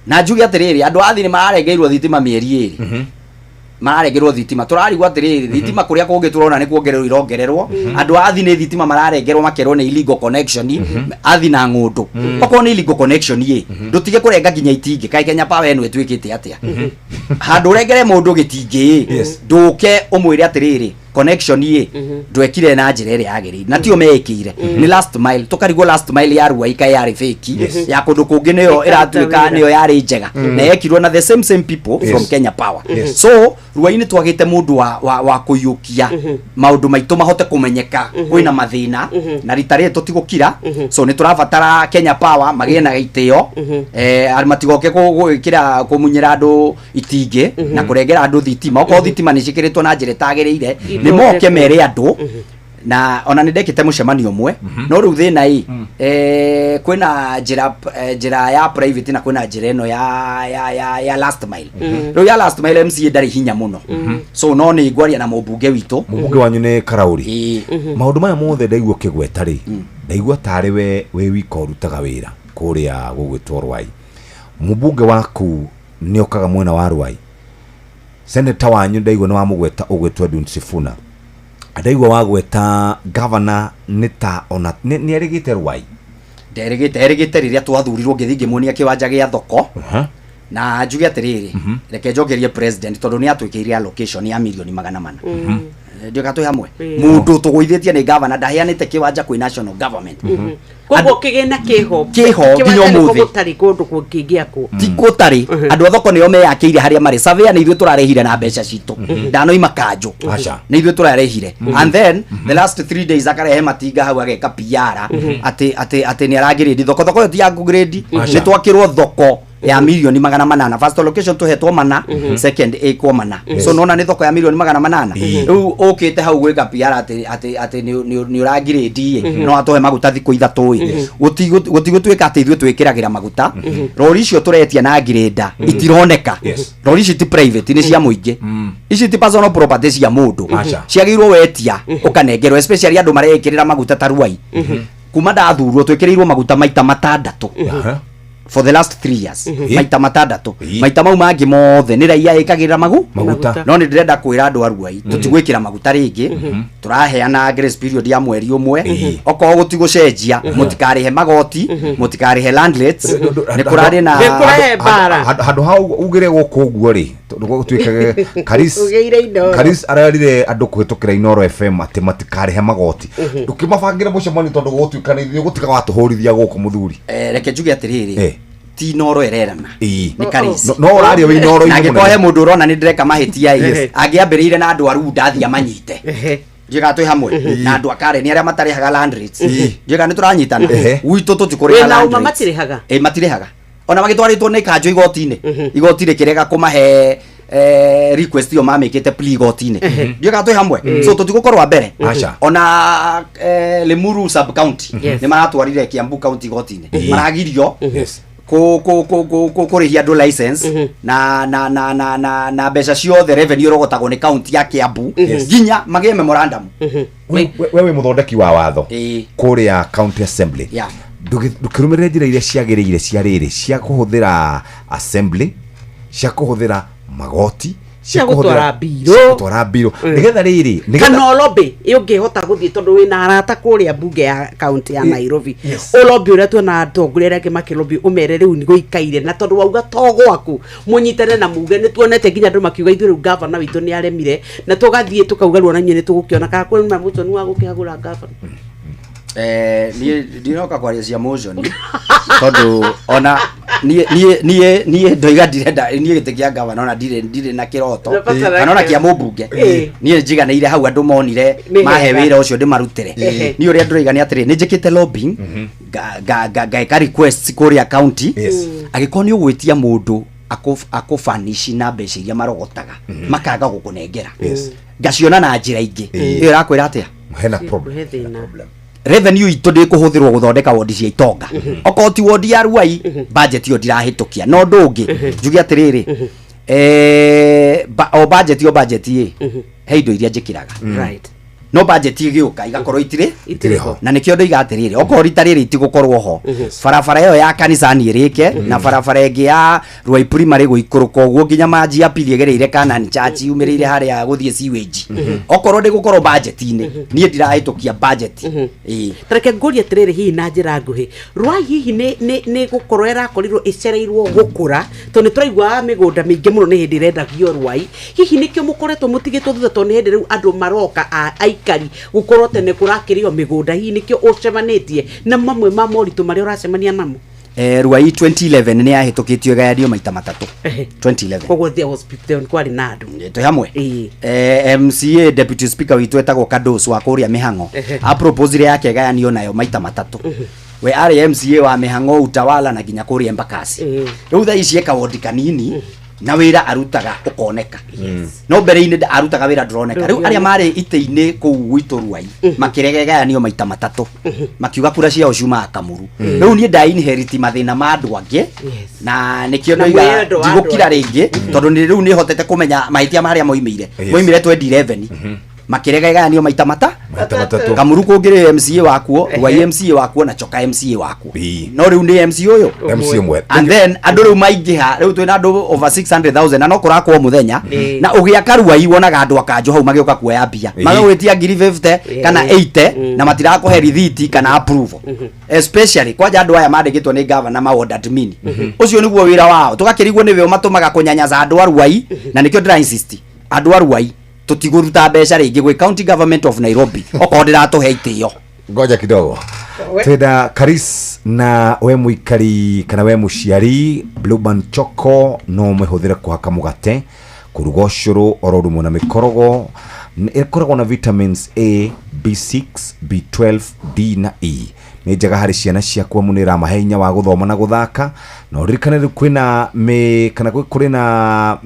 Na njuge atĩrĩrĩ, andũ athi nĩ mararengeirwo thitima mĩeri 2, mararengerwo thitima. Tũrarigwo atĩrĩrĩ, thitima kũrĩa kũngĩ tũrona nĩ kuongererwo irongererwo, andũ a athi nĩ thitima mararengerwo makerwo nĩ illegal connection. Athi na Ng'ũndũ, okorwo nĩ illegal connection ĩ ndũtige kũrenga nginya itingĩ. Kaĩ Kenya Power ĩno ĩtuĩkĩte atĩa? Handũ ũrengere mũndũ gĩtingĩ ĩ, ndũke ũmwĩre atĩrĩrĩ Connection ĩ ndwekire na njĩra ĩrĩa yagĩrĩire, na tio meĩkĩire nĩ last mile. Tũkarigwo last mile ya Ruai kaĩ yarĩ fake, ya kũndũ kũngĩ nĩyo Ĩkaruta ĩratuĩka wĩra. Nĩyo yarĩ njega na yekirwo na the same same people from Kenya Power. So Ruai nĩ twagĩte mũndũ wa kũiyũkia maũndũ maitũ mahote kũmenyeka kwĩna mathĩna, na rita rĩrĩ tũtigũkira. So nĩ tũrabatara Kenya Power magĩe na gĩtĩo, matigoke gwĩkĩra kũmunyĩra andũ itingĩ na kũrengera andũ thitima. Okorwo thitima nĩ ciĩkĩrĩtwo na njĩra ĩtagĩrĩire, nĩ moke mere andũ. Na ona nĩ ndekĩte mũcemanio ũmwe, no rĩu thĩna ĩ, kwĩna njĩra, njĩra ya private na kwĩna njĩra ĩno ya last mile. Rĩu ya last mile MCA ndarĩ hinya mũno, so no nĩ ngwaria na mũmbunge witũ. Mũmbunge wanyu nĩ Karauri? Ĩĩ. Maũndũ maya mothe ndaigua ũkĩgweta rĩ, ndaigua tarĩ we wĩ wika ũrutaga wĩra kũrĩa gũgwĩtwo Rwai. Mũmbunge waku nĩ okaga mwena wa Rwai? Seneta wanyu ndaigua nĩ wamũgweta, ũgwĩtwo Edwin Sifuna. Ndaigua wagweta gavana, nĩ ta ona nĩ erĩgĩte Rwai? Nderĩgĩte, erĩgĩte rĩrĩa twathurirwo, ngĩthiĩ ngĩmuonia kĩwanja gĩa thoko. Na njuge atĩrĩrĩ, reke njokerie president, tondũ nĩ atwĩkĩire allocation ya mirioni 400. Ndioka twĩ hamwe. Mũndũ tũgũithĩtie nĩ gavana ndaheanĩte kĩwanja kwĩ national government. Koguo kĩgĩna kĩho? Kĩho nginya Kĩwanja nĩkuo ũmũthĩ. Gũtarĩ kũndũ kũngĩakwo? Ti gũtarĩ. Andũ a thoko nĩo meyakĩire harĩa marĩ. Surveyor nĩ ithuĩ tũrarĩhire na mbeca citũ, ndanoima kanjũ. Aca. Nĩ ithuĩ tũrarĩhire. And then the last 3 days akarehe matinga hau, ageka PR atĩ nĩ arangĩrĩndi thoko. Thoko ĩyo ti ya kũgrade. Aca. Nĩ twakĩrwo thoko ya mirioni 800. First allocation tũhetwo mana, second ĩkwo mana. So nona nĩ thoko ya mirioni 800. Rĩu ũkĩte hau gwĩka PR atĩ nĩ ũrangirĩndi ĩ, no atũhe maguta thikũ 3 ĩ. Gũtigũtuĩka atĩ ithuĩ twĩkĩragĩra maguta. Rori icio tũretia na ngirĩnda itironeka. Rori ici ti private, nĩ cia mũingĩ. Ici ti personal property cia mũndũ. Aca. Ciagĩrĩirwo wetia ũkanengerwo, especially andũ mareĩkĩrĩra maguta ta Ruai. Kuma ndathurwo twĩkĩrĩirwo maguta maita matandatũ for the last 3 years, maita matandatũ. Maita mau mangĩ mothe nĩ raia ĩkagĩrĩra maguta. No nĩ ndĩrenda kwĩra andũ a Ruai, tũtigwĩkĩra maguta rĩngĩ. Tũraheana grace period ya mweri ũmwe. Okorwo gũtigũcenjia, mũtikarĩhe magoti, mũtikarĩhe land rates. Nĩ kũrarĩ na Nĩ kũrehe mbara. Handũ ha ugire gũkũ ũguo rĩ, tondũ gũtuĩkage Karis. Ũgĩire Inooro. Karis arerire andũ kũhĩtũkĩra Inooro FM atĩ matikarĩhe magoti. Ndũkĩmabangĩre mũcemanio, tondũ gũtuĩka nĩ gũtiga watũhũrithia gũkũ mũthuri. Reke njuge atĩrĩrĩ, ti Inooro ĩrerana, nĩ Karis. No ũraria wĩ Inooro-inĩ Na angĩkorwo he mũnene. mũndũ ũrona nĩ ndĩreka mahĩtia ĩ, angĩambĩrĩire na andũ a Runda, athiĩ amanyite. Ndiũĩ twĩ hamwe na andũ a Karen arĩa matarĩhaga land rates. Ndiũĩ kana nĩ tũranyitana. Gwitũ tũtikũrĩha Wĩna land ũma? rates. Matirĩhaga? Ĩ, matirĩhaga. Ona magĩtwarĩtwo nĩ kanjũ igoti-inĩ, igoti rĩkĩrega kũmahe request ĩyo mamĩkĩte plea igoti-inĩ. Ndiũĩ kana twĩ hamwe. So tũtigũkorwo a mbere. Aca. Ona Limuru sub county Yes. nĩ maratwarire Kiambu county igoti-inĩ, maragirio kũrĩhia andũ license na mbeca ciothe revenue ĩrogotagwo nĩ county ya Kiambu, nginya magĩe memorandum. We wĩ mũthondeki wa watho Ĩĩ. kũrĩa county assembly. Ndũkĩrũmĩrĩre njĩra iria ciagĩrĩire cia rĩrĩ, cia kũhũthĩra assembly, cia kũhũthĩra magoti, Cia gũtwara mbirũ. Cia gũtwara mbirũ, nĩgetha rĩrĩ, nĩgetha Kana ũlobby ũngĩhota gũthiĩ, tondũ wĩna arata kũrĩa mbunge ya kaunti ya Nairobi. Ũlobby ũrĩa tuona atongoria arĩa angĩ makĩlobby, ũmere rĩu nĩ gũikaire, na tondũ wauga to gwaku, mũnyitane na muge nĩ tuonete nginya andũ makiuga ithuĩ rĩu gavana witũ nĩ aremire, na tũgathiĩ tũkauga rĩu ona inyuĩ nĩ tũgũkĩona kana kwĩ mũconi wa gũkĩhagũra gavana. Niĩ ndinoka kwaria cia motion, tondũ ona niĩ ndoiga ndirenda niĩ gĩtĩ kĩa gavana, ona ndirĩ na kĩroto Ndabatara kana ona kĩo. kĩa mũmbunge. Niĩ njiganĩire hau andũ monire Nĩ mahe hega. wĩra ũcio ndĩmarutĩre. Niĩ ũrĩa ndĩroiga nĩ atĩrĩ, nĩ njĩkĩte lobbying, ngaĩka requests kũrĩa county. Angĩkorwo nĩ ũgwĩtia mũndũ akũbanici na mbeca iria marogotaga, makaga gũkũnengera, ngaciona na njĩra ingĩ, ĩyo ĩrakwĩra atĩa? Hena problem. He thĩna. Revenue itũ ndĩkũhũthĩrwo gũthondeka wondi cia itonga. Okorwo ti wondi ya Ruai, budget ĩyo ndirahĩtũkia. No ũndũ ũngĩ njuge atĩrĩrĩ, o budget ĩ, he indo iria njĩkĩraga. No budget ĩgĩũka igakorwo itirĩ Itirĩ ho. Na nĩkĩo ndoiga atĩrĩrĩ, okorwo rita rĩrĩ itigũkorwo ho, barabara ĩyo ya kanisani ĩrĩke na barabara ĩngĩ ya Ruai Primary gũikũrũka ũguo nginya Manji ya pili ĩgereire Canaan Church yumĩrĩire harĩa gũthiĩ sewage, okorwo ndĩgũkorwo budget-inĩ, niĩ ndirahĩtũkia budget. Ĩĩ. Tareke ngũrie atĩrĩrĩ, hihi na njĩra nguhĩ, Rwai hihi nĩ gũkorwo ĩrakorirwo ĩcereirwo gũkũra, tondũ nĩ tũraiguaga mĩgũnda mĩingĩ mũno nĩ hĩndĩ ĩrendagio Rwai, hihi nĩkĩo mũkoretwo mũtigĩtwo thutha, tondũ nĩ hĩndĩ rĩu andũ maroka aikari gũkorwo tene kũrakĩrĩo mĩgũnda, hihi nĩkĩo ũcemanĩtie na mamwe ma moritũ marĩa ũracemania namo? Ruai 2011 nĩ yahĩtũkĩtio ĩgayanio maita matatũ 2011. Koguo there was there kwarĩ na andũ. Twĩ hamwe. MCA deputy speaker witũ etagwo Kados wa kũrĩa Mĩhang'o, aproposire yake ĩgayanio nayo maita matatũ. We arĩ MCA wa Mĩhang'o, Utawala na nginya kũrĩa Embakasi. Rĩu thaa ici eka wodi kanini na wĩra arutaga ũkoneka, no mbere-inĩ arutaga wĩra ndũroneka. Rĩu arĩa marĩ itĩ-inĩ kũu gwitũ Ruai makĩrega ĩgayanio maita matatũ, makiuga kura ciao ciumaga Kamuru. Rĩu niĩ nda inherit mathĩna ma andũ angĩ na nĩkĩo Na ndoiga mwĩyendo wa andũ ndigũkira angĩ. Rĩngĩ tondũ nĩ rĩu nĩ hotete kũmenya mahĩtia marĩa moimĩire moimire 2011 makĩrega ĩgayanio maita mata Maita matatũ. Kamuru kũngĩrĩ MCA wakuo, Ruai MCA wakuo na Choka MCA wakuo, no rĩu nĩ MC ũyũ. MC ũmwe. And then andũ rĩu maingĩha, rĩu twĩna andũ over 600,000 na no kũrakwo mũthenya. Na ũgĩaka Ruai wonaga andũ akanjũ hau magĩũka kuoya mbia, magagwĩtia ngiri 50 kana 80 na matirakũhe rithiti kana approval, especially kwanja andũ aya mandĩkĩtwo nĩ gavana ma ward admin. Ũcio nĩguo wĩra wao, tũgakĩrigwo nĩwe ũmatũmaga kũnyanyaza andũ a Ruai. Na nĩkĩo ndĩra insist andũ a Ruai tũtigũruta mbeca rĩngĩ gwĩ county government of Nairobi okorwo ndĩratũhe itĩo. Ngoja kidogo, twenda Karis na we mũikari kana we mũciari, Blueband Choco no mĩhũthĩre kũhaka mũgate, kũruga ũcũrũ oro ũndũ ũmwe na mĩkorogo. Ĩkoragwo na vitamins A, B6, B12, D na E. Nĩ njega harĩ ciana ciaku amu nĩ ĩramahe hinya wa gũthoma na gũthaka. Na ũririkane rĩu kwĩna mĩ kana kũrĩ na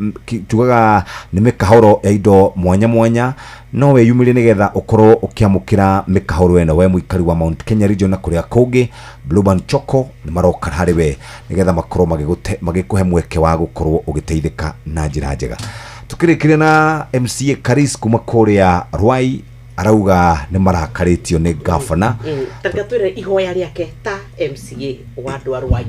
tugaga nĩ mĩkahũro ya indo mwanya mwanya, no wĩyumĩrie nĩgetha ũkorwo ũkĩamũkĩra mĩkahũro ĩno. We mũikari wa Mount Kenya region na kũrĩa kũngĩ, Blueband Choco nĩ maroka harĩ we nĩgetha makorwo magĩkũhe mweke wa gũkorwo ũgĩteithĩka na njĩra njega. Tukĩrĩkĩria na MCA Karis kuma kũrĩa Ruai, arauga nĩ marakarĩtio nĩ gavana. Tareke twĩre ihoya rĩake ta MCA wa andũ a Rwai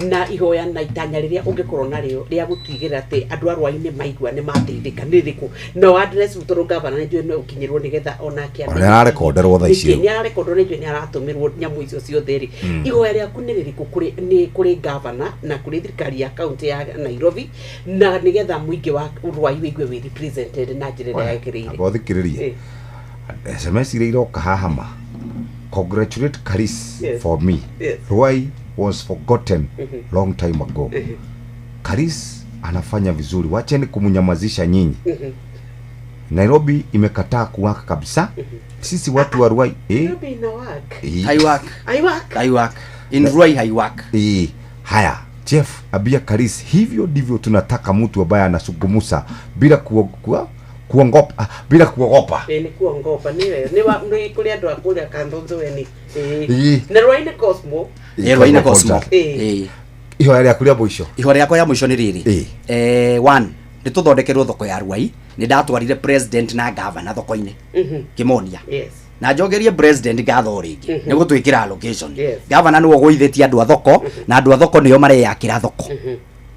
na ihoya na itanya rĩrĩa ũngĩkorwo narĩo rĩa gũtigĩrĩra atĩ andũ a Rwai nĩ maigua nĩ mateithĩka nĩ rĩrĩkũ, no address tondũ gavana nĩ njũĩ no ũkinyĩrwo nĩgetha onake. Ona nĩ ararekonderwo thaa ici. Nĩkĩ nĩ ararekondwo, nĩ njũĩ nĩ aratũmĩrwo nyamũ icio ciothe rĩ. Ihoya rĩaku nĩ rĩrĩkũ kũrĩ nĩ kũrĩ gavana na kũrĩ thirikari ya kaunti ya Nairobi, na nĩgetha mũingĩ wa Rwai wĩigue wĩ represented na njĩra ĩrĩa yagĩrĩire? Amba ũthikĩrĩrie SMS iria iroka haha ma congratulate Karis for me. Ruai was forgotten long time ago. Karis anafanya vizuri, wacheni kumnyamazisha nyinyi. Nairobi imekataa kuwaka kabisa. Sisi watu wa Ruai, eh? Nairobi ina work. Haiwork. Haiwork. Haiwork. In Ruai haiwork. Haya, Jeff abia Karis, hivyo ndivyo tunataka mtu ambaye anasungumusa bila kuongopa, bila kuogopa. Ĩ, nĩ kuongopa nĩ nĩ wa nĩ kũrĩ andũ a kũrĩa Kanthonzweni. Ĩ. Na Rwai nĩ Cosmo. Ĩ, Ruai nĩ Cosmo. Ĩ. Ihoya rĩaku rĩa mũico. Ihoya rĩakwa rĩa mũico nĩ rĩrĩ, one, nĩ tũthondekerwo thoko ya Ruai. Nĩ ndatwarire president na gavana thoko-inĩ kĩmonia na njokerie president ngatho rĩngĩ nĩ gũtwĩkĩra allocation. Gavana nĩwe ũgũithĩtie andũ a thoko na andũ a thoko nĩo mareyakĩra thoko.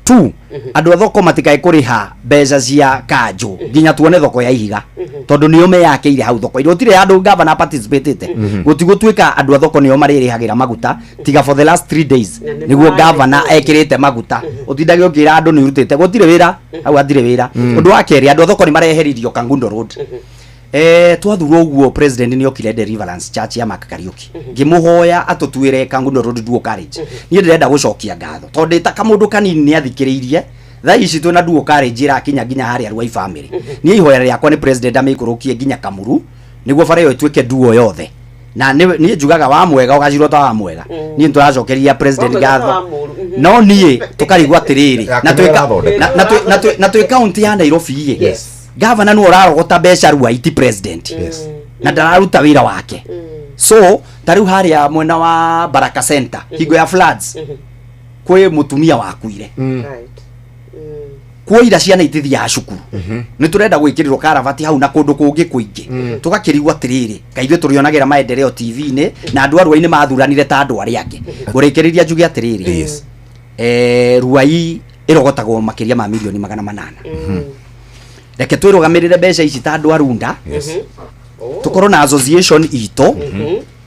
Two, andũ a thoko matikae kũrĩha mbeca cia kanjũ nginya tuone thoko ya ihiga, tondũ nĩo meyakĩire hau thoko-inĩ, gũtirĩ handũ gavana participatĩte. Gũtigũtuĩka andũ a thoko nĩo marĩrĩhagĩra maguta, tiga for the last 3 days Na nĩ nĩguo mararĩ gavana ekĩrĩte maguta. Ũtindage ũkĩra andũ nĩ ũrutĩte, gũtirĩ wĩra hau, hatirĩ wĩra. Ũndũ wa kerĩ, andũ a thoko nĩ mareheririo Kangundo Road. Twathurwo ũguo, president nĩ okire Deliverance Church ya Mark Kariuki, ngĩmũhoya atũtuĩre Kangundo Road dual carriage. Niĩ ndĩrenda gũcokia ngatho tondũ ndĩ ta kamũndũ kanini nĩ athikĩrĩirie. Thaa ici twĩna dual carriage ĩrakinya nginya harĩa Ruai family. Niĩ ihoya rĩakwa nĩ president amĩikũrũkie nginya Kamuru nĩguo bara ĩyo ĩtuĩke duo yothe. Na niĩ njugaga wa mwega ũgacirwo ta wa mwega. Niĩ nĩtũracokeria president Wa mwega ta ngatho. wa mũũru. No niĩ tũkarigwo atĩrĩrĩ, na Yake nĩwe ũrathondeka. na twĩ kaunti ya Nairobi ĩ, gavana nĩwe ũrarogota mbeca Ruai, ti president, na ndararuta wĩra wake. So ta rĩu harĩa mwena wa Baraka Center, hingo ya floods, kwĩ mũtumia wakuire. Kuoira ciana itithiaga cukuru nä tå renda gwä kä rä rwo karavati hau na kå ndå kå ngä kå ingä tå gakä rigwo atä rä rä kaithuä tå rä onagä ra maendeleo TV-inä na andå a Ruai nä mathuranire ta andå arä angä ngå rä kä rä ria njuge atä rä rä Ruai ä rogotagwo makä ria ma mirioni 800. Reke twä rå gamä rä re mbeca ici ta andå a Runda, tå korwo na association itå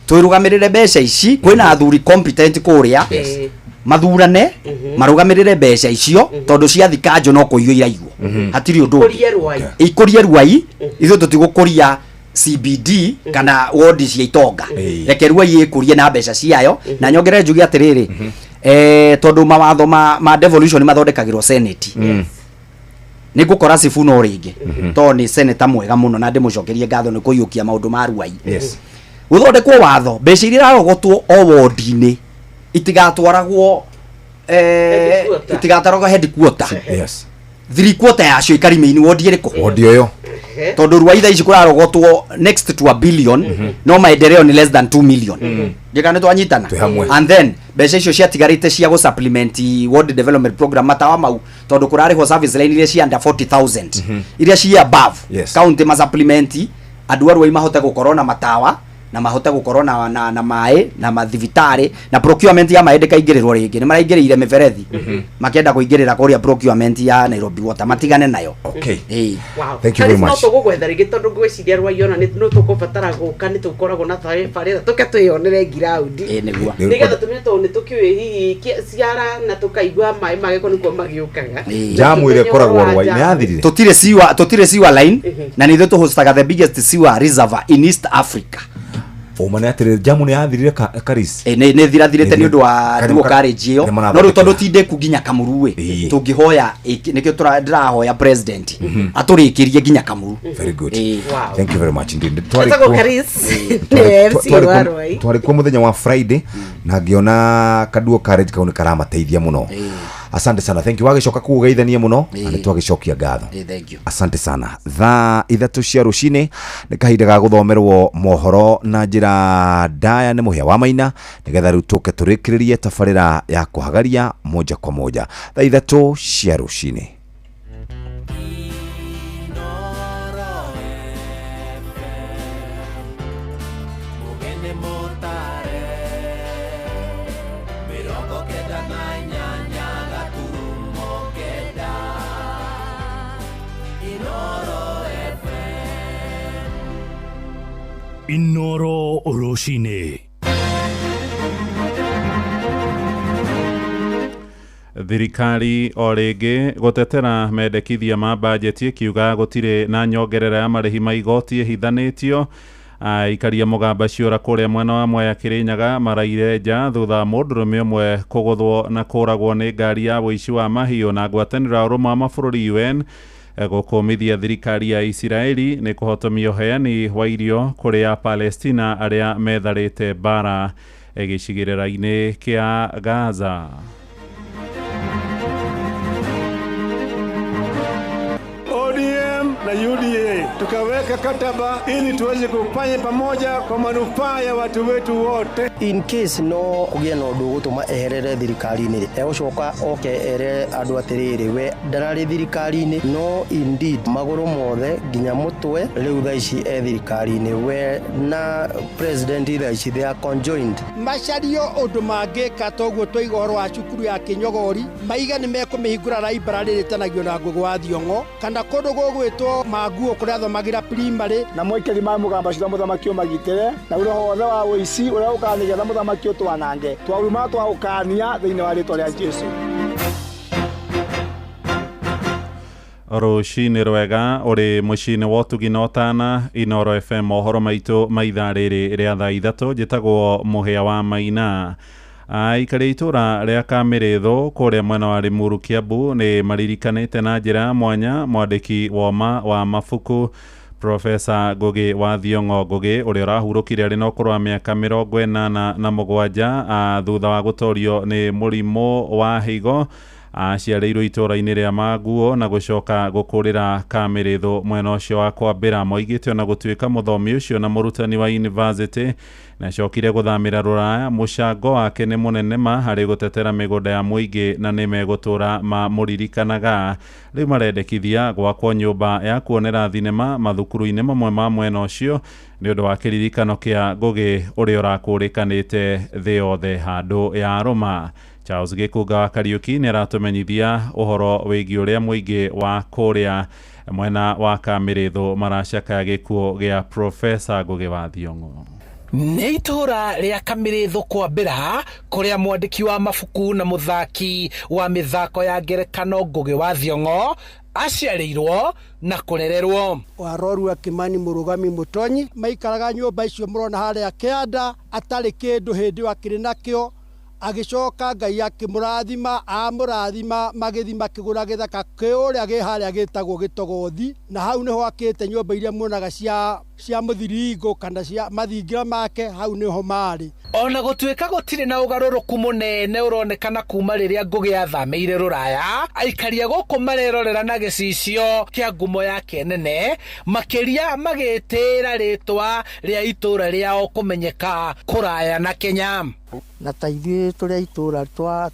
twä rå gamä rä re mbeca ici. Kwä na athuri competent kå rä a mathurane marugamirire mbeca icio, tondu ciathi kanjo no kuiywo iraigwo, hatiri undu. Kũrie Ruai. Ikurie Ruai, ithuĩ tũtigũkũria CBD kana wodi cia itonga. Reke Ruai ĩkũrie na mbeca ciayo. Na nyongerere njuge atĩrĩrĩ, tondu mawatho ma devolution mathondekagĩrwo senate, nĩ ngũkora Sifuna o rĩngĩ, tondũ nĩ senator mwega mũno na ndĩmũcokerie ngatho nĩ kũiyũkia maũndũ ma Ruai. Gũthondekwo watho, mbeca iria irarogotwo o wodi-inĩ itigatwaragwo Headquarter. Itigatwaragwo headquarter. 3/4 yacio ikarimĩini wodi ĩrĩkũ? Wodi ĩyo. Tondu Ruai thaa ici kũrarogotwo next to a billion, no maendeleo ni less than 2 million. Ndĩka nĩ twanyitana? Twĩ hamwe. And then mbeca icio ciatigarĩte cia gũ supplement ward development program, matawa mau, tondu kũrarĩhwo service line iria cia under 40,000, iria ci above, county ma supplement, andũ a Ruai mahote gũkorwo na matawa na mahote gũkorwo na maĩ na mathibitarĩ, na procurement ya maĩ ndĩkaingĩrĩrwo rĩngĩ. Nĩ maraingĩrĩire mĩberethi, makĩenda kũingĩrĩra kũrĩa procurement ya Nairobi Water, matigane nayo. Okay. Ĩĩ. Wow. Thank you very no much. tũgũgwetha rĩngĩ tondũ ngwĩciria Ruai ona no tũkũbatara gũka, nĩ tũkoragwo na tabarĩra tũke twĩyonere ngiraundi. Ĩĩ, nĩguo. Nĩgetha tũmenye tondũ nĩ tũkĩũĩ hihi ciara na tũkaigua maĩ ma gĩko nĩkuo magĩũkaga. Jamu ĩrĩa ĩkoragwo Ũhoro wa Ruai nĩ jamu. yathirire. Tutire sewer line, na nithuĩ tũhostaga the biggest sewer reservoir in East Africa. Ũma nĩ atĩrĩrĩ, jamu nĩ yathirire Karis? Nĩ thirathirĩte nĩ ũndũ wa Kari- duo carriage ĩyo. nĩ No rĩu marathondekera. tondũ ti ndĩku nginya Kamuru ĩ, tũngĩhoya nĩkĩo ndĩrahoya president atũrĩkĩrie nginya Kamuru. Very good. Ĩĩ. Wow. Thank you very much indeed. Etagwo Karis. Nĩ MC wa Ruai. Twarĩ kuo mũthenya wa Friday na ngĩona kaduo carriage kau nĩ karamateithia mũno. Asante sana, thank you. Wagĩcoka kuu ũgeithanie mũno na nĩ twagĩcokia ngatho. Ĩĩ, thank you. Asante sana. Thaa 3 cia rũcinĩ nĩ kahinda ga gũthomerwo mohoro na njĩra ndaya nĩ Mũhĩa wa Maina, nĩgetha rĩu tũke tũrĩkĩrĩrie tabarĩra ya kũhagaria moja kwa moja thaa 3 cia rũcinĩ. Mugene mutare 98.9 Inoro FM. Inoro Rũcinĩ. Thirikari o rĩngĩ gũtetera mendekithia ma bajeti, ĩkiuga gũtirĩ na nyongerera ya marĩhi ma igoti ĩhithanĩtio. Aikaria Mũgamba ciũra kũrĩa mwena wa Mwea Kĩrĩnyaga maraire nja thutha wa mũndũrũme ũmwe kũgũthwo na kũragwo nĩ ngari ya wũici wa mahiũ. Na ngwatanĩro ya ũrũmwe wa mabũrũri UN gũkũmithia thirikari ya Isiraeli nĩ kũhotomia ũheani wa irio kũrĩ a Palestina arĩa metharĩte mbara gĩcigĩrĩra-inĩ kĩa Gaza. ODM na UDA tukaweka kataba ili tuweze kufanya pamoja kwa manufaa ya watu wetu wote. In case no kũgĩe na ũndũ ũgũtũma eherere thirikari-inĩ rĩ, egũcoka oke ere andũ atĩrĩrĩ, we ndararĩ thirikari-inĩ, no indeed magũrũ mothe nginya mũtwe rĩu thaa ici e thirikari-inĩ, we na president thaa ici they are conjoined. Macario ũndũ mangĩka toguo twaiga ũhoro wa cukuru ya Kĩnyogori, maiga nĩ mekũmĩhingũra library ĩrĩtanagio na Ngũgĩ wa Thiong'o, kana kũndũ gũgwĩtwo Manguo kũrĩa athomagĩra primary. Na mwĩkĩri ma Mũgamba citha mũthamaki ũmagitĩre na ũrĩa wothe wa ũici ũrĩa ũkaga nĩgetha mũthamaki ũtwanange, twaruma twaũkania thĩinĩ wa rĩtwa rĩa Jesu. Rũcinĩ rwega ũrĩ mũciĩ-inĩ wa ũtugi na ũtana Inoro FM, mohoro maitũ ma ithaa rĩrĩ rĩa thaa 3. Njĩtagwo Mũhĩa wa Maina. Aikari a itũra rĩa Kamĩrĩthũ kũrĩa mwena wa Limuru Kiambu nĩ maririkanĩte na njĩra ya mwanya mwandĩki woma wa mabuku Profesa Ngugi wa Thiong'o Ngugi, ũrĩa ũrahurũkire arĩ na ũkũrũ wa mĩaka 87 thutha wa gũtorio nĩ mũrimũ wa higo. Aciarĩirwo itũũra-inĩ rĩa Maguo na gũcoka gũkũrĩra Kamĩrĩthũ mwena ũcio wa Kwambĩra. Moigĩte ona gũtuĩka mũthomi ũcio na mũrutani wa university na acokire gũthamĩra rũraya, mũcango wake nĩ mũnene ma harĩ gũtetera mĩgũnda ya mũingĩ na nĩ megũtũra mamũririkanaga. Rĩu marendekithia gwakwo nyũmba ya kuonera thinema mathukuru-inĩ mamwe ma mwena ũcio nĩ ũndũ wa kĩririkano kĩa Ngũgĩ ũrĩa ũrakũrĩkanĩte thĩ yothe handũ ya rũma. Charles Gĩkũnga wa Kariũki nĩ aratũmenyithia ũhoro wĩgiĩ ũrĩa mũingĩ wa kũrĩa mwena wa Kamĩrĩthũ maracakaya gĩkuũ gĩa Profesa Ngũgĩ wa Thiong'o. Nĩ itũũra rĩa Kamĩrĩthũ Kwambĩra kũrĩa mwandĩki wa mabuku na mũthaki wa mĩthako ya ngerekano Ngũgĩ wa Thiong'o aciarĩirwo na kũrererwo. Warorua Kimani Mũrũgami Mũtonyi maikaraga nyũmba icio mũrona harĩa kĩanda atarĩ kĩndũ hĩndĩ ĩyo akĩrĩ nakĩo, agĩcoka Ngai akĩmũrathima, amũrathima magĩthiĩ makĩgũra gĩthaka kĩũrĩa gĩ harĩa gĩtagwo Gĩtogothi, na hau nĩho akĩte nyũmba iria muonaga cia mũthiringo kana cia mathingira make, hau nĩho marĩ. Ona gũtuĩka gũtirĩ na ũgarũrũku mũnene ũronekana kuma rĩrĩa Ngũgĩ athamĩire rũraya, aikari a gũkũ marerorera na gĩcicio kĩa ngumo yake nene, makĩria magĩtĩĩra rĩtwa rĩa itũũra rĩao kũmenyeka kũraya na Kenya. Na ta ithuĩ tũrĩ a itũũra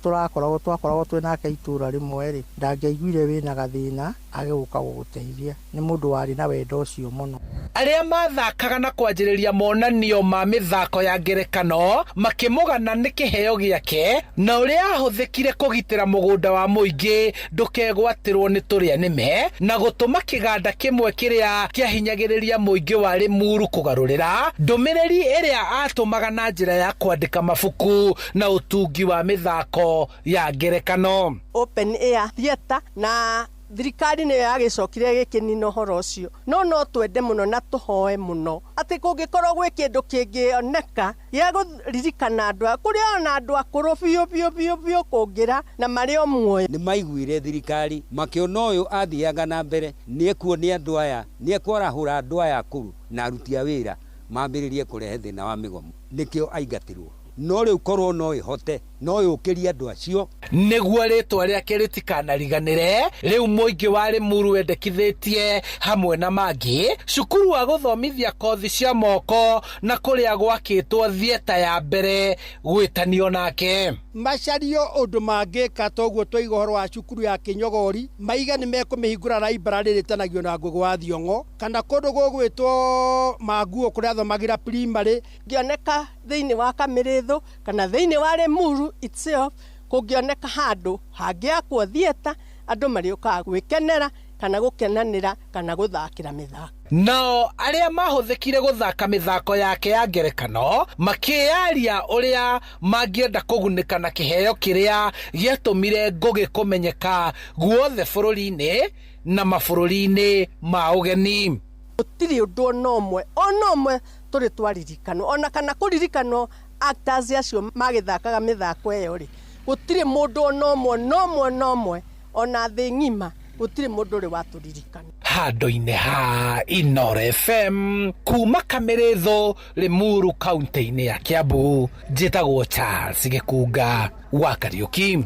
tũrakoragwo twakoragwo twĩ nake itũũra rĩmwe rĩ, ndangĩaiguire wĩna gathĩna agĩũka gũgũteithia. Nĩ mũndũ warĩ na wendo ũcio mũno. Arĩa mathakaga na kwanjĩrĩria monanio ma mĩthako ya ngerekano makĩmũgana nĩ kĩheo gĩake na ũrĩa ahũthĩkire kũgitĩra mũgũnda wa mũingĩ ndũkegwatĩrwo nĩ tũrĩa nĩme na gũtũma kĩganda kĩmwe kĩrĩa kĩahinyagĩrĩria mũingĩ wa Limuru kũgarũrĩra ndũmĩrĩri ĩrĩa atũmaga na njĩra ya kwandĩka mabuku na ũtungi wa mĩthako ya ngerekano. Open air theatre na thirikari nĩyo yagĩcokire ĩgĩkĩnina ũhoro ũcio, no no twende mũno na tũhoe mũno atĩ kũngĩkorwo gwĩ kĩndũ kĩngĩoneka gĩa kũririkana andũ aya, kũrĩ ona andũ akũrũ biũ biũ biũ biũ kũngĩra na marĩ o muoyo. Nĩ maiguire thirikari makĩona ũyũ athiaga na mbere nĩ ekuo nĩ andũ aya, nĩ ekwarahũra andũ aya akũrũ na aruti a wĩra mambĩrĩrie kũrehe thĩna wa mĩgomo, nĩkĩo aingatirwo. No rĩu korwo no ĩhote no yũkĩrie andũ acio nĩguo rĩtwa rĩake rĩtikanariganĩre. Rĩu mũingĩ wa Limuru wendekithĩtie hamwe na mangĩ cukuru wa gũthomithia kothi cia moko na kũrĩa gwakĩtwo thieta ya mbere gwĩtanio nake. Macario ũndũ mangĩka toguo twaiga ũhoro wa cukuru ya Kĩnyogori, maiga nĩ mekũmĩhingũra library ĩrĩtanagio na Ngũgĩ wa Thiong'o kana kũndũ gũgwĩtwo Manguo kũrĩa athomagĩra primary. Ngĩoneka thĩinĩ wa Kamĩrĩthũ kana thĩinĩ wa Limuru itself, kũngĩoneka handũ hangĩakwo theatre andũ marĩũkaga gwĩkenera kana gũkenanĩra kana gũthakĩra mĩthako. Nao arĩa mahũthĩkire gũthaka mĩthako yake ya ngerekano makĩyaria ũrĩa mangĩenda kũgunĩka na kĩheo kĩrĩa gĩatũmire Ngũgĩ kũmenyeka guothe bũrũri-inĩ na mabũrũri-inĩ ma ũgeni. Gũtirĩ ũndũ ona ũmwe ona ũmwe tũrĩ twaririkanwo ona kana kũririkanwo actors acio magĩthakaga mĩthako ĩyo rĩ, gũtirĩ mũndũ ona ũmwe ona ũmwe ona ũmwe ona thĩ ng'ima gũtirĩ mũndũ ũrĩ watũririkana. Handũ-inĩ ha Inooro FM kuma Kamĩrĩthũ, Limuru, kaunti-inĩ ya Kiambu, njĩtagwo Charles Gĩkunga wa Kariũki.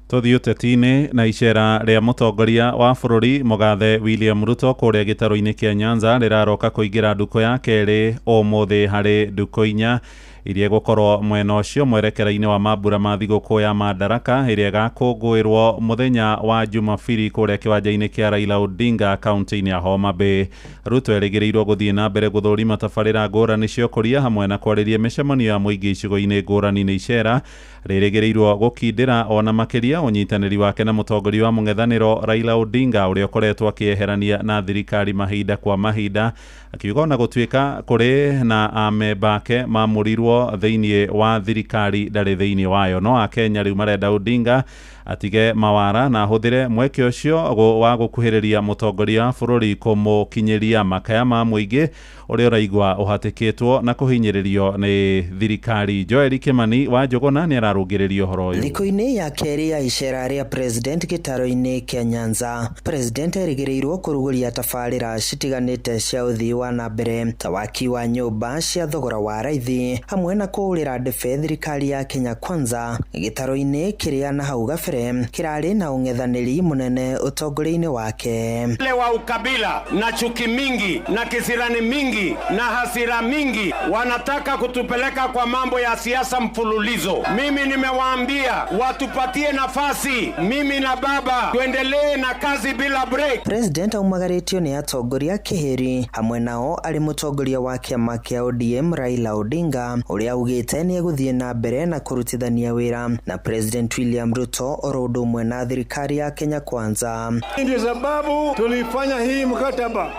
Tũthiĩ ũteti-inĩ na icera rĩa mũtongoria wa bũrũri Mũgathe William Ruto kũrĩa gĩtarũ-inĩ kĩa Nyanza rĩraroka kũingĩra ndukũ ya kerĩ ũmũthĩ harĩ ndukũ inya iria igũkorwo mwena ũcio mwerekera-inĩ wa mambura ma thigũkũ ya Madaraka ĩrĩa ĩgakũngũĩrwo mũthenya wa Jumapili kũrĩa kĩwanja-inĩ kĩa Raila Odinga kaunti-inĩ ya Homa Bay. Ruto erĩgĩrĩirwo gũthiĩ na mbere gũthũrima tabarĩra ngũrani cia ũkũria hamwe na kwarĩria mĩcemanio ya mũingĩ icigo-inĩ ngũrani. Nĩ icera rĩrĩgĩrĩirwo gũkindĩra ona makĩria ũnyitanĩri wake na mũtongoria wa mũng'ethanĩro Raila Odinga ũrĩa ũkoretwo akĩeherania na thirikari mahinda kwa mahinda, akiuga ona gũtuĩka kũrĩ na amemba ake mamũrirwo thĩinĩ wa thirikari ndarĩ thĩinĩ wayo. No akenya rĩu marenda Odinga atige mawara na ahũthĩre mweke ũcio wa gũkuhĩrĩria mũtongoria wa bũrũri kũmũkinyĩria makaya ma mũingĩ ũrĩa ũraigua ũhatĩkĩtwo na kũhinyĩrĩrio nĩ thirikari. Joel Kimani wa Njũgũna nĩ ararũngĩrĩria ũhoro ũyũ. Thikũ-inĩ ya kerĩ ya icera rĩa president gĩtaro-inĩ kĩa Nyanza, president erĩgĩrĩirwo kũrugũria tabarĩra citiganĩte cia ũthii wa na mbere ta waki wa nyũmba cia thogora wa raithi hamwe hamwe na kũhũrĩra ndebe thirikari ya Kenya Kwanza gĩtaro-inĩ kĩrĩa na hau gabere kĩrarĩ na ũng'ethanĩri mũnene ũtongoria-inĩ wake. Wale wa ukabila na chuki mingi na kisirani mingi na hasira mingi wanataka kutupeleka kwa mambo ya siasa mfululizo. Mimi nimewaambia watupatie nafasi, mimi na baba tuendelee na kazi bila break. President aumagarĩtio nĩ atongoria kĩhĩri hamwe nao arĩ mũtongoria wa kĩama kĩa ODM Raila Odinga ũrĩa augĩte nĩ egũthiĩ na mbere na kũrutithania wĩra na President William Ruto oro ũndũ ũmwe na thirikari ya Kenya Kwanza. Ndio sababu tulifanya hii mkataba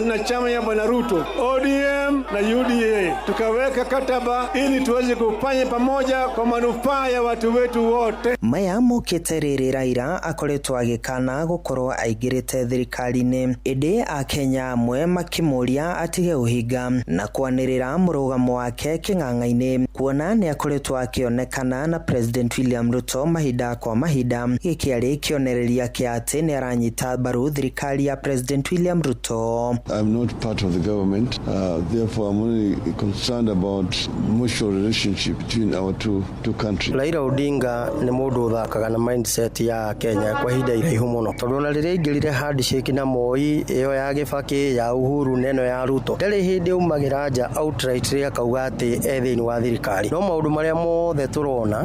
na chama ya Bwana Ruto, ODM na UDA, tukaweka kataba ili tuweze kufanya pamoja kwa manufaa ya watu wetu wote. Maya mokĩte rĩrĩ Raila akoretwo agĩkana gũkorwo aingĩrĩte thirikari-inĩ ĩndĩ akenya amwe makĩmũria atige ũhinga na kwanĩrĩra mũrũgamo wake kĩng'ang'a-inĩ kuona nĩ akoretwo akĩonekana na President William Ruto mahinda kwa mahinda gĩkĩ arĩ kĩonereria kĩa atĩ nĩ aranyita mbaru thirikari ya President William Ruto. I'm not part of the government, therefore I'm only concerned about mutual relationship between our two countries. Raila Odinga nĩ mũndũ ũthakaga na mindset ya Kenya kwa ihinda iraihu mũno tondũ ona rĩrĩa aingĩrire handshake na Moi ĩyo ya Gĩbakĩ ya Uhuru na ĩno ya Ruto ndarĩ hĩndĩ aumagĩra nja outrightly akauga atĩ e thĩinĩ wa thirikari no maũndũ marĩa mothe tũrona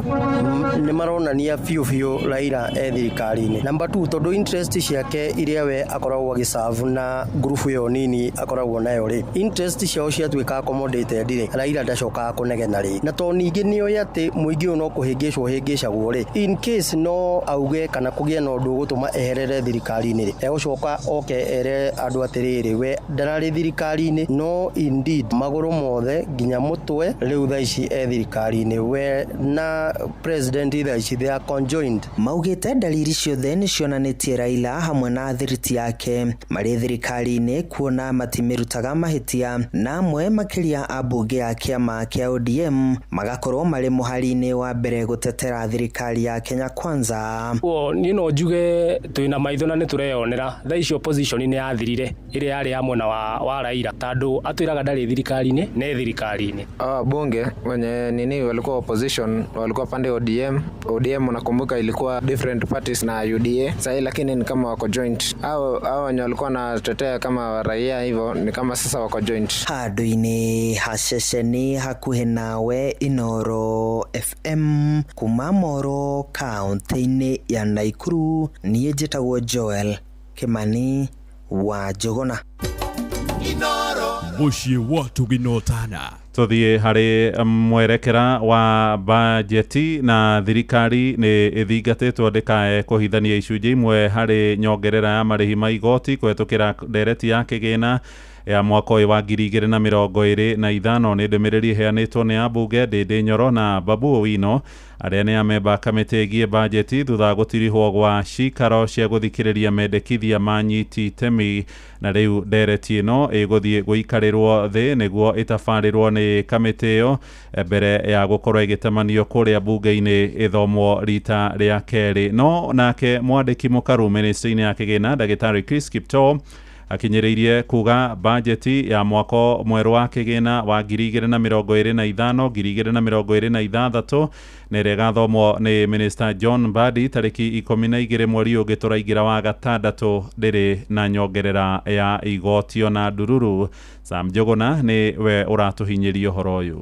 nĩ maronania biũ biũ Raila e thirikari-inĩ. Number 2 tondũ interest ciake iria we akoragwo agĩserve na ngurubu ĩyo nini akoragwo nayo rĩ interest ciao ciatuĩka accommodated rĩ Raila ndacokaga kũnegena rĩ na tondũ ningĩ nĩoĩ atĩ mũingĩ ũyũ no kũhĩngĩcwo hĩngĩcagwo rĩ in case no auge kana kũgĩe na ũndũ ũgũtũma eherere thirikari-inĩ rĩ egũcoka oke ere andũ atĩrĩrĩ we ndararĩ thirikari-inĩ no indeed magũrũ mothe nginya mũtwe rĩu thaa ici e thirikari-inĩ we na president thaa ici they are conjoined. Maugĩte dalili ciothe nĩ cionanĩtie Raila hamwe na thiriti yake marĩ thirikari-inĩ kuona matimĩrutaga mahĩtia na amwe makĩria ambunge a kĩama kĩa ODM magakorwo marĩ mũhari-inĩ wa mbere gũtetera thirikari ya Kenya Kwanza. Niĩ no njuge twĩna maitho na nĩ tũreyonera thaa ici opposition nĩ yathirire ĩrĩa yarĩ ya mwena wa Raila tondũ atwĩraga ndarĩ thirikari-inĩ ne thirikari-inĩ. Bunge wenye nini walikuwa opposition walikuwa pande ODM. ODM unakumbuka ilikuwa different parties na UDA sasa, lakini ni kama wako joint. Hao wenye walikuwa wanatetea kama raia hivyo ni kama sasa wako joint. Handũ-inĩ ha ceceni hakuhĩ nawe Inoro FM kuma Moro kaunti-inĩ ya Naikuru niĩ njĩtagwo Joel Kimani wa Njũgũna. Mũciĩ wa Tũginotana. Tuthiĩ harĩ mwerekera wa bajeti na thirikari nĩ ĩthingatĩtwo ndĩkae kũhithania icunjĩ imwe harĩ nyongerera ya marĩhi ma igoti kũhetũkĩra ndereti ya kĩgĩna ya mwaka ũyũ wa 2025 nĩ ndũmĩrĩri ĩheanĩtwo nĩ ambunge Ndĩndĩ Nyoro na Babu Owino arĩa nĩ amemba kamĩtĩ ĩgiĩ bajeti thutha wa gũtirihwo gwa cikaro cia gũthikĩrĩria mendekithia ma nyiti itemi na rĩu ndereti ĩno ĩgũthiĩ gũikarĩrwo thĩ nĩguo ĩtabarĩrwo nĩ kamĩtĩ ĩyo mbere ya gũkorwo ĩgĩtamanio kũrĩa bunge-inĩ ĩthomwo rita rĩa kerĩ. No nake mwandĩki mũkaru ministry-inĩ ya kĩgĩna ndagĩtarĩ Chris Kiptoo akinyĩrĩirie kuga bajeti ya mwaka mwerũ wa kĩgĩna wa 2025 2026 nĩ ĩrĩa ĩgathomwo nĩ Minister John Mbadi tarĩki 12 mweri ũngĩ tũraingĩra wa gatandatũ ndĩrĩ na nyongerera ya igoti ona ndururu. Sam Njũgũna nĩ we ũratũhinyĩria ũhoro ũyũ.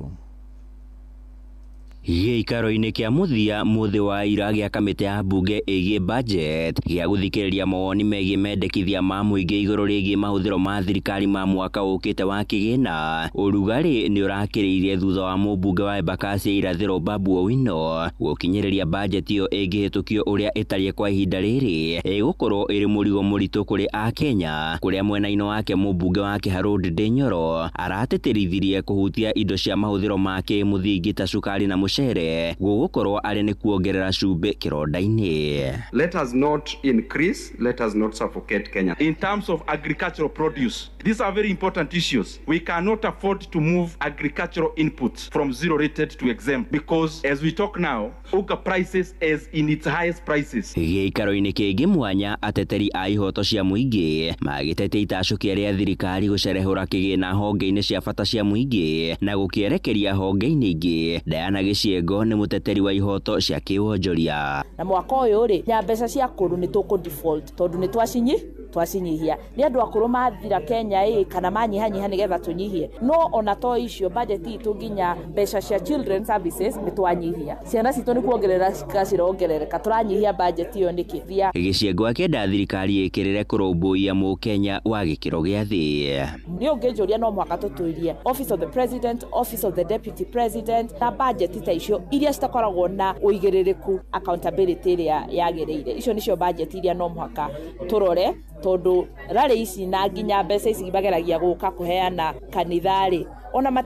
Gĩikaro-inĩ kĩa mũthia mũthĩ wa ira gĩa kamĩtĩ ya mbunge ĩgiĩ budget gĩa gũthikĩrĩria mawoni megiĩ mendekithia ma mũingĩ igũrũ rĩgiĩ mahũthĩro ma thirikari ma mwaka ũkĩte wa kĩgĩna ũrugarĩ nĩ ũrakĩrĩirie thutha wa mũmbunge wa Embakasi ya irathĩro Babu Owino gũkinyĩrĩria budget ĩyo ĩngĩhĩtũkio ũrĩa ĩtariĩ kwa ihinda rĩrĩ ĩgũkorwo ĩrĩ mũrigo mũritũ kũrĩ akenya kũrĩa mwena-inĩ wake mũmbunge wa Kĩharũ Ndĩndĩ Nyoro aratĩtĩrithirie kũhutia indo cia mahũthĩro ma kĩmũthingi ta cukari na mũcere gũgũkorwo arĩ nĩ kuongerera cumbĩ kĩronda-inĩ. Let us not increase, let us not suffocate Kenya. In terms of agricultural produce, these are very important issues. We cannot afford to move agricultural inputs from zero rated to exempt because as we talk now, unga prices is in its highest prices. Gĩikaro-inĩ kĩngĩ mwanya ateteri a ihoto cia mũingĩ magĩtetia itacũkia rĩa thirikari gũcerehũra kĩgĩna honge-inĩ cia bata cia mũingĩ na gũkĩerekeria honge-inĩ ingĩ. Diana Gĩciengo nĩ mũteteri wa ihoto cia kĩwonjoria. Na mwaka ũyũ rĩ nya mbeca cia kũrũ nĩ tũkũ default tondũ nĩ twacinyihia nĩ andũ akũrũ mathira Kenya ĩ kana manyihanyiha nĩgetha tũnyihie, no ona to icio budget itũ nginya mbeca cia children services nĩ twanyihia, ciana citũ nĩ kuongerera cirongerereka, tũranyihia budget ĩyo nĩkĩ? Gĩciengo akĩenda thirikari ĩkĩrĩre kũrũmbũiya mũkenya wa gĩkĩro gĩa thĩ. Nĩ ũngĩnjũria no mũhaka tũtũirie office of the president, office of the deputy president na budget ta icio iria citakoragwo na ũigĩrĩrĩku accountability ĩrĩa yagĩrĩire. Icio nĩcio budget iria no mũhaka tũrore tondũ rarĩ ici na nginya mbeca ici mageragia gũka kũheana kanitha-rĩ ona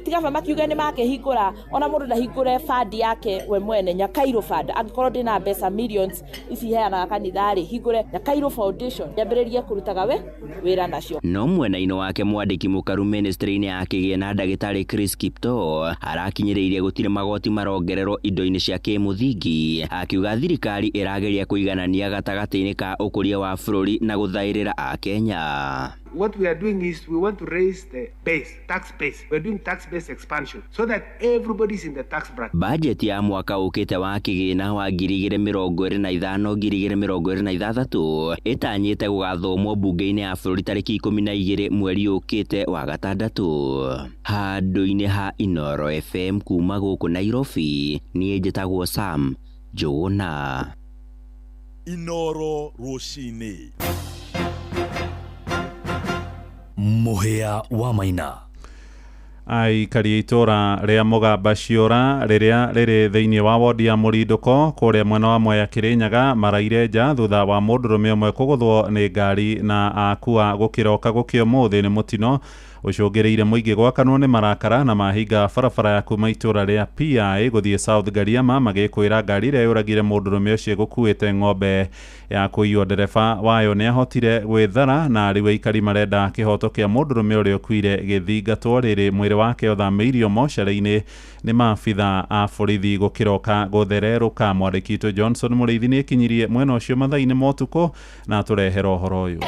tigaba makiuge nĩ makĩhingũra, ona mũndũ ndahingũre fund yake we mwene Nyakairũ fund, angĩkorwo ndĩna mbeca millions ici heanaga kanitha-rĩ hingũre Nyakairũ foundation yambĩrĩrie kũrutaga we wĩra nacio. No mwena-inĩ wake mwandĩki mũkaru ministry-inĩ ya kĩgĩna ndagĩtarĩ Chris Kiptoo arakinyĩrĩirie gũtirĩ magoti marongererwo indo-inĩ cia kĩmũthingi, akiuga thirikari ĩrageria kũiganania gatagatĩ-inĩ ka ũkũria wa bũrũri na gũthaĩrĩra Akenya. What we are doing is we want to raise the base, tax base. We are doing tax base expansion so that everybody is in the tax bracket. Budget ya mwaka ũkĩte wa kĩgĩna wa 2025 2026 ĩtanyĩte gũgathomwo bunge-inĩ ya bũrũri tarĩki 12 mweri ũkĩte wa gatandatũ. Handũ-inĩ ha Inooro FM kuma gũkũ Nairobi, niĩ njĩtagwo Sam Njũgũna. Inooro rũcinĩ. Mũhĩa wa Maina. Aikari itũra rĩa Mũgamba Ciũra rĩrĩa rĩrĩ thĩinĩ wa wodi ya Mũrindũko kũrĩa mwena wa Mwea Kĩrĩnyaga maraire nja thutha wa mũndũrũme ũmwe kũgũthwo nĩ ngari na akua gũkĩroka gũkĩa ũmũthĩ. Nĩ mũtino ũcũngĩrĩire mũingĩ gwakanwo nĩ marakara na mahinga barabara ya kuma itũra rĩa PI gũthiĩ South Gariama magĩkwĩra ngari ĩrĩa yũragire mũndũrũme ũcio ĩgũkuĩte ng'ombe ya kũiywo. Ndereba wayo nĩ ahotire gwĩthara na rĩu aikari marenda kĩhoto kĩa mũndũrũme ũrĩa ũkuire gĩthingatwo rĩrĩ mwĩrĩ wake ũthamĩirio mocarĩ-inĩ nĩ maabitha a borithi gũkĩroka gũthererũka. Mwandĩki witũ Johnson Mũrĩithi nĩ ekinyirie mwena ũcio mathaa-inĩ ma ũtukũ na atũrehera ũhoro ũyũ.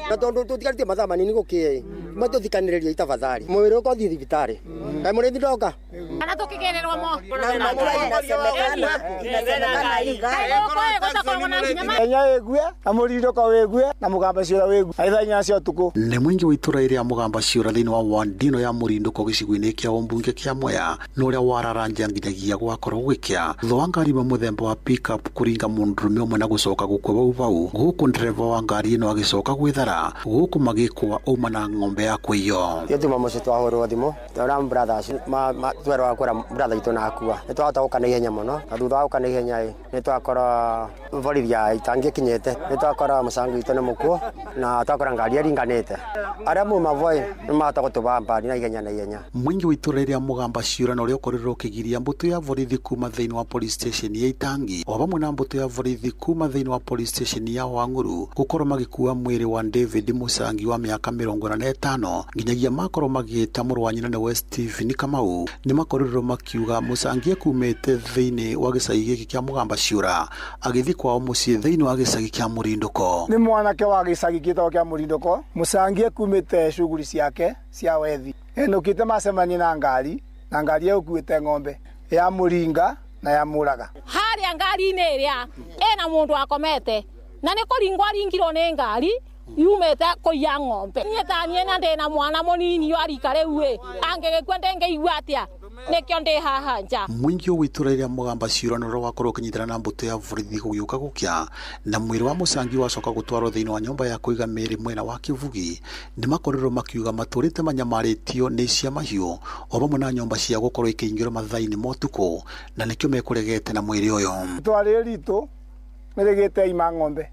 Na tondu tutigarĩtie mathaa manini gũkĩe matũthikanĩrĩria itabathari mwĩrĩ ũkothi thibitarĩ kaĩ mũrĩithi ndoka kana tũkĩgererwo mo Kenya ĩgue na Mũrindũko wĩgue na Mũgamba Ciũra wĩgue na thaa 4 cia ũtukũ. Nĩ mũingĩ wa itũra rĩa Mũgamba Ciũra thĩinĩ wa wandino ya Mũrindũko gĩcigo-inĩ kĩa ũmbunge kĩa Mwea na ũrĩa wararanja nginyagia gwakorwo gwĩkĩa thutha wa ngari ĩmwe mũthemba wa pickup kũringa mũndũrũme ũmwe na gũcoka gũkua bau bau gũkũ ndereba wa ngari ĩno agĩcoka gwĩthara gũkũ magĩkua uma na ng'ombe ya kũiywo. Ithuĩ tuma mũciĩ twahũrwo thimũ twera brothers twerwo kwĩra brother itũ na akua nĩ twahota gũka na ihenya mũno na thutha wa gũka na ihenya ĩ nĩ twakora borithi ya itangi ĩkinyĩte nĩ twakora mũcango witũ nĩ mũkuo na twakora ngari ĩringanĩte arĩa mauma voi nĩ mahota gũtũbamba na ihenya na ihenya. Mũingĩ wa itũra rĩa Mũgamba Ciũra na ũrĩa ũkorirwo ũkĩgiria mbũtũ ya borithi kuma thĩinĩ wa police station ya Itangi o hamwe na mbũtũ ya borithi kuma thĩinĩ wa police station ya Wang'uru gũkorwo magĩkua mwĩrĩ wa David Mũcangi wa mĩaka 45 nginyagia makorwo magĩta mũrũ wa nyina nĩwe Stephen Kamau. Nĩ makorirwo makiuga Mũcangi akumĩte thĩinĩ wa gĩcagi gĩkĩ kĩa Mũgamba Ciũra agĩthiĩ kwao mũciĩ thĩinĩ wa gĩcagi kĩa Mũrindũko. Nĩ mwanake wa gĩcagi gĩtagwo kĩa Mũrindũko. Mũcangi akumĩte shughuli ciake cia wethi enũkĩte macemanie na ngari na ngari ĩkuĩte ng'ombe ya mũringa na ya mũraga. Harĩa ngari-inĩ ĩrĩa ĩna mũndũ akomete na nĩ kũringwo aringirwo nĩ ngari yumĩte kũiya ng'ombe. Niĩ ta niĩ na ndĩna mwana mũnini wa rika rĩu ĩ angĩgĩkua ndĩngĩigua atĩa nĩkĩo ndĩ haha nja. Mũingĩ wa itũra rĩa Mũgamba Ciũra na ũrĩa wakorwo ũkĩnyitana na mbũtũ ya borithi gũgĩũka gũkĩa na mwĩrĩ wa Mũcangi wacoka gũtwarwo thĩinĩ wa nyũmba ya kũiga mĩĩrĩ mwena wa Kĩbugi nĩ makorirwo makiuga matũrĩte manyamarĩtio nĩ cia mahiũ o hamwe na nyũmba cia gũkorwo ikĩingĩrwo mathaa-inĩ ma ũtukũ na nĩkĩo mekũregete na mwĩrĩ ũyũ. Itũra rĩrĩ ritũ nĩ rĩgĩte ima ng'ombe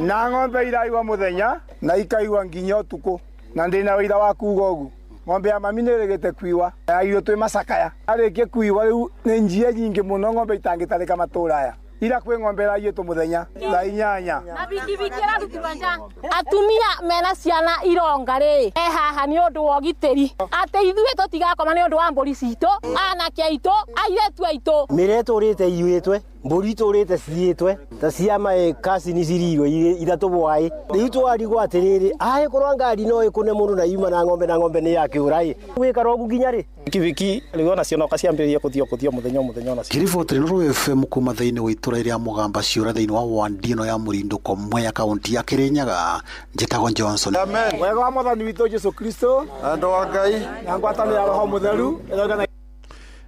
na ng'ombe iraigua mũthenya na ikaigua nginya ũtukũ. Na ndĩna wĩira wa kuga ũguo. Ng'ombe ya mami nĩ ĩrĩgĩte kuiwa yairwo twĩ macakaya arĩkie kuiwa rĩu nĩ njia nyingĩ mũno ng'ombe itangĩtarĩka matũra aya ira kwĩ ng'ombe ĩraiyĩtwo mũthenya thaa 8 na bikibiki ĩrarutirwo nja. Atumia mena ciana ironga rĩ e haha nĩ ũndũ wa ũgitĩri atĩ ithuĩ tũtigakoma nĩ ũndũ wa mbũri citũ, anake aitũ, airĩtu aitũ. Mĩrĩa ĩtũrĩte iyũĩtwe, mbũri itũrĩte ciyĩtwe ta cia mae kasi nĩ cirirwo ithatũ bwaĩ. Rĩu twarigwo atĩrĩrĩ, angĩkorwo ngari no ĩkũne mũndũ na yuma na ng'ombe na ng'ombe nĩ yakĩũra ĩ, gwĩkara ũguo nginya rĩ? Bikibiki rĩu onacio no ciambĩrĩria kũthio kũthio mũthenya o mũthenya onacio. Ngĩribotera Inooro FM kuma thĩinĩ wa itũra rĩa Mũgamba Ciũra thĩinĩ wa wandi ĩno ya Mũrindũko Mwea kaunti ya Kĩrĩnyaga, njĩtagwo Johnson. Amen. Wega wa Mwathani witũ Jesu Kristo na andũ wa Ngai na ngwatanĩro ya Roho Mũtheru ĩrogana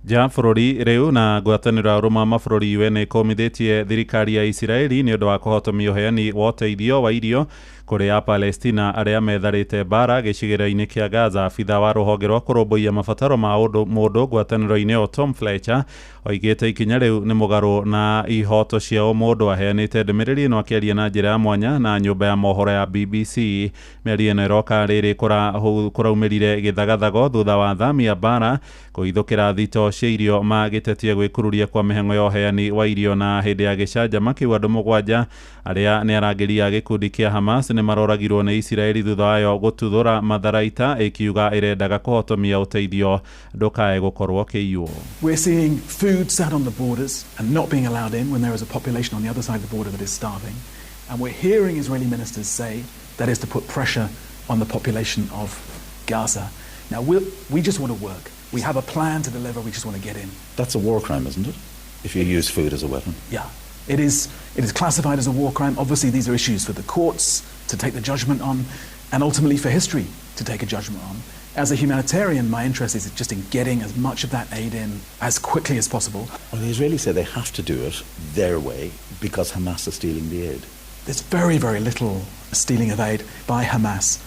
nja bũrũri rĩu. Na ngwatanĩro ya ũrũmwe wa mabũrũri UN ĩkũmithĩtie thirikari ya Isiraeli nĩ ũndũ wa kũhotomia ũheani wa ũteithio wa irio kũrĩ a Palestina arĩa metharĩte mbara gĩcigĩrĩra-inĩ kĩa Gaza. Abitha wa rũhonge rwa kũrũmbũiya mabataro ma mũndũ ngwatanĩro-inĩ ĩyo Tom Fletcher oigĩte ikinya rĩu nĩ mũgarũ na ihoto cia ũmũndũ. Aheanĩte ndũmĩrĩri ĩno akĩaria na njĩra ya mwanya na nyũmba ya mohoro ya BBC. Mĩario ĩno ĩroka rĩrĩ kũraumĩrire gĩthagathago thutha wa athami a mbara kũhithũkĩra thito cia irio magĩtetia gwĩkururia kwa mĩhang'o ya ũheani wa irio. Na hĩndĩ ya gĩcanjama kĩu andũ 7 arĩa nĩ arangĩri a gĩkundi kĩa Hamas nĩ maroragirwo nĩ Isiraeli thutha wayo gũtuthũra matharaita ĩkiuga ĩrendaga kũhotomia ũteithio ndũkae gũkorwo kĩiywo. We're seeing food sat on the borders and not being allowed in when there is a population on the other side of the border that is starving. And we're hearing Israeli ministers say that is to put pressure on the population of Gaza. Now, we just want to work. We have a plan to deliver. We just want to get in. That's a war crime, isn't it? If you use food as a weapon. Yeah. It is classified as a war crime. Obviously, these are issues for the courts to take the judgment on, and ultimately for history to take a judgment on. As a humanitarian, my interest is just in getting as much of that aid in as quickly as possible. Well, the Israelis say they have to do it their way because Hamas is stealing the aid. There's very, very little stealing of aid by Hamas.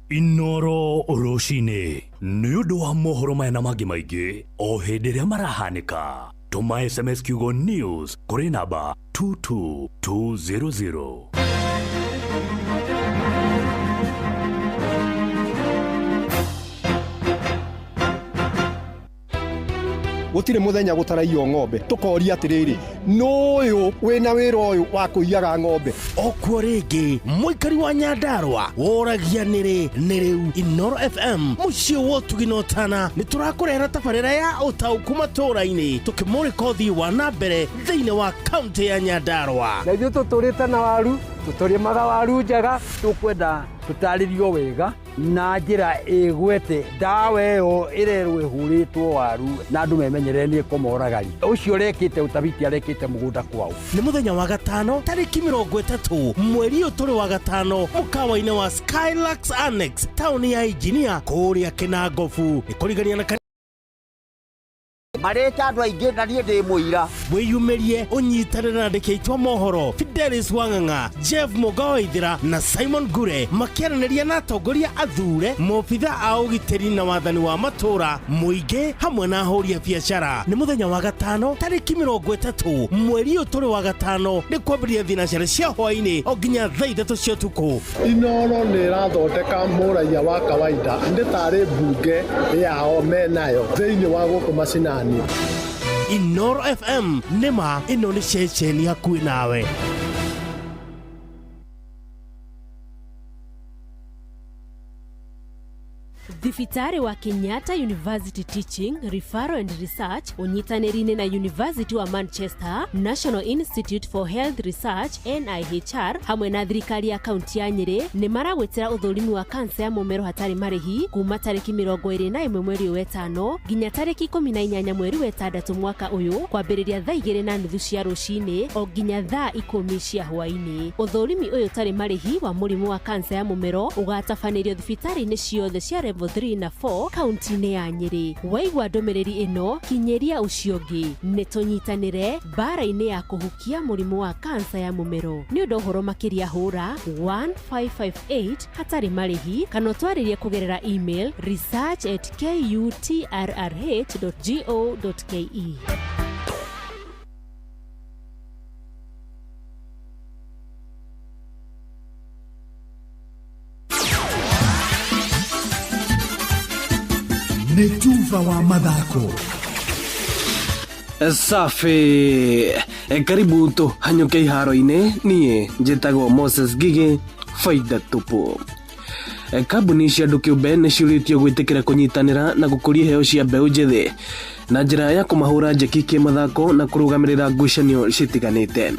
Inooro rũcinĩ nĩ ũndũ wa mohoro maya na mangĩ maingĩ o hĩndĩ ĩrĩa marahanĩka. Tũma SMS kiugo news kũrĩ namba 22200. Gũtirĩ mũthenya gũtaraiywo ng'ombe tũkoria atĩrĩrĩ nũyũ wĩna wĩra ũyũ wa kũiyaga ng'ombe. Okuo rĩngĩ mũikari wa Nyandarũa woragia nĩrĩ nĩ rĩu. Inooro FM mũciĩ wa ũtugi na ũtana nĩ tũrakũrehera tabarĩra ya ũtaũku matũũra-inĩ tũkĩmũrĩka ũthii wa na mbere thĩinĩ wa kaũntĩ ya Nyandarũa. Na ithuĩ tũtũrĩte na waru, tũtũrĩmaga waru njega, tũkwenda tũtarĩrio wega na njĩra ĩgwete ndawa ĩyo ĩrerwo ĩhũrĩtwo waru na andũ memenyerere nĩ ĩkũmoragari. Ũcio ũrekĩte ũtabiti arekĩte mũgũnda kwao. Nĩ mũthenya wa gatano tarĩki 30 mweri ũyũ tũrĩ wa gatano mũkawa-inĩ wa Skylux Annex taũni ya Engineer kũrĩa Kĩnangobu. Nĩ kũrigania na marĩte andũ aingĩ na niĩ ndĩ mũira. Wĩyumĩrie ũnyitanĩre na andĩki aitũ a mohoro Fidelis Wang'ang'a, Jeff Mũga Waithĩra na Simon Ngure makĩaranĩria na atongoria athure, maobitha a ũgitĩri na wathani wa matũũra, mũingĩ hamwe na ahũri a biacara. Nĩ mũthenya wa gatano tarĩki 30 mweri ũyũ tũrĩ wa gatano nĩ kwambĩrĩria thinacara cia hwaĩ-inĩ o nginya thaa 3 cia ũtukũ. Inooro nĩ ĩrathondeka mũraiya wa kawaida nĩ tarĩ mbunge yao menayo thĩinĩ wa gũkũ macinani. Inooro FM nĩma ĩno nĩ ceceni hakuhĩ nawe. Thibitarĩ wa Kenyatta University Teaching, Referral and Research ũnyitanĩri-inĩ na University wa Manchester, National Institute for Health Research NIHR hamwe na thirikari ya kaunti ya Nyĩrĩ nĩ maragwĩtĩra ũthũrimi wa kansa ya mũmero hatarĩ marĩhi kuma tarĩki 21 mweri wa 5 nginya tarĩki 18 mweri wa 6 mwaka ũyũ kwambĩrĩria thaa 2:30 cia rũcinĩ o nginya thaa 10 cia hwaĩ-inĩ. Ũthũrimi ũyũ ũtarĩ marĩhi wa mũrimũ wa kansa ya mũmero ũgatabanĩrio thibitarĩ-inĩ ciothe cia level 3 na 4 kaunti-inĩ ya Nyĩrĩ. Waigua ndũmĩrĩri ĩno kinyĩria ũcio ũngĩ. Nĩ tũnyitanĩre mbara-inĩ ya kũhukia mũrimũ wa kansa ya mũmero. Nĩ ũndũ ũhoro makĩria hũra 1558 hatarĩ marĩhi kana ũtwarĩrie kũgerera email research@kutrrh.go.ke. Nĩ tuba wa mathako. Safi. Karibu tũhanyũke iharo-inĩ. Niĩ njĩtagwo Moses Ngigĩ, faida tupu. Kambuni cia andũ kĩũmbe nĩ ciũrĩtio gwĩtĩkĩra kũnyitanĩra na gũkũria iheo cia mbeũ njĩthĩ na njĩra ya kũmahũra njeki kĩmathako na kũrũgamĩrĩra ngucanio citiganĩte.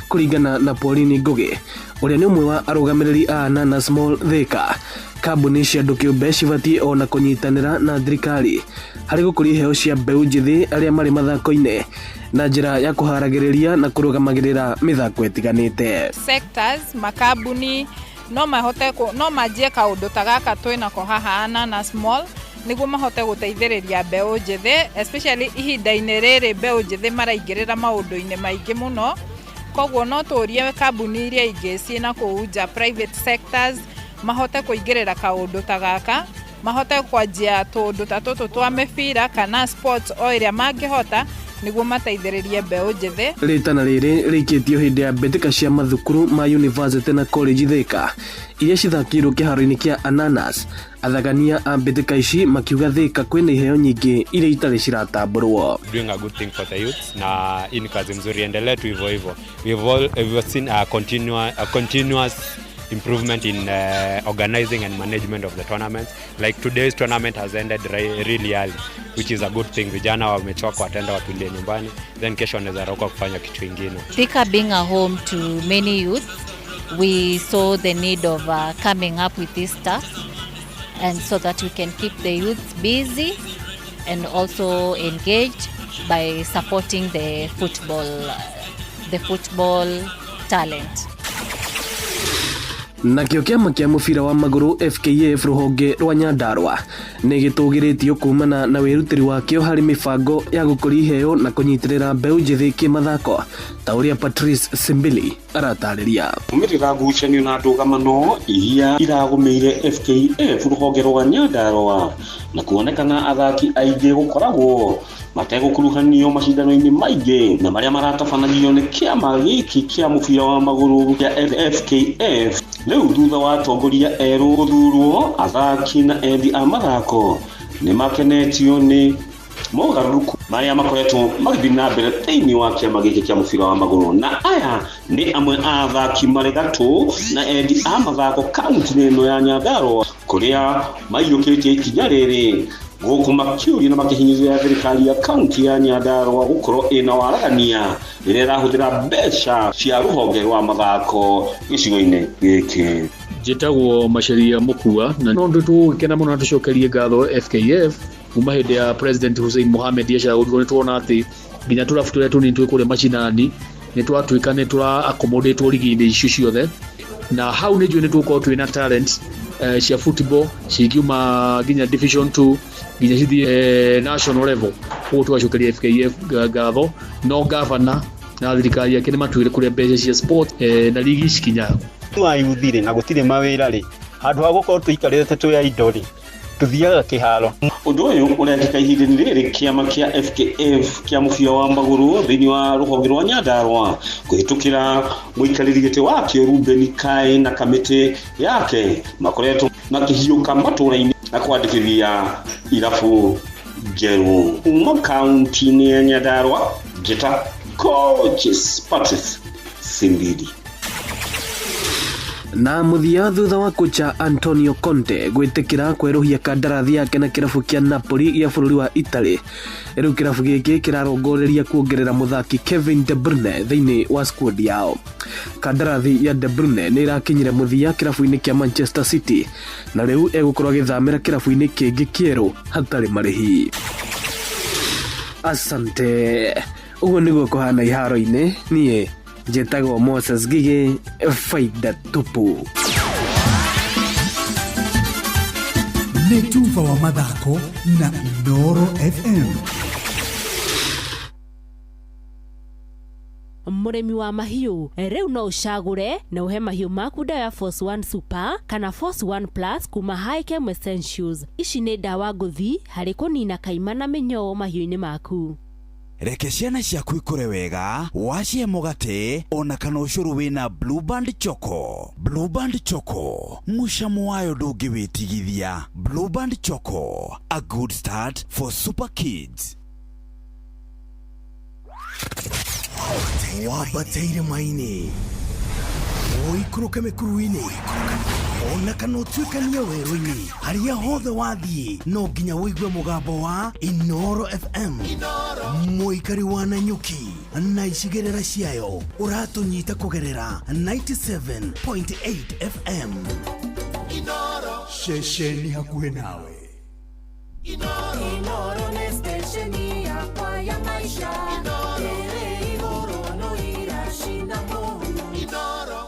Kũringana na Pauline Ngũgĩ, ũrĩa nĩ ũmwe wa arũgamĩrĩri a Ananas Mall Thika, kambuni cia andũ kĩũmbe cibatiĩ ona kũnyitanĩra na thirikari harĩ gũkũria iheo cia mbeũ njĩthĩ arĩa marĩ mathako-inĩ na njĩra ya kũharagĩrĩria na kũrũgamagĩrĩra mĩthako ĩtiganĩte. Sectors, makambuni no mahote no manjie kaũndũ ta gaka twĩnako haha Ananas Mall, nĩguo mahote gũteithĩrĩria mbeũ njĩthĩ, especially ihinda-inĩ rĩrĩ mbeũ njĩthĩ maraingĩrĩra maũndũ-inĩ maingĩ mũno. Koguo no tũrie kambuni iria ingĩ ciĩna kũu nja, private sectors, mahote kũingĩrĩra kaũndũ ta gaka, mahote kwanjia tũũndũ ta tũtũ twa mĩbira kana sports o ĩrĩa mangĩhota, nĩguo mateithĩrĩrie mbeũ njĩthĩ. Rĩtana rĩrĩ rĩikĩtio hĩndĩ ya mbĩtĩka cia mathukuru ma university na college Thika iria cithakĩirwo kĩharo-inĩ kĩa Ananas. Athakania a mbĩtĩka ici makiuga Thika kwĩna iheo nyingĩ iria itarĩ ciratambũrwo. Doing a good thing for the youths, na hii ni kazi mzuri, endelee tu hivyo hivyo. We've seen a continuous improvement in organizing and management of the tournaments. Like today's tournament has ended really early, which is a good thing. Vijana wamechoka, wataenda watulie nyumbani, then kesho wanaweza rauka kufanya kitu ingine. Thika being a home to many youth, we saw the need of coming up with this stuff, and so that we can keep the youth busy and also engaged by supporting the football talent. Nakĩo kĩama kĩa mũbira wa magũrũ FKF rũhonge rwa Nyandarua nĩ gĩtũgĩrĩtio kumana na wĩrutĩri wakĩo harĩ mĩbango ya gũkũria iheo na kũnyitĩrĩra mbeũ njĩthĩ kĩmathako, ta ũrĩa Patrice Simbili aratarĩria. Kumĩrĩra ngucanio na ndũgamano iria iragũmĩire FKF rũhonge rwa Nyandarua na kuonekana athaki aingĩ gũkoragwo mategũkuruhanio macindano-inĩ maingĩ na marĩa maratabanagio nĩ kĩama gĩkĩ kĩa mũbira wa magũrũ kĩa FKF, rĩu thutha wa atongoria erũ gũthurwo, athaki na endi a mathako nĩ makenetio nĩ mogarũrũku marĩa makoretwo magĩthiĩ na mbere thĩinĩ wa kĩama gĩkĩ kĩa mũbira wa magũrũ. Na aya nĩ amwe a athaki marĩ gatũ na endi a mathako kaunti-inĩ ĩno ya Nyandarua, kũrĩa maiyũkĩtie ikinya rĩrĩ gũkũ makĩũria na makĩhinyĩrĩria thirikari ya kaunti ya Nyandarua gũkorwo ĩna waragania rĩrĩa ĩrahũthĩra mbeca cia rũhonge rwa mathako gĩcigo-inĩ gĩkĩ. Njĩtagwo Macharia Mũkua, na no ndũ tũgũgĩkena mũno na tũcokerie ngatho FKF. Kuma hĩndĩ ya President Hussein Mohamed acagũrirwo, nĩ tuona atĩ nginya tũrabu tũrĩa tũnini twĩ kũrĩa macinani nĩ twatuĩka nĩ tũra accommodate rigi-inĩ icio ciothe, na hau nĩ njũĩ nĩ tũgũkorwo twĩna talent cia football cingiuma nginya division 2 nginya cithiĩ national level. Koguo tũgacokeria FKF ngatho, no gavana na thirikari yake nĩ matuĩre kũrĩa mbeca cia sport na ligi cikinyaga. Wa yuthi rĩ, na gũtirĩ mawĩra rĩ, handũ ha gũkorwo tũikarĩte twĩ idle rĩ, tũthiaga kĩharo. Ũndũ ũyũ ũrekĩka ihinda-inĩ rĩrĩ kĩama kĩa FKF kĩa mũbira wa magũrũ thĩinĩ wa rũhonge rwa Nyandarua kũhĩtũkĩra mũikarĩri gĩtĩ wakĩo Ruben Kai na kamĩtĩ yake makoretwo makĩhiũka matũũra-inĩ na kwandĩkithia irabu njerũ. Kuma kaunti-inĩ ya Nyandarua, njĩta Coaches Patrice Simbidi. Na mũthia, thutha wa kocha Antonio Conte gwĩtĩkĩra kwerũhia kandarathi yake na kĩrabu kĩa Napoli gĩa bũrũri wa Italy, rĩu kĩrabu gĩkĩ kĩrarongoreria kuongerera mũthaki Kevin De Bruyne thĩinĩ wa squad yao. Kandarathi ya De Bruyne nĩ ĩrakinyire mũthia kĩrabu-inĩ kĩa Manchester City, na rĩu egũkorwo agĩthamĩra kĩrabu-inĩ kĩngĩ kĩerũ hatarĩ marĩhi. Asante. Ũguo nĩguo kũhana iharo-inĩ. Niĩ njĩtagwo Moses Gigĩ, faida tupu. Nĩ tuba wa mathako na Inooro FM. Mũrĩmi wa mahiũ, rĩu no ũcagũre na ũhe mahiũ maku ndawa ya Force One Super kana Force One Plus kuma Hikem Essentials. Ici nĩ ndawa ngũthi harĩ kũnina kaima na mĩnyoo mahiũ-inĩ maku. Reke ciana ciaku ikũre wega wacihe mũgate ona kana ũcũrũ wĩna Blue Band Choco. Blue Band Choco, mũcamo wayo ndũngĩwĩtigithia. Blue Band Choco, a good start for super kids. Wambate irĩma-inĩ, ũikũrũke mĩkuru-inĩ, ona kana ũtuĩkanie werũ-inĩ, harĩa hothe wathiĩ no nginya ũigue mũgambo wa Inoro FM. Mũikari wa Nanyuki na icigĩrĩra ciayo ũratũnyita kũgerera 97.8 FM. Ceceni hakuhĩ nawe. Inoro nĩ stesheni yakwa ya maisha. Ĩrĩ igũrũ no iracina mũhu. Inoro.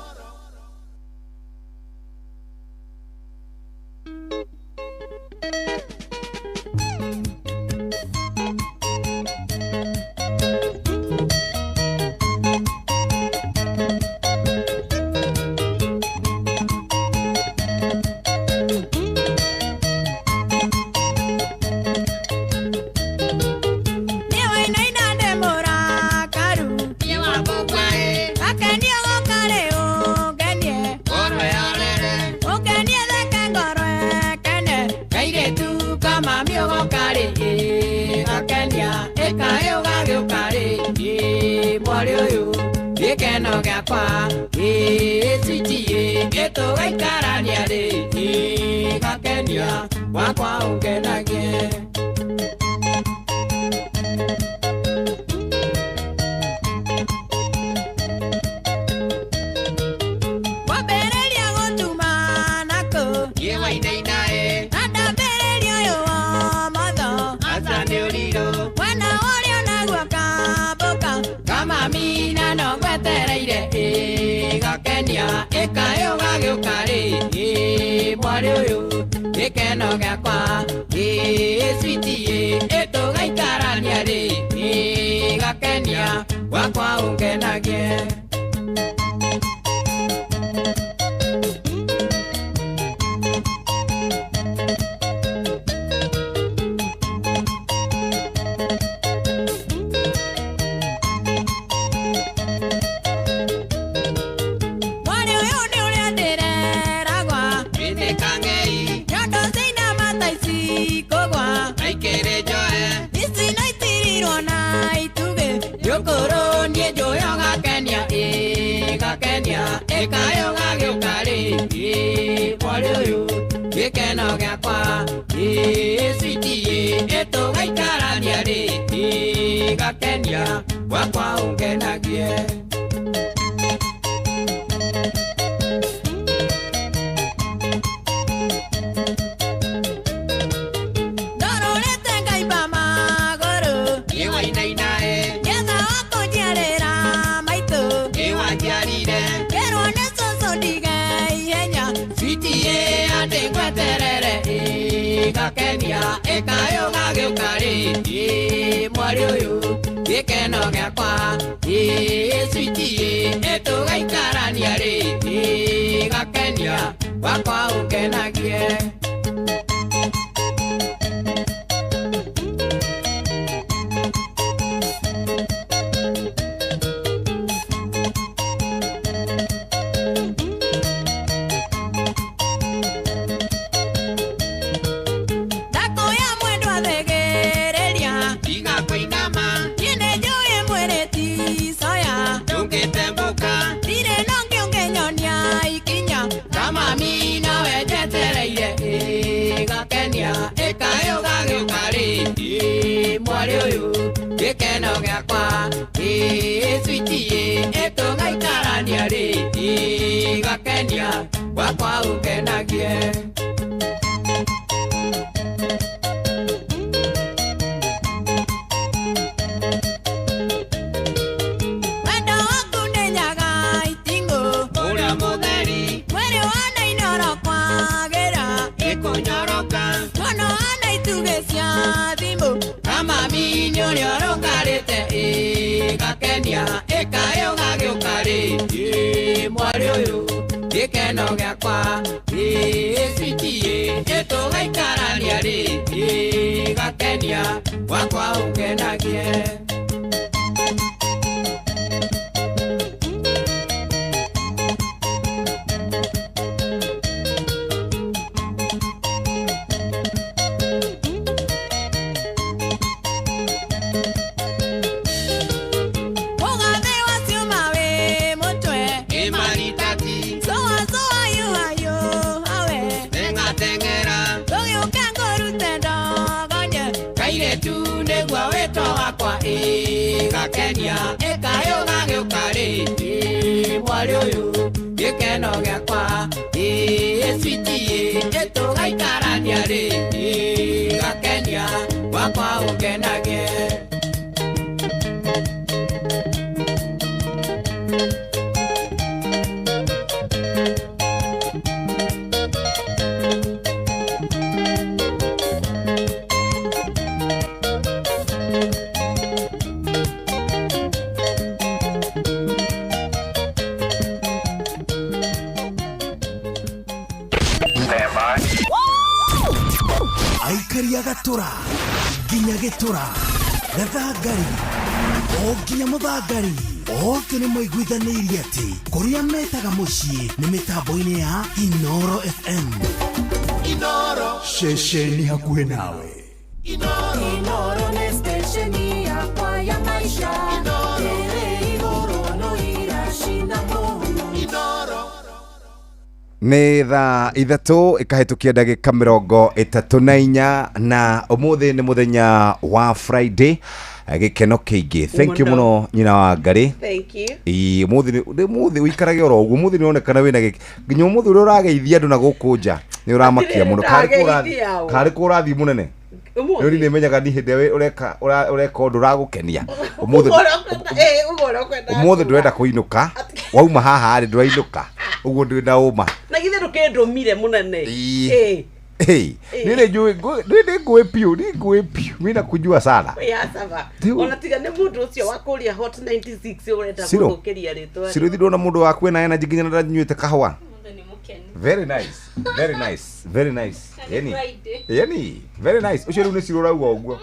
Wakwa ungenagie. Tũgaikarania ĩkaĩ ũgagĩũka rĩngĩ mwarĩ ũyũ gĩkeno gĩakwa ĩ switi ĩ tũgaikarania rĩngĩ gakenia wakwa ũkenage. Aikari a gatũra nginya gĩtũra gathangari o nginya mũthangari othe nĩ maiguithanĩirie atĩ kũrĩa metaga mũciĩ nĩ mĩtambo-inĩ ya Inoro FM. Inoro. Ceceni hakuhĩ nawe. Inoro nĩ stesheni yakwa ya maisha. Ĩrĩ igũrũ no iracina mũhu. Inoro. Nä thaa 3 ĩkahĩtũkia ndagĩka 34 na ũmũthĩ nĩ mũthenya wa Friday. Gĩkeno kĩingĩ, thank you Mũno. Mũno nyina wa ngarĩ. Thank you. Ĩĩ, ũmũthĩ ũmũthĩ ũikarage oro ũguo, ũmũthĩ nĩũronekana wĩna gĩk nginya ũmũthĩ ũrĩa ũrageithia andũ na gũkũ nja nĩ ũramakia mũno. Karĩ kũ Ndageithia ũ? Karĩ kũ ũrathiĩ mũnene? Ũmũthĩ? Rĩu niĩ menyaga ni hĩndĩ ĩrĩa ũreka ũndũ ũragũkenia ũmũthĩ. Ũguo ũrĩa ũkwenda. Ũmũthĩ ndũrenda kũinũka, wauma haha rĩ ndũrainũka ũguo, ndwĩ na ũma. Na githĩ ndũkĩndũmire mũnene? Ĩĩ. Ĩĩ. Hey, Ĩĩ. nĩ njũĩ nĩ ngũĩ piũ, nĩ ngũĩ piũ, mi nakujua sana. Ya saba. Rĩu- Ona tiga nĩ mũndũ ũcio wa kũrĩa Hot 96 ũrenda Ciro. gũthũkĩria rĩtwa. Ciro ithi ndona mũndũ waku ena energy nginya ndanyuĩte kahũa. Very nice, very nice, very nice. Yani yani very nice. Ũcio rĩu nĩ Ciro ũrauga ũguo,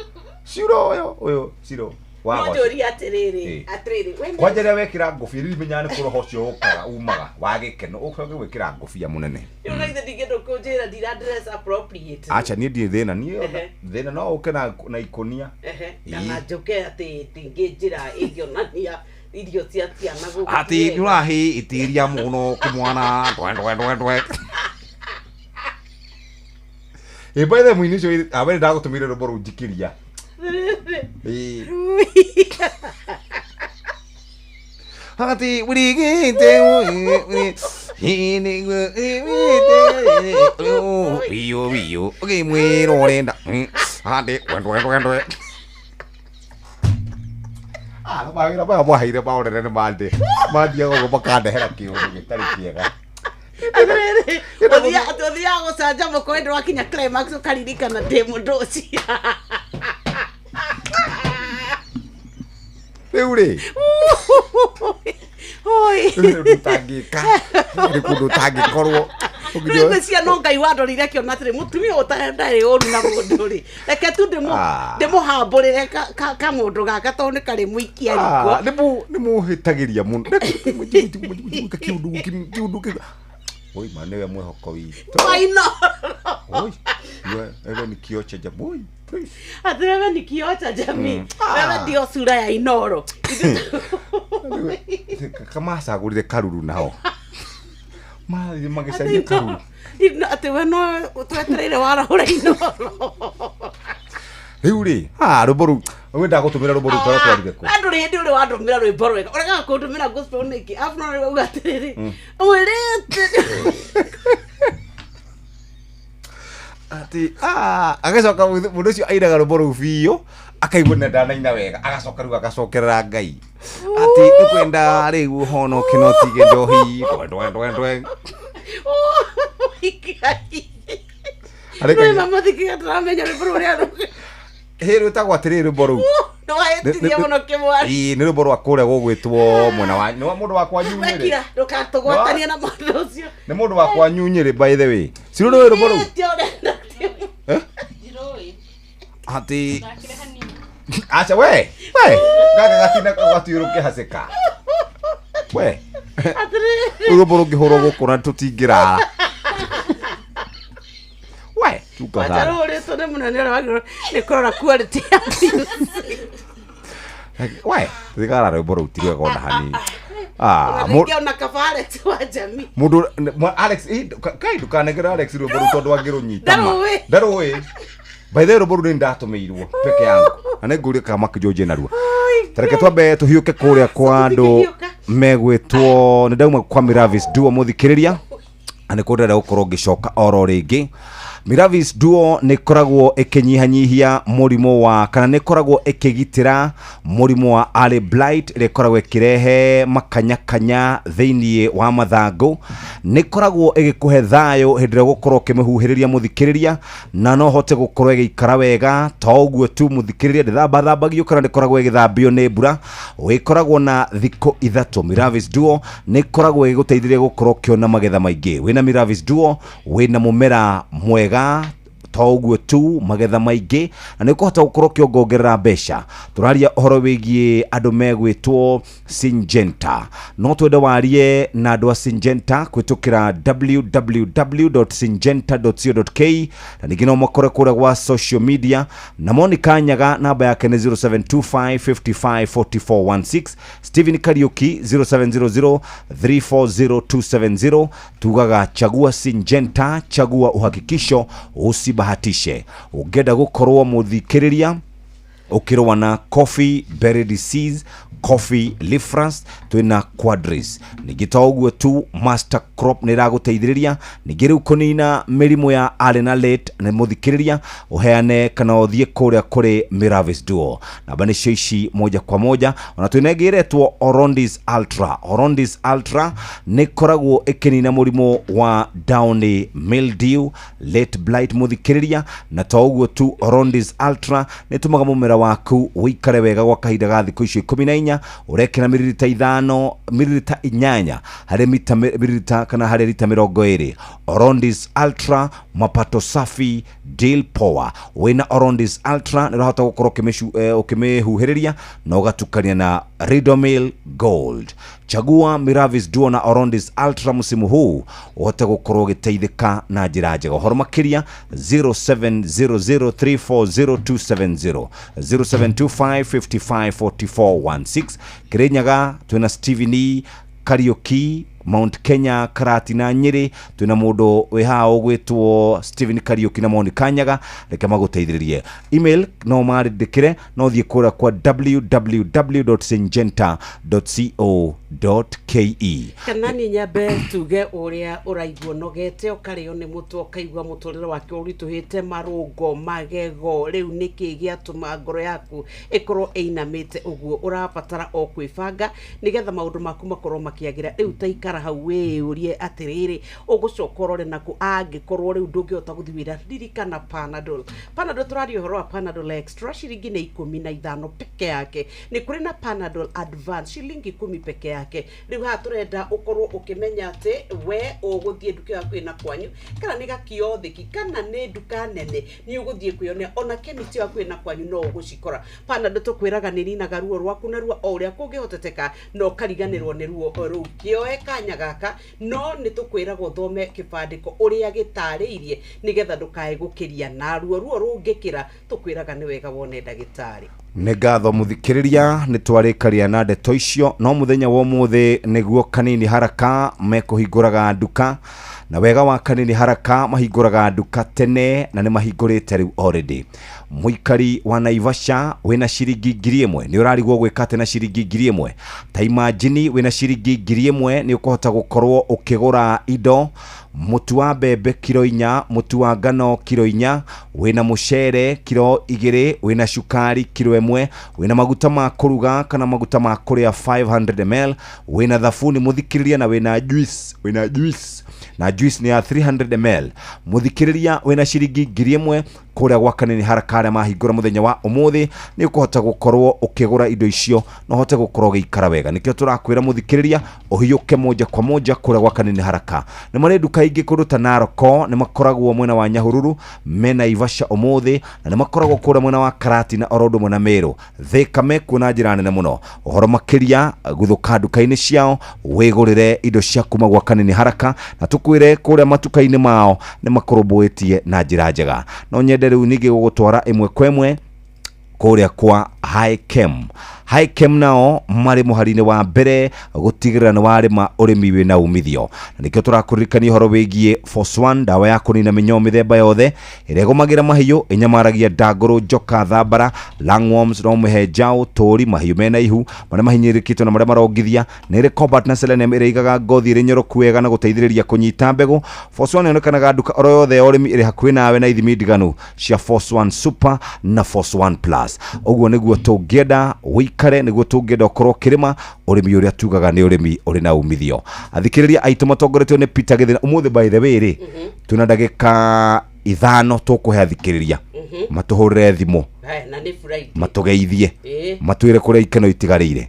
Ciro ũyũ ũyũ Ciro wa No goci. njũrie atĩrĩrĩ, Ĩĩ. atĩrĩrĩ, we nĩ- Kwanja rĩrĩa wekĩra ngũbia rĩu menyaga nĩ kũroho ũcio ũkaga umaga wa gĩkeno ũcoke gwĩkĩra ngũbia mũnene. Rĩu na githĩ ndingĩenda kũnjĩra ndira dress appropriate. Acha niĩ ndirĩ thĩna niĩ. Ehe. Thĩna no ũke na ikũnia. Ehe, Ĩĩ. kana njũke atĩ ndingĩnjĩra ĩngĩonania irio cia ciana gũkũ. Atĩ nĩ ũrahĩtĩria mũno kĩmwana ndwe ndwe ndwe ndwe. Ĩ, by the way, mũini ũcio awe ndagũtũmĩire rwĩmbo rũu njikĩria. Ĩ. Atĩ wĩrĩgĩte biũ biũ ũkĩmwĩra ũrenda atĩ ndwe ndwe ndwe ndwe. Ah, mawĩra maya mwaheire maũnene nĩ mande mathiaga ũguo makandehera kĩũndũ gĩtarĩ kĩega. Atĩrĩrĩ, ũthiaga gũcanjamũka wenda wakinya climax ũkaririkana ndĩ mũndũ ũcio. Rĩu rĩ Oi. rĩu nĩ ũndũ ũtangĩka, nĩ kũndũ ũtangĩkorwo. Rĩu ngwĩciria no Ngai wandorire akĩona atĩrĩ mũtumia ũyũ ndarĩ ũru na mũndũ rĩ, reke tu Ah. ndĩmũhambũrĩre kamũndũ gaka tondũ nĩ karĩ mũikia riko. Nĩ mũhĩtagĩria mũno kĩũndũ kĩũndũ kĩu. Oi ma nĩwe mwĩhoko witũ. Waino. Oi wewe ni kioo cha jamii. Oi, please. Atĩ wewe ni kioo cha jamii. Mm. Wewe ndio sura ya Inoro. Kamacagũrire karuru nao mathiĩ magĩcaria karuru. Atĩ we no twetereire warahũra Inoro. Rĩu rĩ rwĩmbo rũu we ndagũtũmĩra rwĩmbo rũu twarĩtwarire kũ? Andũ rĩ hĩndĩ ũrĩ wandũmĩra rwĩmbo rwega ũregaga kũndũmĩra gospel nĩkĩ arabu no rĩu auga atĩrĩrĩ ũrĩte. Atĩ agacoka mũndũ ũcio ainaga rwĩmbo rũu biũ akaigua nĩ ndanaina wega, agacoka rĩu agacokerera Ngai atĩ nĩkwenda rĩu ũhonoke no tige njohi ndwe ndwe ndwe ndwe. Arĩkagia- Nĩ mathikĩga tũramenya rwĩmbo rũrĩa hĩ rwĩtagwo atĩrĩrĩ rwĩmbo rũu nĩwahĩtirie mũno kĩmwana. Ĩĩ, nĩ rwĩmbo rwa kũrĩa gũgwĩtwo mwena wa nĩ wa mũndũ wa kwanyu Nyĩrĩ. Wekira ndũgatũgwatanie na mũndũ ũcio. Nĩ mũndũ wa kwanyu Nyĩrĩ, by the way. Ciro nĩ rwĩmbo rũu? Wĩte ũrenda. Atĩ aca we gaka gatina gatiũrũke hacĩka we. Atĩrĩrĩ. Rũu rwĩmbo rũngĩhũrwo gũkũ na tũtingĩrara we chunga Wacha sana. rũrĩtwo nĩ mũnene ũrĩa wagĩrĩirwo nĩ kũrora quality ya music. We thigara rwĩmbo rũu ti rwega ona hanini. Ona rĩngĩ ona kaba Alex wa jamii. Mũndũ Alex kai ndũkanengere Alex rwĩmbo rũu tondũ angĩrũnyita ma. Ndarũĩ. Ndarũĩ. By the way, rwĩmbo rũu nĩ ndatũmĩirwo peke yangu na nĩ ngũria kama kĩnjũnjĩ narua. Tareke twambe tũhiũke kũrĩa kwa andũ megwĩtwo nĩ ndauma kwa Miravis Duo mũthikĩrĩria, na nĩ kũndĩrenda gũkorwo ngĩcoka oro rĩngĩ. Miravis Duo nĩ ĩkoragwo ĩkĩnyihanyihia mũrimũ wa kana nĩ ĩkoragwo ĩkĩgitĩra mũrimũ wa early blight ĩrĩa ĩkoragwo ĩkĩrehe makanyakanya thĩinĩ wa mathangũ. Nĩ ĩkoragwo ĩgĩkũhe thayũ hĩndĩ ĩrĩa ũgũkorwo ũkĩmĩhuhĩrĩria mũthikĩrĩria, na no hote gũkorwo ĩgĩikara wega. To ũguo tu mũthikĩrĩria, ndĩthambathambagio kana ndĩkoragwo ĩgĩthambio nĩ mbura, ĩkoragwo na thikũ 3. Miravis Duo nĩ ĩkoragwo ĩgĩgũteithĩrĩria gũkorwo ũkĩona magetha maingĩ. Wĩna Miravis Duo wĩna mũmera mwega, to ũguo tu magetha maingĩ, na nĩ ũkũhota gũkorwo ũkĩongongerera mbeca. Tũraria ũhoro wĩgiĩ andũ megwĩtwo Syngenta. No twende warie na andũ a Syngenta kũhĩtũkĩra www.syngenta.co.ke, na ningĩ no makore kũrĩa gwa social media. Na Monica Nyaga namba yake nĩ 0725554416, Stephen Kariuki 0700340270. Tugaga chagua Syngenta, chagua uhakikisho, usibahatishe. Ũngĩenda gũkorwo mũthikĩrĩria ũkĩrũa na coffee berry disease, coffee leaf rust, twĩna Quadris. Ningĩ to ũguo tu, Master Crop nĩ ĩragũteithĩrĩria ningĩ rĩu kũnina mĩrimũ ya early na late. Nĩ mũthikĩrĩria ũheane kana ũthiĩ kũrĩa kũrĩ Miravis Duo, namba nĩcio ici moja kwa moja. Ona twĩna ĩngĩ ĩretwo Orondis Ultra. Orondis Ultra nĩ ĩkoragwo ĩkĩnina mũrimũ wa downy mildew, late blight mũthikĩrĩria. Na to ũguo tu, Orondis Ultra nĩ ĩtũmaga mũmera waku ũikare wega gwa kahinda ga thikũ icio 14, ũrekĩra miririta 5, miririta 8 harĩ mita miririta kana harĩ rita 20. Orondis Ultra, mapato safi, deal power. Wĩna Orondis Ultra nĩ ũrahota gũkorwo ũkĩmĩhuhĩrĩria na ũgatukania na Ridomil Gold. Chagua Miravis Duo na Orondis Ultra msimu huu ũhote gũkorwo ũgĩteithĩka na njĩra njega. Ũhoro makĩria 0700340270, 0725554416. Kirinyaga twĩna Stephen E. Kariuki, Mount Kenya, Karati na Nyĩrĩ twĩna mũndũ wĩ haha ũgwĩtwo Stephen Kariuki na Monica Nyaga. Reke magũteithĩrĩrie. Email no marĩndĩkĩre, no thiĩ kũrĩa kwa www.syngenta.co.ke. Kana niĩ nyambe tuge ũrĩa ũraigua nogete, ũkarĩo nĩ mũtwe, ũkaigua mũtũrĩre wake ũritũhĩte, marũngo, magego, rĩu nĩkĩ gĩatũma ngoro yaku ĩkorwo ĩinamĩte ũguo? Ũrabatara o kwĩbanga nĩgetha maũndũ maku makorwo makĩagĩra. Rĩu ta ikara hau wĩyũrie atĩrĩrĩ, ũgũcoka ũrore naku angĩkorwo rĩu ndũngĩhota gũthiĩ wĩra, ririkana Panadol. Panadol, tũraria ũhoro wa Panadol Extra, ciringi nĩ 15 peke yake. Nĩ kũrĩ na Panadol Advance, ciringi 10 peke yake. Rĩu haha tũrenda ũkorwo ũkĩmenya atĩ we ũgũthiĩ nduka ĩyo hakuhĩ na kwanyu, kana nĩ gakiothiki, kana nĩ nduka nene, nĩ ũgũthiĩ kwĩyonera. Ona chemist ĩyo hakuhĩ na kwanyu no ũgũcikora. Panadol tũkwĩraga nĩ ninaga ruo rwaku narua o ũrĩa kũngĩhoteteka, na ũkariganĩrwo nĩ ruo rũu. Kĩoe kanya gaka, no nĩ tũkwĩraga ũthome kĩbandĩko ũrĩa gĩtarĩirie nĩgetha ndũkae gũkĩria na ruo rũngĩkĩra, tũkwĩraga nĩ wega wone ndagĩtarĩ. Nĩ ngatho mũthikĩrĩria, nĩ twarĩkaria na ndeto icio. No mũthenya wa ũmũthĩ nĩguo Kanini Haraka mekũhingũraga nduka, na wega wa Kanini Haraka mahingũraga nduka tene na nĩ mahingũrĩte rĩu already. Mũikari wa Naivasha wĩna ciringi 1000 nĩ ũrarigwo gwĩka atĩ na ciringi 1000. Ta imagine wĩna ciringi 1000 nĩ ũkũhota gũkorwo ũkĩgũra indo: mũtu wa mbembe kiro 4, mũtu wa ngano kiro 4, wĩna mũcere kiro 2, wĩna cukari kiro 1, wĩna maguta ma kũruga kana maguta ma kũrĩa 500 ml, wĩna thabuni mũthikĩrĩria, na wĩna juice, wĩna juice na juice nĩ ya 300 ml. Mũthikĩrĩria, wĩna ciringi 1000 kũrĩa gwa Kanini Haraka arĩa mahingũra mũthenya wa ũmũthĩ nĩ ũkũhota gũkorwo ũkĩgũra indo icio na ũhote gũkorwo ũgĩikara wega. Nĩkĩo tũrakwĩra mũthikĩrĩria ũhiũke moja kwa moja kũrĩa gwa Kanini Haraka. Nĩ marĩ nduka ingĩ kũndũ ta Naroko, nĩ makoragwo mwena wa Nyahururu, mena Naivasha ũmũthĩ, na nĩ makoragwo kũrĩa mwena wa Karatina oro ũndũ ũmwe na Meru. Thika mekuo na njĩra nene mũno. Ũhoro makĩria guthũka nduka-inĩ ciao wĩgũrĩre indo cia kuma gwa Kanini Haraka, na tũkwĩre kũrĩa matuka-inĩ mao nĩ makũrũmbũĩtie na njĩra njega. No nyende rĩu ningĩ gũgũtwara ĩmwe kwa ĩmwe kũrĩa kwa Hikem. Hikem nao marĩ mũhari-inĩ wa mbere gũtigĩrĩra nĩ warĩma ũrĩmi wĩna umithio, na nĩkĩo tũrakũririkania ũhoro wĩgiĩ Force ndawa ya kũnina mĩnyoo mĩthemba yothe ĩrĩa ĩgũmagĩra mahiũ, ĩnyamaragia ndangũrũ, njoka, thambara, lungworms, no mũhe njaũ, tũri, mahiũ mena ihu, marĩa mahinyĩrĩrĩkĩtwo na marĩa marongithia. Nĩ ĩrĩ cobalt na selenium ĩrĩa ĩigaga ngothi ĩrĩ nyoroku wega na gũteithĩrĩria kũnyita mbegũ. Force One yonekanaga nduka oro yothe ya ũrĩmi ĩrĩ hakuhĩ nawe na ithimi ndiganu cia Force One Super na Force One Plus. Ũguo nĩguo tũngĩenda ũikare, nĩguo tũngĩenda ũkorwo ũkĩrĩma ũrĩmi ũrĩa tugaga nĩ ũrĩmi ũrĩ na umithio. Athikĩrĩria aitũ matongoretio nĩ Peter Gĩthĩna ũmũthĩ, by the way rĩ, twĩna ndagĩka 5 tũkũhe athikĩrĩria matũhũrĩre thimũ. Haya, na nĩ Friday. Matũgeithie, Ĩĩ. matwĩre kũrĩa ikeno itigarĩire.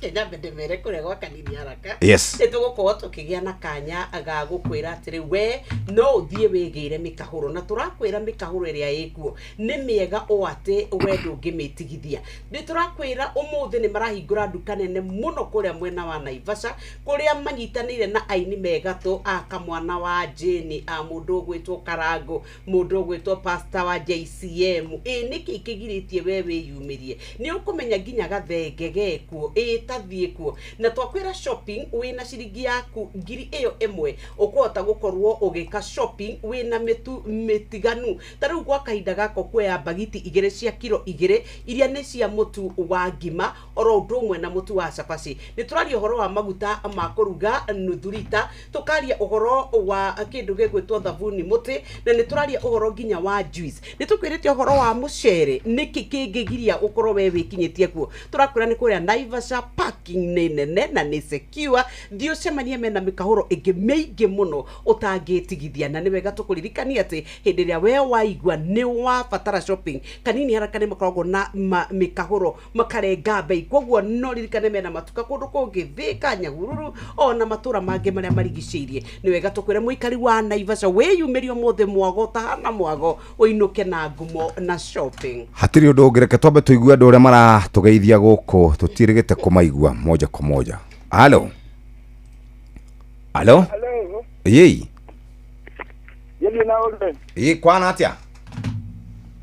Kenya ndemere kũrĩa gwa kanini haraka. Nĩ tũgũkorwo tũkĩgĩa na kanya ga gũkwĩra atĩrĩ, we no ũthiĩ wĩgĩre mĩkahũro, na tũrakwĩra mĩkahũro ĩrĩa ĩkuo nĩ mĩega o atĩ we ndũngĩmĩtigithia. Nĩ tũrakwĩra ũmũthĩ nĩ marahingũra nduka nene mũno kũrĩa mwena wa Naivasha, kũrĩa manyitanĩire na aini megatũ a kamwana wa Jane, a mũndũ ũgwĩtwo Karango, mũndũ ũgwĩtwo pastor wa JCM. Ĩ nĩkĩ kĩgirĩtie we wĩyumĩrie? Nĩ ũkũmenya nginya gathenge gekuo, ĩ tathiĩ kuo. Na twakwĩra shopping wĩna ciringi yaku 1000 ũkũhota gũkorwo ũgĩka shopping wĩna mĩtu mĩtiganu. Ta rĩu gwa kahinda gaka ũkuoya mbagiti 2 cia kiro 2 iria nĩ cia mũtu wa ngima oro ũndũ ũmwe na mũtu wa cabaci. Nĩ tũraria ũhoro wa maguta ma kũruga nuthu rita, tũkaria ũhoro wa kĩndũ gĩgwĩtwo thabuni mũtĩ, na nĩ tũraria ũhoro nginya wa juice. Nĩ tũkwĩrĩte ũhoro wa mũcere, nĩkĩ kĩngĩgiria ũkorwo we wĩkinyĩtie kuo? Tũrakwĩra nĩ kũrĩa Naivasha, parking nĩ nene na nĩ secure. Thiĩ ũcemanie mena mĩkahũro ĩngĩ mĩingĩ mũno ũtangĩtigithia. Na nĩ wega tũkũririkania atĩ hĩndĩ ĩrĩa we waigua nĩ wabatara shopping, kanini haraka nĩ makoragwo na mĩkahũro makarenga mbei, koguo no ririkane mena matuka kũndũ kũngĩ Thĩka, Nyahururu ona matũra mangĩ marĩa marigicĩirie. Nĩ wega tũkwĩre mũikari wa Naivasha wĩyumĩrie ũmũthĩ, mwago ũtahana mwago, ũinũke na ngumo na shopping. Hatirĩ ũndũ ũngĩ, reke twambe tũigue andũ ũrĩa maratũgeithia gũkũ, tũtirĩgĩte kũmaigua moja kwa moja. Halo, halo. Hello. Yei. Gĩthiĩ na ũrĩ. Ĩ kwana atĩa?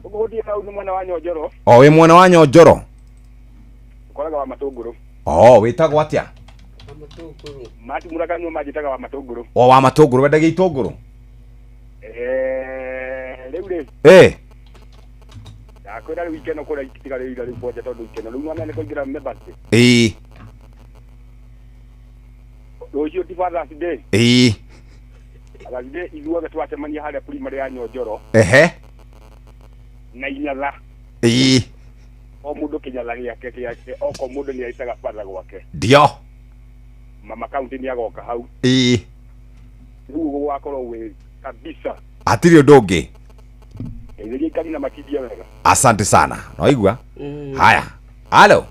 Ũgũthiĩ na ũndũ mwena wa Nyonjoro. O wĩ mwena wa Nyonjoro? Ũkoraga wa matũngũrũ. O wĩtagwo atĩa? Matumura kanua manjĩtaga wa matũngũrũ. O wa matũngũrũ, wendagia itũngũrũ? Rĩu rĩ. Ĩ. Ndakwĩra rĩu ikeno kũrĩa itigarĩire rĩu kwanja, tondũ ikeno rĩu mwana nĩ kũingĩra members. Ĩ. Rũciũ ti Father's Day? Ĩ. Father's Day ithuothe twacemania harĩa primary ya Nyonjoro. Ehe. Na inyatha. Ĩ. O mũndũ kĩnyatha gĩake gĩake, oko mũndũ nĩ aitaga father gwake. Ndio. Mama county nĩ agoka hau. Ĩ. Rĩu gũgakorwo wĩ kabisa. Hatirĩ ũndũ ũngĩ. Geithĩria ikari na matindie wega. Asante sana, naigua. Haya, halo,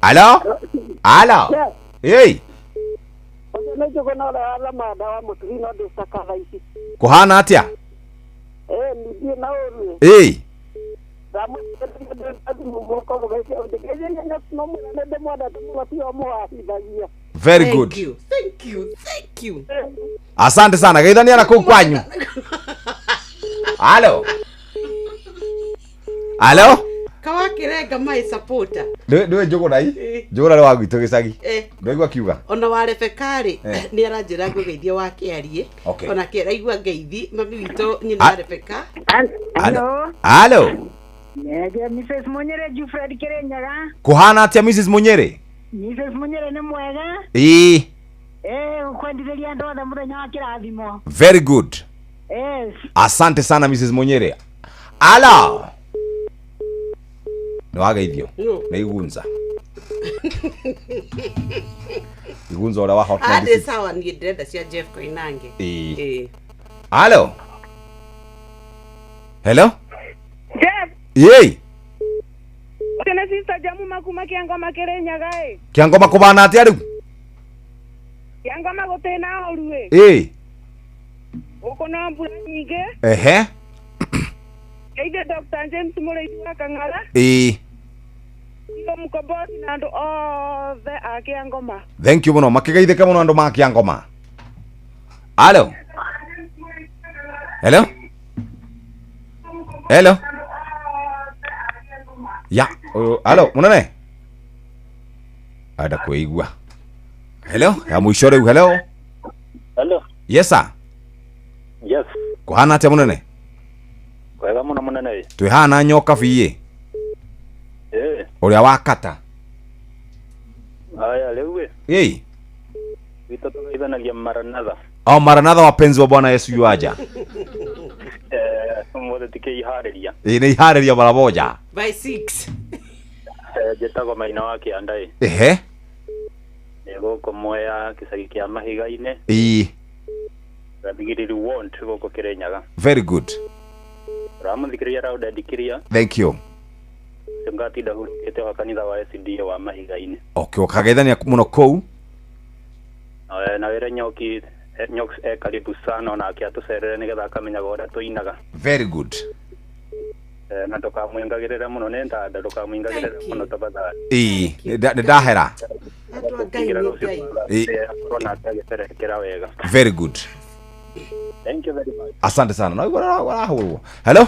halo, halo. Ĩ. Ũcio nĩ Njũgũna ũrĩa wa Lamanda wa Mũturi, no ndĩcaka thaa ici. Kũhana atĩa? Ĩ nithiĩ na ũru. Ĩ. Ndamũthikĩrĩria ndĩ na thimũ moko mũgecia ũnjĩkĩrĩrie, no mwĩra nĩ ndĩmwendete mũno, tiwe mũwacithagia. Very good. Thank you, thank you, thank you. Asante sana, geithania na kũu kwanyu. Halo, halo. Kawakĩrenga my supporter. Nĩwe Njũgũna i? Ĩ. Njũgũna nĩ wa gwitũ gĩcagi. Eh. Ndwaigua akiuga? Ona wa Rebeka rĩ, Eh. nĩ aranjĩra ngũgeithie wa kĩarie. Okay. Ona kĩraigua ngeithi mami witũ nyina wa Rebeka. Halo, halo. Nege Mrs. Munyere Jufred Kirinyaga. Kũhana atĩa, Mrs Munyere? Mrs. Munyere nĩ mwega. Ĩ. Eh, kwendithĩria andũ othe mũthenya wa kĩrathimo. Very good. Yes. Asante sana, Mrs Munyere. Ala, nĩ wageithio. No. Nĩ igunza igunza ũrĩa wa Hot Ah, nĩ 96. sawa, niĩ ndĩrenda cia Jeff Koinange. Ĩ. Ĩ. Halo, hello. Jeff, Yei. ũcio nĩ sister Jamuma kuma Kĩangoma Kĩrĩnyaga ĩ. Kĩangoma kũbana atĩa rĩu? Kĩangoma gũtĩ na ũru ĩ. Ĩ. Gũkũ no mbura nyingĩ. Ehe. Geithie Dr. James Mũrĩithi wa Kang'ara. Ĩ. Tio Mkombozi na andũ othe a Kĩangoma. Thank you mũno, makĩgeithĩke mũno andũ ma Kĩangoma. Halo, hello, hello. Ya ũyũ, halo mũnene, enda kwĩigua. Hello, ya mũico rĩu. Hello. Hello. Yes sir. Yes. Kũhana atĩa mũnene? Wega muno munene. Twĩ haha na nyoka biĩ. Eh, ũrĩa wa kata. Haya rĩu ĩ. Ĩi. Witũ tũgeithanagia Maranatha. O maranatha, wapenzi wa Bwana Yesu yuaja. Eh, ũmũthĩ tikĩiharĩria. Ĩ, nĩ iharĩria mara moja. By 6. Eh, njĩtagwo Maina wa Kĩanda ĩ. Ehe. Nĩ gũkũ Mwea gĩcagi kĩa Mahiga-inĩ. Ĩ. Gathigiriri ward gũkũ Kĩrĩnyaga. Very good. Ũramũthikĩrĩria Rauda Ndikiria. Thank you. Ũcio ngatinda hurũkĩte wa kanitha wa SDA wa Mahiga-inĩ. Okay, ũkageithania mũno kũu. Na wĩre Nyoki Nyoks e karibu sana onake atũcerere nĩgetha akamenyaga ũrĩa tũinaga. Very good. Eh, na ndũkamũingagĩrĩre mũno nĩ ndanda, ndũkamũingagĩrĩre mũno tafadhali. Ĩ, nĩ ndahera. Ngai nĩ Ngai. Akorwo nake agĩcerekera wega. Very good. Thank you very much. Asante sana. No ũrahũrwo. Hello,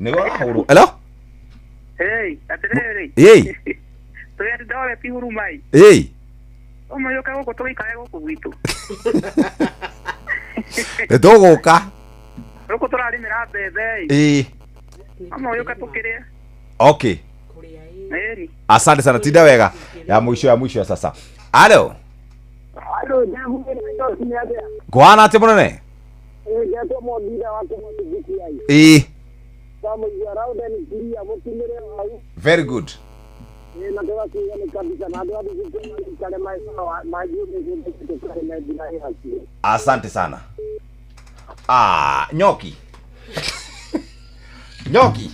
nĩwe ũrahũrwo. Hello. Hey, atĩrĩrĩ. Ĩ. Tũrĩ ndore ti hurumai. Ĩ. Ũmwe yũke gũkũ tũgĩikare gũkũ gwitũ. Nĩ tũgũka. Gũkũ tũrarĩmĩra mbembe ĩ. Ĩ. Ũmwe yũke tũkĩrĩe. Okay. Ĩni. Asante sana, tinda wega. Ya mwisho, ya mwisho sasa. Alo. Alo, njaguä nä atä Kũhana atĩa mũnene? ngetwo mondira wa kũmũthithiai. Ĩ. Ndamũigua raundenikiria mũkinyĩre hau. Very good. Ĩ, na tũgakiuga nĩ kabisa na andũ a thibitĩ maikare maesawa mangiumĩte tũkarĩme nginya ĩ hakuhĩ. Asante sana. Ah, nyoki nyoki.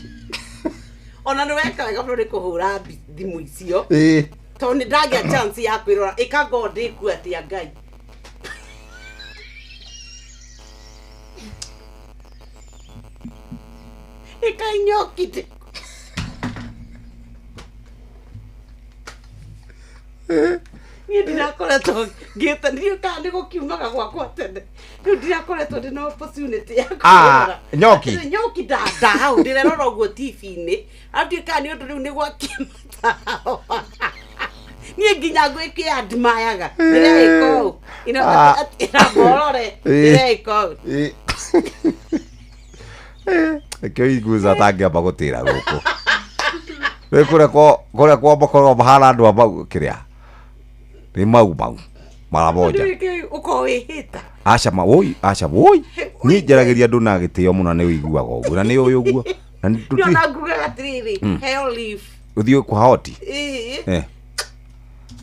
Ona nĩ weka wega mũno nĩ kũhũra thimũ icio. Ĩ. Tondũ nĩ ndagĩa chance ya kwĩrora ĩkangoo ndĩku atĩa Ngai. Ĩkainyoki ndĩ niĩ ndirakoretwo ngĩte ndiũ kana nĩ gũkiumaga gwakwa tene rĩu ndirakoretwo ndĩ na opportunity ya Ah, kwĩrora. nyoki. Atĩrĩ, nyoki nda hau ndĩrerora ũguo TV-inĩ atuĩkaga nĩ ũndũ rĩu nĩ gwakĩmatawa niĩ nginya ngwĩkĩ admireaga ndĩreĩka ũũ. Ah. Ĩramborore ndĩreĩka ũũ. Ĩ. Nĩkĩo iguza atangĩamba gũtĩra gũkũ rĩ kũrĩa kũrĩa kwa makoragwo mahana andũ a mau kĩrĩa nĩ mau mau mara moja. Ndũĩ kĩ ũkorwo wĩhĩta. Aca ma woi, aca woi, niĩ njaragĩria andũ na gĩtĩo mũno, nĩ ũiguaga ũguo na nĩ ũĩ ũguo na nĩ Nĩ ona ngugaga atĩrĩrĩ, heo leave. Ũthiĩ kwa hoti. Ĩĩ. Eh.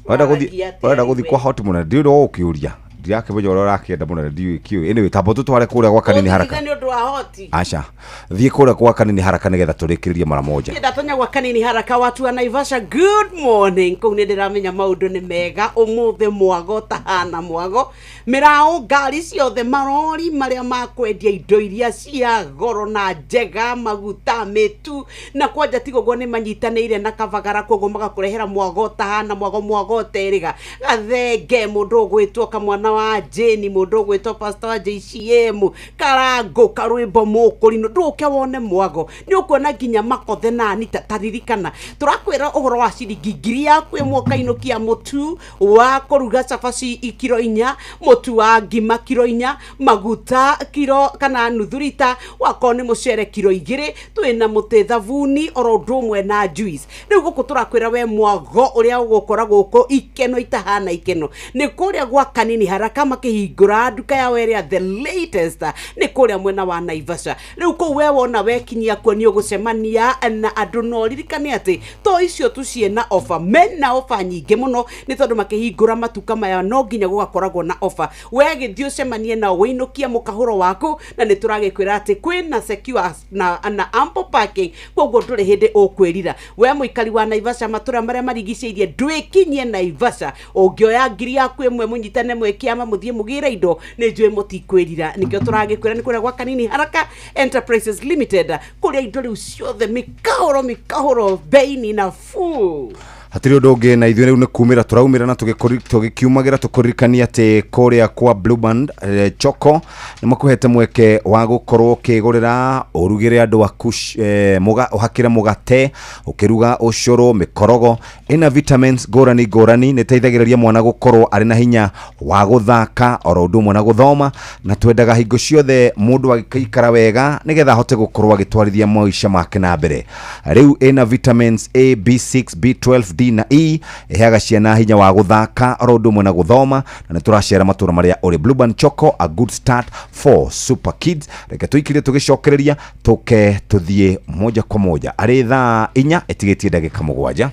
Ũrenda gũthiĩ. Waragia atĩa? Ũrenda gũthiĩ kwa hoti mũnene, ndiũĩ ũrĩa ũgũkĩũria, ndirakĩmenya ũrĩa ũrakĩenda mũnene, ndiũĩ kĩũĩ. Anyway, tamba tũtware kũrĩa gwa kanini haraka. Ũthirire nĩ ũndũ wa hoti. Aca, thiĩ kũrĩa gwa kanini haraka nĩgetha tũrĩkĩrĩrie mara moja. Ndatonya gwa kanini haraka, watu wa Naivasha, good morning. Kũu nĩ ndĩramenya maũndũ nĩ mega ũmũthĩ, mwago tahana mwago mĩraũ, ngari ciothe, marori marĩa makwendia indo iria cia goro na njega, maguta, mĩtu na kwanja tiga ũguo nĩ manyitanĩire na Kavagara, koguo magakũrehera mwago tahana mwago, mwago terĩga gathenge, mũndũ ũgwĩtwo kamwana wa Jane, mũndũ ũgwĩtwo pastor wa JCM Karango karwĩmbo mũkũrinũ, ndũke wone mwago nĩ ũkuona nginya makothe na anita taririkana tũrakwĩra ũhoro wa ciringi 1000 ũkainũkia mũtu wa kũruga cabaci kiro 4, mũtu wa ngima kiro 4, maguta kiro kana nuthu rita, wakorwo nĩ mũcere kiro 2, twĩna mũtĩ, thabuni oro ũndũ ũmwe na juice. Rĩu gũkũ tũrakwĩra we mwago ũrĩa ũgũkora gũkũ ikeno itahana ikeno nĩ kũrĩa gwa kanini haraka makĩhingũra nduka yao ĩrĩa the latest nĩ kũrĩa mwena wa Naivasha. Rĩu kũu we wona wekinyia kuo nĩ ũgũcemania na andũ, no ririkane atĩ to icio tu ciĩna ofa, mena ofa nyingĩ mũno nĩ tondũ makĩhingũra matuka maya no nginya gũgakoragwo na ofa. We gĩthiĩ ũcemanie nao wĩinũkie mũkahũro waku, na nĩ tũragĩkwĩra atĩ kwĩna secure na ample parking, koguo ndũrĩ hĩndĩ ũkwĩrira. We mũikari wa Naivasha, matũra marĩa marigicĩirie, ndwĩkinyie Naivasha ũngĩoya 1000 mũnyitane mwĩ kĩama mũthiĩ mũgĩre indo, nĩ njũĩ mũtikwĩrira. Nĩkĩo tũragĩkwĩra nĩ kũrĩa gwa kanini haraka Enterprises Limited, kũrĩa indo rĩu ciothe mĩkahũro mĩkahũro, bei ni nafuu. Hatirĩ ũndũ ũngĩ na ithuĩ rĩu nĩ kumĩra tũraumĩra na tũgĩkiumagĩra tũkũririkania atĩ kũrĩa kwa Blue Band Choco nĩ makũhete mweke wa gũkorwo ũkĩgũrĩra ũrugĩre andũ aku ũhakĩre mũgate, ũkĩruga ũcũrũ, mĩkorogo ĩna vitamins ngũrani ngũrani, nĩ ĩteithagĩrĩria mwana gũkorwo arĩ na hinya wa gũthaka oro ũndũ ũmwe na gũthoma, na twendaga hingo ciothe mũndũ agĩikara wega nĩgetha ahote gũkorwo agĩtwarithia maica make na mbere. Rĩu ĩna vitamins A, B6, B12, D na E, ĩheaga ciana hinya wa gũthaka oro ũndũ ũmwe na gũthoma, na nĩ tũracera matũra marĩa ũrĩ. Blue Band Choco, a good start for super kids. Reke tũikire tũgĩcokereria tũke tũthiĩ moja kwa moja arĩ thaa 4 ĩtigĩtie ndagĩka 7.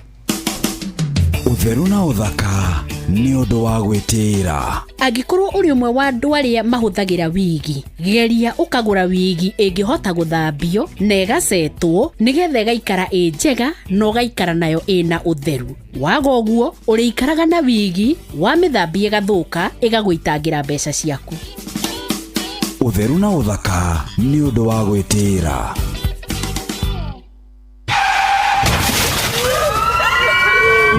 Ũtheru na ũthaka nĩ ũndũ wa gwĩtĩĩra. Angĩkorwo ũrĩ ũmwe wa andũ arĩa mahũthagĩra wigi, geria ũkagũra wigi ĩngĩhota gũthambio na ĩgacetwo nĩgetha ĩgaikara ĩ njega na ũgaikara nayo ĩna ũtheru. Waga ũguo ũrĩikaraga na wigi wamĩthambia ĩgathũka ĩgagũitangĩra mbeca ciaku. Ũtheru na ũthaka nĩ ũndũ wa gwĩtĩĩra.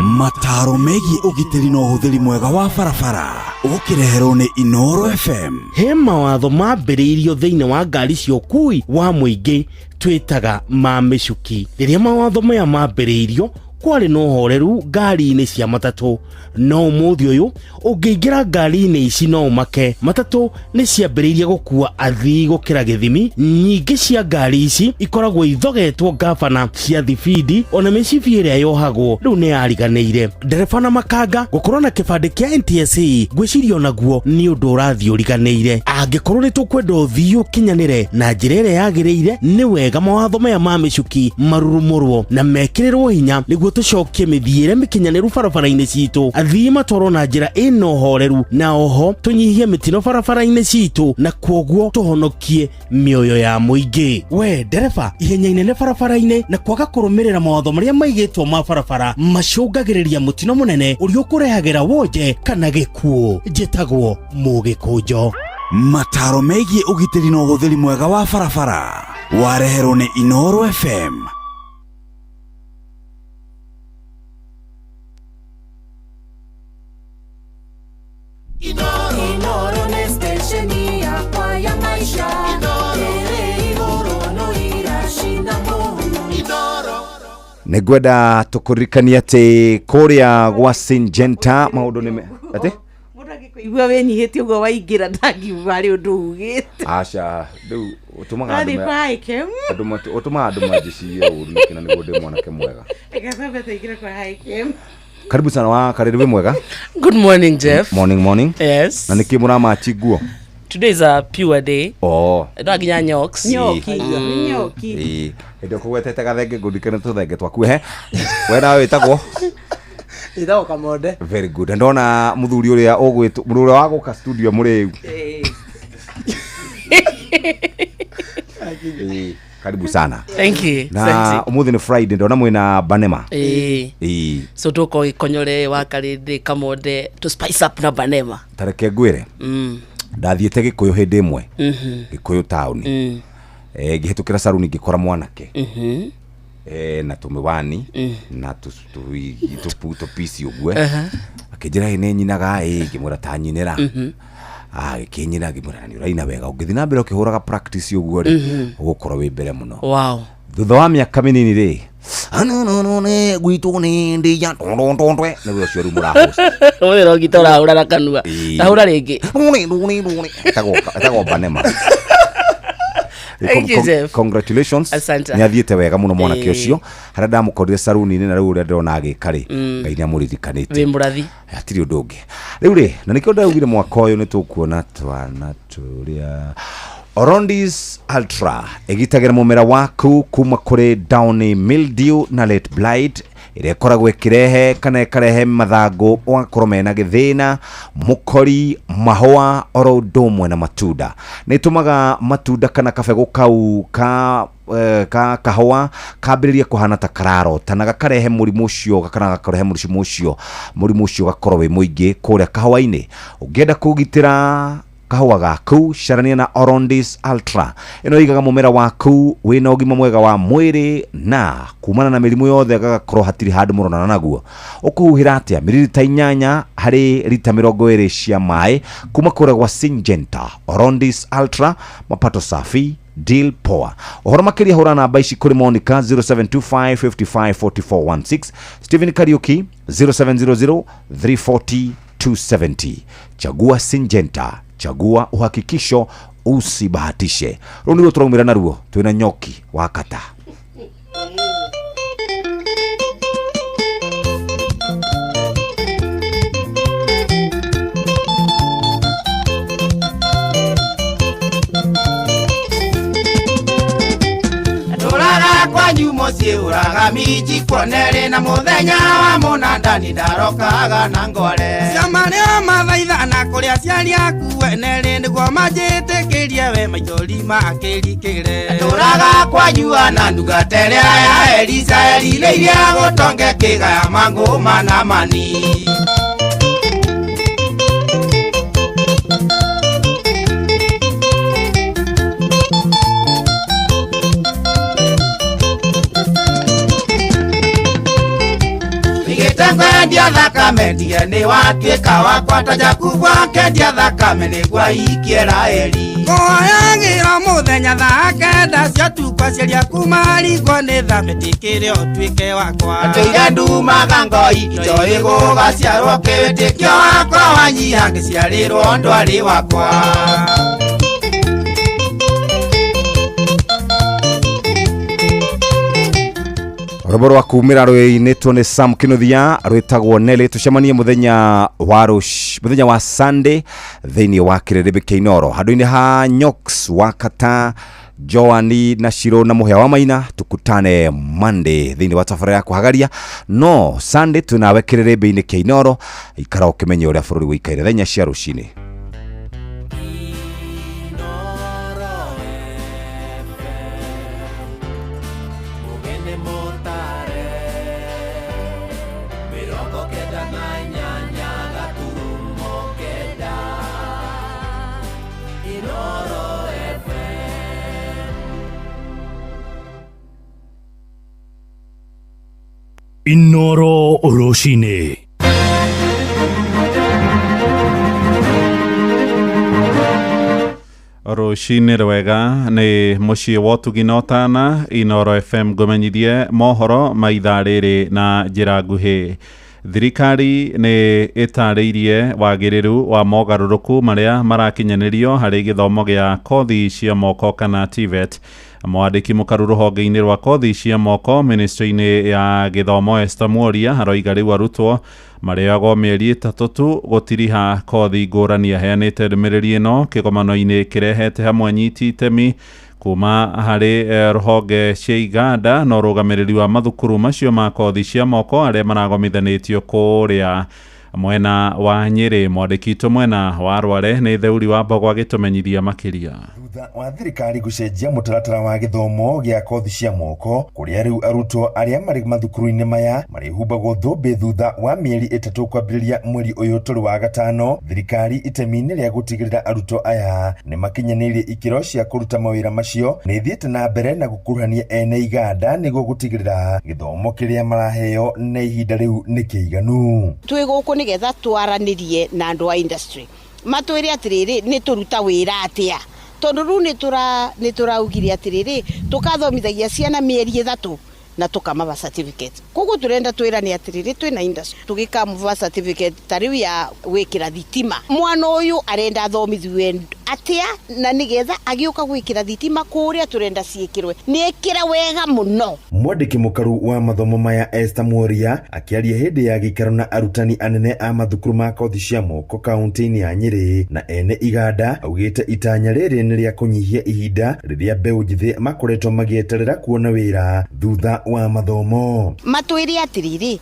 Mataro megiĩ ũgitĩri na ũhũthĩri mwega wa barabara ũkĩreherwo nĩ Inooro FM. He mawatho mambĩrĩirio thĩinĩ wa ngari cia ũkui wa mũingĩ twĩtaga ma mĩcuki. Rĩrĩa mawatho maya mambĩrĩirio kwarĩ na ũhoreru ngari-inĩ cia matatũ, no ũmũthĩ ũyũ ũngĩingĩra ngari-inĩ ici no ũmake. Matatũ nĩ ciambĩrĩirie gũkua athii gũkĩra gĩthimi. Nyingĩ cia ngari ici ikoragwo ithogetwo ngabana cia thibindi, ona mĩcibi ĩrĩa yohagwo rĩu nĩ yariganĩire. Ndereba na makanga gũkorwo na kĩbandĩ kĩa NTSA ngwĩciria onaguo nĩ ũndũ ũrathiĩ ũriganĩire. Angĩkorwo nĩ tũkwenda ũthii ũkinyanĩre na njĩra ĩrĩa yagĩrĩire, nĩ wega mawatho maya ma mĩcuki marurumũrwo na mekĩrĩrwo hinya nĩguo tũcokie mĩthiĩre mĩkinyanĩru barabara-inĩ citũ, athii matwarwo na njĩra ĩna ũhoreru, na oho tũnyihie mĩtino barabara-inĩ citũ na kwoguo tũhonokie mĩoyo ya mũingĩ. We ndereba, ihenya inene barabara-inĩ na kwaga kũrũmĩrĩra mawatho marĩa maigĩtwo ma barabara macũngagĩrĩria mũtino mũnene ũrĩa ũkũrehagĩra wonje kana gĩkuũ. Njĩtagwo Mũgĩkũnjo. Mataro megiĩ ũgitĩri na ũhũthĩri mwega wa barabara wareherwo nĩ Inooro FM. Inooro nĩ station yakwa ya maisha. Ĩrĩ igũrũ no iracina mũhu. Nĩ ngwenda tũkũririkanie atĩ kũrĩa gwa Syngenta maũndũ nĩ atĩ Mũndũ angĩkũigua wĩnyihĩtie ũguo waingĩra ndangiuga harĩ ũndũ ugĩte. Aca, rĩu ũtũmaga andũ Ũrathiĩ kwa Hikem. Ũtũmaga andũ manjĩcirie ũru nĩkĩ na nĩguo ndĩ mwanake mwega. Reke twambe tũingĩre kwa Hikem. Karibu sana wa Karĩrĩ, wĩ mwega? Good morning, Jeff. Morning, morning. Yes. Na nĩkĩ mũramachi nguo? Today is a pure day. Oh. No nginya nyoks. Nyoki. Nĩ nyoki. Ĩĩ. Hĩndĩ ũkũgwetete gathenge ngũririkane tũthenge twaku he. We nawe wĩtagwo? Ĩtagwo Kamonde. Very good. Ndona mũthuri ũrĩa ũgwĩtwo mũndũ ũrĩa wa gũka studio mũrĩu. Ĩĩ. Karibu sana. Thank you. Na Asante. ũmũthĩ nĩ Friday, ndona mwĩna Banema. Ĩĩ. Ĩĩ. So tũkorwo gĩkonyore wa Karĩndĩ Kamonde to spice up na Banema. Ta reke ngwĩre. Ndathiĩte Gĩkũyũ hĩndĩ ĩmwe. Gĩkũyũ town. Ngĩhĩtũkĩra saruni ngĩkora mwanake. Na tũmĩwani na tũpici ũguo. Akĩnjĩra ĩ nĩ nyinaga ĩ, ngĩmwĩra ta nyinĩra. Agĩkĩnyina ngĩmwĩra na nĩ ũraina wega, ũngĩthiĩ na mbere ũkĩhũraga practice ũguo rĩ, ũgũkorwo wĩ mbere mũno. Wow. Thutha wa mĩaka mĩnini rĩ, anonone gwitũ nĩ ndĩa ndondondondwe, nĩguo ũcio rĩu mũrahost. Ũyũ ũrogita ũrahũra na kanua. Tahũra rĩngĩ. Etagwo Banema. Thank you, Jeff. Congratulations. Asante. Nĩ athiĩte wega mũno mwanake Ĩĩ. ũcio. Harĩa ndamũkorire saruni-inĩ na rĩu ũrĩa ndĩrona agĩka rĩ, Ngai nĩ amũririkanĩte. Wĩ mũrathi. Hatirĩ ũndũ ũngĩ. Rĩu rĩ, na nĩkĩo ndaugire mwaka ũyũ nĩ tũkuona twana tũrĩa. Orondis Ultra ĩgitagĩra mũmera waku kuma kũrĩ downy mildew na late blight ĩrĩa ĩkoragwo ĩkĩrehe kana ĩkarehe mathangũ ũgakorwo mena gĩthĩna, mũkori, mahũa oro ũndũ ũmwe na matunda. Nĩ ĩtũmaga matunda kana kabegũ kau ka kahũa kambĩrĩrie kũhana ta kararota na gakarehe mũrimũ ũcio kana gakarehe mũrimũ ũcio, mũrimũ ũcio ũgakorwo wĩ mũingĩ kũrĩa kahũa-inĩ. Ũngĩenda kũgitĩra Kahũa gaku carania na Orondis Ultra. Ĩno ĩigaga mũmera waku wĩna ũgima mwega wa mwĩrĩ na kumana na mĩrimũ yothe gagakorwo hatirĩ handũ mũronana naguo. Ũkũhuhĩra atĩa? Mililita 8 harĩ rita 20 cia maĩ kuma kũrĩa gwa Syngenta. Orondis Ultra, mapato safi, deal poa. Ũhoro makĩria hũra namba ici kũrĩ Monica 0725 55 44 16, Stephen Kariuki 0700 340 270. Chagua Syngenta, chagua uhakikisho, usibahatishe. Rũu nĩruo tũraumĩra naruo twĩna Nyoki wa Kata. Ndũraga kwanyu mũciĩ ũraga minji kuonerĩ na mũthenya wa mũnandani ndarokaga na ngore. Ciama nĩo mathaithana kũrĩ aciari aku enerĩ nĩguo manjĩtĩkĩrie we maithori makĩrikĩre. Ndũraga kwanyu ana ndungata ĩrĩa ya Elisa erirĩirie gũtonge kĩgaya mangũ mana mani. Ndigĩte kwendia thakame ndige nĩ watuĩka wakwa ta Jakubu akendia thakame nĩguo aikie Raheli. Kũhoyagĩra mũthenya thaa 9 cia ũtukũ aciari aku marigwo nĩ tha metĩkĩre ũtuĩke wakwa. Atũire ndumaga ngoi itoĩ gũgaciarwo kĩwĩtĩkio wakwa wanyiha ngĩciarĩrwo ndwarĩ wakwa. Rwĩmbo rwa kumĩra rwĩinĩtwo nĩ Sam Kinuthia rwĩtagwo Nelly. Tũcemanie mũthenya wa rũci mũthenya wa Sunday thĩinĩ wa kĩrĩrĩmbĩ kĩa Inooro handũ-inĩ ha Nyox wa Kata Joani na Shiro na Mũhĩa wa Maina. Tukutane Monday thĩinĩ wa tabarĩra ya kũhagaria, no Sunday twĩnawe kĩrĩrĩmbĩ-inĩ kĩa Inooro. Ikara ũkĩmenya ũrĩa bũrũri wĩikaire thenya cia rũcinĩ. Mugene motare 98 gaturumo 9 Inooro FM. Inooro rũcinĩ. Rũcinĩ rwega nĩ mũciĩ wa ũtugi na ũtana Inooro FM ngũmenyithie mohoro ma ithaa rĩrĩ na njĩra nguhĩ. Thirikari nĩ ĩtarĩirie wagĩrĩru wa mogarũrũku marĩa marakinyanĩrio harĩ gĩthomo gĩa kothi cia moko kana TVET. Mwandĩki mũkaru rũhonge-inĩ rwa kothi cia moko ministry-inĩ ya gĩthomo Esther Mworia aroiga rĩu arutwo marĩagwo mĩeri 3 tu gũtiriha kothi ngũrani. Aheanĩte ndũmĩrĩri ĩno kĩgomano-inĩ kĩrehete hamwe anyiti itemi kuma harĩ rũhonge cia iganda na ũrũgamĩrĩri wa mathukuru macio ma kothi cia moko arĩa maragomithanĩtio kũrĩa mwena wa Nyĩrĩ. Mwandĩki witũ mwena wa Rware nĩ Theuri wa Mbogo agĩtũmenyithia makĩria. Thutha wa thirikari gũcenjia mũtaratara wa gĩthomo gĩa kothi cia moko kũrĩa rĩu arutwo arĩa marĩ mathukuru-inĩ maya marĩhumbagwo thũmbĩ thutha wa mĩeri 3 kwambĩrĩria mweri ũyũ tũrĩ wa gatano, thirikari itemi-inĩ rĩa gũtigĩrĩra arutwo aya nĩ makinyanĩirie ikĩro cia kũruta mawĩra macio nĩ ithiĩte na mbere na gũkuruhania ene iganda nĩguo gũtigĩrĩra gĩthomo kĩrĩa maraheo na ihinda rĩu nĩ kĩiganu. Twĩ gũkũ nĩgetha twaranĩrie na andũ a industry matwĩre atĩrĩrĩ nĩ tũruta wĩra atĩa, tondũ rĩu nĩ tũraugire atĩrĩrĩ tũkathomithagia ciana mĩeri 3 na tũkamaba certificate. Koguo tũrenda twĩrane atĩrĩrĩ twĩna industry tũgĩkamũba certificate ta rĩu ya gwĩkĩra thitima. Mwana ũyũ arenda athomithio atĩa na nĩgetha agĩũka gwĩkĩra thitima kũrĩa tũrenda ciĩkĩrwe nĩ ĩkĩra wega mũno. Mwandĩki mũkaru wa mathomo maya Esther Mworia akĩaria hĩndĩ ya gĩikaro na arutani anene a mathukuru ma kothi cia moko kaunti-inĩ ya Nyĩrĩ na ene iganda augĩte itanya rĩrĩ nĩ rĩa kũnyihia ihinda rĩrĩa mbeũ njĩthĩ makoretwo magĩeterera kuona wĩra thutha wa mathomo. Matwĩre atĩrĩrĩ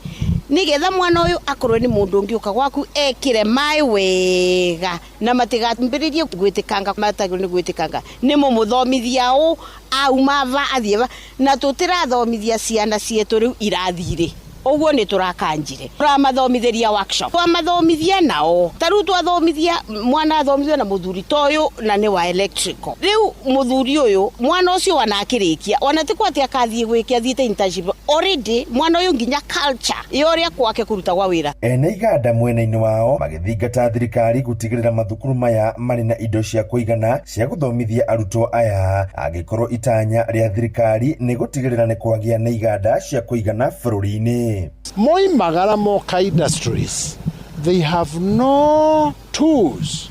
nĩgetha mwana ũyũ akorwo nĩ mũndũ ũngĩũka gwaku ekĩre maĩ wega na matigambĩrĩrie gwĩtĩkanga matagĩrĩirwo nĩ gwĩtĩkanga nĩ mũmũthomithia ũ auma va athiĩ va, na tũtĩrathomithia ciana cietũ rĩu irathirĩ. Ũguo nĩ tũrakanjire tũramathomithĩria workshop, twamathomithia nao ta rĩu twathomithia mwana athomithio na mũthuri ta ũyũ na nĩ wa electrical. Rĩu mũthuri ũyũ mwana ũcio wana akĩrĩkia ona ti kwa atĩ akathiĩ gwĩke athiĩte internship already, mwana ũyũ nginya culture ya ũrĩa kwake kũrutagwa wĩra. Ene iganda mwena-inĩ wao magĩthingata thirikari gũtigĩrĩra mathukuru maya marĩ na indo cia kũigana cia gũthomithia arutwo aya, angĩkorwo itanya rĩa thirikari nĩ gũtigĩrĩra nĩ kwagĩa na iganda cia kũigana bũrũri-inĩ. Moimagara moka industries, they have no tools,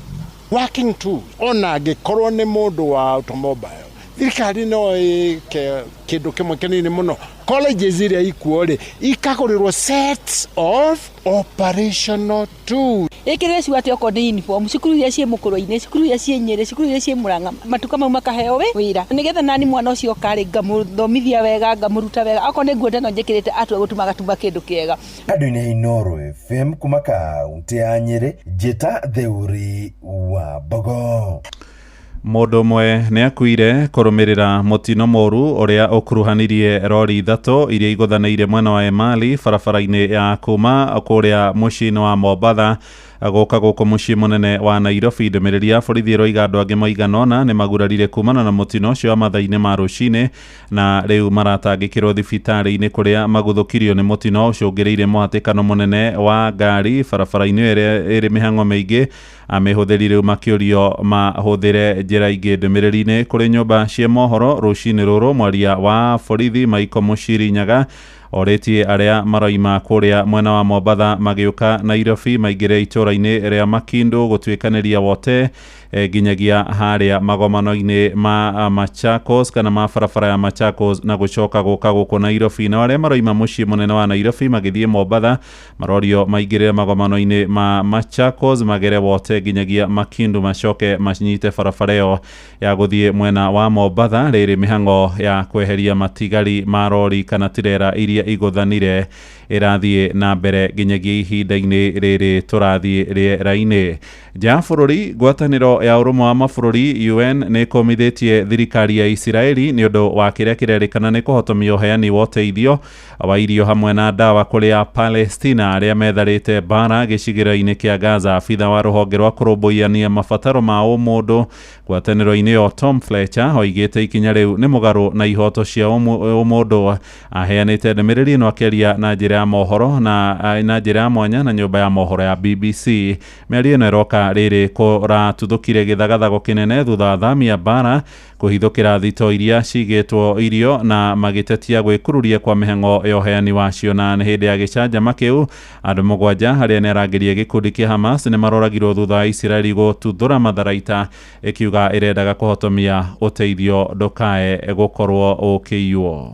working tools. Ona angĩkorwo nĩ mũndũ wa automobile, thirikari no ĩke kĩndũ kĩmwe kĩnini mũno. Colleges iria ikuo rĩ, ikagũrĩrwo sets of operational tools. Ĩkĩrĩre ciugo atĩ okorwo nĩ uniform, cukuru iria ciĩ mũkũrwe-inĩ, cukuru iria ciĩ Nyĩrĩ, cukuru iria ciĩ Mũrang'a, matuka mau makaheo wĩra nĩgetha nani mwana ũcio oka rĩ, ngamũthomithia wega, ngamũruta wega, okorwo nĩ nguo ĩno njĩkĩrĩte, atua gũtuma agatuma kĩndũ kĩega. Andũ-inĩ Inooro FM kuma kaunti ya Nyĩrĩ, Njĩta Theuri wa Mbogo. Mũndũ ũmwe nĩ akuire kũrũmĩrĩra mũtino mũru ũrĩa ũkuruhanirie rori ithatũ iria igũthanĩire mwena wa Emali barabara-inĩ ya kuma kũrĩa mũciĩ-inĩ wa Mombatha gũka gũkũ mũciĩ mũnene wa Nairobi. Ndũmĩrĩri ya borithi ĩroiga andũ angĩ maigana ũna nĩ magurarire kumana na mũtino ũcio wa mathaa-inĩ ma rũcinĩ, na rĩu maratangĩkĩrwo thibitarĩ-inĩ kũrĩa maguthũkirio nĩ mũtino ũcũngĩrĩirie mũhatĩkano mũnene wa ngari barabara-inĩ ĩrĩa ĩrĩ mĩhang'o mĩingĩ. Amĩhũthĩri rĩu makĩũrio mahũthĩre njĩra ingĩ. Ndũmĩrĩri-inĩ kũrĩ nyũmba cia mohoro rũcinĩ rũrũ, mwaria wa borithi Michael Muchiri Nyaga orĩtie arĩa maroima kũrĩa mwena wa Mombatha magĩũka Nairobi maingĩre itũũra-inĩ rĩa Makindu gũtuĩkanĩria wote nginyagia harĩa magomano-inĩ ma Machakos kana ma barabara ya Machakos na gũcoka gũka gũkũ Nairobi. Na arĩa maroima mũciĩ mũnene wa Nairobi magĩthiĩ Mombatha marorio maingĩrĩre magomano-inĩ ma Machakos magere wote nginyagia Makindu macoke manyite barabara ĩyo ya gũthiĩ mwena wa Mombatha. Rĩrĩ mĩhang'o ya kweheria matigari ma rori kana tirera iria igũthanire ĩrathiĩ na mbere nginyagia ihinda-inĩ rĩrĩ tũrathiĩ rĩera-inĩ. Nja ya bũrũri, ngwatanĩro ya ũrũmwe wa mabũrũri UN nĩ ĩkũmithĩtie thirikari ya Isiraeli nĩ ũndũ wa kĩrĩa kĩrerĩkana nĩ kũhotomia ũheani wa ũteithio wa irio hamwe na ndawa kũrĩ a Palestina arĩa metharĩte mbara gĩcigĩrĩra-inĩ kĩa Gaza. Abitha wa rũhonge rwa kũrũmbũiania mabataro ma ũmũndũ ngwatanĩro-inĩ ĩyo Tom Fletcher oigĩte ikinya rĩu nĩ mũgarũ na ihoto cia ũmũndũ. Aheanĩte ndũmĩrĩri ĩno akĩaria na njĩra ya mohoro na njĩra ya mwanya na nyũmba ya mohoro ya BBC. Mĩario ĩno ĩroka rĩrĩ kũratuthũkire gĩthagathago kĩnene thutha wa athami a mbara kũhithũkĩra thito iria cigĩtwo irio na magĩtetia gwĩkururia kwa mĩhang'o ya ũheani wacio. Na nĩ hĩndĩ ya gĩcanjama kĩu andũ mũgwanja arĩa nĩ arangĩrie gĩkundi kĩa Hamas nĩ maroragirwo thutha wa Isiraeli gũtuthũra matharaita ĩkiuga ĩrendaga kũhotomia ũteithio ndũkae gũkorwo ũkĩiywo.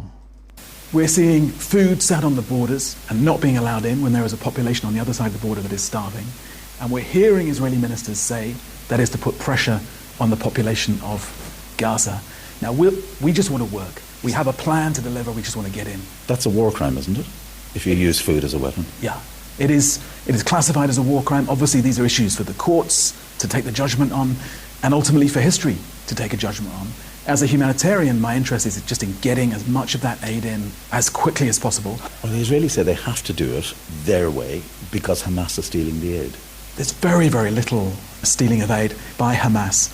We're seeing food sat on the borders and not being allowed in when there is a population on the other side of the border that is starving. And we're hearing Israeli ministers say that is to put pressure on the population of Gaza. Now, we just want to work. We have a plan to deliver. We just want to get in. That's a war crime, isn't it? If you use food as a weapon. Yeah. It is classified as a war crime. Obviously, these are issues for the courts to take the judgment on, and ultimately for history to take a judgment on. As a humanitarian, my interest is just in getting as much of that aid in as quickly as possible. Well, the Israelis say they have to do it their way because Hamas is stealing the aid. There's very, very little stealing of aid by Hamas.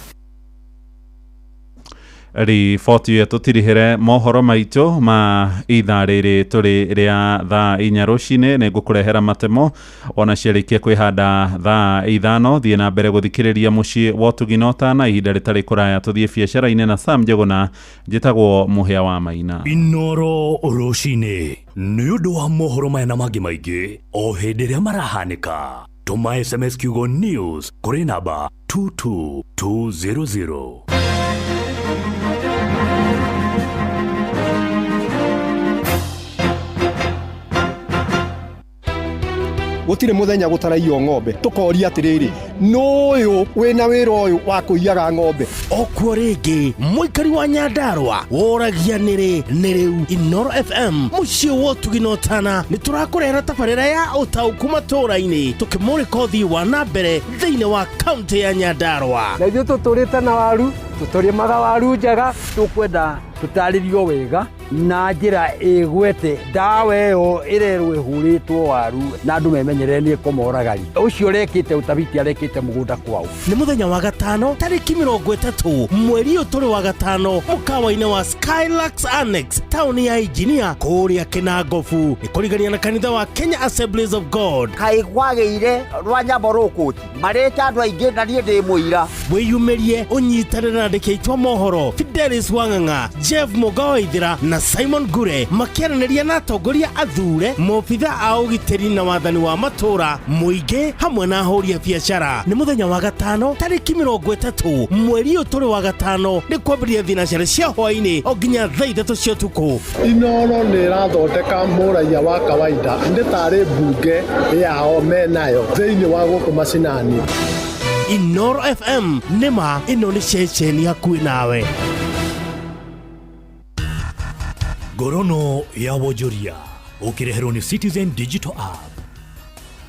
Riboti ĩyo tũtirihĩre mohoro maitũ ma ithaa rĩrĩ tũrĩ rĩa thaa inya rũcinĩ. Nĩ ngũkũrehera matemo ona ciarĩkia kwĩhanda thaa ithano. Thiĩ na mbere gũthikĩrĩria mũciĩ wa ũtugi na ũtana. Ihinda rĩtarĩ kũraya tũthiĩ biacara-inĩ na Sam Njũgũna. Njĩtagwo Mũhĩa wa Maina. Inoro rũcinĩ nĩ ũndũ wa mohoro maya na mangĩ maingĩ o hĩndĩ ĩrĩa marahanĩka. Tũma SMS kiugo news kũrĩ namba 22200. Gũtirĩ mũthenya gũtaraiywo ng'ombe, tũkoria atĩrĩrĩ, nũyũ wĩna wĩra ũyũ wa kũiyaga ng'ombe? Okuo rĩngĩ mũikari wa Nyandarũa woragia nĩrĩ nĩ rĩu. Inoro FM mũciĩ wa ũtugi na ũtana nĩ tũrakũrehera tabarĩra ya ũtaũku matũũra-inĩ, tũkĩmũrĩka ũthii wa na mbere thĩinĩ wa kaũntĩ ya Nyandarũa. Na ithuĩ tũtũrĩte na waru, tũtũrĩmaga waru njega, tũkwenda tũtarĩrio wega Na njĩra ĩgwete ndawa ĩyo ĩrerwo ĩhũrĩtwo waru na andũ memenyerere nĩ ĩkũmoragari. Ũcio ũrekĩte ũtabiti arekĩte mũgũnda kwao. Nĩ mũthenya wa gatano tarĩki 30 mweri ũyũ tũrĩ wa gatano mũkawa-inĩ wa Skylux Annex taũni ya Engineer kũrĩa Kĩnangobu nĩ kũrigania na kanitha wa Kenya Assemblies of God. Kaĩ kwagĩire rwa nyambo rũkũti marĩte andũ aingĩ na niĩ ndĩ mũira. Wĩyumĩrie ũnyitanĩre na andĩki aitũ a mohoro Fidelis Wang'ang'a, Jeff Mũga Waithĩra na Simon Ngure makĩaranĩria na atongoria athure, maobitha a ũgitĩri na wathani wa matũũra, mũingĩ hamwe na ahũri a biacara. Nĩ mũthenya wa gatano tarĩki 30 mweri ũyũ tũrĩ wa gatano nĩ kwambĩrĩria thinacara cia hwaĩ-inĩ o nginya thaa 3 cia ũtukũ. Inooro nĩ ĩrathondeka mũraiya wa kawaida nĩ tarĩ mbunge yao menayo thĩinĩ wa gũkũ macinani. Inooro FM nĩma ĩno nĩ ceceni hakuhĩ nawe. Ngorono ya wonjoria ũkĩreherwo nĩ Citizen Digital App.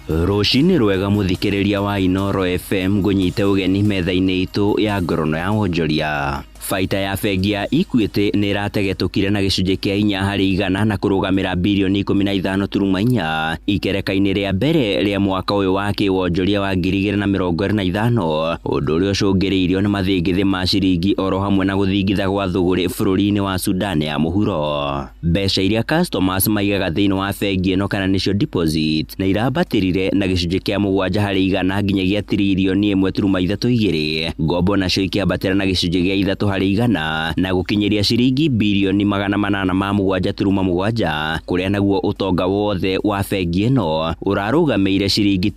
Rũcinĩ rwega mũthikĩrĩria wa Inooro FM ngũnyite ũgeni metha-inĩ itũ ya ngorono ya wonjoria. Baita ya bengi ya Equity nĩ ĩrategetũkire na gĩcunjĩ kĩa 4% na kũrũgamĩra birioni 15.4 ikereka-inĩ rĩa mbere rĩa mwaka ũyũ wa kĩwonjoria wa 2025, ũndũ ũrĩa ũcũngĩrĩirio nĩ mathĩngĩthĩ ma ciringi oro hamwe na gũthingitha gwa thũgũrĩ bũrũri-inĩ wa Sudan ya mũhuro. Mbeca iria customers maigaga thĩinĩ wa bengi ĩno kana nĩcio deposit nĩ irambatĩrire na gĩcunjĩ kĩa 7% nginyagia tiririoni 1.32, ngombo nacio ikĩambatĩra na gĩcunjĩ gĩa 3% na gũkinyĩria ciringi birioni 807.7, kũrĩa naguo ũtonga wothe wa bengi ĩno ũrarũgamĩire ciringi